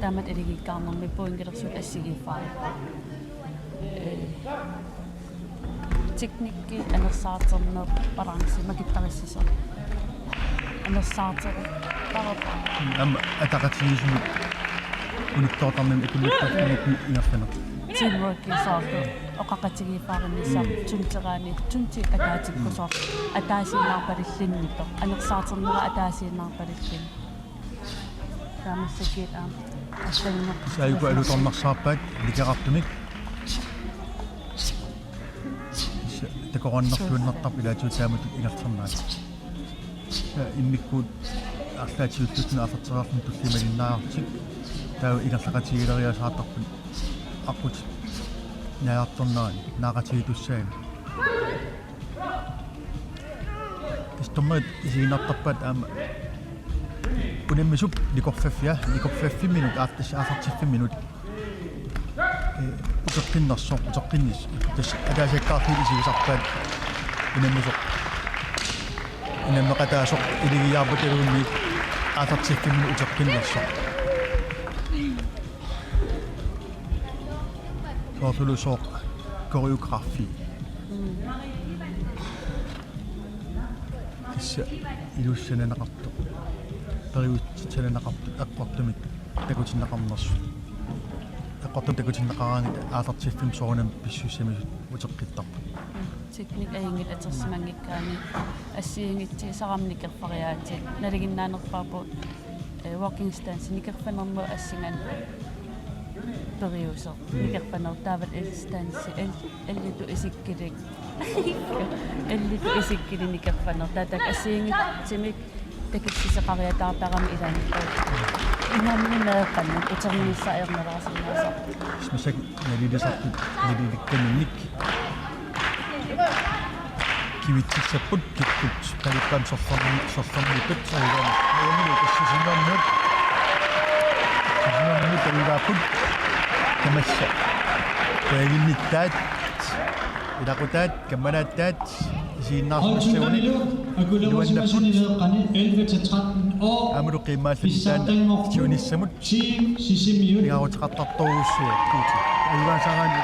Taamatut ilikkarnermi pointilersut assigiiffigaarput. Ee, teknikki anersaarterneq balanci makittarissisaq. Anersaartereerpara. Aamma ataqatigiissumik unittoortarnermi ikunnertarnermi ingerlaneq. Teamwork soorlu oqaqatigiiffaarinissaq, mm, tunti-, tunti ataatikkusoq, mm, ataasiinnarpalilluinnartoq, anersaarternera ataasiinnarpalilluni. Taamaaseq aamma. Assanngoq. Saajuku alutornarsaarpaat nikeqartumik. Takoqqaannarluinnartarpoq ilaatigut taamatut ingerlanerani. Immikkut arlaatigut tulliani aallartereerluni tulliani malinnaavarsi. Taava ingerlaqatigileriasaartarput aqqut naajartornerani naaqatigiitussaani. Tassa dommerit isiginnaartarpaat aamma unammisup nikorfaffia, nikorfaffimminut aattas aallartiffimminut. Ee, uteqqinnersoq, uteqqinnis-, tassa ataasiakkaarlugit isigisarpaat unammisoq. Unammeqataasoq iligiarput iluunniit aallartiffimminut uteqqinnersoq. Soorlu sooq koreografi. Mm. Tassa ilussaq sananeqartoq. Periutsit sananeqartut eqqortumik takutinneqarnersut. Eqqortumik takutinneqaraangatta aallartiffimmi soorunami pissusissamisut uteqqittarput. Mm. Teknik ajunngilaq atorsimanngikkaanni assigiinngitsut saqqummiunneqarfigaatit. Nalinginnaanerpaavoq, eh, walking stance nikerfanermut assinganik periuseq. Mm. Nikerfaneq taavalu L stance, L, L-itut isikkulik. L-itut isikkulik nikerfaneq. Taava taakku assigiinngitsumik takussutissaqariataartarami ilaanni. Imaanni meeqqanut uternissaa ajornalaarsinnaasarpoq. Massakkut nalilisartut nalilikkaminnik. Kivitsissapput kikkut qalippaamik sorlerni-, sorlernipput ajugaanni. Ajugaanni ukassisimaammat. Sisimaammat ajugaapput. Tamassa. Pointittaat. Ilaqutaat, kammalaattaat. Isiginnaarsimasunik. Iluannapput. Aammalu qiimmaallamik taanna siunissamut. Team Sisimiut. Pingaaruteqartartorujussuuvoq. Ajugaasaraanni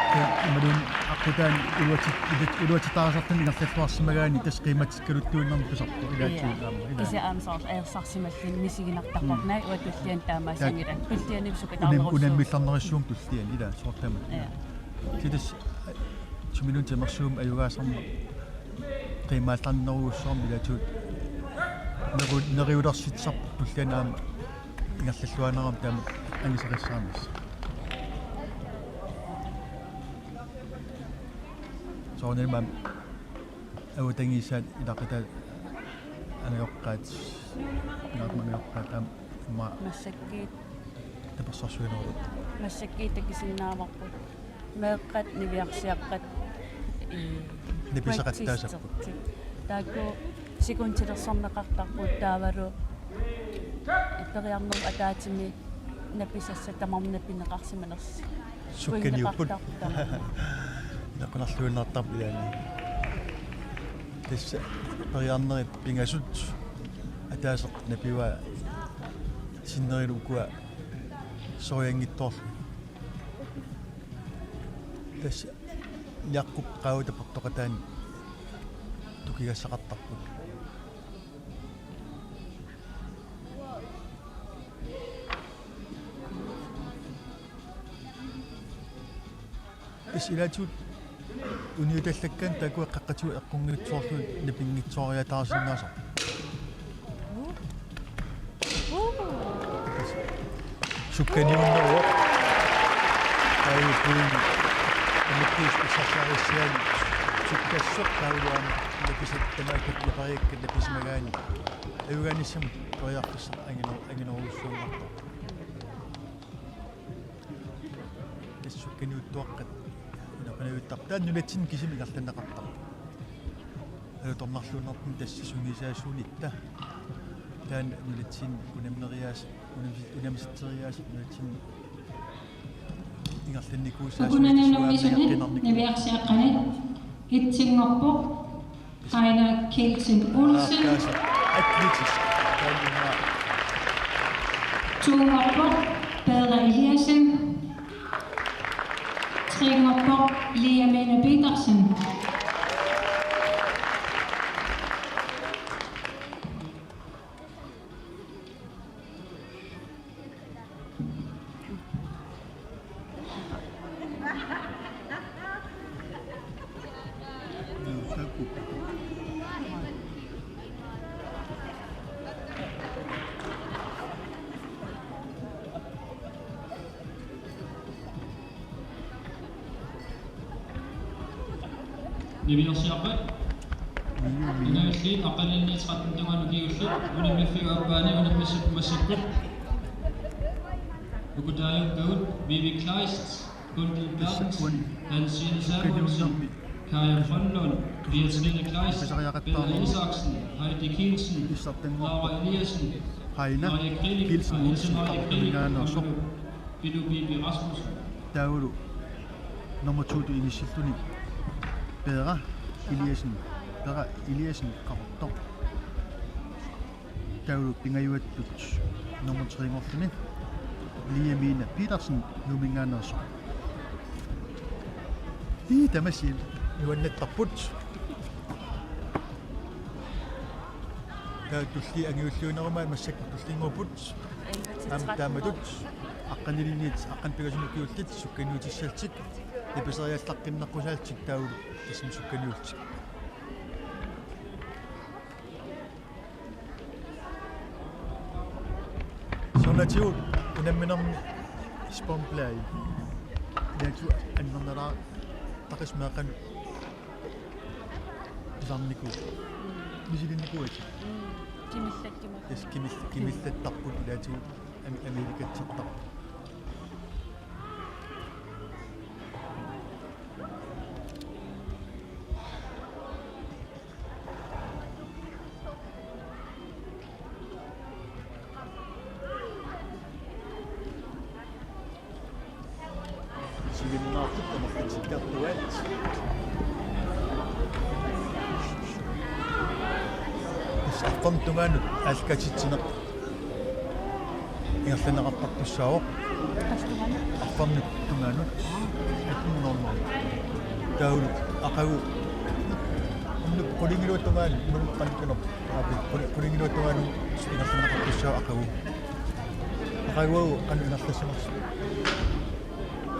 imaluunniit aqqutaani iluatsit-, iluatsittaarisartuni ingerlalluarsimagaanni tassa qiimmatikkaluttuinnarnik tusarpoq ilaatigut aamma. Ilaa. Kisianni aamma soorlu ajorsarsimalluni misiginartarpoq. Mm. Naak uanga tulliani taamaassanngilanga. Taak-, tulliani unam-, sukataarnerussuuvoq. Unammillernerussuuvoq tulliani ilaa soorlu tamaat. Ja. Tassa sumiluunniit timersuummik ajugaasarneq qiimmaallarnerujussuarmik ilaatigut neru-, neriulersitsisarpoq tulliani aamma ingerlalluarnerami taama angisaqassaarnissaq. Soorunami aamma avatanngisaat ilaqutaat angajoqqaat, pingaartumik angajoqqaat aamma immaqa massakkut tapersersuinerullutik. Massakkut takusinnaavarput. Meeqqat niviarsiaqqat, ii, napiseqattaasapput. Practice-ertik. Taakku sekundilersorneqartarput taavalu periarnermut ataatsimi napisassat tamarmik napineqarsimanersut. Sukkaniupput. Pointeqartarput tamarmik. Naqunarluinnartarpoq ilaanni. Tassa periarnerit pingasut ataaseq napivaa sinnerilu ukua sorianngitsoorlugit. Tassa Niaqqup qaavata portoqataani tukigassaqartarput. Tassa ilaatigut uniutallakkaanni taakkua qaqqatigut eqqunngitsoorlugit napinngitsooriataarsinnaasarput. Sukkaniunneruvoq. Taava point. Tamakkiis pissarsiarissiaani sukkassoq taavalu aamma napisat tamaakkat napariakkat napisimagaanni. Ajugaanissamut periarfissaq anginer-, anginerujussuanngortoq. Tassa sukkaniuttuaqqat ila Qanavittarput taanna nunatsinni kisimi ingerlanneqartarpoq. Alutornarluinnartumik tassa sungiusaasuunitta. Taanna nunatsinni unammeriaas-, unamsi-, unammisitseriaaseq nunatsinni ingerlannikuusaasuunit. Ukunani nummer sytten, niviarsiaqqani, etsinngorpoq Heine Kielsen Olsen. Atletisk. Taanna. Toorpoq Peder Eliassen. Treerpoq Liamine Petersen. Niviarsiaqqat. Niviarsiaqqat. Angajulliit aqqaneq-ninni tretten tungaanut ukiullit. Unammiffiup aappaani unammissapput massakkut ukutaajuppavut Vivi Kleist, Gunhild Berthelsen, Hansine Samuelsen, Kaja Grønlund, Beatrine Kleist, Bella Isaksen, Heidi Kielsen, Laura Eliassen, Maja Grelick, Else Maja Grelick, Pilo Bibi Rasmussen. Taavalu nummer to-tut inissilluni Peder Eliassen, Peder Eliassen Qaqortoq. Taavalu pingajuattut nummer tre-nngorluni Liamine Petersen Nuumminngaanneersoq. Ii, tamassi nuannertarput. Taava tulliit angajulliunerumaat massakkut tullinnguupput. Aamma taamatut aqqaneq-ninniit aqqaneq-pingasunut ukiullit sukkaniutissallutik. Nipiseriallaqqinneqqusaarlutik taavalu tassani sukkaniullutik. Soorlu unamminermi Spomblai. Ilaatigut annernalaartaqisut meeqqanut pisarnikuupput. Misilinnikuuatit. Mm. Kimillat, kimillat. Tassa kimil-, kimillattarput ilaatigut ami-, amiilikatsertarput. Sivinnaartut tamarlutikkartuat. Tassa arfernit tungaanut aallakaatitsineq ingerlanneqartartussaavoq. Qassit tungaanut? Arfernit tungaanut. Atten hundrede. Taavalu aqagu unnuk qulingiluat tungaanut, unnuk qanittunerp. Aapi, quli-, qulingiluat tungaanut ingerlanneqartussaavoq aqagu. Aqagu qanoq ingerlassanersoq.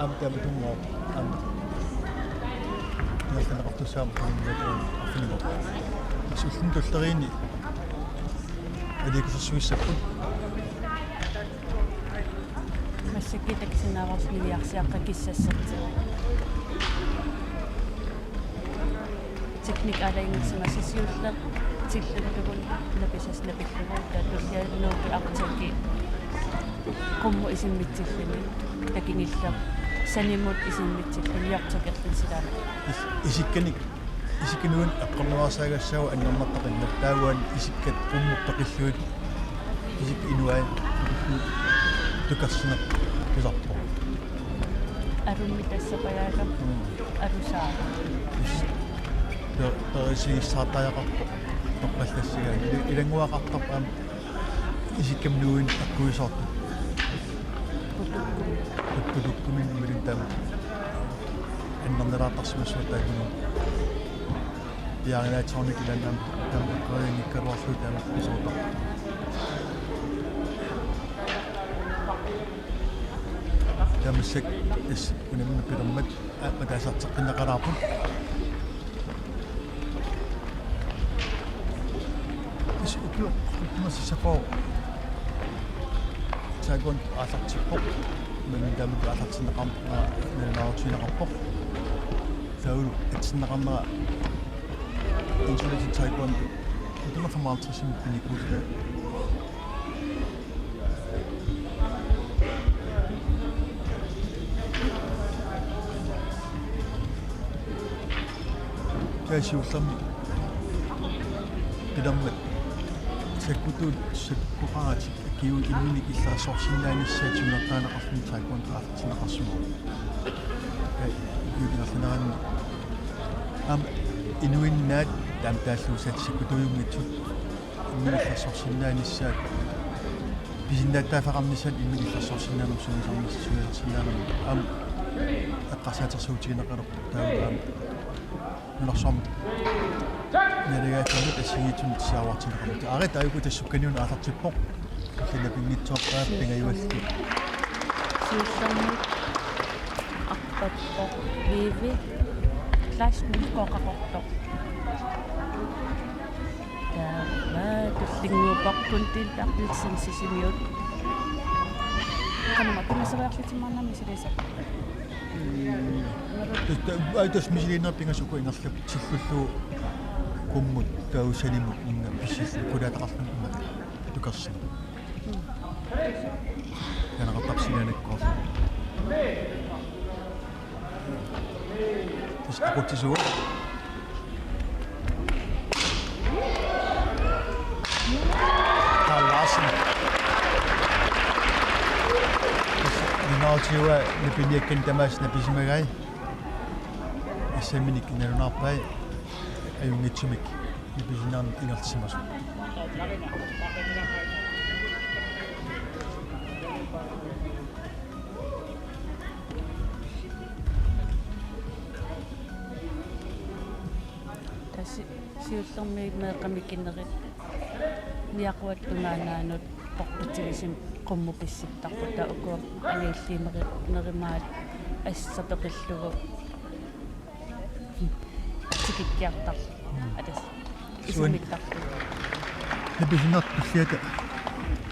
Aamma taamatunngooq aamma ingerlanneqartussaammat qulingiluat tungaanut arfininngorpoq. Tassa ulluni tulleriinni aliikkusersuissapput. Massakkut takusinnaavarsi niviarsiaqqat kissassertik. Teknik aalajangersimasoq siulleq tillullugu napisas napillugu taava tulliani Nuup Arctic qummut isimmitsilluni takingilleq sanimut isimmitsilluni jortakerluni silaana. Is-, isikkanik Isikkanik eqqorluarsaagassaagut annernattaqinnat taava isikkat qummut peqillugit isikka inuai tukarsineq pisarpoq. Arummi tassapagaagam. Mm. Arusaa. Is. Per-, perisigissaartariaqarpoq. Toqqallassigaanni. Ili-, ilannguaqartarpoq aamma. Isikkamik nuuineq eqquisoortut. Putukkumi. Put-, putukkumi imaluunniit taama. Annernalaartarsimassaaq taakkununnga. Piarinaatsiornik ilaannaam taama eqqorianngikkaluarlugu taama pisoortarpoq. Tamassi tassa unammineq pilermat. Aamma taasarteqqinneqalaarput. Is ukioq, ukioq sissapoq. Taekwondo aallartippoq. Men taama aallartinneqarn-, aa, nalunaarutigineqarpoq. Taavalu atsinneqarnera Insulati Taekwondo. Taama femoghalvtreds pinikuulluni. Taava siullermik pilermat sakkutuut sakkoqaratik akiuut imminik illersorsinnaanissaat siunertarineqarluni taekwondo aallartinneqarsimavoq. Ee, ikiuut ingerlaneranni. Aamma inuinnaat taama taalluusaat sakkutuujunngitsut imminik illersorsinnaanissaat, pisinnaatitaaffeqarnissaat imminik illersorsinnaanermut sungiusarnis-, sungiusarsinnaanermut aamma eqqarsaatersuutigineqalerpoq taava aamma nunarsuarmi naligaaffimmut assigiinngitsunik tusaaruartinneqarmat. Arit aajuku tassa sukkaniunut aallartippoq. Kina pinngitsoorpaa pingajuallu. Siullermik arpappoq Vivi. Klaas Nilko qaqortoq. Taava tullinnguuppoq Gunhild Berthelsen Sisimiut. Qanama pingasoriarlutit maannamut misiliisa. Tassa, ai, tassa misiliineq pingasut uku ingerlappugut, sillullugu Kummut taava Sanimut inga pissillugu qulaataqarluni immaqa tukersin. Janaqartarput silaanakkoorluni. Tassa aqutsisuuvoq. Carl Larsen. Tassa nunarsuaq nipiniakkani tamaasa napisimagai. Assamminik nalunaarpai ajunngitsumik napisinnaanermut ingerlassimasoq. Tassa siullermik meeqqat mikinerit niaquat tungaannaanut portutigisumik qummut pissittarput, taava ukua angajulliit meri-, merimaat assut peqillugu tikikkiartarluni. Atas. Suan- Isumittarput. Napisinnaanertut tulliata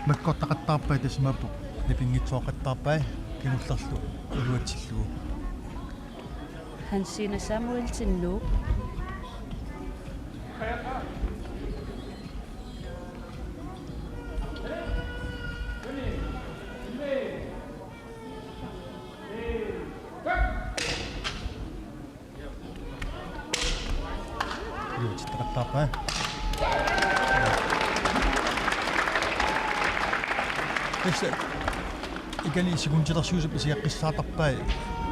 makkortaqattaarpai tassa imaappoq napinngitsooqattaarpai kingullerlu iluatsillugu. Hansine Samuelsen, Nuuk. Iluatsittaqattaarpai. Tassa ikani sekuntilersuisup isigeqqissaartarpai.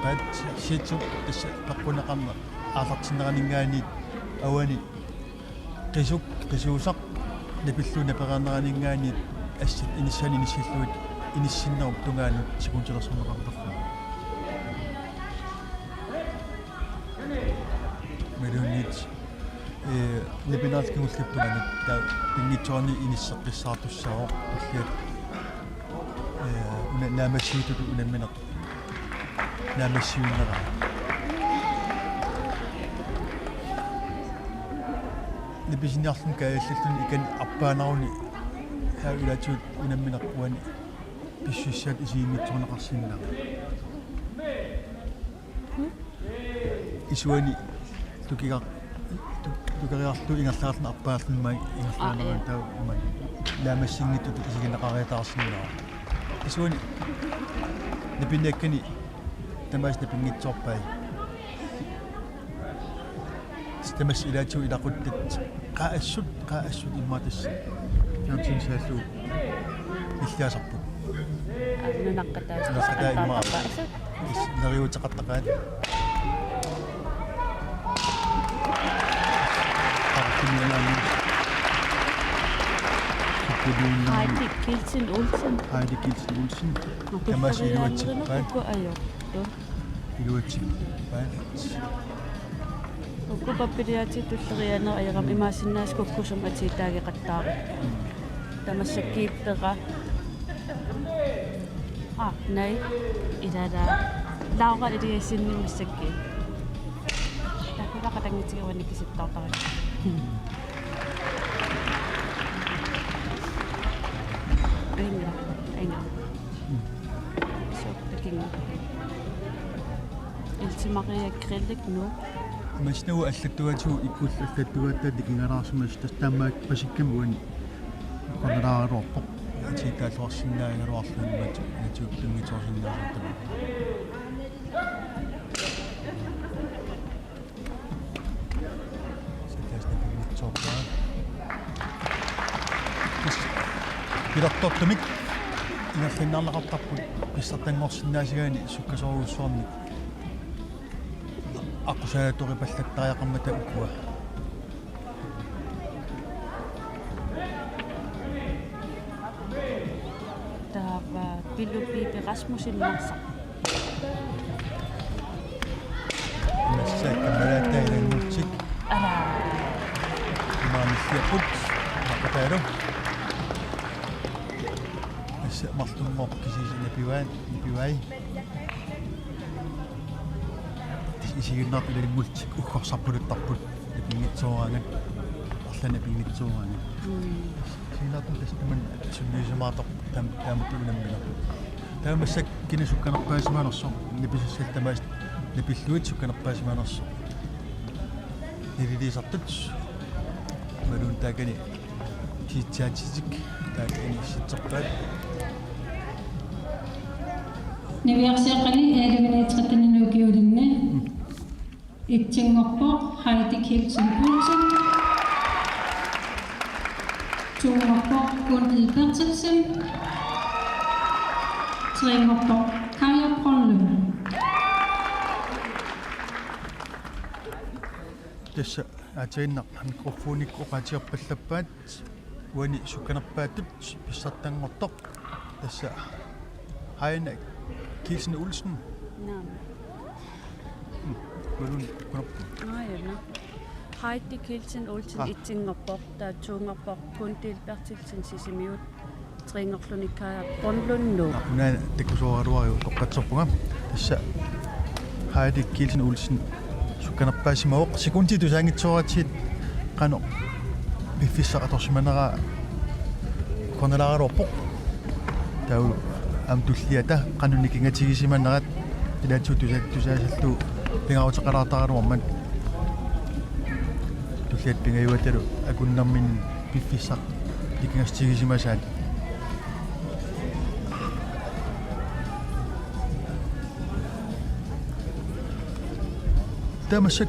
Paat siitsup tassa peqquneqarneq aallartinneraninngaanniit uani qisuk, qisuusaq napillugu napereerneraninngaanniit assut inissaanut inissillugit inissinnerup tungaanut sekuntilersorneqartarluni. Imaluunniit, ee, napineratik kingulliit tungaanut taava pinngitsoorani inisseqqissaartussaavoq tulliat, ee, una naammassiutitut unammineq naammassiuinnera. Napisinnaanerluni kaajallalluni ikani arpaannaruni taava ilaatigut unammineq uani pissusissaata isiginngitsoorneqarsinnaavoq. Isuani tukiga-, tu-, tukeriarlugu ingerlaarluni arpaannarluni maani ingerlaarnerani. Aa, ja. Taava maani naammassinngitsutut isigineqariataarsinnaavoq. Isuani napiniakkani tamaasa napinngitsoorpai. Tassa tamaasa ilaatigut ilaquttat qaa assut, qaa assut immaqa tassa fjernsynsaallu nilliasarput. Nunaqqataa. Nunaqqataa immaqa. Assut. Is-, neriuuteqartaqaat. Takkunialaani. Takkunialaani. Heidi Kielsen Olsen. Heidi Kielsen Olsen. Tamaasa iluatsippaat. Uku ajortut. Iluatsippaat. Uku pappiliaatitit tulleriiaannerit ajorami, imaassinnaavoq kukkusumik atuuteqattaarput. Tamassi kiippera. Aa, naa. Ilaa. Laura Eliassenimik massakkut. Takulla qatanngutigiuk uani kisittoortarami. Aina, aina. Soorlu takinga. Else Marie Grellik, Nuuk. Imaassinnaavoq allattugaatigut ikkullu allattugaataat tikingalaarsimasut, tassa taamaattoq pasikkamik uani qanilaaruarpoq. Atiitaalluarsinnaagaluarluni matu, matu pinngitsoorsinnaasartami. Pilertortumik ingerlanneqartarput pissartanngorsinnaasigaanni sukkasoorujussuarnik aqqusaalatoripallattariaqarmata ukua. Taava Pilu Piipi Rasmussen arsaq. Massakkut kammalaatai ilanngullutik. Ala. Imaanilliapput. Maqataalu. Massa marlunngorpoq kisiisa napivaat, napivaat. Tassa isiginnaartut ilanngullutik uggorsarpaluttarput. Napinngitsooraangat. Arlaannik napinngitsooraangat. Mm. Isiginnaartut tassa tamanna sunniusimaartoq tam-, taamatut unammineq. Taava massakkut kina sukkanerpaasimanersoq, napisassallu tamaasa napillugit sukkanerpaasimanersoq. Naliliisartut. Imaluunniit taakani kisitsiaatitik taakani sitserpaat. Niviarsiaqqani elleve-ni tretten-ini ukiulinni. Mm. Et-inngorpoq Heidi Kielsen Olsen. To-nngorpoq Gunhild Berthelsen. Tre-nngorpoq Kaja Brønlund. Tassa aatiinnaq mikrofonikkut oqaatigerpallappaat uani sukkanerpaatut pissartanngortoq. Tassa Heidi Kielsen Olsen. Naamik. Mm, imaluunniit kunappu. Aa, ja, nå. Heidi Kielsen Olsen. Ah. Et-inngorpoq, taava to-nngorpoq Gunhild Berthelsen Sisimiut, tre-nngorluni Kaja Brønlund Nuuk. Aa, una takusooraluarlugu utoqqatserpunga. Tassa Heidi Kielsen Olsen sukkanerpaasimavoq, sekundit tusaanngitsooratsigu qanoq piffissaq atorsimaneraa ukornalaaraluarpoq. Taava aamma tulliata qanoq nikingatigisimanerat ilaatigut tusa-, tusaasallugu pingaaruteqalaartaraluarmat. Tulliata pingajuatalu akunnerminni piffissaq nikingatigisimasaat. Tamassi.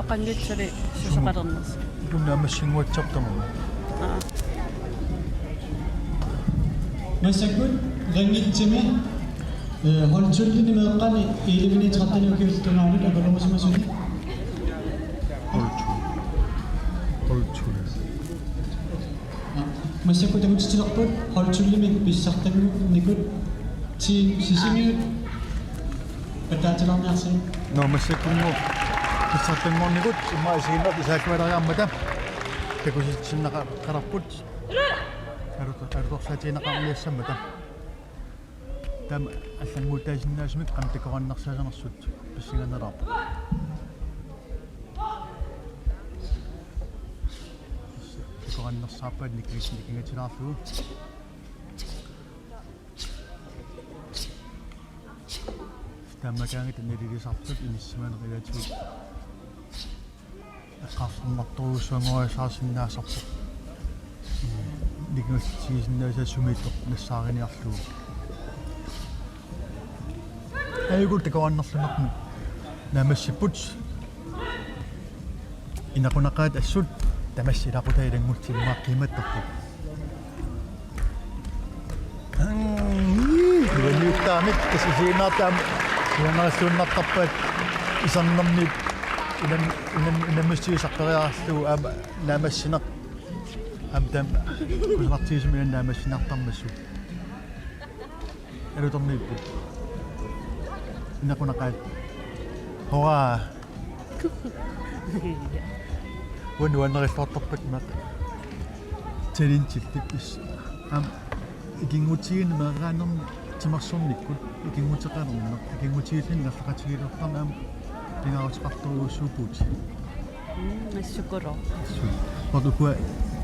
Aqanngitsali susoqalernersoq. Tunnaammassinnguatsiartarmat. Aa. Massakkut ringi et-imi, eh, hold tolv-imi meeqqani elleve-ni tretten-ini ukiulli tungaanut akulerusimasuni. Hold tolv. Hold tolv. Massakkut takutitsilerput hold tolv-imi pissartanngornikut Team Sisimiut pattaatilerniarsiuk. Nå, massakkumut pissartanngornikut immaqa isiginnaartut isaakkavaliarmata takutitsisinnaaqalerput. Alutor-, alutorsaatigineqarniassammata. Taama allannguutaasinnaasumik qanoq takorannersaassanersut pissanganalaarpoq. Takorannersaarpaat nikis-, nikingatilaarlugu. Taamakaangatta naliliisartut inissisimaneq ilaatigut. Eqqarsarnartorujussuanngoriasaarsinnaasarpoq. Nikingatigisinnaasat sumiittoq nassaariniarlugu. Aajukua takorannerlunartumik naammassipput. Inaqunaqaat assut tamassi ilaqutai ilanngullutik immaqa qiimattarput. Ii, uaniuttaamik tassa isiginnaartut aamma sianeralluinnartarpaat isernermik inam-, inam-, inammissiisaqqeriarlugu aamma naammassineq aamma taama kusanartigisumik naammassiinnartarmassuk. Alutorniipput. Inaqunaqaat. Hurraa. Uanga nuannarilluartarpakka maanna. Challenge-illit is. Aamma ikinngutigiinneq meeraanermi timersornikkut ikinnguteqalerneq, ikinngutigilluni ingerlaqatigilertarneq aamma pingaaruteqartorujussuupput. Mm, assukulu. Assut. Ukua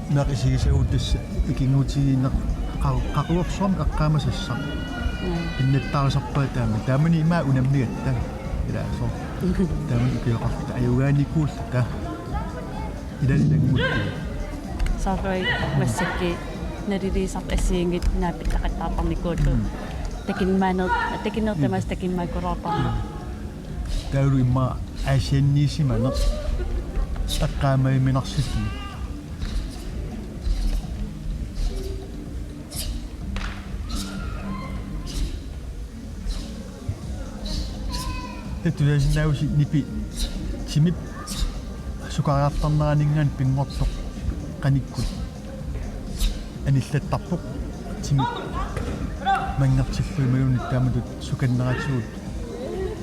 meeqqat isigisagut tassa ikinngutigiinneq qa-, qaqugusormi eqqaamasassaq. Mm. Pinnattarisarpaat taama. Taamani ima unammigatta. Ilaa soorlu. Taamani ukioqarluta ajugaanikuulluta. Ilaa ilanngullugit. Soorlu massakkut naliliisartut assigiinngitsut naapitaqattaartarnikuullutik. Mm. Takimmaaner-, takinneq tamaasa takimmaakkulaartarneq. Mm. Taavalu immaqa Asianniisimaneq eqqaamaviminarsillugu. Taava tusaasinnaagussi nipi timip sukariartarneraninngaanniit pinngortoq qanikkut anillattarpoq, timip manngertillugu imaluunniit taamatut sukanneratigut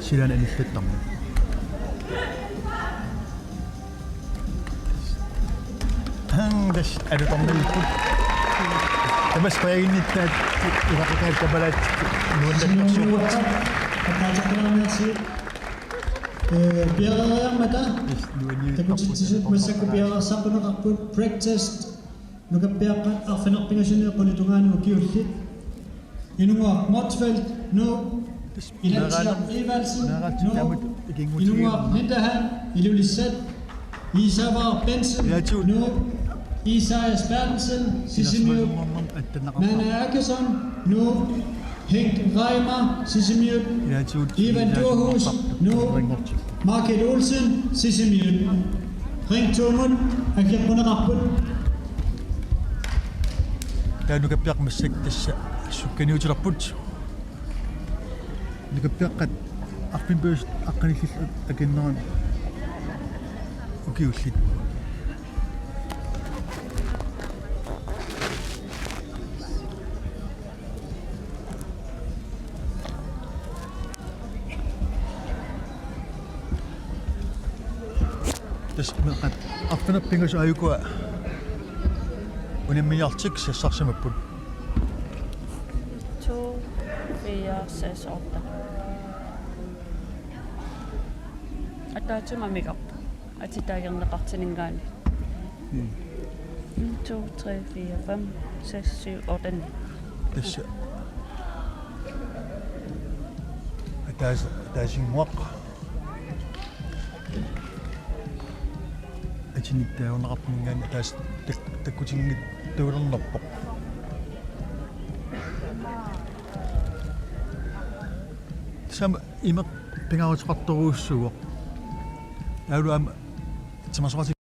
silaannaq anillattarmat. Hm, tassa alutornarpoq. Tamassi qaangiunnittaat ilaqutaat kamalaat nuannersorsuupput. Ee, piareeriarmata. Tassa nuanniuttarput. Takutitsisut massakkut piareersartuneqarput. Break test. Nukappiaqqat arfineq-pingasuni qulit tungaanut ukiullit. Inunnguaq Motzfeldt, Nuuk. Tassa Ilatsiaq meeraanner-, Evaldsen, meeraatsit Nuuk. Taamatut ikinngutigigama. Inunnguaq Lindahan, Ilulissat. Isavar Bensen, Ilaatigut. Nuuk. Isaias Berthelsen, Sisimiut. Ilaatigut. Maana Akesson, Nuuk. Henk Reimer, Sisimiut. Ilaatigut. Ivan Djurhuus, Nuuk. Ringertik. Michael Olsen, Sisimiut. Ring to-mut akeqquneqarput. Taava nukappiaqqat massakkut tassa sukkaniutilerput. Nukappiaqqat arfineq-pingasut aqqanillillu akinneranni ukiullit. Tassa meeqqat arfineq-pingasut aajukua unamminiarlutik sassarsimapput. To, fire, seks, otte. Ataatsimut amigarput. Ataatsip taagerneqartuninngaanniit. Mm. En, to, tre, fire, fem, seks, syv, otte, ni. Tassa. Ataas-, ataasinnguaq. Atinik taagerneqartuninngaanniit ataaseq tak-, takkutinngittaalernerpoq. Tassami imeq pingaaruteqartorujussuuvoq. Taavalu aamma timersoqartik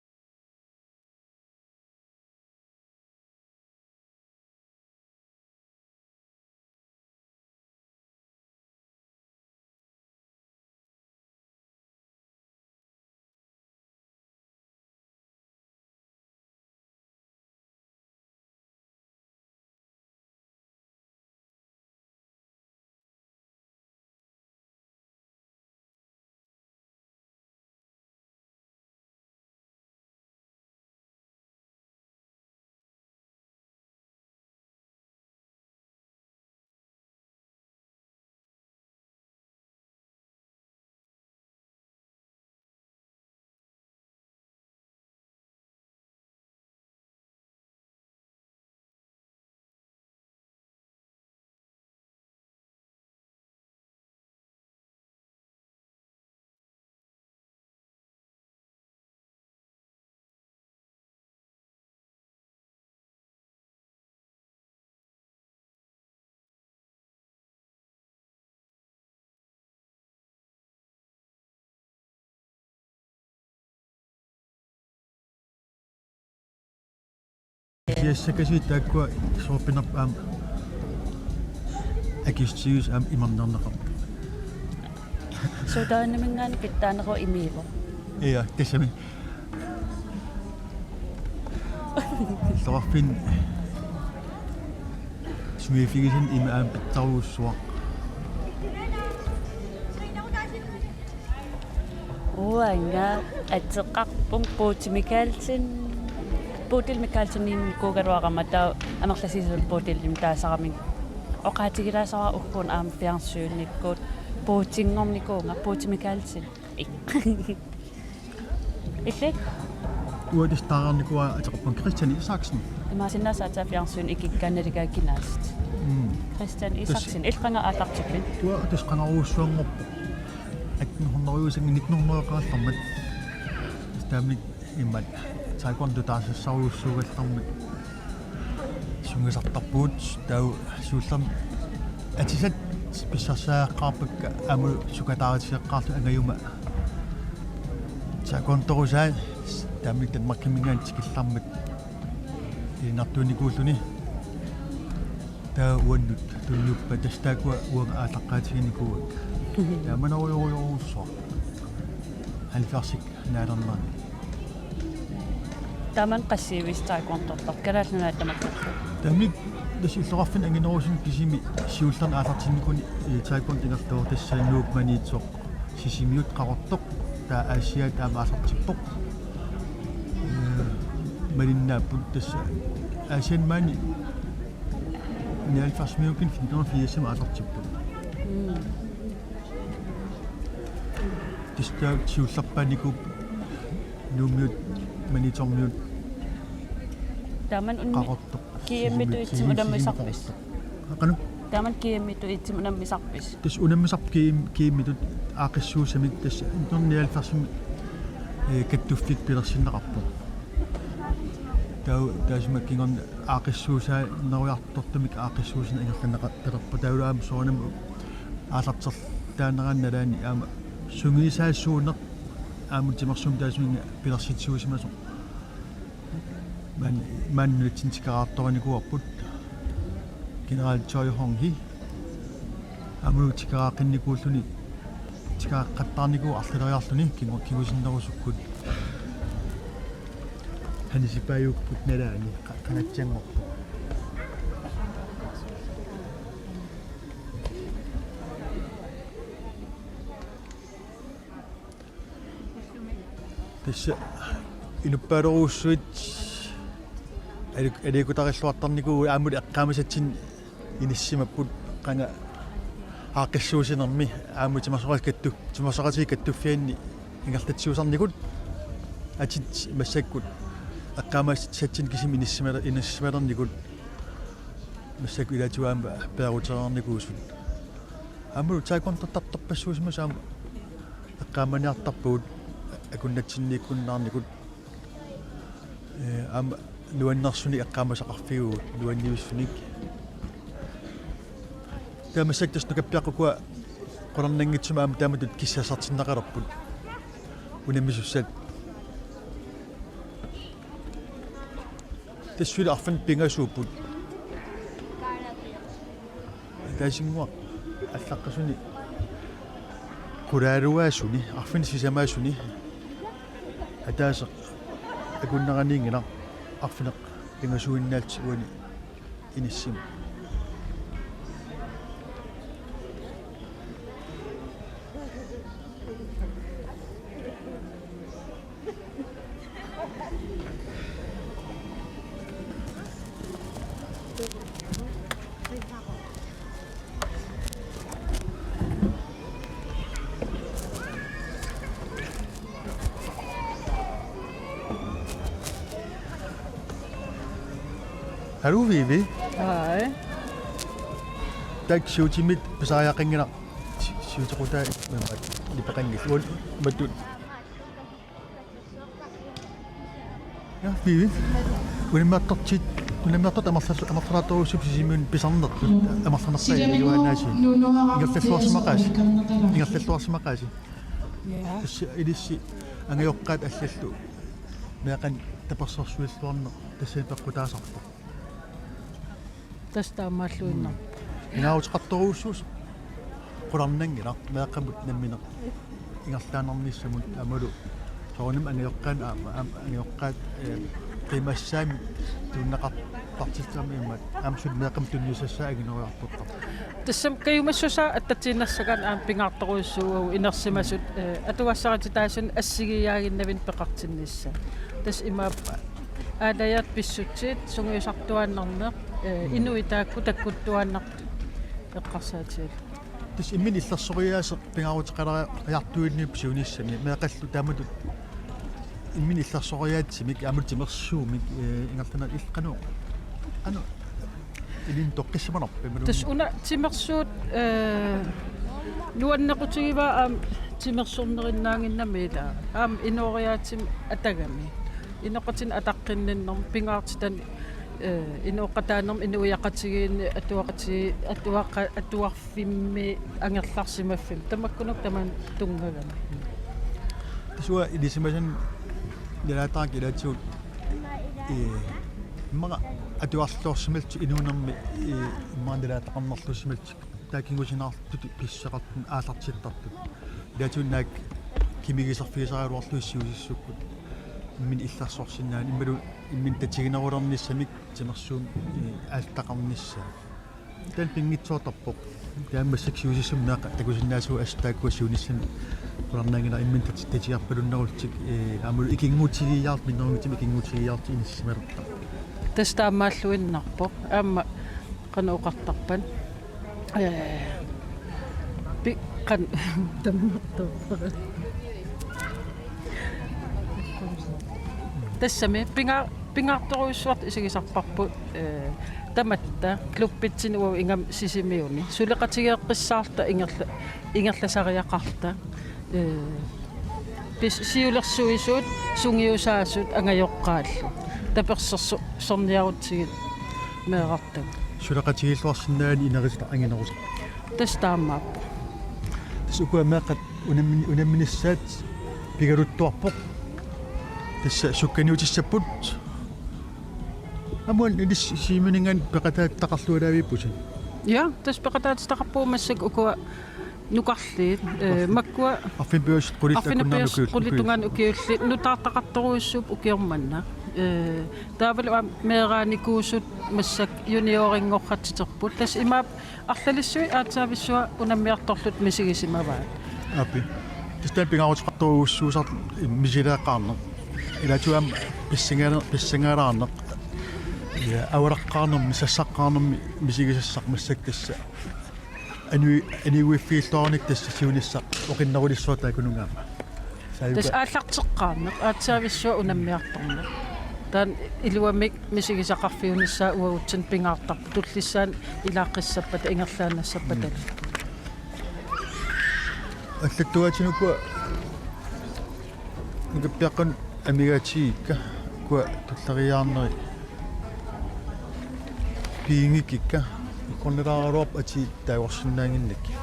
Kisianni taakkua soorpinerput aamma akissutigisut aamma imarniarneqarput. Suutaannamingaanniit pitsaaneruvoq imiivoq. Ja, tassami. Illoqarfinni sumiiffigisani ima aamma pitsarujussuaq. Uanga ateqarpunga Puuti Mikaelsen. Puuti Mikaelsenimikuugaluarama taava amerlasuusimasoq Puutilimik taasaramiuk. Oqaatigilaassavarput ugguuna aamma fjernsynikkut Puutinngornikuuvunga Puuti Mikaelsen. Illit? Uanga tassa taarnikuuara ateqarpunga Christian Isaksen. Imaassinnaavoq aatsaat fjernsyn ikikkaannalikkaa kinaassutit. Mm. Christian Isaksen, illit qanga aallartippit? Uanga tassa qangarujussuanngorpoq. Atten hundrede, nitten hundrede-qarallarmat. Taamani imaat taekwondo taasassaarujussuugallarmat sungiusartarpugut, taava siullermik atisat Pissarsiaqqaarpakka aamma sukataarutigeqqaarluni angajuma. Taekwondorusaat taamani Danmarkiminngaanniit tikillarmat ilinniartuunikuulluni. Taava uannut tunniuppat tassa taakkua uanga aallaqqaatiginikuuakka. Taamanerujorujorujussuaq. Halvfjerdsit naalernerani. Taamani qassiivisi taekwondortarpit Kalaallit Nunaat tamarlugu? Taamani tassa illoqarfinni anginerusunik kisimi siullerni aallartinnikuni, eh, taekwondo ingerlavoq, tassa Nuuk, Maniitsoq, Sisimiut, Qaqortoq, taava Aasiaat aamma aallartippoq. Eh, malinnaapput tassa Aasianni maani nioghalvfjerdsimiukkut femten firsimi aallartipput. Mm. Tassa taava siullerpaanikuupput Nuummiut, Maniitsormiut, Taamani unni-, Qaqortoq, G M-itut Sisimiut, ittumut unammisarpisi? Qaqortoq. Qanoq? Taamani G M-itut ittumut unammisarpisi? Tassa unammisarput G M, G M-itut aaqqissuussamik, tassa nitten nioghalvfjerdsimi, eh, kattuffiit pilersinneqarpoq. Taava taassuma kingorna aaqqissuussaanerujartortumik aaqqissuussineq ingerlanneqartalerpoq. Taavalu aamma soorunami aallartertaanerani nalaani aamma sungiusaasuuneq aamma timersuummik taassuma pilersitsisuusimasoq. Maan-, maani nunatsinni tikeraartorinikuuarput General Choi Hong Hee. Aamma tikeraaqqinikuulluni, tikeraaqqattaarnikuuvoq arlaleriarluni kingu-, kingusinnerusukkut. Hanisipajuupput nalaani qa-, qangatsanngorpoq. Tassa inuppaalerujussuit aliik-, aliikkutarilluartarnikuuvugut aammalu eqqaamasatsinnik inissimapput qanga aaqqissuussinermi aamma timersoqat- kattu-, timersoqatigiit kattuffianni ingerlatsiusarnikut atit massakkut eqqaamasatsinnik kisimi inissimale-, inissisimalernikut massakkut ilaatigut aamma peerutereernikuusut. Aammalu taekwondortartorpassuusimasut aamma eqqaamaniartarpagut akunnatsinniikkunnaarnikut. Ee, aamma nuannersunik eqqaamasaqarfigagut, nuannivissunik. Taava massakkut tassa nukappiaqqat ukua qularnanngitsumik aamma taamatut kissassartinneqalerput unammisussat. Tassa suli arfineq-pingasuupput. Ataasinnguaq allaqqasuni qulaaluaasuni, arfineq-sisamaasuni ataaseq akunneraniinngilaq, arfineq-pingasuinnaallutik uani inissimmata. Hallo, Vivi. Hej. Taakku siutimit pisariaqanngilaq. Si-, siutequtai imaat nipeqanngillat. Uan matut. Ja, Vivi. Unammiartortit, unammiartortut amerlas-, amerlalaartorujussuupput Sisimiuni pisarnertut, amerlanerpaat iluanaasi. Ingerlalluarsimaqaasi. Ingerlalluarsimaqaasi. Ja. Tassa ilissi angajoqqaat allallu meeqqanik tapersersuilluarneq tassani peqqutaasarpoq. Tassa taamaalluinnarpoq. Pingaaruteqartorujussuusoq qularnanngilaq meeqqamut nammineq ingerlaannarnissamut aammalu soorunami angajoqqaat aamma, aamma angajoqqaat, ee, qimassaamik tuunneqartartillugu aamma immaqa aamma suli meeqqamut tunniussassaa anginerujartortarpoq. Tassami kajumissusaa attatiinnassagaanni aamma pingaartorujussuuvoq inersimasut, ee, atugassarititaasut assigiiaaginnavimmik peqartinnissaat. Tassa imaappoq aalajaat pissutsit sungiusartuaannarneq, ee, inuit taakku takkuttuaannartut eqqarsaatigalugit. Tassa imminut illersoriaaseq pingaaruteqaleriartuinnarpoq siunissami meeqqallu taamatut imminut illersoriaatsimik aamma timersuumik, ee, ingerlaner-, il-, qanoq, qanoq ilinnut toqqissimanarpa imaluunniit? Tassa una timersuut, ee, nuannequtigivaa aamma timersornerinnaannginnami ilaa. Aamma inooriaatsimik atagami. Inoqatinik ataqqinninnermik pingaartitanik Ee, inooqataanermi inuiaqatigiinni atuaqati-, atuaqa-, atuarfimmi angerlarsimaffimmi. Tamakkununnga tamanna tunngagami. Tassa uanga ilisimasani nalaataqaanga ilaatigut, ee, immaqa atuarluarsimallutik inuunermi, ee, immaqa nalaataqarnerlusimallutik. Taakku kingusinneqartut pissaqartut aallartittartut. Ilaatigut naak kimigisarfigisaraluarlugit siusissukkut. Imminut illersorsinnaaneq, immalu imminut tatiginerulernissamik timersuummik, ee, aallartitaqarnissaa. Taanna pinngitsoortarpoq. Taava massakkut siusissummik meeqqat takusinnaasugut assut taakkua siunissami qularnaanngilaq imminut tat-, tatigarpalunnerullutik, ee, aammalu ikinngutigiiaartut, minnerunngitsumik ikinngutigiiaartut inissisimalertarput. Tassa taamaalluinnarpoq. Aamma qanoq oqartarpat? Ee, pi-, qan-, tammartorpara. Tassami pinga-, pingaartorujussuartut isigisarparput, ee, tamatta klubbitsinni uagut ingammik Sisimiuni. Suleqatigeeqqissaarluta ingerla-, ingerlasariaqarluta. Ee, pis-, siulersuisut, sungiusaasut, angajoqqaallu. Tapersersorniarutsigit meerartagut. Suleqatigiilluarsinnaanani inerisatut anginerusarpoq. Tassa taamaappoq. Tassa ukua meeqqat unammin-, unamminissaat pigaluttuarpoq. Tassa sukkaniutissapput. Aamma ilissi Sisimiuninngaanniit peqataatitaqarlualaavippusi. Ja, tassa peqataatitaqarpugut massakkut ukua nukarliit, ee, makkua arfineq-pingasut qulit arfineq-pingasut qulit tungaanut ukiullit nutaartaqartorujussuupput ukioq manna. Ee, taavalu aamma meeraanikuusut massakkut juniorinngortiterput. Tassa imaappoq arlalissuit aatsaavissuaq unammiartorlutik misigisimavaat. Aap. Tassa taanna pingaaruteqartorujussuusarpoq misileeqqaarneq. Ilaatigut aamma pissangaala-, pissangaalaarneq. Ja, avalaqqaarnermi, sassaqqaarnermi misigisassaq massakkut tassa. Anui-, aniguiffigilluarnikkut tassa siunissaq oqinnerulissuaq taakkununnga aamma. Saajuka. Tassa aallarteqqaarneq, aatsaavissuaq unammiartorneq. Taanna iluamik misigisaqarfiunissaa uagutsinnut pingaartarpoq, tullissaani ilaaqqissappata, ingerlaannassappata. Mm. Allattuaatinuku nukappiaqqanut amigaatigiikka, ukua tulleriiaarneri piginngikkikka, ikornilaaraluarput atii taagorsinnaannginnakkit.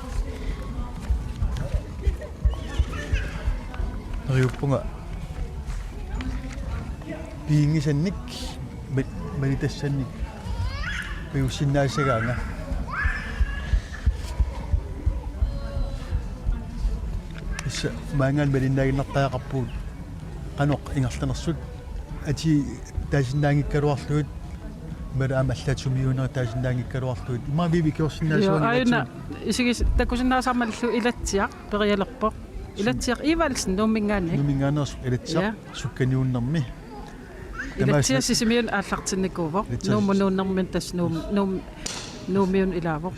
Neriuppunga piginngisannik, ma-, malitassannik pajussinnaassagaanga. Tassa maanngaanniit malinnaaginnartariaqarpugut qanoq ingerlanersut, atii taasinnaanngikkaluarlugit, imaluunniit aamma allaat sumiuunerit taasinnaanngikkaluarlugit. Immaqa Vivi ikiorsinnaasuugami. Joo, aajuna ilatsigut. Isigis-, takusinnaasarama illu Ilatsiaq perialerpoq. Ilatsiaq Evaldsen Nuumminngaanniit. Nuumminngaanneersoq Ilatsiaq. Ja. Sukkaniunnermi. Ilatsiaq tamaasa Sisimiuni aallartinnikuuvoq. Ilatsiaq Nuummut nuunnermini tassa Nuum-, Nuum-, Nuummiunut ilaavoq.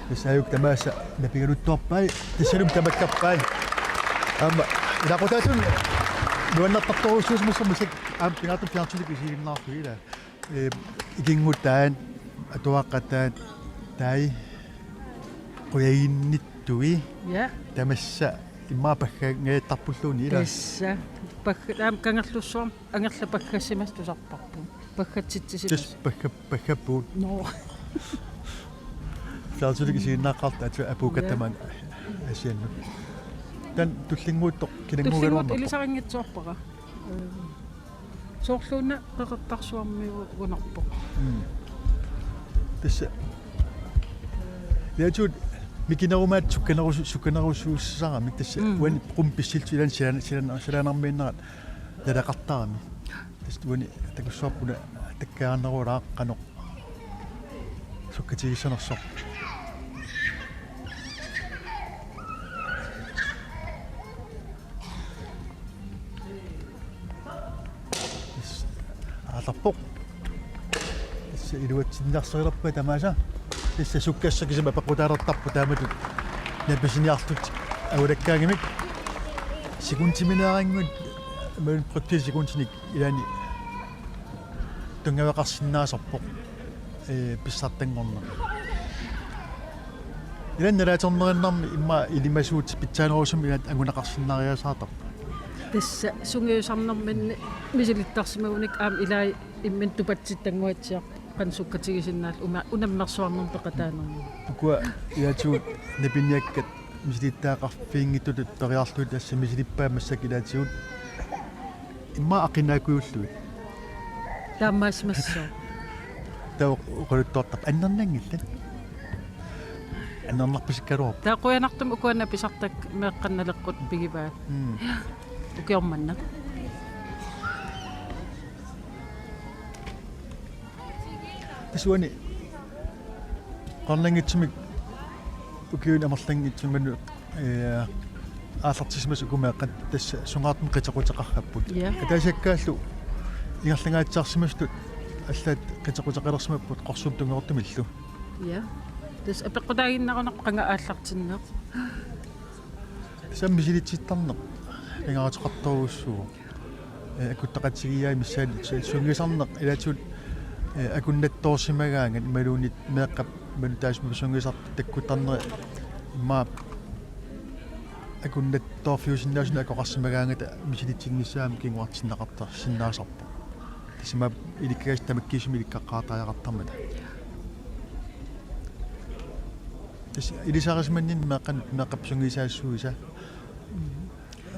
Tassa aajuku tamaasa napigaluttuarpai, tassalumi tamakkerpai. Aamma ilaqutaasunut nuannertartorujussuusimassaaq massakkut aamma pingaartumik fjernsynikkut isiginnaarlugit ilaa. Ee, ikinngutaat, atuaqataat, taai, qujaginnittui. Ja. Tamassa immaqa paggangajattarpulluunniit ilaa. Tassa. Pagga-, aamma Kangerlussuarmi angerlapaggassimasut tusarparput. Paggatsitsisimasut. Tassa pagga-, paggappugut. Nå. Fjernsynikkut isiginnaaqqaarluta atua apuukkatta. Ja. Tamaani Aasiannut. Taanna tullinnguuttoq, tullinnguuttoq kinaannguugaluarnerpoq. Ilisarinngitsoorpara. Ee, soorluuna Qeqertarsuarmiugunarpoq. Mm. Tassa. Ilaatigut mikinerumaattoq sukkanerusu-, sukkanerusuussaramik tassa. Mm. Uani qummut pissillutik ilaanni silan-, silan-, silaannarmiinnerat naleqartarami. Tassa uani takussuarput una takkaarnerulaaq qanoq sukkatigissanersoq. Tassa aallarpoq. Tassa iluatsinniarsarilerpai tamaasa. Tassa sukkassaq kisimi apeqqutaalertarpoq taamatut napisiniarlutik angulakkaangamik. Sekundimineeraangat, men brugte sekundinik ilaanni tunngaveqarsinnaasarpoq, ee, pissartanngorneq. Ilaanni nalaatsornerinnarmi immaqa ilimasuutit pitsaanerusumik ilaat anguneqarsinnaariasaartarput. Tassa sungiusarnerminni misilittarsimagunik aamma ilai Imminut tupatsittanguatsiaq qanoq sukkatigisinnaallugu una-, unammersuarnermut peqataanermut. Ukua ilaatigut napiniakkat misilittagaqarfiginngitsutut periarlugit tassa misilippaat massakkut ilaatigut immaqa aqinaakujullugit. Taamaasimassooq. Taava oqaluttuartarpoq annernanngillat. Annernarpisikkaluarpoq. Taava qujanartumik ukua napisartakkat meeqqat naleqqut pigivaat. Mm. Ukioq manna. Tassa uani qernerngitsumik ukiuni amerlanngitsumik, ee, aallartissimasut uku meeqqat tassa sungaartumik qiteqquteqarpagut. Ja. Ataasiakkaallu ingerlangaatsiarsimasutut allaat qiteqquteqalersimapput qorsuup tungujortumillu. Ja. Tassa apeqqutaaginnarunarpoq qanga aallartinneq. Tassa misilitsittarneq pingaaruteqartorujussuuvoq. Ee, akuttaqatigiiaat missaat su-, sungiusarneq ilaatigut, ee, akunnattoorsimagaangat imaluunniit meeqqap imaluunniit taassuma sungiusartut takkuttarnerat immaqa akunnattoorfiusinnaasunik akoqarsimagaangata misilitsinnissaat aamma kinguartinneqartarsinnaasarpoq. Tassa imaappoq ilikkagassat tamakkiisumik ilikkaqqaartariaqartarmata. Tassa ilisarisimanninni meeqqanut meeqqap sungiusaassuisa.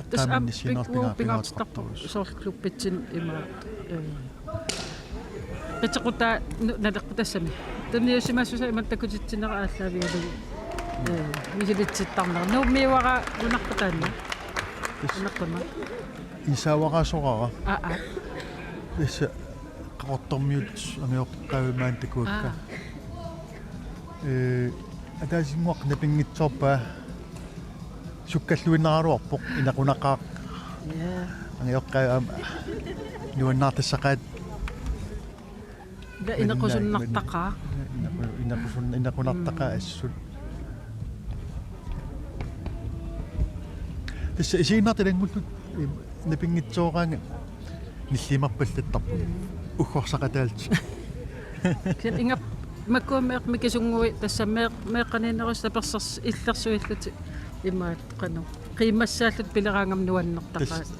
Tassa aamma eqqaamannit siunertut pingaartittarpoq soorlu klubbitsinni ima, ee, qiteqqutaa nu-, naleqqutassami. Tunniusimassusaa imatut takutitsinerat aallaavigalugu. Ee, misilitsittarneq. Nuummiuara nunarput taanna. Tassa. Nunarput aamma. Isaavaraasorara. Aa, aa. Tassa Qaqortormiut angajoqqaavi maani takuakka. Aa. Ee, ataasinnguaq napinngitsoorpaa sukkalluinnaraluarpoq inaqunaqaaq. Ja. Angajoqqaavi aamma nuannaartassaqaat. Ja, inequsunnartaqaaq. Inequ-, inequsun-, inequnartaqaaq. Mm. Assut. Tassa isiginnaartut ilanngullugit, ee, napinngitsooraangat nilliimarpallattarput. Uggorsaqataallutik. Kisianni ingammik makkua meeqqat mikisunnguit tassa meeq-, meeqqaniinnerusut tapersersoq illersuillutik imaat qanoq. Qiimmassaallutik pileraangamik nuannertaqaat. Tassa.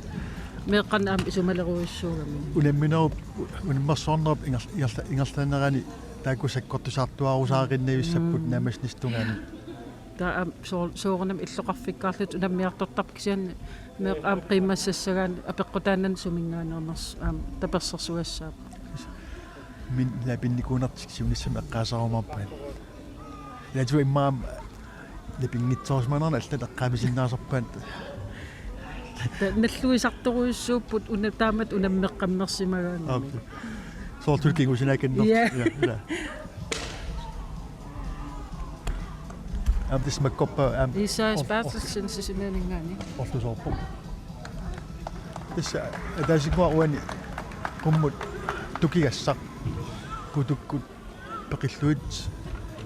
Meeqqanut aamma isumalerujussuugamik. Unamminerup-, unammersuarnerup ingerl-, ingerla-, ingerlanerani taakku sakkortusaartuaarusaarinnavissaapput. Mm. Naammassinissaata tungaanut. Taava aamma soo-, soorunami illoqarfikkaarlutik unammiartortarput kisianni meeqqat aamma qiimmassassagaanni apeqqutaannarnani suminngaanneernersoq aamma tapersersugassaapput. Min-, napinnikuunertik siunissami eqqaasarumaarpaat. Ilaatigut immaqa aamma napinngitsoorsimanerani allat eqqaamasinnaasarpaat. Ta-, nalluisartorujussuupput una-, taamatut unammeqqammersimagaangamik. Aap. Soorlu kingusinaakkannertik. Ja. Ja, ja. Aamma tassa makkorpaa aamma Isaias or-, or-, Berthelsen Sisimiuninngaanniit. Orlusoorpoq. Tassa ataasinnguaq uani qummut tukigassaq. Putukkut peqillugit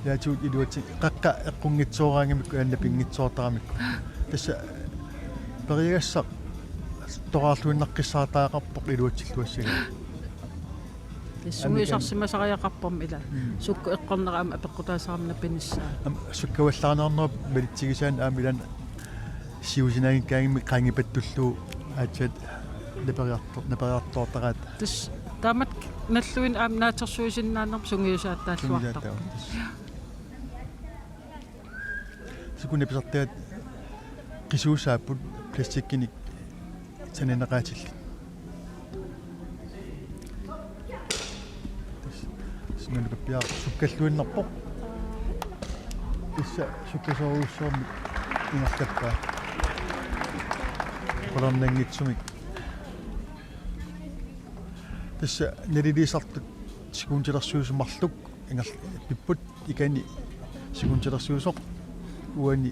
ilaatigut iluatsi-, qaqqa eqqunngitsooraangamikku, ee, napinngitsoortaramikku. Tassa periagassaq toraarluinnaqqissaartariaqarpoq iluatsilluassagaanni. Tassa sungiusarsimasariaqarpormi ila. Mm. Sukkut eqqornerat aamma apeqqutaasarami napinissaa. Aamma sukkavallaarnerup malitsigisaani aamma ilaanni siusinaanngikkaangamik qaangipattullugu aatsaat naperiarto-, naperiartoortaraat. Tassa taamatut nalluinnaq aamma naatsorsuisinnaanermut sungiusaattaalluartarpoq. Sungiusaattaalluartarpoq. Sukkut napisartagaat qisuusaapput plastikkinik sananeqaatillit. Tassa, tassa nalukappiaq sukkalluinnarpoq. Tassa sukkasoorujussuarmik ingerlappaa. Qularnanngitsumik. Tassa naliliisartut sekuntiliorsuusut marluk ingerl-, pipput ikani sekuntiliorsuusoq uani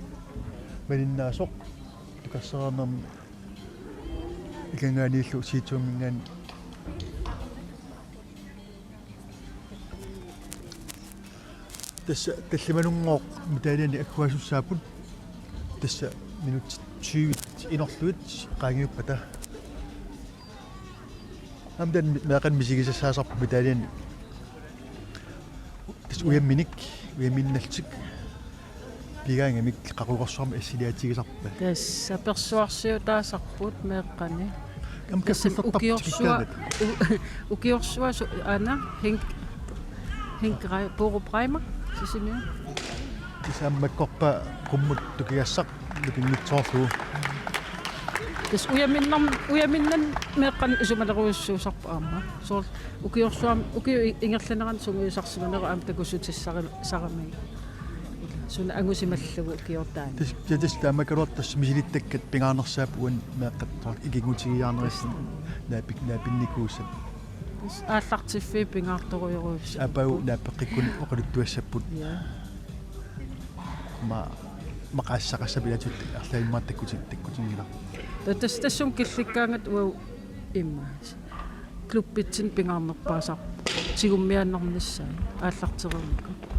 malinnaasoq tukarsaarnermi ikangaaniillu siitsuuminngaanniit. Tassa tallimanunngooq medaljenik agguasussaapput. Tassa minutsit tyve inorlugit qaangiuppata. Aamma taanna meeqqanik misigisassaasarpoq medaljenik. Tassa ujamminik, ujammiinnallutik pigaangamik qaqugorsuarmik assiliaatigisarpaat. Tassa apersuarsiutaasarput meeqqani. Am tassa kaffillertarput ukiorsuaq, tikikkaangat. U-, ukiorsuaq su-, aana, Henk-, Henk Rei-, Borup Reimer, Sisimiut. Tassa aamma makkorpaa qummut tukigassaq nipinngitsoorlugu. Tassa ujaminnarm-, ujaminnarmi meeqqanik isumalerujussuusarpoq aamma. Soorlu ukiorsuarmi, ukiut i-, ingerlaneranni sungiusarsimanerup aamma takussutissari-, saramik. Suna angusimallugu ukiortaani. Tassa, ja tassa taamakaluartoq tassa misilittakkat pingaarnersaapput uani meeqqat soorlu ikinngutigiiaarnerit naapik-, naapinnikuusaat. Tassa aallartiffiit pingaartorujorujussuupput. Aappagut naapeqqikkunik oqaluttuassapput. Ja. Ma-, maqaassaqassapput ilaatigut arlaat immaqa takkuti-, takkutinngilara. Ta-, tassa tassuma killikkaangat uagut immaqa klubbitsinni pingaarnerpaasarpoq. Tigummiaannarnissaa, aallartereernikut.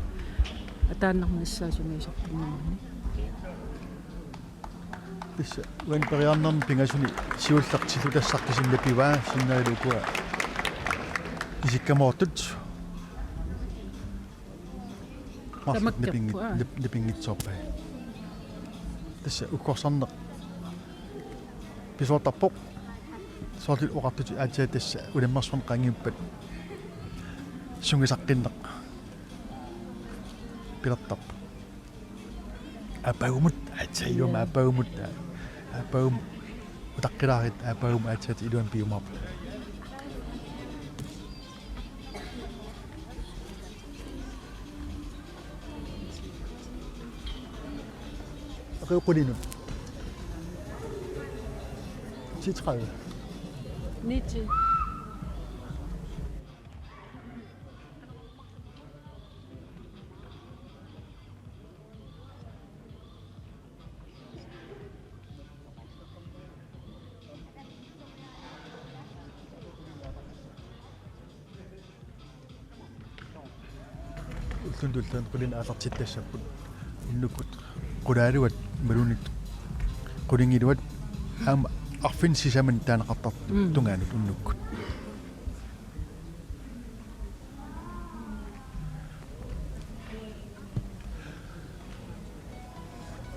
Ataannarnissaa sungiusartarnermini. Tassa uani periarnermi pingasuni siulleq tillutassaq kisianni napivaa, sinnerilu ukua isikkamoortut. Marluk tamakkerput, nipinngit-, aa. Nip-, nipinngitsoorpai. Tassa uggorsarneq pisoortarpoq. Soorlu oqartutit aatsaat tassa unammersuarneq qaangiuppat sungiusaqqinneq pilertarpoq. Aappagumut, aatsaat iluamik. Ja. Aappagumut, aappagumut utaqqilaarit, aappagumut aatsaat iluamik piumaarput. Oqeqquninu. Ti tredive. Ni ti. Ulluni tulliani qulinik aallartittassapput. Unnukkut qulaaluat imaluunniit qulingiluat aamma arfineq-sisamanut taaneqartartut. Mm. Tungaanut unnukkut.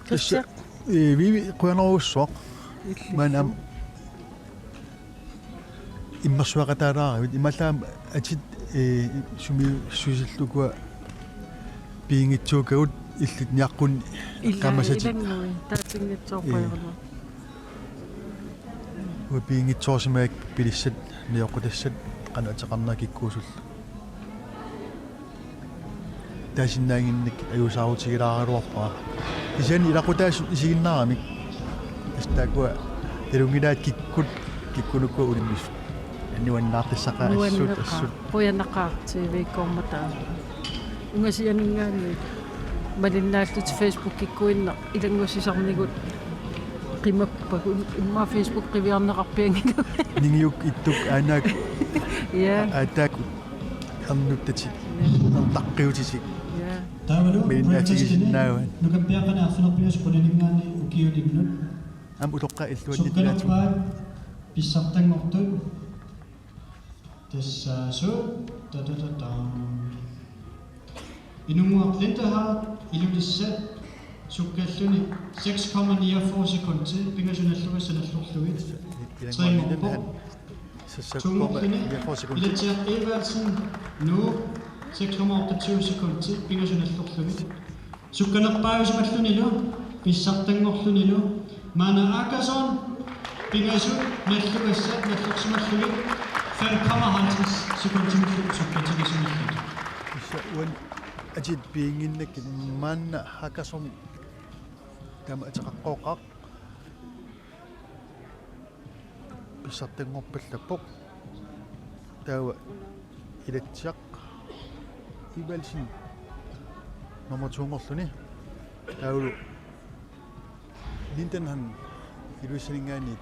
Tassa, Kristian. Ee, Vivi, qujanarujussuaq. Illillu. Maanna aamma immersueqataalaaravit, imaallaat aamma atit, ee, sumiissusillu ukua piginngitsuukkagut illit niaqqunni eqqaamassatit. Ilaa, ilanngui, taatiinngitsoorpajaarama. Ee. Uanga piginngitsoorsimagakkit pilissat, nioqqutassat, qanoq ateqarnerat kikkuusullu. Taasinnaannginnakkit ajuusaarutigilaaraluarpara. Kisianni ilaqutaasut isiginnaaramik. Tassa taakkua nalunngilaat kikkut, kikkunuku unammisut. Nuannaartassaqaat assut, nuanneqaaq, assut. Qujanaqaaq T V-kkoormat taava. Ungasianinngaanniit malinnaallutik Facebookkikkuinnaq ilanngussisarnigut qimappagut, immaqa Facebook qiviarneqarpianngilaq. Ningiuk ittuk aanaak. Ja. A-, aataakut ernuttatik. Ja. Ertaqqiutitik. Ja. Taavalu malinnaatigisinnaavat. Nukappiaqqani arfineq-pingasut qulininngaanniit ukiulinnut. Aamma utoqqaat illuanniit ilaatigut. Sukkanerpaat pissartanngortut. Tassa suu, ta, ta, ta, ta. Inunnguaq Lindhardt, Ilulissat, sukkalluni seks komma niogfyrre sekundi, pingasut nallugassat nallorlugit. Tre morpo. Tungorluni, Ilatsiaq Evaldsen, Nuuk, seks komma otteogtyve sekundi, pingasut nallorlugit. Sukkanerpaajusimallunilu, pissartanngorlunilu, Maana Akasson, pingasut nallugassat nallorsimallugit, fem komma halvtreds sekundimillu sukkatigisumillutik. Tassa uani atit piginnginnakkit Maana Akasson taama ateqaqqooqaaq. Pissartanngorpallappoq. Taava Ilatsiaq Evaldsen nummer to-nngorluni. Taavalu Lindenhan Ilulissaninngaanniit.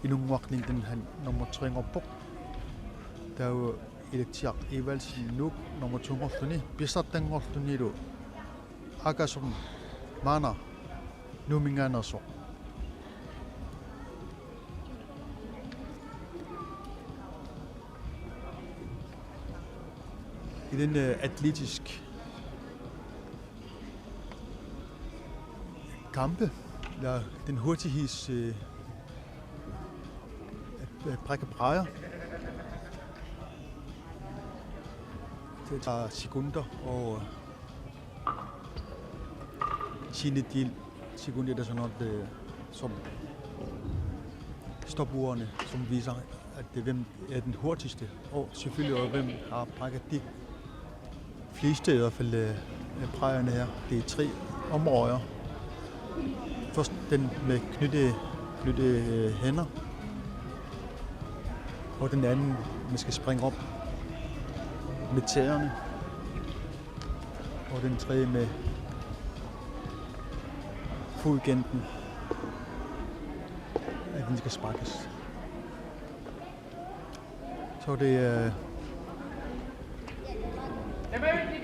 Inunnguaq Lindenhan nummer tre-nngorpoq. Taava Ilatsiaq Evaldsen Nuuk nummer to-nngorluni, pissartanngorlunilu Akasson Maana Nuumminngaanneersoq. Ila, øh, atletisk. Kampe. Ja, den hurtighedshed, øh, øh, brække brejer. Det tager sekunder og tiendedel sekund, eller sådan noget, øh, som stopurene, som viser, at det, hvem er den hurtigste, og selvfølgelig også, hvem har brækket de fleste, i hvert fald, øh, af brejerne her. Det er tre områder. Først den med knytte, knytte, øh, hænder, og den anden, man skal springe op med tæerne, og den tredje med fodkanten, at den skal sparkes. Så det er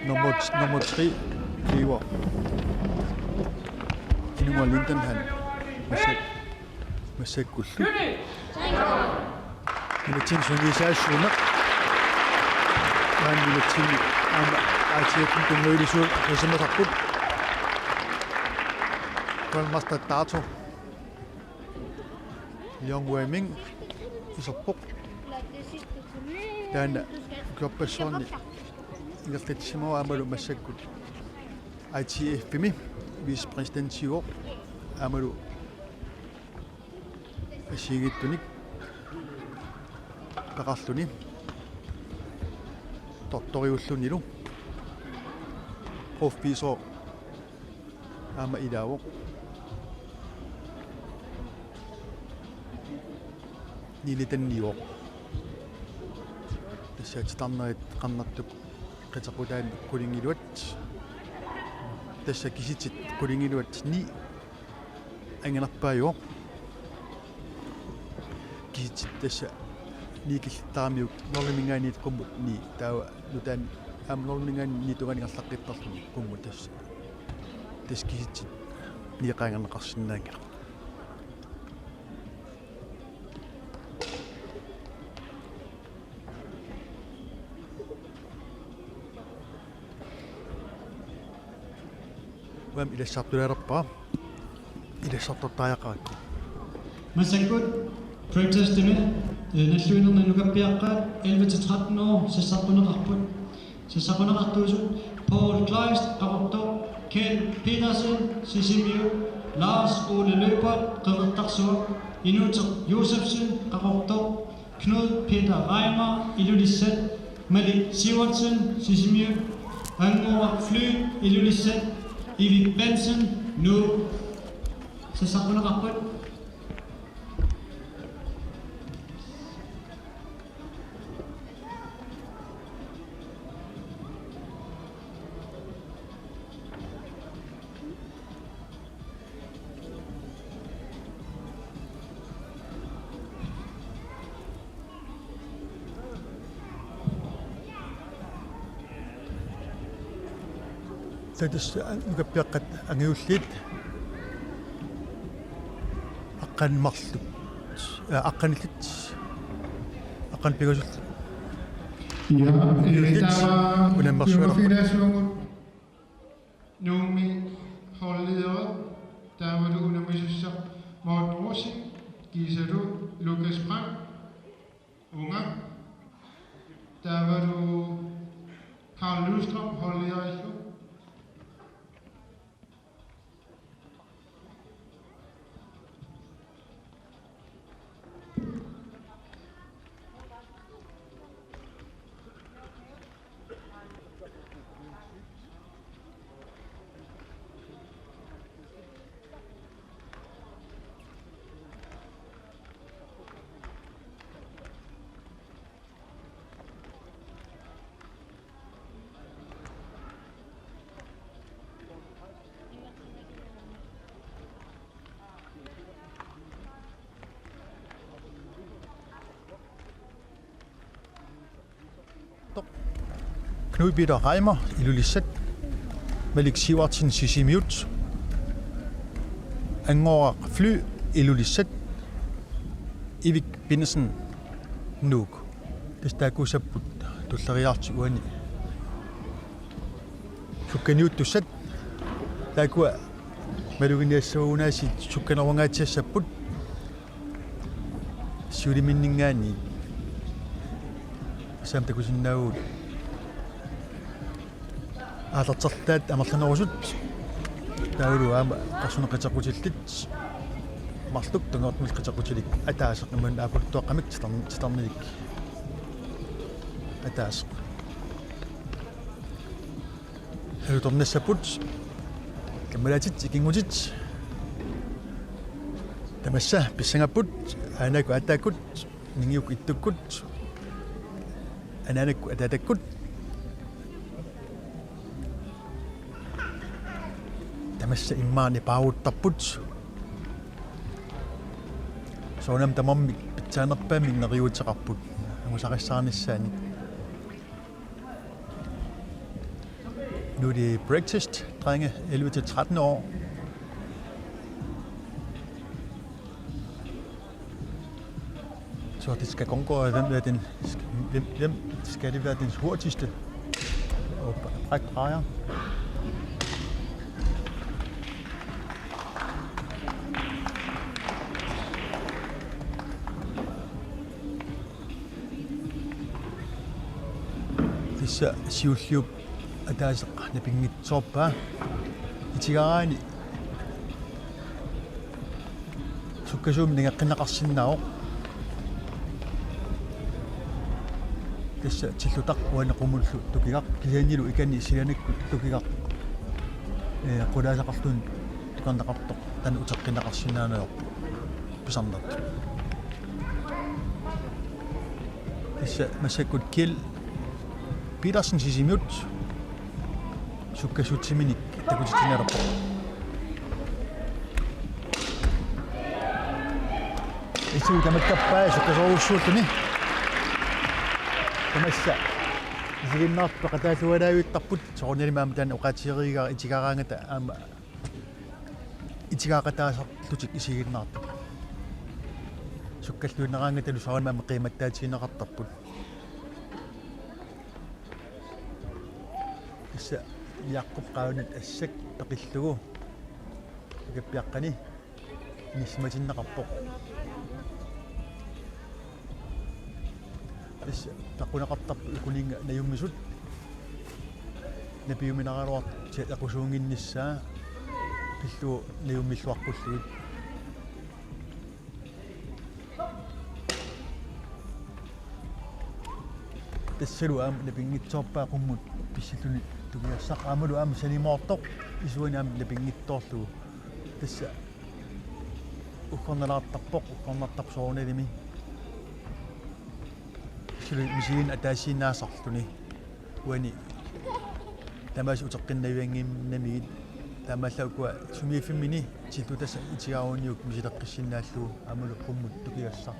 nummer, nummer tre bliver Inuma Lindenhan. Massakkut. Massakkut. Minutsin sungisaassuuna. Maan minutsin aamma I T F-imut tunngavilisu risimasarput. Kolmasta Dato. Leon Wei Ming iserpoq. Taanna ukiorpassuarni ingerlatissimavoq aammalu massakkut I T F-imi vicepræsidentiuvoq aammalu assigiinngitsunik peqarluni tortoriullunilu. Professor aamma ilaavoq. Niili tanniuvoq. Tassa titarnerit qernertup qiteqqutaani qulingiluat. Tassa kisitsisit qulingiluat ni anginerpaajuvoq. Kisitsisit tassa ni killittaaramiuk Norliminngaanniit qummut ni, taava nutaamik aamma Norliminngaanniit ni tungaanut ingerlaqqittarluni qummut tassa. Tassa kisitsisit ni qaangerneqarsinnaanngillat. Uanga ilassartulaalerpara. Ilassartortariaqarakku. Massakkut protestimi, øh, nalluinerni nukappiaqqat elleve til tretten år sassaqquneqarput. Sassaqquneqartuusut Paul Kleist, Qaqortoq, Kjeld Petersen, Sisimiut, Lars Ole Løbert, Qeqertarsuaq, Inuuteq Josefsen, Qaqortoq, Knud Peter Reimer, Ilulissat, Malik Sivertsen, Sisimiut, Anngoraq Fly, Ilulissat, Ivik Bentzen, Nuuk. Sassaqquneqarput. Tassa nukappiaqqat angajulliit aqqaneq-marluk, aa, aqqanillit, aqqaneq-pingasullu. Ja, eh, taava unammersuarput. Nukappilaasugut Nuummi holdlederi, taavalu unammisussaq Morten Rosing, kiisalu Lukas Frank, unga, taavalu Karl Lystrøm, holdlederillu. Knud Peter Reimer, Ilulissat, Malik Sivertsen, Sisimiut, Anngoraq Fly, Ilulissat, Ivik Bentzen, Nuuk. Tassa taakkuussapput tulleriiaartut uani sukkaniuttussat, taakkua Maluginiassavagut, unaasiit sukkanerungaatsiassapput. Siuliminninngaanniit. Saam takusinnaavugut. Aallartertaat amerlanerusut. Taavalu aamma qarsuneq qiteqqutillit. Marluk tungaanut qiteqqutilik ataaseq imaluunniit aapuluttuaqqamik titarn-, titarnilik ataaseq. Alutornassapput. Kammalaatit, ikinngutit. Tamassa pissangapput, aanakkut aataakkut, ningiukkut ittukkut, anaanakkut ataatakkut. Tamassa immaqa nipaaruttarput. Soorunami tamarmik pitsaanerpaamik neriuuteqarput. Angusarissaarnissaanik. Nu er det breaktest, drenge elleve til tretten år. Så det skal kun gå, hvem er den, hvem, hvem skal det være den hurtigste? Og bræk drejer. Tassa siulliup ataaseq napinngitsoorpaa. Itigarani sukkasuumik nangeqqinneqarsinnaavoq. Tassa tillutaq uani qummullu tukigaq, kisiannili ikani silaannakkut tukigaq. Ee, qulaasaqarluni tukarneqartoq taanna uteqqinneqarsinnaaneq pisarnertut. Tassa massakkut Kjeld Petersen Sisimiut sukkasuutsiminik takutitsineqarpoq. Isuu tamakkerpaa sukkasoorujussuulluni. Tamassa isiginnaartut peqataallualaavittarput, soorunalimi aamma taanna oqaatigereerigara itigaraangata aamma itigaaqataasarlutik isiginnaartut. Sukkalluinnaraangatalu soorunami aamma qiimattaatigineqartarput. Tassa Jakob qaanut assak peqillugu pikappiaqqani inissimatinneqarpoq. Tassa taqquneqartarput ukuninnga najummisut. Napiuminaraluartut equsuunnginnissaa pillugu najummilluaqqullugit. Tassalu aamma napinngitsoorpaa qummut pissilluni tukigassaq, aammalu aamma sanimoortoq isuani aamma napinngitsoorlugu. Tassa uggornalaartarpoq, uggornartarpoq soorunalimi. Suli misigineq ataasiinnaasarluni. Uani tamaasa uteqqinnaviannginnamigit, taamaallaat ukua sumiiffimmini tillugu tassa itigaraniuk misileqqissinnaallugu aammalu qummut tukigassaq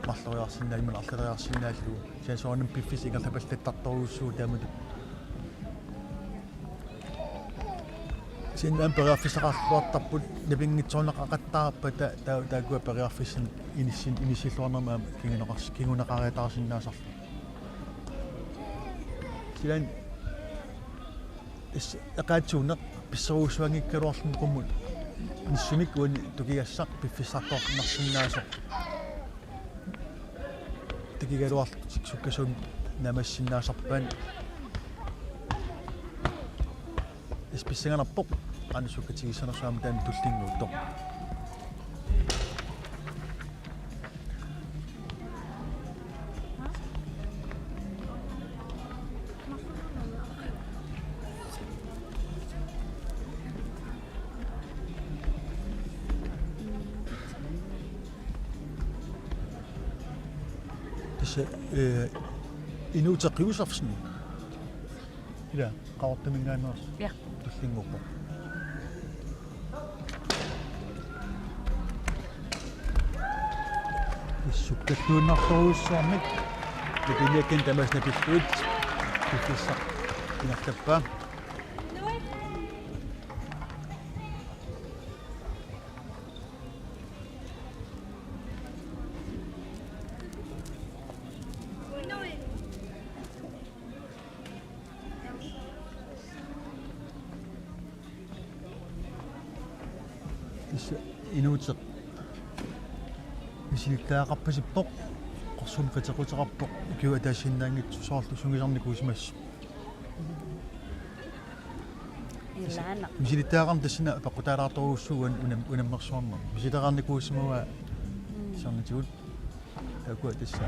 marloriarsinnaallugu, imaluunniit arlaleriarsinnaallugu. Kisianni soorunami piffissaq ingerlapallattartorujussuuvoq taamatut. Kisianni aamma periarfissaqarluartarput napinngitsoorneqaqattaarpata ta-, ta-, taakkua periarfissanik inissin-, inissilluarnermi aamma kinguneqars-, kinguneqariataarsinnaasarluni. Kisianni is-, eqaatsuuneq pissorujussuanngikkaluarluni qummut nissumik uani tukigassaq piffissartoqarsinnaasoq. Takigaluarlutik sukkasuumik naammassisinnaasarpaat. Is pissanganarpoq qanoq sukkatigissanersoq aamma taanna tullinnguuttoq. Tassa, eh, Inuuteq Josefsen. Ila, Qaqortuminngaanneersoq. Ja. Tullinnguuppoq. Sukkalluinnartorujussuarmik. Napiniakkani tamaasa napillugit. Piffissaq ingerlappaa. Tassa inuuteq misilittagaqarpasippoq, qorsumik qiteqquteqarpoq, ukiup ataasiinnaanngitsoq soorlu sungiusarnikuusimasoq. Ilaana. Misilittagaqarneq tassani apeqqutaalaartorujussuuvoq unam-, unammersuarneq. Misileqarnikuusimavaa. Mm. Soorunatigut. Taakku tassa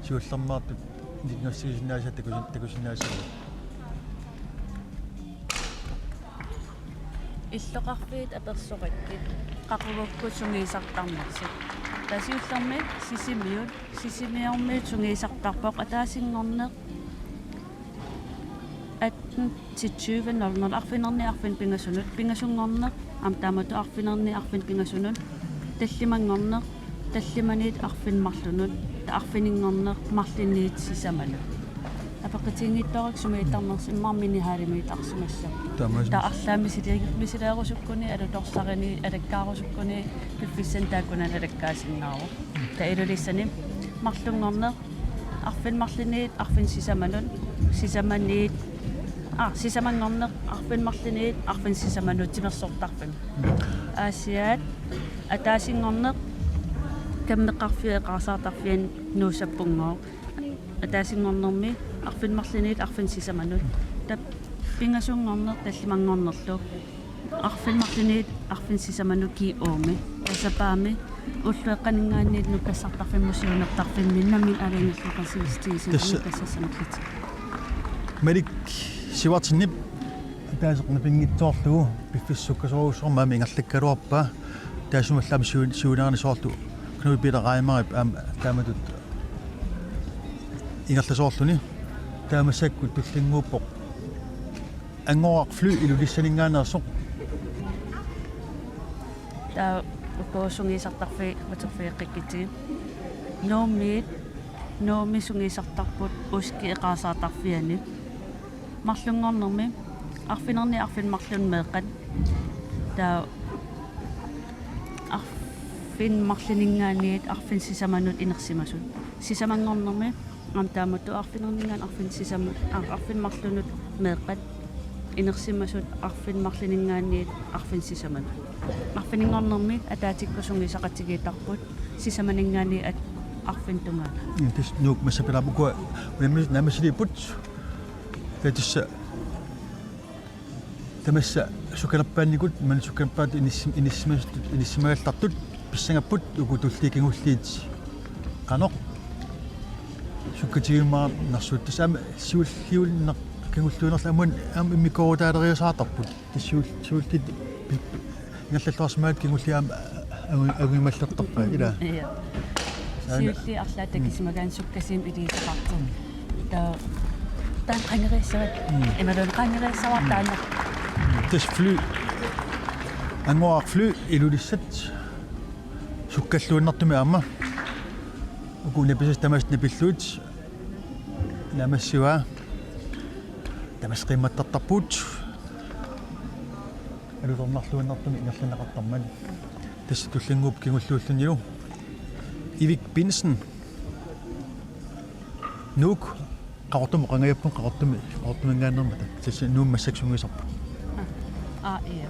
siullermeertut nitngassigisinnaasat takusin-, takusinnaasat. Illoqarfiit apersorakkit qaqugukkut sungiusartarnersut. Tassa siullermik Sisimiut, Sisimiormiut sungiusartarpoq ataasinngorneq atten til tyve nul nul, arfineq-marlunut arfineq-pingasunut, pingasunngorneq aamma taamatut arfineq-marlunut arfineq-pingasunut, tallimanngorneq tallimanit arfineq-marlunut, taava arfininngorneq marlunniit sisamanut. Apeqqutiginngitsoorpara sumiittarnersoq immaqa minihallimiittarsimassapput. Taamaasilluni. Taava arlaat misili-, misileerusukkuni, alutorsarini, alakkaarusukkuni, piffissami taakkunani alakkaasinnaavoq. Taava Ilulissani marlunngorneq arfineq-marlunniit arfineq-sisamanut, sisamaniit, aa, sisamanngorneq arfineq-marlunniit arfineq-sisamanut timersortarfimmi. Aasiaat ataasinngorneq kammeqqarfiup eqaarsaartarfiani Nuussapunngooq. Ataasinngornermi arfineq-marlunniit arfineq-sisamanut. Taava pingasunngorneq tallimanngornerlu. Arfineq-marlunniit arfineq-sisamanut G O-mi. Taava sapaammi ullueqqaninngaanniit nukkassartarfimmut siunertarfimmi nammineq aalajangersimasoq T C-mi. Tassa. Nukkassarsimallutik. Malik Sivertsenip ataaseq napinngitsoorlugu piffissaq sukkasoorujussuarmik aamma ingerlakkaluarpaa. Taassuma allaat aamma siu-, siunerani soorlu Knud Peter Reimerip aamma taamatut ingerlasoorluni. Taava massakkut tullinnguuppoq Angoraq Fly Ilulissaninngaanneersoq. Taava uku sungiusartarfiit uterfigeqqikkutsigit. Nuummiit, Nuummi sungiusartarput Uskip eqaarsaartarfiani. Marlunngornermi arfineq-marlunniit arfineq-marlunut meeqqat. Taava arfineq-marlunninngaanniit arfineq-sisamanut inersimasut. Sisamanngornermi aamma taamatut arfineq-marlunninngaanniit arfineq-sisama-, aa, arfineq-marlunut meeqqat, inersimasut arfineq-marlunninngaanniit arfineq-sisamanut. Arfininngornermi ataatsikkut sungiusaqatigiittarput, sisamaninngaanniit at-, arfineq tungaanut. Mm, tassa Nuuk massakkut pilaarput, ukua unammi-, naammassiliipput. Taava tassa tamassa sukkanerpaannikut, maani sukkanerpaatut inissim-, inissimas-, inissimagallartut pissangapput uku tulliit kingulliit qanoq sukkatigiumaarnersugut. Tassa aamma siulliunneq kingulliunerlu aamma, aamma immikkoorutaaleriasaartarput. Tassa siul-, siulliit pi-, pi-, ingerlalluarsimagatsigit kingulliit aamma angu-, angujumallertarpaat, ilaa? Ja. Aana. Siulliit arlaat takusimagaanni sukkasuumik iliuuseqartoq. Taava taanna qangerissavat. Mm. Imaluunniit qangerissavara. Mm. Taanna. Tassa Fly. Angoraq Fly Ilulissat. Sukkalluinnartumik aamma. Uku napisassat tamassi napillugit. Naammassivaa. Tamassi qiimmattartarput. Alutornarluinnartumik ingerlanneqartarmat. Tassa tullinnguuppoq kingulliullunilu. Ivik Bentzen. Nuuk, Qaqortumut qangajapput, Qaqortumi, Qaqortuminngaanneermata. Tassa Nuummi massakkut sungiusarput. Aa, aa, ja.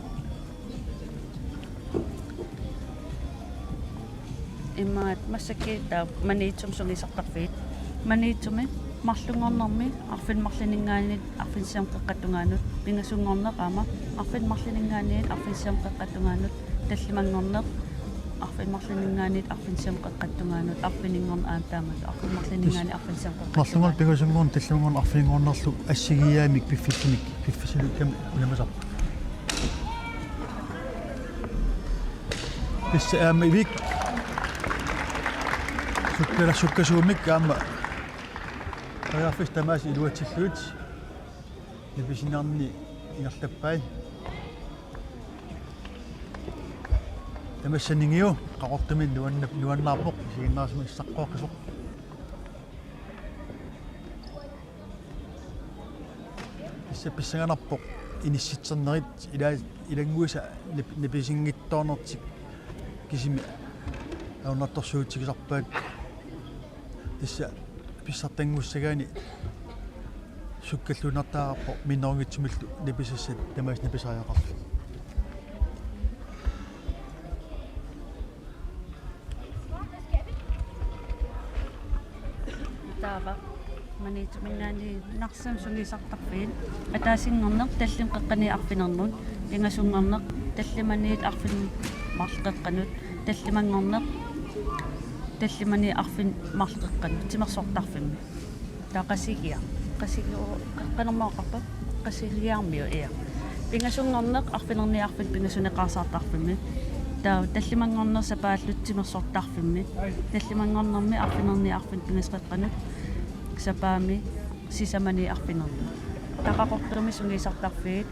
Imaat massakkut taava Maniitsumi sungiusartarfiit. Maniitsumi marlunngornermi arfineq-marlunninngaanniit arfineq-sisamat qeqqata tungaanut, pingasunngorneq aamma arfineq-marlunninngaanniit arfineq-sisamat qeqqata tungaanut, tallimanngorneq arfineq-marlunninngaanniit arfineq-sisamat qeqqata tungaanut, arfininngorneq aamma taamatut arfineq-marlunninngaanniit arfineq-sisamat qeqqata tungaanut. Marlunngorneq, pingasunngorneq, tallimanngorneq, arfininngornerlu assigiiaammik piffissamik, piffissalikkami unammisarput. Tassa aamma Ivik. Sukkala-, sukkasuumik aamma. Periarfissat tamaasa iluatsillugit. Nipisinarni ingerlappai. Tamassaningiu Qaqortumi nuanna-, nuannaarpoq, isiginnaarsimassaqqooqqisoq. Tassa pissanganarpoq inissitsernerit, ila-, ilannguisa nap-, napisinngitsoornertik kisimi ajornartorsiutigisarpaat. Tassa pissartanngussagaanni sukkalluinnartariaqarpoq minnerunngitsumillu napisassat tamaasa napisariaqarluni. Aava. Maniitsuminngaanniit Narsami sungiusartarfiit. Ataasinngorneq tallimat qeqqaniit arfineq-marlunut, pingasunngorneq tallimaniit arfineq-marluk qeqqanut, tallimanngorneq tallimaniit arfineq-marluk qeqqanut, timersortarfimmi. Taava Qasigiaq. Qasigiaq, qeqqanermut oqarpa? Qasigiarmiut, ja. Pingasunngorneq arfineq-marlunniit arfineq-marlunut pingasunik eqaarsaartarfimmi. Taava tallimanngorneq sapaallutik timersortarfimmi. Tallimanngornermi arfineq-marlunniit arfineq-marlunut pingasut qeqqanut, sapaammi sisamaniit arfineq-marlunut. Taava Qaqortumi sungiusartarfiit.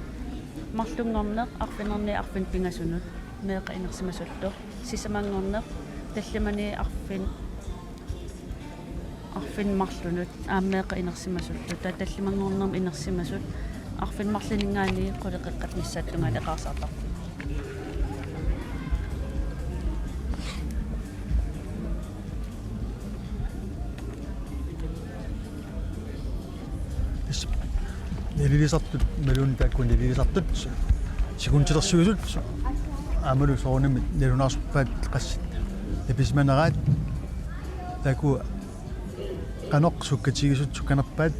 Marlunngorneq arfineq-marlunniit arfineq-marlunut pingasunut, meeqqat inersimasullu. Sisamanngorneq tallimaniit arfineq-marlunniit arfineq-marlunut, aamma meeqqat inersimasullu. Taava tallimanngornermi inersimasut arfineq-marlunninngaanniit qulit qeqqat missaata tungaanut eqaarsaartarfimmi. Tassa nalilisartut, imaluunniit taakku nalilisartut sekuntilersuisut aammalu soorunami nalunaarsorpaat, qassit napisimaneraat, taakku qanoq sukkatigisut sukkanerpaat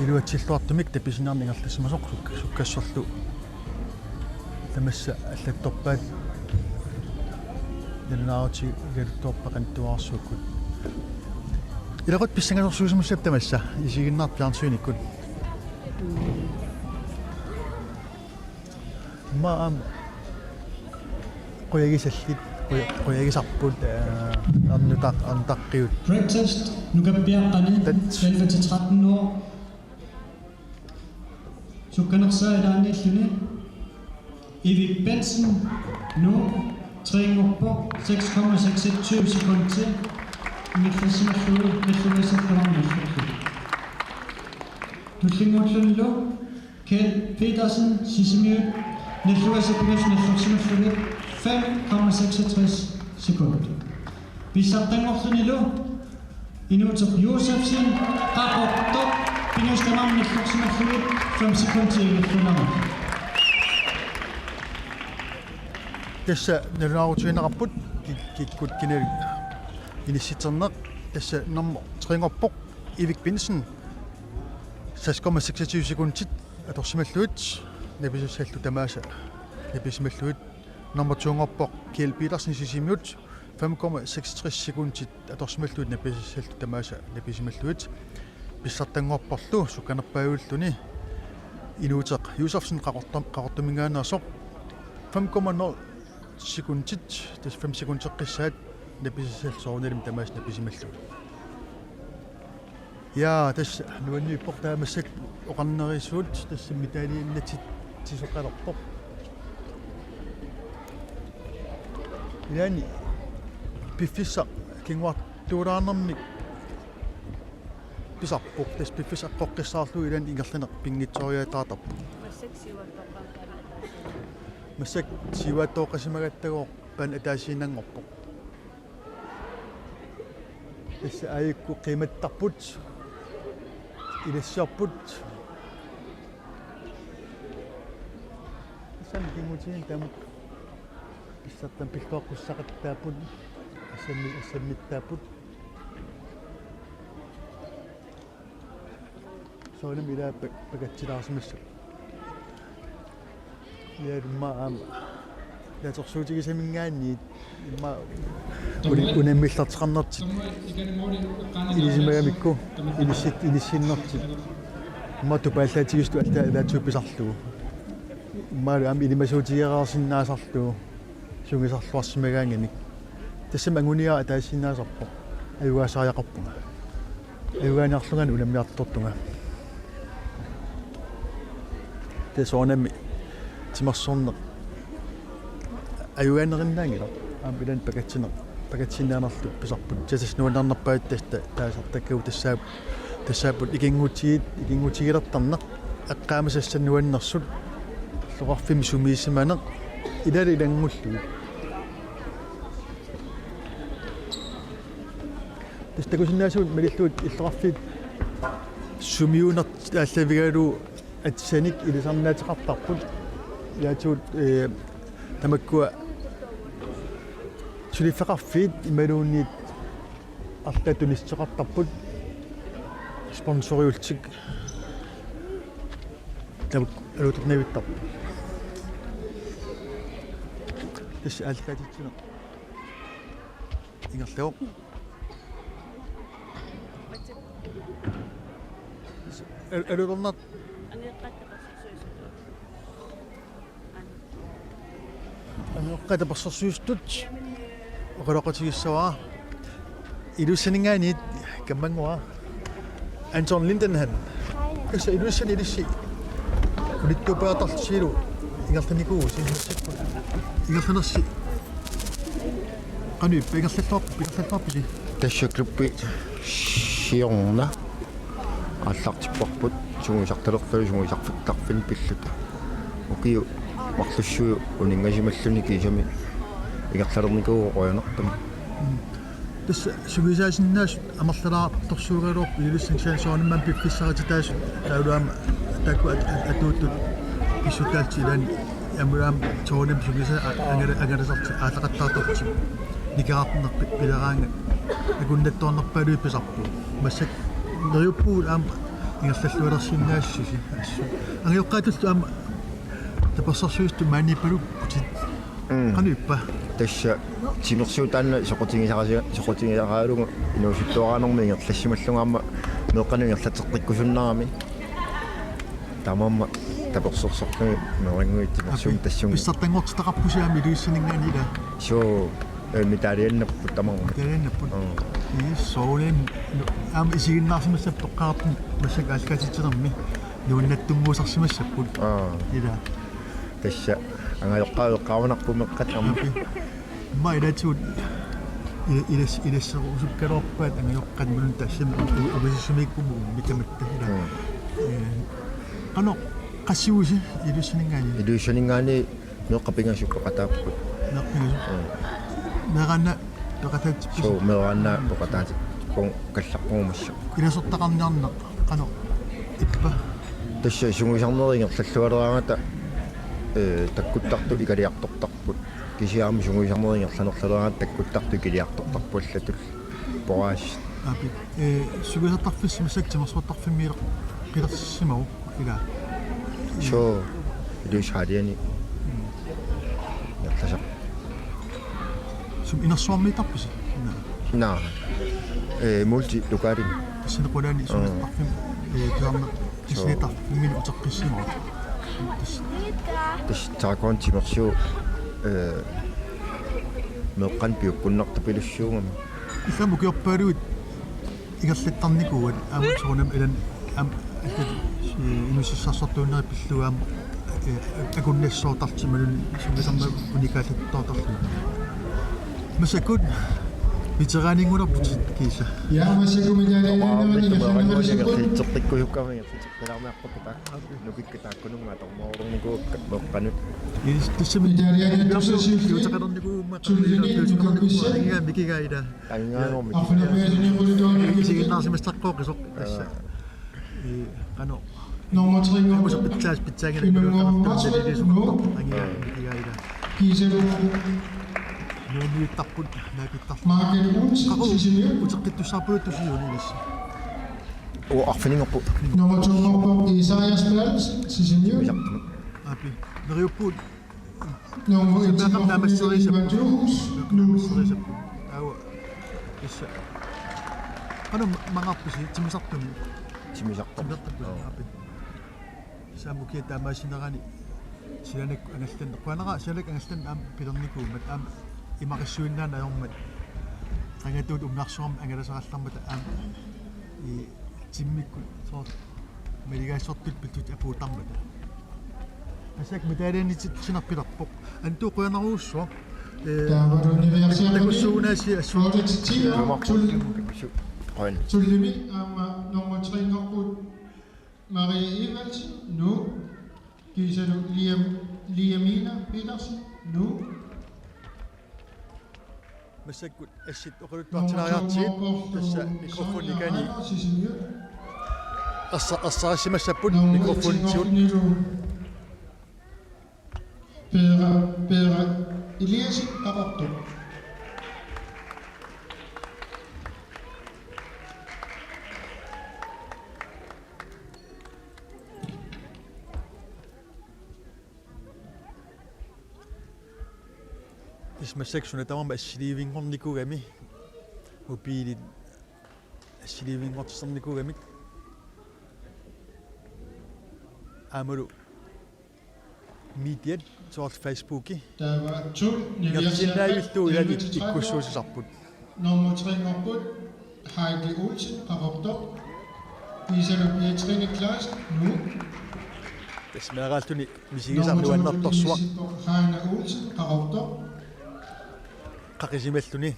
iluatsilluartumik tapisinnaanera ingerlassimasoq suk-, sukkassorlu tamassa allattorpaat, nalunaarutigaluttuarpaat qanittuararsuukkut. Ilaquttat pissangasorsuusimassapput tamassa isiginnaartut fjernsynikkut. Immaqa aamma qujagisallit, quja-, qujagisarput, eh, arnutaq-, arnutaqqiut. Breaktest, nukappiaqqani, Tat. elleve til tretten år. Sukkanersaa ilaanniilluni Ivik Bentzen, Nuuk, tre-nngorpoq, seks komma seks et syv sekundit. Ingerlassimallugu nallugassat tamarmik nallorlugit. Tullinnguullunilu Kjeld Petersen, Sisimiut, nallugassat pingasut nallorsimallugit, fem komma seksogtres sekund. Pissartanngorlunilu Inuuteq Josefsen, Qaqortoq, pingasut tamarmik nallorsimallugit, fem sekundit ingerlanerullugit. Tassa nalunaarutigineqarput kik-, kikkut kina inissitserneq, tassa nummer tre-nngorpoq Ivik Bentzen, seks komma seksogtyve sekundit atorsimallugit, napisassallu tamaasa napisimallugit. Nummer to-nngorpoq Kjeld Petersen Sisimiut, fem komma seksogtres sekundit atorsimallugit, napisassallu tamaasa napisimallugit. Pissartanngorporlu sukkanerpaajulluni Inuuteq Josefsen Qaqortom-, Qaqortuminngaanneersoq, fem komma nul sekundit, tassa fem sekunteqqissaat, napisassallu soorunalimi tamaasa napisimallugit. Ja, tassa nuanniippoq taava massakkut oqarnerisuut, tassa medaljiinnatsitsisoqalerpoq. Ilaanni piffissaq kinguartuulaarnermik pisarpoq, tassa piffissaq eqqoqqissaarlugu ilaanni ingerlaneq pinngitsoriataartarpoq. Massakkut siuattooqqasimagattagooq paani ataasiinnanngorpoq. Tassa aajuku qiimattarput, ilassiorput. Tassani kingutigineq taama pissartanngorpoq, pilluaqqussaqattaapput, assammi-, assammittaapput. Soorunami ilaa pa-, pakatsilaarsimassapput. Ilaa immaqa aamma ilaasorsuutigisaminngaanniit immaqa uni-, unammillerteqarnertik ilisimagamikku inissit-, inissinnertik. Immaqa tupaallaatigisutut allat ilaatigut pisarlugu. Immaqa aamma ilimasuutigereersinnaasarlugu sungiusarluarsimagaanganik. Tassami anguniagaq ataasiinnaasarpoq. Ajugaasariaqarpunga. Ajugaaniarlunga unammiartortunga. Tassa soorunami timersorneq ajugaanerinnaanngilaq. Aamma ilaanni pakatsineq, pakatsinnaanerlu pisarput. Tassa nuannernerpaat tassa taasartakkagut tassaap-, tassaapput ikinngutigiit, ikinngutigilertarneq, eqqaamasassanut nuannersut, illoqarfimmi sumiissimaneq, ilaalu ilanngullugit. Tassa takusinnaasagut malillugit illoqarfiit sumiunertik aallartigalugit aatsaannik ilisarnaateqartarput. Ilaatigut, eh, tamakkua suliffeqarfiit imaluunniit Arlaat tunissuteqartarput sponsoriullutik. Tamakku alutornavittarput. Tassa aallakaatitsineq ingerlavoq. Al-, alutornaq. Angajoqqaat tapersersuisut. Angajoqqaat tapersersuisut oqaloqatigissavara. Ilulissaninngaanniit kammannguaq Anton Lindenhan. Tassa Ilulissani ilissi. Unittuuppajartarlusilu ingerlanikuuvusi massakkut. Ingerlanersi. Qanoq ippa, ingerlalluarp-, ingerlalluarpisi? Tassa klubbi siorna aallartipparput sungiusartalerluta sungiusartarfinni pilluta. Ukiut marlussuit uninngasimalluni kiisami ingerlalernikuuvoq qujanartumik. Mm. Tassa sungiusaasinnaasut amerlalaartorsuugaluarput Ilulissani, kisianni soorunami piffissarititaasut taavalu aamma taakku at-, at-, atuuttut pissutaallutik ilaanni aamma aamma soorunami sungiusaat a-, angala-, angalasartik aallaqattaartartut. Nikerarnerpit pileraangat akunnattoornerpaaluit pisarput. Massakkut neriuppugut aamma ingerlallualersinnaassusi assut. Angajoqqaatullu aamma tapersersuisut maaniippalupputit. Mm. Qanoq ippa? Tassa timersuut taanna soqutigisarasi-, soqutigisaraalugu inuusuttuaraanermi ingerlassimallunga aamma meeqqanut ingerlateqqikkusunnarami. Taamaammat tapersersorlugit meerannguit timersuut tassunga. Pissartanngortitaqarpusi aamma Ilulissaninngaanniit, ilaa? Suu, eh, medaljannapput tamarmik. Medaljannapput. Mm. Ii, soorunami aamma isiginnaarsimassapput toqqagarput massakkut aallakaatitsinermi nuannattunnguusarsimassapput. Aa. Ilaa. Tassa angajoqqaat eqqaamanarput meeqqat aamma. Aappi. Immaqa ilaatigut i-, ilas-, ilasserusukkaluarpaat angajoqqaat imaluunniit tassami u-, u-, ungasissumiikkumut ummik tamatta, ilaa. Mm. Ee, qanoq qassivusi Ilulissaninngaanniit? Ilulissaninngaanniit meeqqat pingasut peqataapput. Meeqqat pingasut. Mm. Meeraannaat peqataatsippisi? Suu, meeraannaat peqataatit. Kun kallaqqumassa. Ilasortaqarniarneq qanoq ippa? Tassa sungiusarnerit ingerlallualeraangata, eh, takkuttartut ikiliartortarput. Kisianni aamma sungiusarnerit ingerlanerlualeraangata takkuttartut ikiliartortarput allatut. Poraas. Aappi. Eh, sungiusartarfissi massakkut timersortarfimmiileq qilersimavoq, ilaa? Suu, Ilulissat Halliani. Mm. Ingerlasaq. Sumi, inersuarmiittarpisi? Naa. Naa. Eh, multi lokali. Tassani qulaani, mm, sungiusartarfimmi, eh, tusarna-, suu, tassaniittarfimmi uteqqissimavoq. Tassa. Tassa taakkuupput timersuut, eh, meeqqanut piukkunnartupilussuugami. Ilaa, ukiorpaaluit ingerlattarnikuuat aamma soorunami ilaanni aamma allat, eh, inuussutissarsiortuunerit pillugu aamma, eh, akunnassaartartut imaluunniit sungiusarnerit unikaallattoortarlugit. Massakkut veteraninngulerputit kiisa. Ja, massakkut veteraninngulerputit. Ingerlatseqqikkusukkama ingerlatseqqilaarniarpakka taakku. Nukikka taakkununnga atornerulernikuuakka meeqqanut. Is-, tassami. Italianit tusassuulluni. Juuteqalernikuummat. Tullini nukappissaa. Angigaat mikigaat, ilaa. Angigaangormik. Arfineq-pingasunngorlutik. Isiginnaarsimassaqqooq qisoq tassa. Aa. Ee, qanoq. Nummer tre. Qanoq pitsaas pitsaanngilaq. Inunngormat. Angigaat mikigaat, ilaa. Kiisalu. Nuanniittarput, naakittarput. Michael Olsen, Sisimiut. Uteqqittussaarpuluttusiornilissi. Uu, arfininngorpoq. Nummer to-nngorpoq Isaias Berthelsen, Sisimiut. Aappi. Neriuppugut. Nummer et-nngorpoq Ivan Djurhuus, Nuuk. Aua. Tassa. Qanoq ma-, mangaappisi timmisartumi? Timmisartumi. Timmisartumi. Joo. Aappi. Tassa aamma ukiaq taamaassinerani silaannakkut angallanneq, qujanaq silaannakkut angallanneq aamma pilernikuummat, aamma imaqissuinnaanngormat qangatuut ummiarsuarmik angalasarallarmata aamma i timmikkut soorlu maligaassortut pillutik apuuttarmata. Massakkut medaljanitsinnik pilerpoq. Antu, qujanarujussuaq. Ee, taavalu niviarsiarluni takussuunaasi assuutit. Otte ti ti. Qujan. Tullimi aamma nummer tre-nngorput Maria Evaldsen, Nuuk, kiisalu Liam-, Liamina Petersen, Nuuk. Massakkut assit oqaluttuartilaariartigit, tassa mikrofoni ikani. Sisimiut. Ersa-, ersarissimassapput mikrofoni. Peera, Peera Eliasen, Qaqortoq. Tassa massakkut suna tamarmi assiliivinngornikuugami, mobilit assiliivinngortittarnikuugamik. Aammalu mediat, soorlu Facebooki. Taava tolv, ingerlaannaavillugu ilaanni ikkussuussisarput. Nummer tre-nngorput Heidi Olsen, Qaqortoq. Kiisalu Pia Trine Clausen, Nuuk. Tassa meeraalluni misigisarneq nuannertorsuaq. Nummer to-nngorluni Heina Olsen, Qaqortoq. Qaqisimalluni.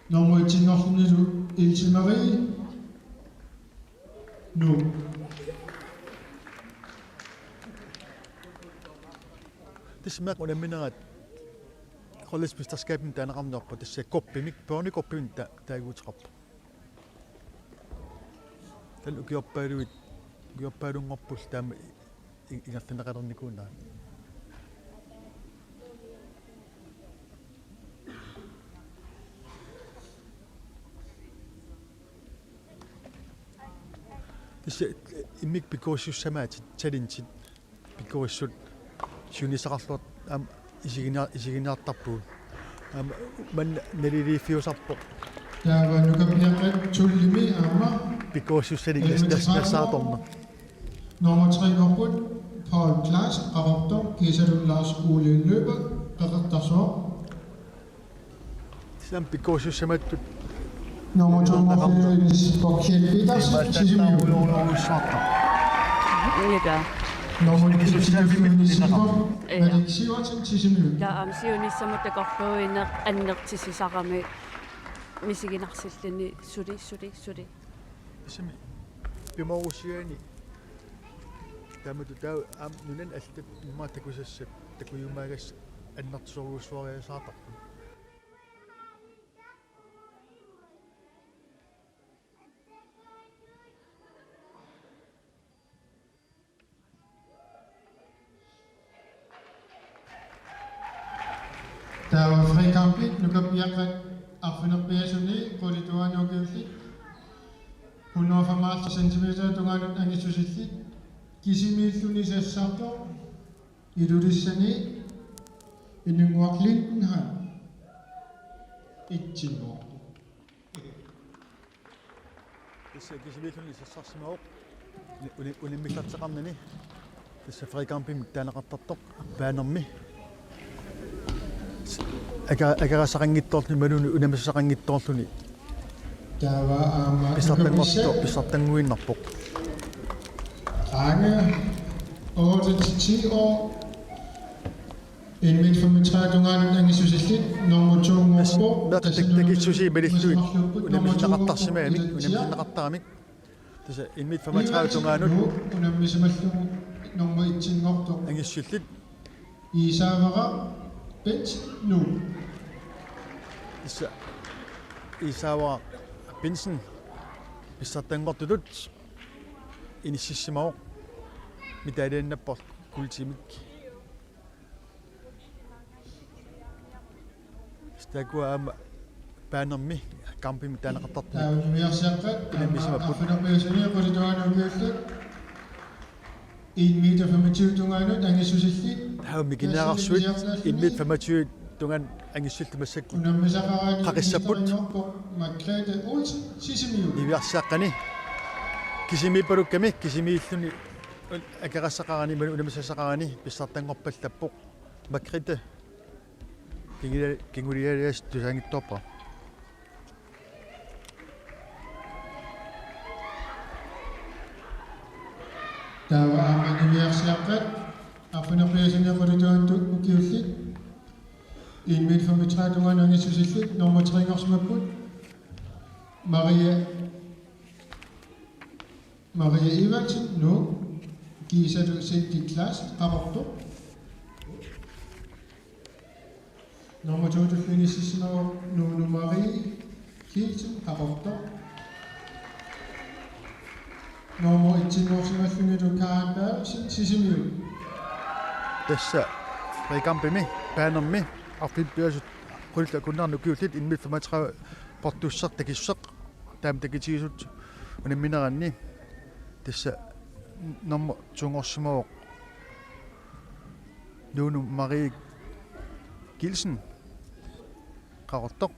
Nummer et-inngorlunilu Else Marie, Nuuk. Tassa meeqqat unamminerat Grønlandsmesterskabimik taaneqarnerput, tassa cuppimik, børnecuppimik ta-, taaguuteqarpoq. Taanna ukiorpaaluit, ukiorpaalunngorpullu taama i-, i-, ingerlanneqalernikuunagu. Tassa immikkut pikuersussamaatit, challenget, pikuersussat siunissaqarluartut aamma isiginiar-, isiginiartarpugut. Aamma manna naliliiffiusarpoq. Taava nukappiaqqat tolvimi aamma pikuersussanik nas-, nas-, nassaartorneq. Nummer tre-nngorput Paul Clausen, Qaqortoq, kiisalu Lars Ole Løber, Qeqertarsuaq. Tassa pikuersussamattut. Nummer to-nngorluni Ines Borkjær Petersen, Sisimiut. Nummer et-nngorluni Malik Sivertsen, Sisimiut. Taava aamma siunissamut takorluuineq annertusisarami misiginarsilluni suli, suli, suli. Tassami pimoorussigaanni taamatut taava aamma nunani allat immaqa takusassat takujumaagassat annertusorujussuariasaartarput. Taava frikampit nukappiaqqat arfineq-pingasuni qulit tungaanut ukiullit hundrede og femoghalvtreds centimeter tungaanut angissusillit, kisimiilluni sassartoq Ilulissani Inunnguaq Lindhardt et-inngorpoq. Tassa kisimiilluni sassarsimavoq. Uni-, uni-, unimmillerteqarnani. Tassa frikampimik taaneqartartoq. Banermi. Aka-, akerassaqanngitsoorluni imaluunniit unammisaqanngitsoorluni. Taava aamma pissartanngortoq, pissartannguinnarpoq. Range otte til ti år. En meter femogtredive tungaanut angissusillit nummer to-nngorpoq. Meeqqat takissusia malillugit unammineqartarsimagamik, unammineqartaramik. Tassa en meter femogtredive tungaanut. Unammisimalluni nummer et-inngortoq. Angissusillit. Isaavara Bensen, Nuuk. Tassa Isaavara Bensen pissartanngortutut inississimavoq, medaljiinnarpoq kuultimik. Tassa taakkua aamma banermi kampimi taaneqartartut. Taava niviarsiaqqat aamma unammisamapput. Arfineq-pingasuni qulit tungaanut ukiullit en meter femogtyve tungaanut angissusillit. Taava mikinerarsuit en meter femogtyve tungaanut angissusillit massakkut unammisaqarani qaqissapput. Margrethe Olsen, Sisimiut. Niviarsiaqqani kisimiippalukkami, kisimiilluni akerassaqarani imaluunniit unammisassaqarani pissartanngorpallappoq. Margrethe kingulia-, kingulialias tusaanngitsoorpara. Taava aamma niviarsiaqqat arfineq-pingasuni qulit tungaanut ukiullit en meter femogtredive tungaanut angissusillit nummer tre-nngorsimapput. Maria Maria Evaldsen, Nuuk, kiisalu Cindy Klaas, Qaqortoq. Nummer to-tullu inissimavoq Nunu Marie Kielsen, Qaqortoq. Nummer et-inngorsimallunilu Karen Berthelsen, Sisimiut. Tassa frikampimi, banermi, arfineq-pingasut, qulilluunniit ukiullit en meter femogtredive portusseq takissuseq. Taama takitigisut unammineranni tassa nummer to-nngorsimavoq Nunu Marie Kielsen. Qaqortoq.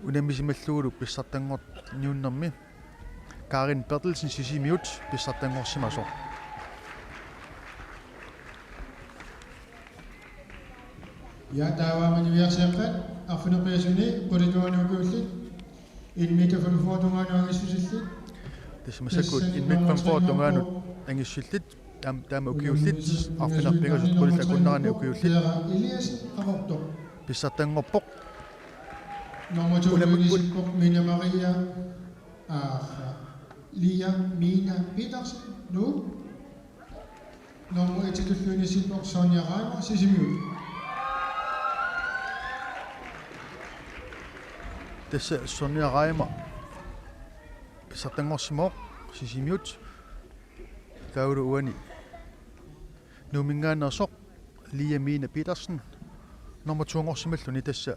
Unammisimallugulu pissartanngorniunnermi Karin Berthelsen Sisimiut pissartanngorsimasoq. Ja, taava aamma niviarsiaqqat arfineq-pingasuni qulit tungaanut ukiullit en meter femogfyrre tungaanut angissusillit. Tassa massakkut en meter femogfyrre tungaanut angissusillit. Taam-, taama ukiullit, arfineq-pingasut qulit akunneranni ukiullit. Elias Qaqortoq. Pissartanngorpoq. Nummer to, Ulla-, Ulla-, Ulla-, Mina Maria, ah, Lia Mina Petersen, Nuuk. Nummer et-itullu inissippoq Sonja Reimer, Sisimiut. Tassa Sonja Reimer pissartanngorsimavoq, Sisimiut. Taavalu uani Nuumminngaanneersoq Lia Mina Petersen nummer to-nngorsimalluni tassa.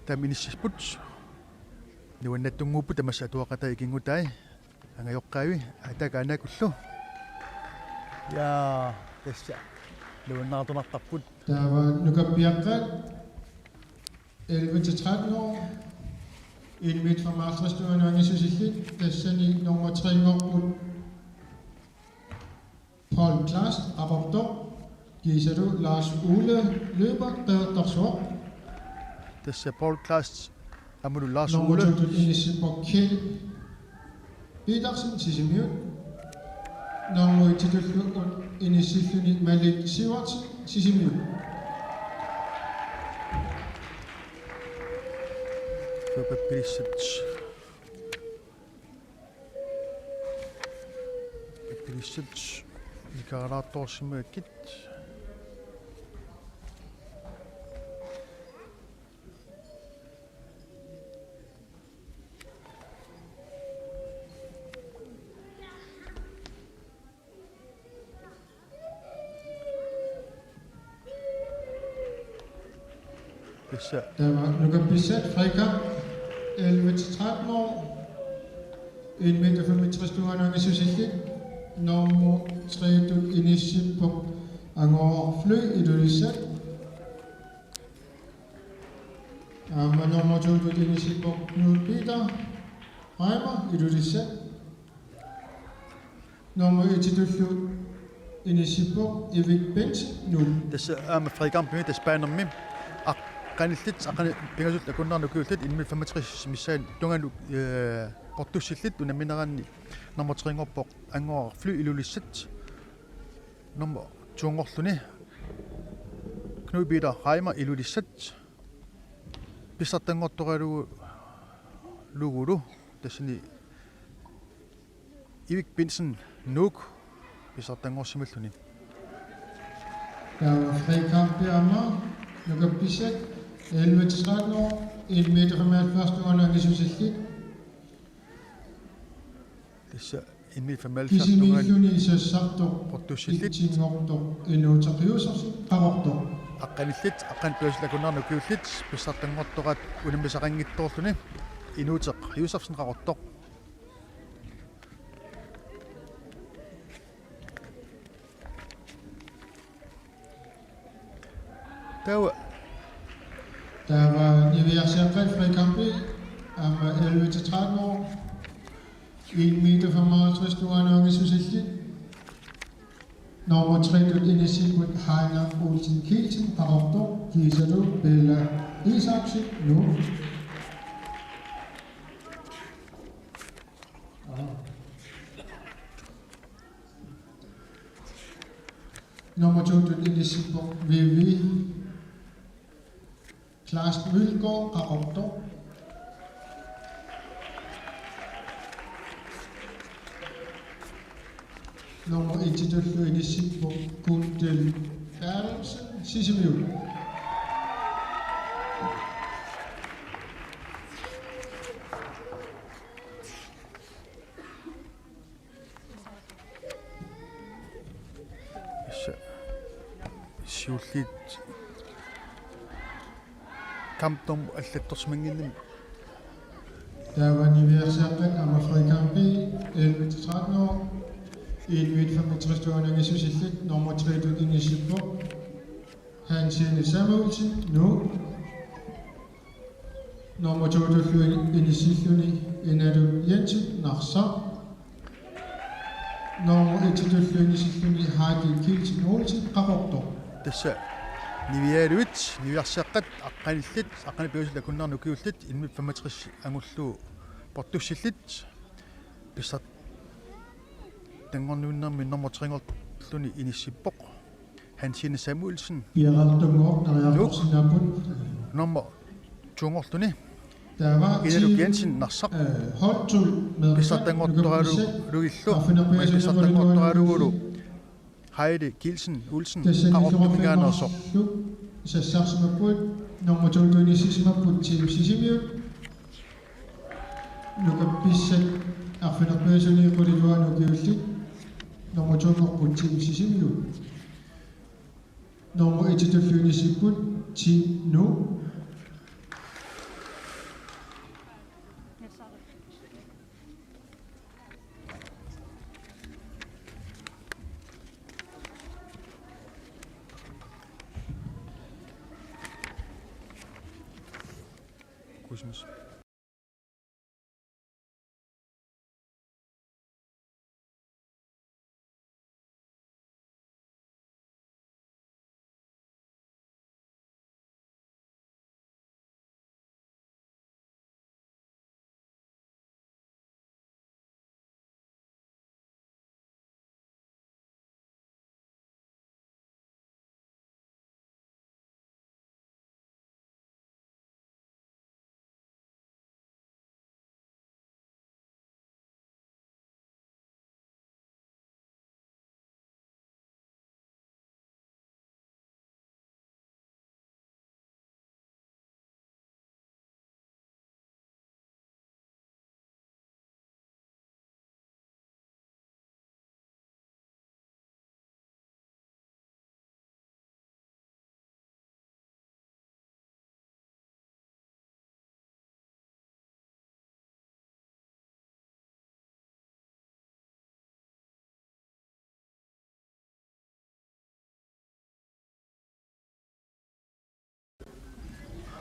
Taama inissipput. Nuannaatsunnguupput tamassa atuaqatai ikinngutai. Angajoqqaavi, ataga anakullu. Ja, tassa. Nuannaartunartarput. Taava nukappiaqqat elleve til tretten år. En meter femoghalvtreds tungaanut angissusillit, tassani nummer tre-nngorput Paul Klaas, Qaqortoq, kiisalu Lars Ole Løber, Qeqertarsuaq. Tassa Paul Klaas, aammalu Lars Ole. Nummer to-tut inissippoq Kjeld Petersen, Sisimiut. Nummer et-itullu inissilluni Malik Sivertsen, Sisimiut. Pappilissat. Pappilissat. Ikaralaartoorsimakkit. Tassa. Taava nukappissat frikamp elleve til tretten år. En meter femogtres tungaanut angissusillit. Nummer tre-tut inissippoq Angooq Fly, Ilulissat. Aamma nummer to-tut inissippoq Knud Peter Reimer, Ilulissat. Nummer et-itullu inissippoq Erik Bentzen, Nuuk. Tassa aamma frikampimi tassa banermi. Aqqanillit, aqqani-, pingasut akunneranni ukiullit, en meter femogtres missaani tungaanut, eh, portussillit unammineranni nummer tre-nngorpoq Angooq Fly, Ilulissat. Nummer to-nngorluni Knud Peter Reimer, Ilulissat. Pissartanngortoralugu-, lugulu, tassani Erik Bentzen, Nuuk, pissartanngorsimalluni. Taava frikampi aamma nukappissat elleve til tretten år, en meter femoghalvfjerds tungaanut angissusillit. Tassa en meter femoghalvfjerds tungaanut. Kisimiilluni sassartoq portussillit. Itsinngortoq Inuuteq Josefsen, Qaqortoq. Aqqanillit, aqqaneq-pingasut akunneranni ukiullit, pissartanngortoraat unammisaqanngitsoorluni. Inuuteq Josefsen, Qaqortoq. Taava. Taava niviarsiaqqat frikampi aamma elleve til tretten år. En meter femoghalvtreds tungaanut angissusillit. Nummer tre-tut inissipput Heiner Olsen Kielsen, Qaqortoq, kiisalu Bella Isaksen, Nuuk. Nummer to-tut inissippoq Vivi Klaas Mølgaard, Qaqortoq. Nummer et-itullu inissippoq Kundel Berthelsen, Sisimiut. Tassa siulliit kampit allattorsimannginnami. Taava niviarsiaqqat aamma frikampi elleve til tretten år. En meter femogtres tungaanut angissusillit, nummer tre-tut inissippoq Hansine Samuelsen, Nuuk. Nummer to-tullu inissilluni Inaluk Jensen, Narsaq. Nummer et-tullu inissilluni Heidi Kielsen Olsen, Qaqortoq. Tassa niviarsiaqqat, niviarsiaqqat aqqanillit, aqqaneq-pingasullu akunneranut ukiullit, inuit femogtres angullugu portussillit, pissartanngorniunnermi nummer tre-nngorluni inissippoq Hansine Samuelsen. Piareertunngooq neriartorsinnaapput. Nummer to-nngorluni Inaluk Jensen, Narsaq. Pissartanngortoralugillu, pissartanngortoralugulu Heidi Kielsen Olsen, Qaqortuminngaanneersoq. Sassarsimapput, nummer to-tullu inissisimapput Team Sisimiut. Nukappissat arfineq-pingasunit qulit uanni ukiullit, nummer to-nngorput Team Sisimiut. Nummer et-tullu inissipput Team Nuuk. Christmas.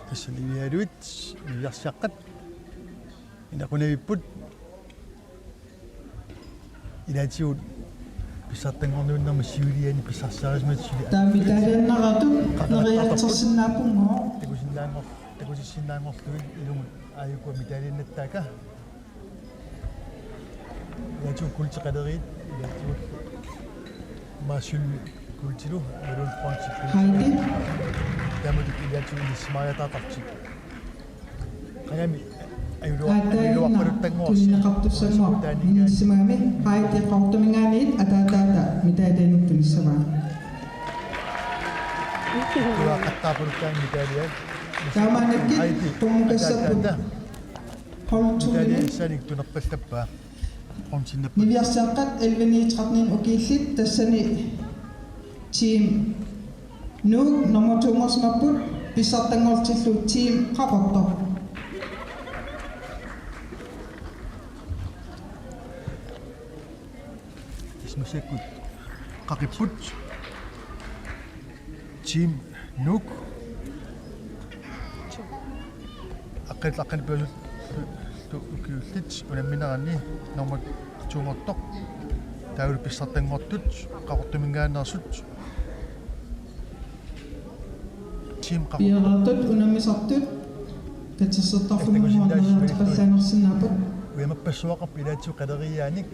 Tassa niviarsiaqqat, niviarsiaqqat inaqunavipput. Ilaatigut pissartanngorniunnermi siuliani pissarsiarisimasut suli. Taava medaljenneratut neriartorsinnaappunngooq. Takusinnaanngor-, takusissinnaanngorlugit ilumut aajukua medaljennattaakka. Ilaatigut kuultiqaleriit, ilaatigut maassulmi kuultilu, imaluunniit bronzit kuultilu. Heidi. Taamatut ilaatigut inissimariataartartut. Qangami ajulua-, aataanna ajuluarpaluttanngorsi. Tunineqartussanngorpoq. Inissisimagami Heidi Qaqortuminngaanniit ataataata medaljenut tunissavaa. Tuaqqattaarpalukkaangat medalje. Taamaakkit Heidi, qummukassapput. Ataataata. Hold to-mi. Medalje issanik tunerpallappaa. Bronzinnapput. Niviarsiaqqat elleve ni tretten ukiullit, tassani Team Nuuk nummer to-nngorsimapput, pissartanngortillu Team Qaqortoq. Tassa massakkut qaqipput. Team Nuuk. Aqqat, aqqaneq-pingasullu ukiullit unammineranni nummer to-nngortoq. Taavalu pissartanngortut Qaqortuminngaanneersut. Team Qaqortoq. Piareertut unammisartut katersortarfimmunnguaq neriartoqallaannarsinnaapput. Ujamappassuaqarpoq ilaatigut qaleriaanik.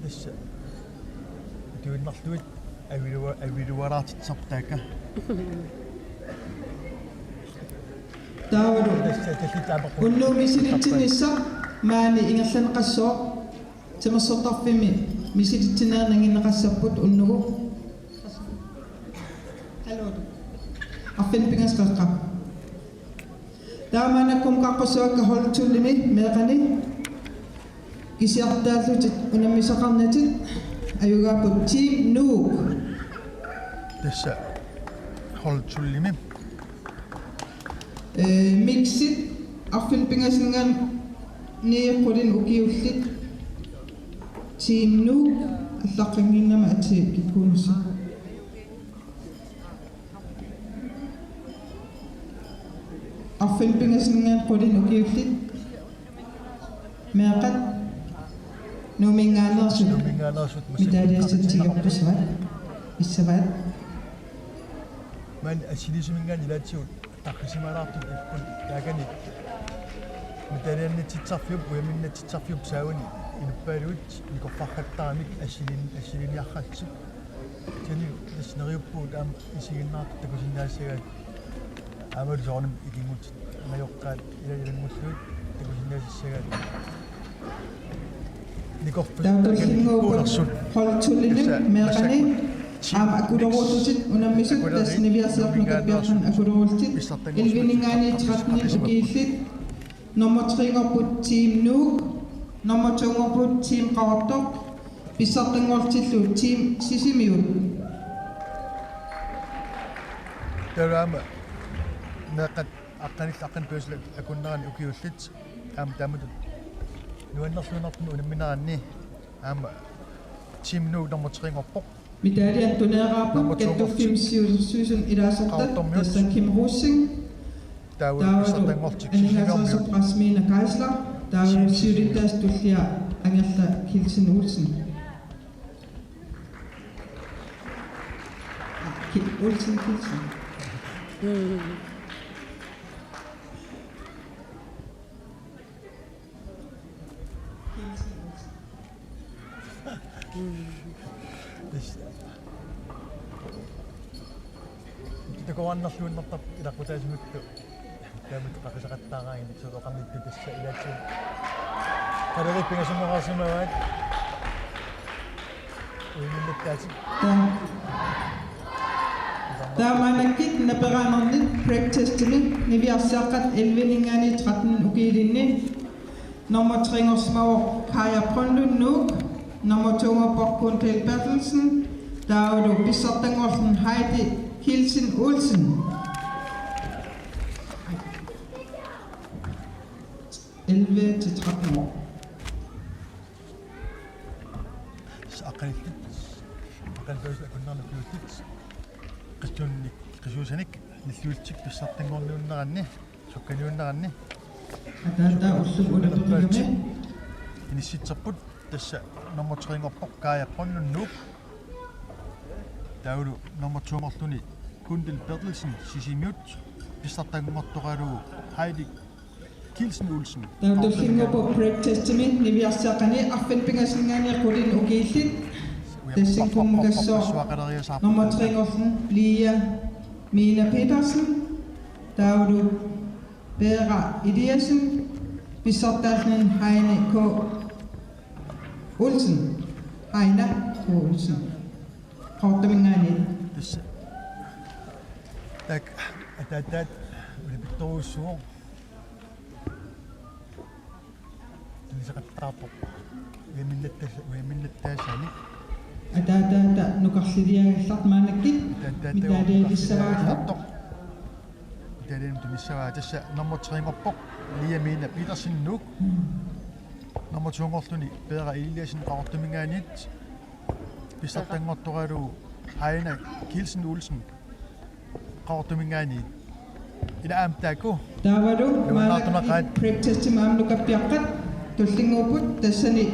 Tassa. Tuinnarluit avilua-, avilualaartitsisarput taakka. Taavalu. Tassa, tassa taama. Unnugu misilitsinnissaq maani ingerlanneqassooq. Timersortarfimmi misilitsinerit nanginneqassapput unnugu. Hallo. Arfineq-pingasut qeqqa. Taava maannakkut qummukaqqussavakka hold to-mi meeqqani kisiartaallutit unammisaqarnatit, ajugaapput Team Nuuk. Tassa hold to-mi. Ee, mixit arfineq-pingasunngaanniit qulinik ukiullit Team Nuuk allaqqannginnama atii kikkuunersoq. Arfineq-pingasunngaanniit qulinik ukiullit meeqqat Nuumminngaanneersut Nuumminngaanneersut medaljassat tigoqqussavat, issavaat. Maani assiliisuminngaanniit ilaatigut tarrisimalaartut ippugut taakani medaljannatsitsisarfiup, ujaminnatsitsisarfiup saavani inuppaaluit nikorfarqattaramik assilin-, assiliniarrallutik. Kisianni tassa neriuppugut aamma isiginnaartut takusinnaasassagai. Aammalu soorunami ikinngutit angajoqqaat ila-, ilanngullugu takusinnaasassagai. Nikorfik Taava tullinnguupput takanikuulersut. Hold to-limit meeqqani aamma akuleruullutik unammisut tassa niviarsiarneq nukappiaqqanik akuleruullutik. Elleveninngaanniit tretteninik ukiullit. Nummer tre-nngorput Team Nuuk, nummer to-nngorput Team Qaqortoq, pissartanngorlutillu Team Sisimiut. Taava aamma meeqqat aqqanillit aqqaneq-pingasullu akunneranni ukiullit aamma taamatut nuannerluinnartumik unammineranni aamma Team Nuuk nummer tre-nngorpoq. Medalje doneeraarput Nummer to-nngortut. Kattuffimmut siulittaasup ilaasortat Qaqortormiut. Tassa Kim Rosing. Taava taavalu pissartanngorlutik aningaaserisoq Sisimiormiut. Rasmiina Geisler. Taavalu siulittaasup tullia Angerla Kielsen Olsen. Ki-, Olsen Kielsen. Tassa. Takuarnerluinnartarpoq ilaqutaasimallu. Taamatut qaqisaqattaaraangakkit soorlu oqarnittut tassa ilaatigut. Qaleriit pingasunngorsimavaat. Uiminnattaasik. Taa-, taamaalilluni naperaanerni break testimi niviarsiaqqat elleveninngaanniit tretteninik ukiulinni. Nummer tre-nngorsimavoq Kaja Brønlund Nuuk, nummer to-nngorpoq Kundal Berthelsen, taavalu pissartanngorluni Heidi Kielsen Olsen. Elleve til tretten år. Aqqanillit, aqqanillit akunneranni ukiullit. Qisuunnik, qisuusanik, nilliullutik pissartanngorniunneranni, sukkaniunneranni. Ataata ullup ulapputigami. Inissitserput tassa nummer tre-nngorpoq Kaja Brønlund Nuuk. Taavalu nummer to-nngorluni Kundal Berthelsen Sisimiut. Pissartanngortoralugu Heidi Kielsen Olsen. Taava tullinnguupput break testimi niviarsiaqqani arfineq-pingasunngaanniit qulinik ukiullit. Tassani qummukassaaq nummer tre-nngorluni Lia Mina Petersen. Taavalu Peera Eliassen. Pissartaalluni Heine K. Olsen. Heine K. Olsen. Qaqortuminngaanniit. Tassa. Tak, ataataat, ulapittorujussuuvoq. Tunisaqattaarpoq. Ujaminnattaas-, ujaminnattaasaanik. Ataataata nukarliliagallartoq maannakkut. Ataataata medalje nukarliliagallartoq. Ilissavarput. Medalje tunissavaa tassa nummer tre-nngorpoq Lia Mina Petersen Nuuk. Nummer to-nngorluni Peera Eliassen Qaqortuminngaanniit. Pissartanngortoralugu Heine Kielsen Olsen. Qaqortuminngaanniit. Ila aamma taakku. Taavalu maannakkut break testimi aamma nukappiaqqat tullinnguupput tassani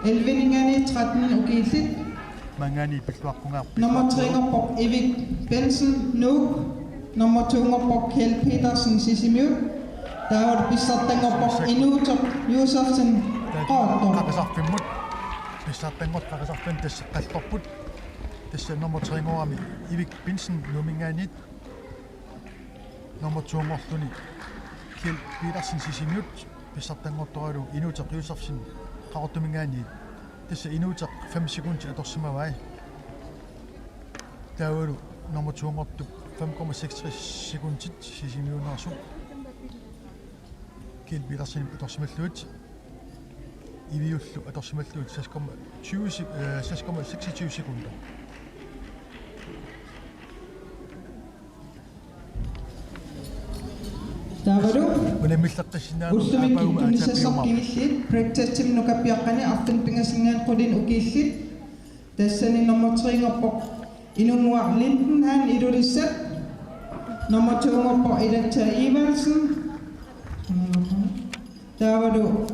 elleveninngaanniit tretteninik ukiullit. Maanngaanniit pilluaqqugaarput. Nummer tre-nngorpoq Erik Bensen Nuuk. Nummer to-nngorpoq Kjeld Petersen Sisimiut. Taavalu pissartanngorpoq Inuuteq Josefsen Qaqortoq. Qaqisarfimmut. Pissartanngortoq Qaqisarfimmut tassa qallerput. Tassa nummer tre-nngoramik Erik Bensen Nuumminngaanniit. Nummer to-nngorluni Kjeld Petersen Sisimiut, pissartanngortoralugu Inuuteq Josefsen Qaqortuminngaanniit. Tassa Inuuteq fem sekundit atorsimavai. Taavalu nummer to-nngortup fem komma seksogtres sekundit Sisimiuneersoq. Kjeld Petersen atorsimallugit. Iviullu atorsimallugit seks komma tyve sek-, øh, seks komma seksogtyve sekunder. Taavalu unammilleqqissinnaanera ullumikkut aappaaguma tunissassasoq aatsaappiumaarpoq. Kingulliit break testimi nukappiaqqani arfineq-pingasunngaanik qulinik ukiullit. Tassani nummer tre-nngorpoq Inunnguaq Lindenhann Ilulissat. Nummer to-nngorpoq Ilatta Evaldsen. Taavalu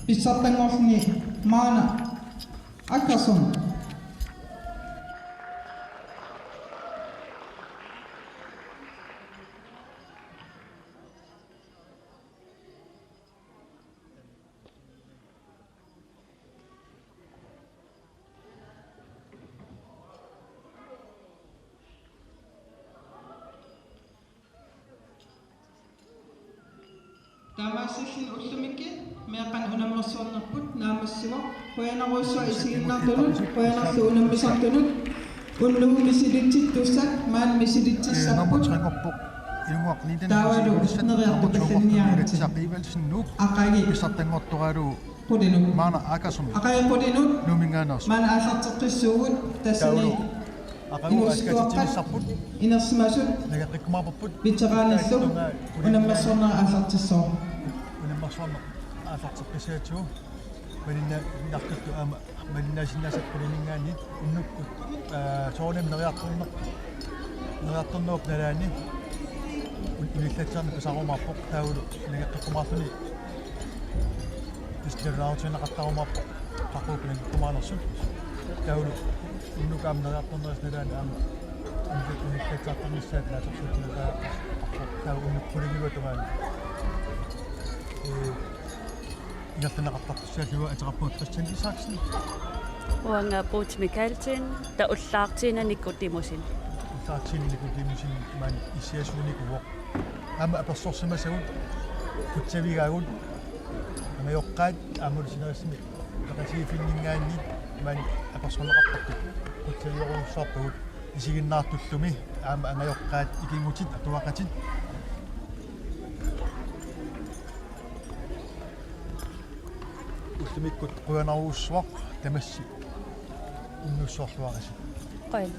pissartanngorluni Maana Akkason. Taamaasilluni ullumikkut meeqqanik unammersuarnerput naammassivoq. Qujanarujussuaq isiginnaartunut, qujanarlu unammisartunut. Unnugu misilitsittussat maani misilitsissapput. Taavalu neriartup allanniaritsi. Aqagi pissartanngortoralugu qulinut. Maana Akkason. Aqagi qulinut. Nuuminngaanneersoq. Maani aallarteqqissuugut tassani. Taavalu aqagu inuusuttuaqqat, aaqqaatitsinissapput. Inersimasut. Nagaqikkumaarparput. Veteranillu. Taakku tungaa qulinut. Unammersuarnera aallartissooq. Unammersuarneq aallarteqqissagatsigu. Malinna-, nartuttu aamma malinnaasinnaasat qulininngaanniit unnukkut, aa, soorunami neriartorneq, neriartornerup nalaani un-, unillatsiarneq pisarumaarpoq taavalu nagaqikkumaarluni. Tassa nalunaaruteqattarumaarpoq qaqugu nagaqikkumaanersut. Taavalu unnukkut aamma neriartornerisa nalaani aamma unillat-, unillatsiartornissaat naatsorsuutigineqarpoq taava unnukkut qulingiluat tungaanut. Ee, ingerlanneqartartussaallugu ateqarpunga Christian Isaksen. Uanga Buuti Mikaelsen, taava ullaartiinnaq Nikku Timussen. Ullaartiinnaq Nikku Timussen maani issiasuunikuuvoq. Aamma apersorsimasagut qutsavigaagut angajoqqaat aammalu sinerissami peqatigiiffinninngaanniit maani apersorneqartartut qutsavigerujussuarpagut isiginnaartullumi aamma angajoqqaat ikinngutit atuaqatit. Ullumikkut qujanarujussuaq tamassi unnussuarluarisi. Qujan.